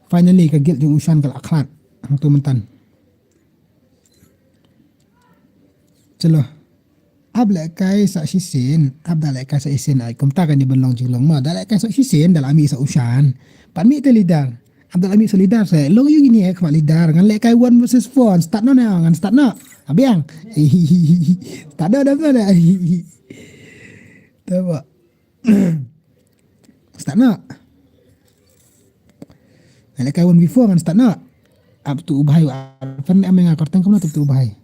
Finally ka guild jong u Shan ka la khlad. Hangtu myntan. Chalo. Ap leh kai sa shisien, ap da leh kai sa shisien ai kumta kane ban long jinglong ma. Da leh kai sa shisien da la mih sa u Shan. Pat mih te leader. Ap da la mih sa leader sa long ïu kine khmat leader. Ngan leh kai one versus four. Start noh ne ngan start noh. Abiang. Start noh da ba da. Te ba. Start noh. Ngan leh kai one v four ngan start noh. Ap tu u bhai, ap fan em nga kyrteng kumno tu u bhai.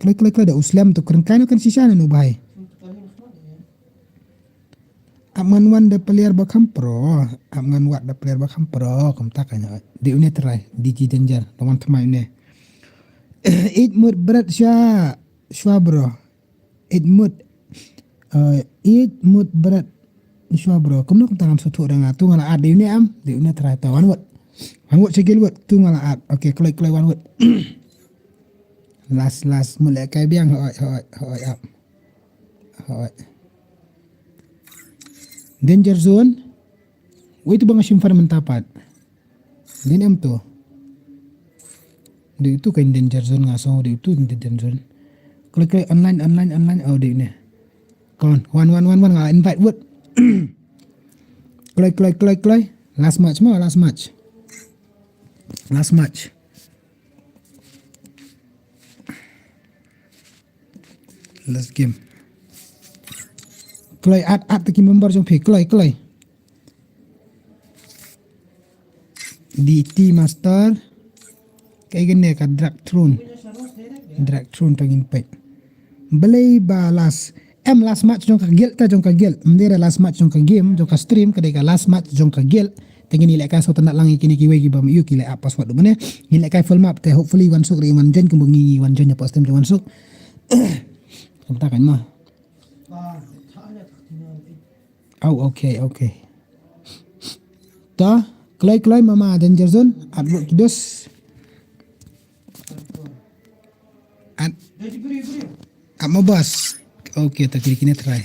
Kloi kloi kloi da u slem tu kren kai no kan shisha ne u bhai. Ap ngan wan da player ba kham pro, ap ngan wat da player ba kham pro, kumta kan. Di une try, D J Danger, da wan tmai une. It mut bret sha, shwa bro. It mut. Uh, it mut bret. Shwa bro. Kumno kumta ngam suthu da nga tu nga la at di une am. Di une try ta wan wut. Wan wut shagil wut. Tu nga la at. Okay, kloi kloi wan wut. Last, last. Mut leh kai biang. Hoi, hoi, hoi, ap. Hoi. Danger zone. Wei tu bang shim far mynta pat. Din em tu. Di tu kan danger zone nga song di tu danger zone. Klik klik online online online oh di ne. Kon wan wan wan wan nga invite wut. Klik klik klik klik. Last match mo last match. Last match. Last game. Kloi at at ki member jong phi kloi kloi. D T Master. Kai gane ka Drag Throne. Drag Throne to ngin peit. Blei ba last. Em last match jong ka guild ka jong ka guild. Mdera last match jong ka game jong ka stream ka dei ka last match jong ka guild. Te ngin leh ka so tanda lang kini kiwei ki bam yu ki leh apa swat du mane. Ngin leh ka full map te hopefully wan suk ri wan jen kumbu ngi wan jen ya postem wan suk. Kumta kan ma. Oh, okay, okay. Ta, kloi kloi mama danger zone, at buk kidus. At, at mo boss. Okay, ta kini kini try.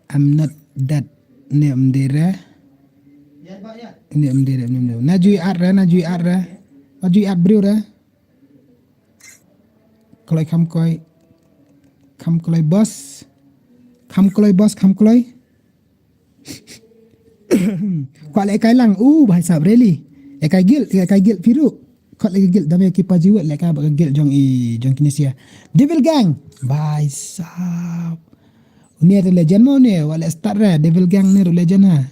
I'm not that ne mdera. Ne mdera ne mdera. Na jui at ra, na jui at ra. Na jui at bru ra. Kloi kham kloi. Kham kloi boss. Kham kloi boss, kham kloi. Kwah leh kai lang. Uh, bhai sahab really. Leh kai guild, leh kai guild phi ruh. Kwah leh kai guild dame ki pa jiwet leh kai ba ka guild jong i jong Kinesia. Devil Gang. Bhai sahab. Une ruh legend mo une. Wah leh start re. Devil Gang une ruh legend ha.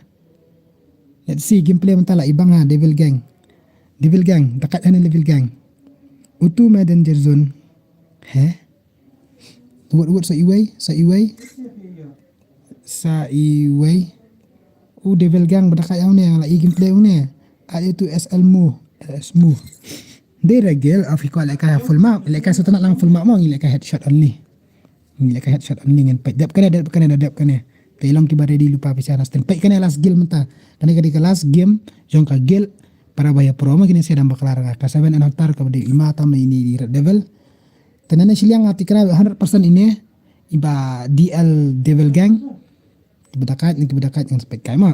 Let's see gameplay mynta la ibang ha Devil Gang. Devil Gang, dakat ha ne Devil Gang. Utu me danger zone. He? Wut wut sa iwei, sa iwei. Sa iwei. U Devil Gang ba dakat ha ne la i gameplay ne. At itu S L mo, S mo. Dei regel afi ko leka full map, leka sotana lang full map mo ngi leka headshot only. Ngi leh ka headshot only ngan peit dep kane dep kane dep kane. Te long kiba ready lypa pisa na stem. Peit kane last guild mynta. Kane ka dei ka last game jong ka guild Para ba ïa pro ma kine sha dang bakla ra nga. Ka seven enhancer kaba dei ima tam ine i Red Devil. Te nane shiliang nga tikna hundred percent ine iba D L Devil Gang. Kiba da kait, kiba da kait ngan spek kai ma.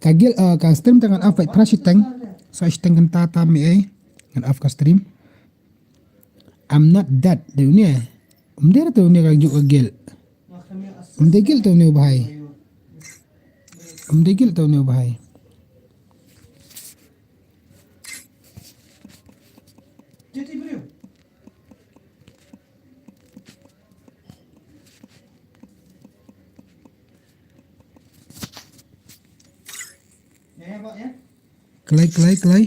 Ka guild, uh, ka stream te ngan off bad pra shiteng. So shiteng kan ta ta mi ai. Ngan off ka stream. I'm not that. Dei une. Um dei te une ka juk ka guild. Um dei guild te une u bhai. Um dei guild te une u bhai. Kloi, kloi, kloi.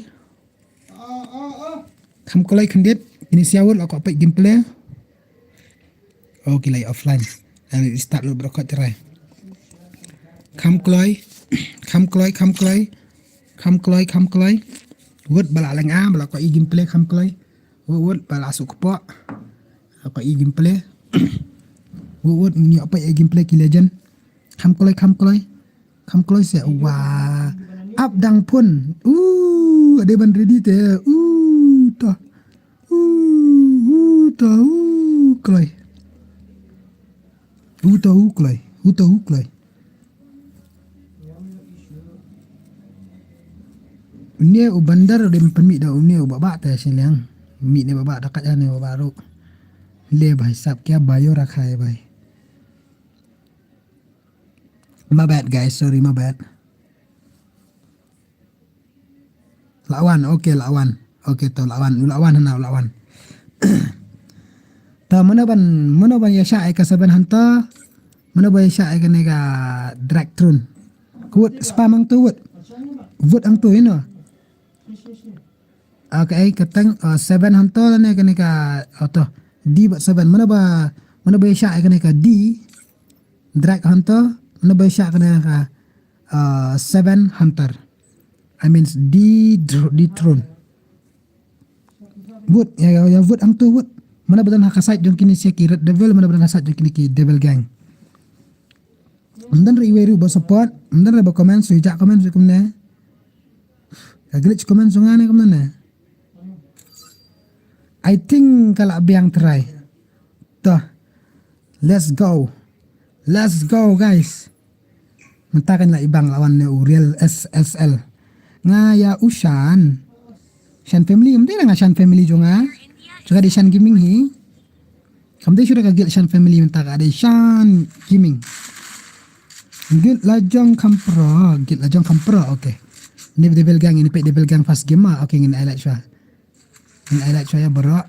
Kham kloi khyndiat. Ini siawut la ko pek gameplay. Oh, ki la offline. Nang start lut bro kot try. Kham kloi. Kham kloi, kham kloi. Kham kloi, kham kloi. Wut ba la leng a, ba la ko i gameplay kham kloi. Wut wut ba la suk kepok. Ko i gameplay. Wut wut ngi apa i gameplay ki legend. Kham kloi, kham kloi. Kham kloi se wa. Ap dang pun. Uh, ade ban ready te. Uh, to. Uh, uh, to, uh, kloi. Uh, to, uh, kloi. Uh, to, uh, kloi. Une u bandar u dem pynmih da une u baba te shiliang. Mih ne baba da kat ne baba ru. Le bhai sab kya bayo rakha hai bhai. My bad guys, sorry, my bad. Lawan, okay, lawan. Okay, to lawan, lawan hana lawan. Ta mana ban, mana ban ya sha ai ka seven hunter. Mana ban ya sha ai ka ne ka drag throne. Kut spam ang tu wut. Wut ang tu ino. Okay, ka tang uh, seven hunter ne ka ne ka auto. D ba seven. Mana ba, mana ba ya sha ai ka ne ka D. Drag hunter, mana ba sha kane ka uh, seven hunter. I mean D dr- D throne. Vote ya ya, ya vote ang tu vote. Mana ba don ha ka side jong kine ki Red Devil, mana ba don ha side jong kine ki Devil Gang. Mdan ri wei ru ba support, mdan ri ba comment, so ja comment so kumne. Ka glitch comment so ngane kumne. I think ka la biang try. Toh. Let's go. Let's go guys. Mynta kan la ibang lawan ne u real S S L. Nga ya u Shan. Shan family, mynta nga Shan family jong nga. Jong nga di Shan Gaming hi. Kam dei shuda ka guild Shan family mynta ka dei Shan Gaming. Guild la jong kam pro, guild la jong kam pro, okay. Ni Devil Gang ini pe Devil Gang first game ma, okay ngin highlight shwa. Ngin highlight shwa ya bro.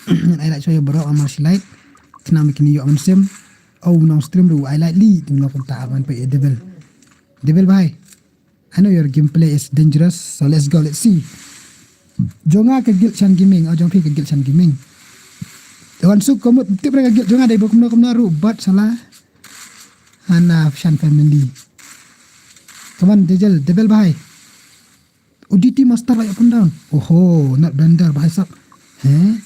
Ngin highlight shwa ya bro ama slide. Kena mikini yo amsem. Au nong stream ru highlight li. Tinglo kunta aman pe Devil. Devil bhai. I know your gameplay is dangerous, so let's go, let's see. Jong nga ka guild Shan Gaming, oh jong phi ka guild Shan Gaming. Wan suk komut tip ka guild jong nga dei ba kumno kumno ru bat salah. Hana Shan family. Come on, Devil, Devil bhai. U D T master la up and down. Oho, not bender bhai sab. He?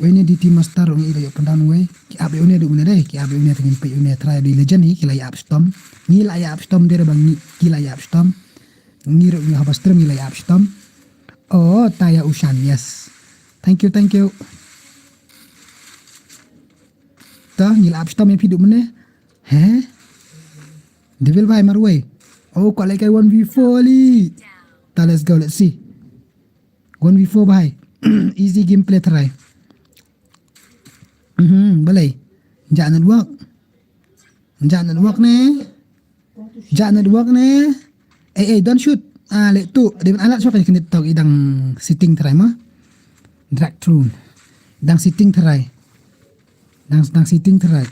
Wei ne D T master ong ila yo pandan wei. Ki ap yo ne du ne dei. Ki ap yo ne tengin pe yo ne try di legend ni ki la ap storm. Ni la ap storm dei bang ni ki la ap storm. Ni ro ni haba stream ni la ap storm. Oh, taya Ushan, yes. Thank you, thank you. Ta ni la ap storm ya pidu mene. He? Devil bhai marwei. Oh, ko lai kai one v four li. Ta let's go, let's see. One v four bhai. Easy gameplay try. Mhm, balai. Ja network. Ja network ne. Ja network ne. Eh eh, don't shoot. Ah, le tu. Dia alat shoka kini tau idang setting try ma. Drag through. Dang setting try. Dang dang setting try.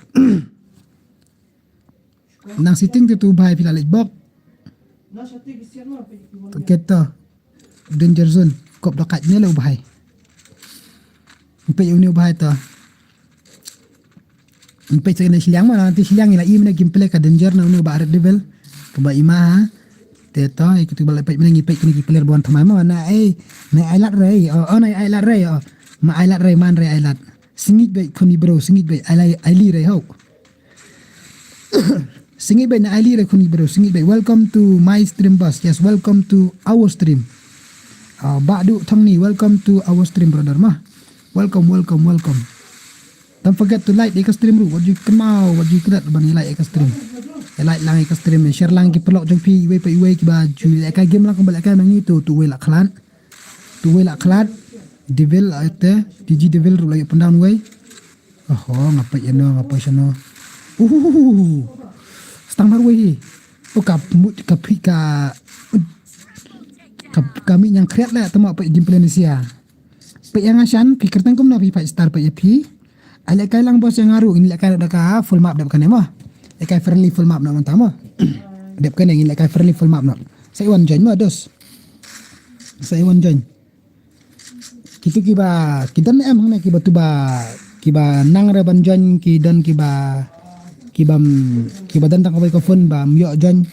Nang setting tu tu bhai phi la leit bok. Keto. Danger zone. Kop da kat ne lo bhai. Mpe uni bhai to. Mpe sene siliang ma nanti siliang ila i mene gameplay ka danger na uni ba Red Devil. Kaba ima ha. Te to iku tu ba leit pek mene ngi pek kini ki player bon thamai ma na eh. Nai ai lad rei, oh, oh, nai ai lad rei, oh. Ma ai lad rei, man rei ai lad. Sngit beit khun i bro, sngit beit, ai lai, ai li rei hok. Sngit beit na ai li rei khun i bro, sngit beit. Welcome to my stream, boss. Yes, welcome to our stream. Uh, Bah Du Thongni, welcome to our stream, brother, ma. Welcome, welcome, welcome. Don't forget to like ïa ka stream ruh, wat ju kynmaw, wat ju klet ban ïa like ïa ka stream. Ïa like lang ïa ka stream, share lang ki paralok jong phi, iwei pa iwei kiba ju lehkai game lang kumba lehkai ma ngi tu, tu wei la khlad. Tu wei la khlad. Devil, ah, te, T G Devil ruh la ïoh pyndown wei. Oho, nga peit ïano, nga peit shano. Uhuhuhu. Stang marwei hi. Oh, ka mut, ka phi, ka, ka, ka mih ñiangkhriat la, tama peit gameplay ni sia. Peit ïa nga Shan, phi kyrteng kumno phi five star peit ïa phi. Ai lehkai lang boss ïa nga ruh, ngin lehkai da ka full map dep kane mo. Lehkai friendly full map noh mynta mo. Dep kane ngin lehkai friendly full map noh. Sa i wan join mo, dos. Sa i wan join. Kitu kiba, ki don em hangne kiba tu ba, kiba nang re ban join, ki don kiba, kiba, kiba don tang kawei ka phone bym ïoh join.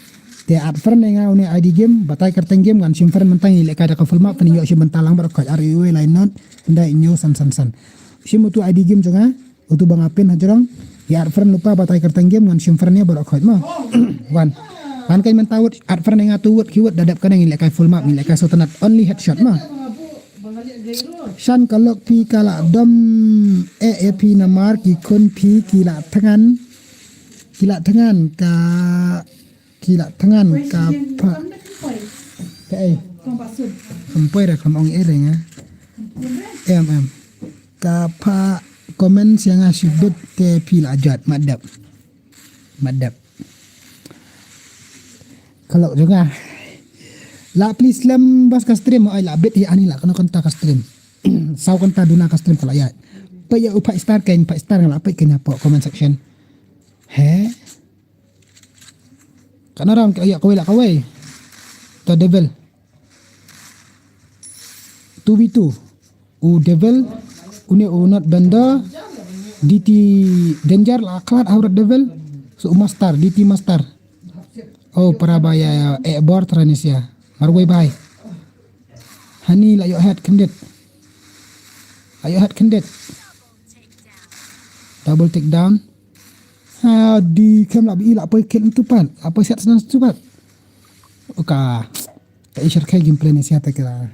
Te add friend ïa nga une I D game, batai kyrteng game, ngan shim friend mynta ngi lehkai da ka full map, phin ïoh shim bynta lang baroh khoit, ar iwei lai not, hynda hynñiew san san san. Shim utu I D game jong nga, utu ba nga pin hajrong, ïa add friend lypa batai kyrteng game, ngan shim friend ïa baroh khoit mo. Wan. Wan kan mynta wut, add friend ïa nga tu wut, ki wut, da dep kane ngi lehkai full map, ngi lehkai sngewtynnat, only headshot mo. Shan ka lok phi ka la dom eh ïa phi namar ki khun phi ki la thngan, ki la thngan ka Ki la thngan ka pha. Ka ei. Kham poi re kham ong ei re nga. Em em. Ka pha comment sia nga shibit te phi la jot ma dep. Ma dep. Ka lok jong nga. La please lem bas ka stream, oi la bit hi ani la kano kanta ka stream. Saw kanta duna ka stream ka la ïa. Peit ïa u five star keiñ, five star nga la peit keiñ hapoh comment section. He? Ka naram ka ïa kawei la kawei. To Devil. Two v two. U Devil, une u Not Bender, D T Danger la khlad ha u Red Devil. So u Master, D T Master. Oh, para ba ïa, ïa, eh, bor Tranesia. Marwei bai. Hani la ïoh head khyndiat. La ïoh head khyndiat. Double take down. Ha, di kem la bi la poi kill tu pat. La poi set snan tu pat. Oka. Ka i shyrkhei gameplay ni sia ta kira.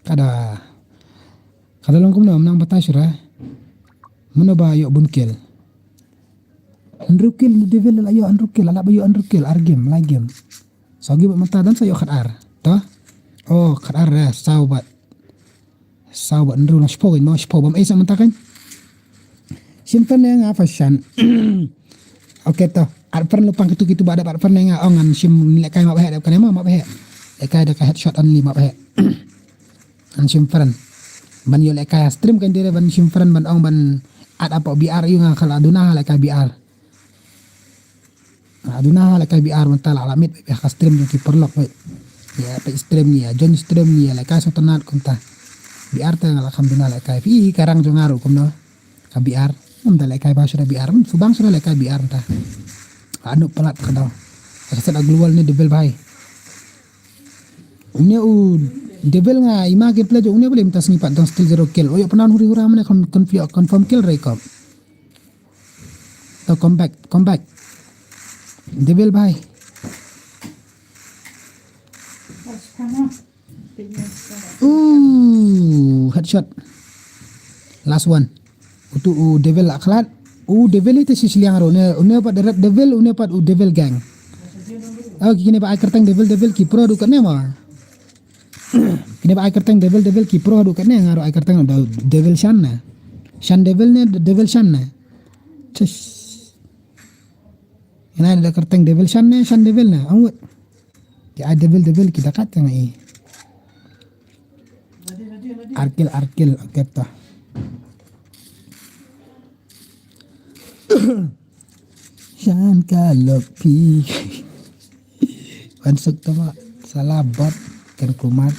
Kada. Kada long kumno, mynta batai shura. Mano ba ïoh bun kill. Hynriew kill ni Devil la ïoh hynriew kill, la ba ïoh hynriew kill, ar game, lai game. Saw game mynta dang sa ïoh khat ar. To? Oh, khat ar re, saw bad. Saw bad hynriew na shiphew, no shiphew bam ei sa mynta kan. Shim friend ïa nga fashion. Okay to. Add friend lypa kitu kitu ba da add friend ïa nga ong ngan shim lehkai map heh dep kane mo map heh. Lehkai da ka headshot only map heh. Ngan shim friend. Ban ïoh lehkai stream kan dire ban shim friend ban ong ban add hapoh B R ïa nga khala duna lehkai B R. Aduna lehkai B R mynta la la mit bad ka stream jong ki paralok bad. Ïa peit stream ni ïa join stream ni ïa lehkai sngewtynnat kumta. B R te nga la kham duna lehkai phi ka rang jong nga ruh kumno. Ka B R. Mynta lehkai ba shuwa B R. Hmm, subang shuwa lehkai B R mynta. Anu palat ka dau. Ka set a global ni Devil bai. Une u Devil nga ima gameplay jong une bale mynta sngi pat dang still zero kill. Oyo pynban huri hura mane kon kon confirm kill rei kop. To come back, come back. Devil bhai. Ooh, headshot. Last one. Utu u Devil la khlad. U Devil ite shi shiliang ro ne, une pat Red Devil, une pat u Devil gang. Oh, kine ba ai kyrteng Devil Devil ki pro du kane ma. Kine ba ai kyrteng Devil Devil ki pro du kane nga ro ai kyrteng Devil Shan ne. Shan Devil ne Devil Shan ne. Cus. Ina da kyrteng Devil Shan ne, Shan Devil ne. Angut. Ki ai Devil Devil ki dakat ka ngai. Arkil Arkil kita. Shan ka lok pi. Wan suk tama. Salah bot kan kumat.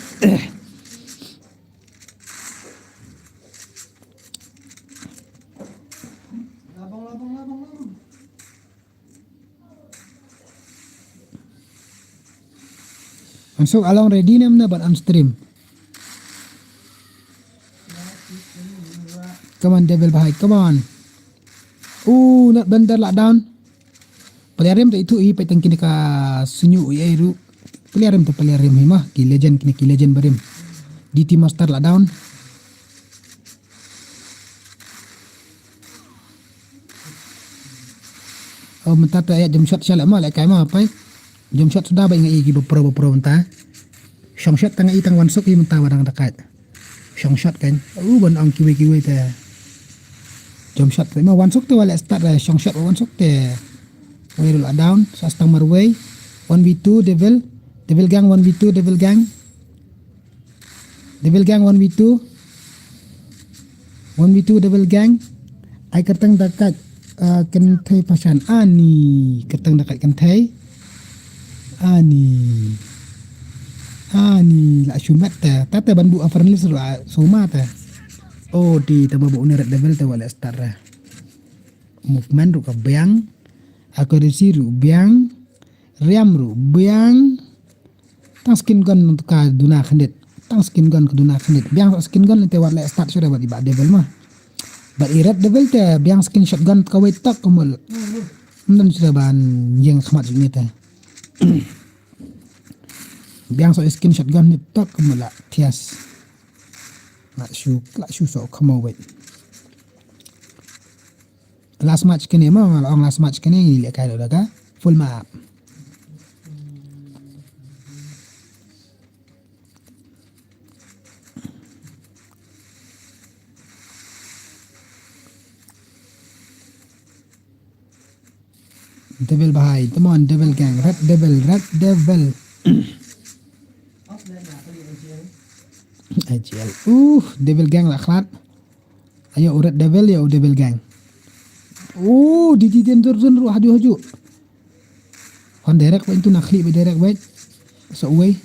Wan suk along ready ne mna ban on stream. Come on, Devil Bahai, come on. Uh, not bender lockdown. Paliarim ta itu i, pait tang kini ka sunyu i ai ru. Paliarim ta paliarim hi mah, ki legend kini ki legend barim. D T Master lockdown. Oh, mynta ta ïa jump shot sha leh ma, leh kai ma, pai. Jump shot suda ba nga i ki ba pro, ba pro mynta. Shong shot tang i tang wan suk i mynta ba dang da kait. Shong shot kan. U ban ong kiwei kiwei te. Jump shot ma wan suk te wa leh start, eh, shong shot wa wan suk te. Wei rul down, sa stang marwei. One v two, Devil. Devil Gang, one v two, Devil Gang. Devil Gang, one v two. One v two, Devil Gang. Ai kyrteng da kait, eh, kynthei pashan. Ani, kyrteng da kait kynthei. Ani. Ani, la shu met te. Tate ban bu a friend list ruh, ah, suma te. Oh, di tama ba une Red Devil te wa leh start ra. Movement ruh ka biang. Accuracy ruh biang. Riam ruh biang. Tang skin gun ka duna khyndit. Tang skin gun ka duna khyndit. Biang skin gun te wat leh start shuh da bad i Bah Devil ma. Bad i Red Devil te biang skin shotgun ka wei tak ka mul. Ym don shuh da ban ïeng khmat shuh ni te. Biang so skin shotgun ni tak ka mul la thias. La shu, la shu so ka mo wei. Last match kane ma, nga la ong last match kane ngi leh kai da ka full map. Devil Bahai, come on, Devil Gang, Red Devil, Red Devil. I G L. Uh, Devil Gang la khlad. Ayo u Red Devil, ïa u Devil Gang. Uh, di di den dur dun ruh haju haju. Hon direct wait tu na khlieh ba direct wait. So wei.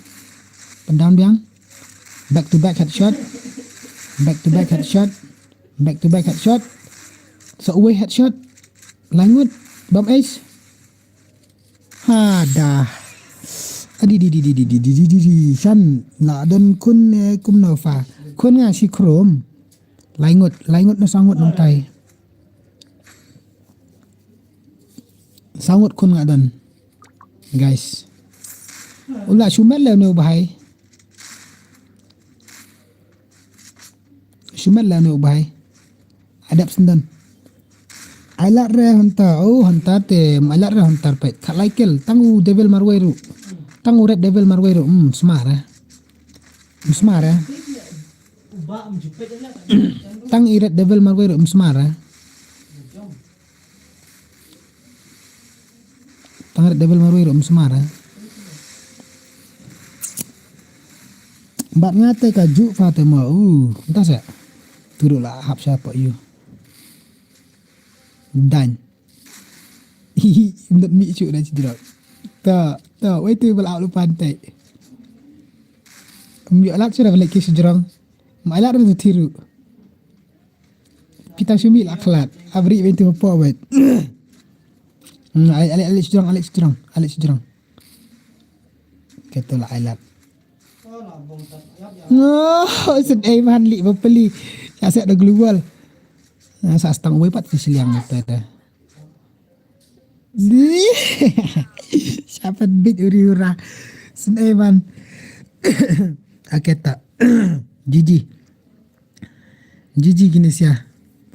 Pen down biang. Back to back headshot. Back to back headshot. Back to back headshot. So wei headshot. Langut. Bam ace. Hada. Adi di di di di di di di di di. Shan la don kun, eh, kumno fa. Kun nga shi krom. Laingut, laingut na sangut nang tai. Sangut kun nga don. Guys. Ula shumet le ne u Bahai. Shumet la ne u Bahai. Adap sendon. Ai lat re hunter. Oh, hunter te. Ai lat re hunter pet. Khat lai kill. Tang u Devil marwei ruh. Tang u Red Devil marwei ruh. Hmm, smart eh. Hmm, smart eh. Tang i Red Devil marwei ruh. Hmm, smart eh. Tang Red Devil marwei ruh ym smart eh. Bad nga te ka ju fa te mo u. Nta se. Turu la hap sha pa yu. Dan. Hi hi, ndat mi chu da chi drok. Ta, ta, wei tu bal au lu pan te. Ym yu alat sura balik ki sejrong. Ma alat tu tiru. Kita sumi la khlad. Abri ben tu po wet. Hmm, alik, alik, alik sejrong, alik sejrong, alik sejrong. Keto la ai lat. Oh, sen ei man li ba peli. Ya sek da global. Ya sa stang wei pat ki seliang te te. Di. Siapa bit uri ura. Sen ei man. Aketa. Gigi. Gigi kine sia.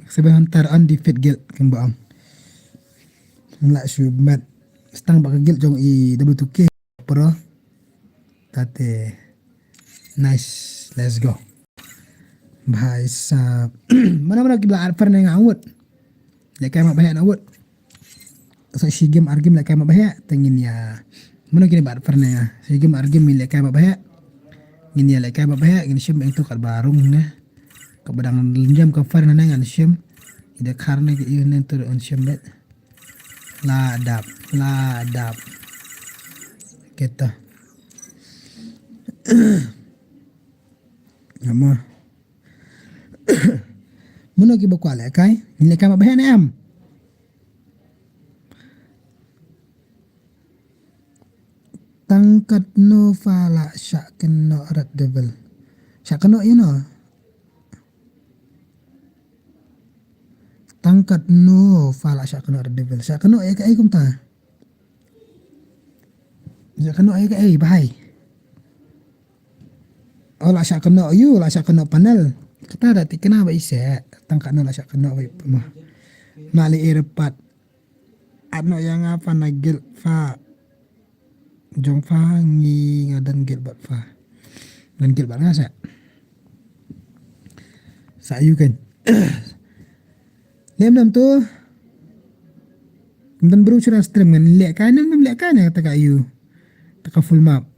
Seben hunter undefeated guild kemba ang. La shu mat. Stang bak guild jong i W two K. Pro. Tate. Nice. Let's go. Bhai sab. Mana mana kibla arper ne nga awut. Lekai ma bahaya na awut. So shi game ar game lekai ma bahaya. Tengin ya. Mana kini bat arper ne nga. Shi game ar game lekai ma bahaya. Ngin ya lekai ma bahaya. Ngin shim eng tu kat barung ne. Ka badang linjam ka far na ne ngan shim. Ida khar ne ke iu ne tu on shim bet. La dap, la dap. Kita. Nama? Mano ki ba kwah lehkai? Lehkai ma bheh ne em? Tang katno fa la shah kynnoh Red Devil. Shah kynnoh ïa no. Tang katno pha la shah kynnoh Red Devil? Shah kynnoh ïa kaei kumta? Shah kynnoh ïa kaei, bhai? Oh, la shah kynnoh ïa u, la shah kynnoh panel. Kata da thikna ba ise. Tang katno la shah kynnoh ba ise. Mali ïa pat. Ap noh ïa nga pha na guild pha. Jong pha ngi nga don guild bad pha. Don guild bad nga sa. Sa ïa u kan. Lem lem tu. Ym don briew shuh na stream, ngan lehkai ne ym lehkai ne kata ka ïa u. Kata ka full map.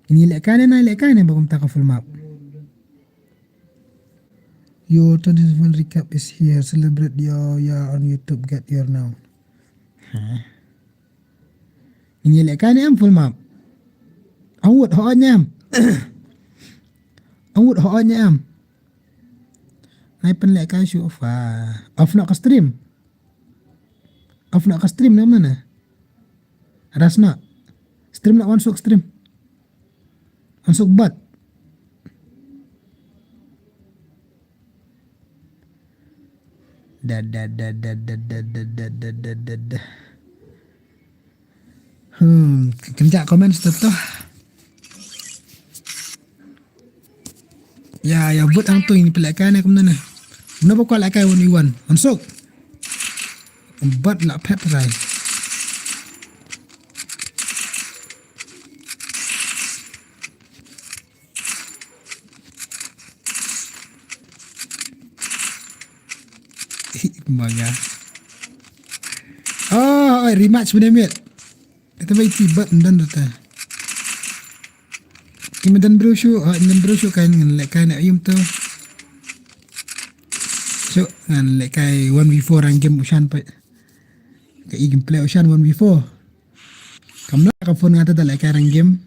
Ngi lehkai ne, nai lehkai ne ba kumta ka full map. Your twenty-seven recap is here. Celebrate your, your on YouTube, get your now. Hah? Ngi lehkai ne em full map? Ang wut ho ne em? Ang wut ho ne em? Nai pynlehkai shuh pha. Off noh ka stream. Off noh ka stream ne kumno ne? Ras noh. Stream noh, wan suk stream. Wan suk bot. Da, da, da. Hmm, kynjah comment step tu. Ïa, ïa, bot ang tu ngi pynlehkai ne kumno ne. Kumno ba kwah lehkai one v one. Wan suk. Bot la phet rai. Manga. Oh, oi, rematch bine miet. Ita ba iti bat ndan data. Ki madan bro shu, ah, ndan bro shu kain ngan lehkai na yum tu. Shu ngan lehkai one v four rang game ushan pa. Ka i gameplay ushan one v four. Kamla ka phone ngata da lehkai rang game.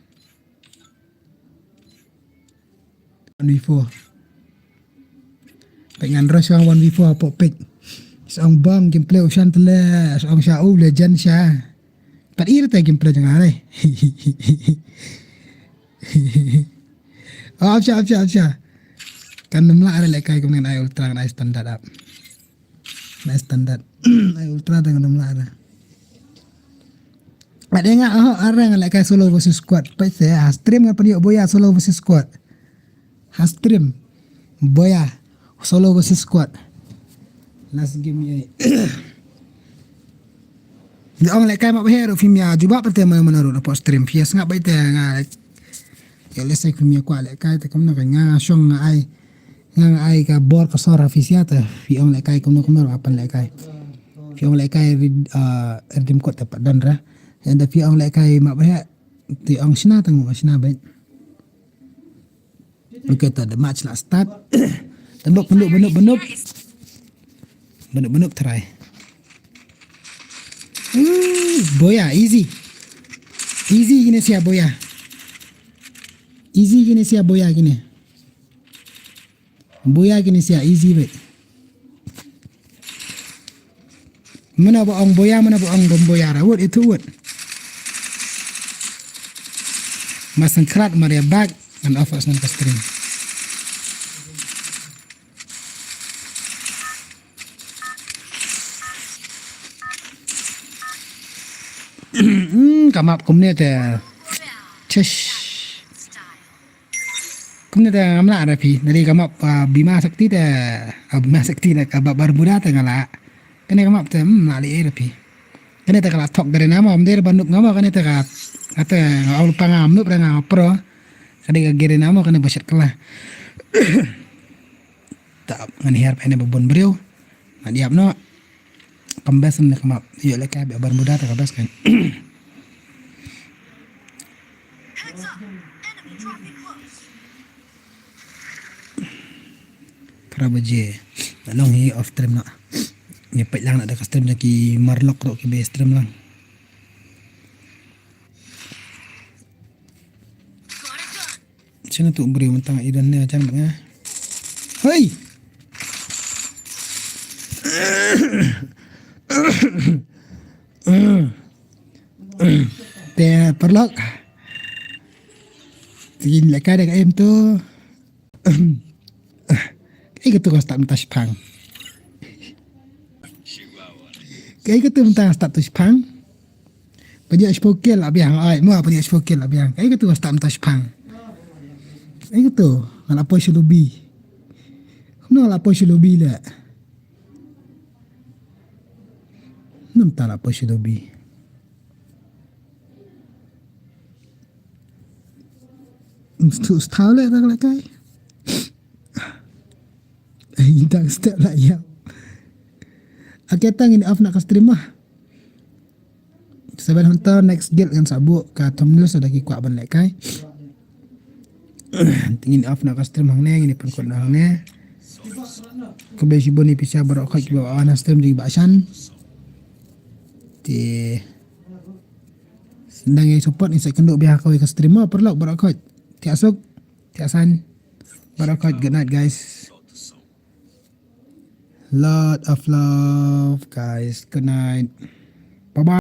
One v four. Pek ngan rush one v four pok pek. Song bong gameplay ushan tele, song sha u legend sha. Pat ir te gameplay jong are. Oh, apsha, apsha, apsha. Kan namla are lehkai kum ngan ai ultra ngan ai standard up. Nai standard. Ai ultra da ngan mla da. Ada nga, oh, arang lehkai solo versus squad. Pait se, ah, stream ngan pynïoh boya solo versus squad. Ha stream. Boya solo versus squad. Last game ye. Ong lehkai map her, film ya jubab pate mana mana ru na pok stream. Pia sngap bait te nga. Ïa lehse kumne kwah lehkai te kumno ka nga shong nga ai. Nga nga ai ka bor ka sor ha phi sia te. Phi ong lehkai kumno kumno ruh nga pan lehkai. Phi ong lehkai rid-, ah, redeem code te pat don ra. Ynda phi ong lehkai map ba heh. Te ong shna te nga ong shna bait. Okay, te the match la start. Te bok benuk benuk benuk. Benuk benuk try. Uh, boya, easy. Easy kine sia boya. Easy kine sia boya kine. Boya kine sia easy bait. Mana ba ong boya, mana ba ong bom boya ra. Wut itu wut. Masang krat maria bag. Ngan off as nan ka stream. Hmm, ka map kumne te. Chesh. Kumne te ngam lah da phi. Dari ka map, ah, Bima Sakti te. Ah, Bima Sakti na ka ba Bermuda te nga lah. Kane ka map te, hmm, lah li eh da phi. Kane te ka la thok gare namo, am der ba nup ngamo, kane te ka, kate nga ol pa nga nup ra nga pro. Kane ka gare namo, kane ba shet kala. Ta ngan hiar pa ne ba bon briew. Nga diap no. Kam bes ne ka map. Yo le ka ba Bermuda te ka bes kan. Phra baje. Long hi off stream na. Ngi peit lang na da ka stream na ki marlok ro ki be stream lang. Sino tu beri mentang idon ne macam nga. Hei. Te parlok. Tin leka da ka em tu. Ih, katu ka start mynta shipang. Kaei katu mynta nga start to shipang. Pynïoh shiphew kill la biang, ai, mo pynïoh shiphew kill la biang. Kaei katu nga start mynta shipang. Kaei katu, nga la poi sha lobby. Kumno nga la poi sha lobby le. Mynta la poi sha lobby. Stu style le rak le kai. Ai, dak step la ïa. Ake tang ini off na ka stream ah. Seven Hunter next guild ngan sa buh ka thumbnail sa da ki kwah ban leh kai. Te ngin off na ka stream hangne, ngin pynkut na hangne. Khublei shibun ïa phi sa baroh khoit kiba wan ha stream jong i Bah Shan. Te sdang ïa support, ngin sa kynduh bha ha kawei ka stream mo paralok baroh khoit. Thiah suk, thiah saiñ. Baroh khoit, good night guys. Lot of love guys. Good night. Bye bye.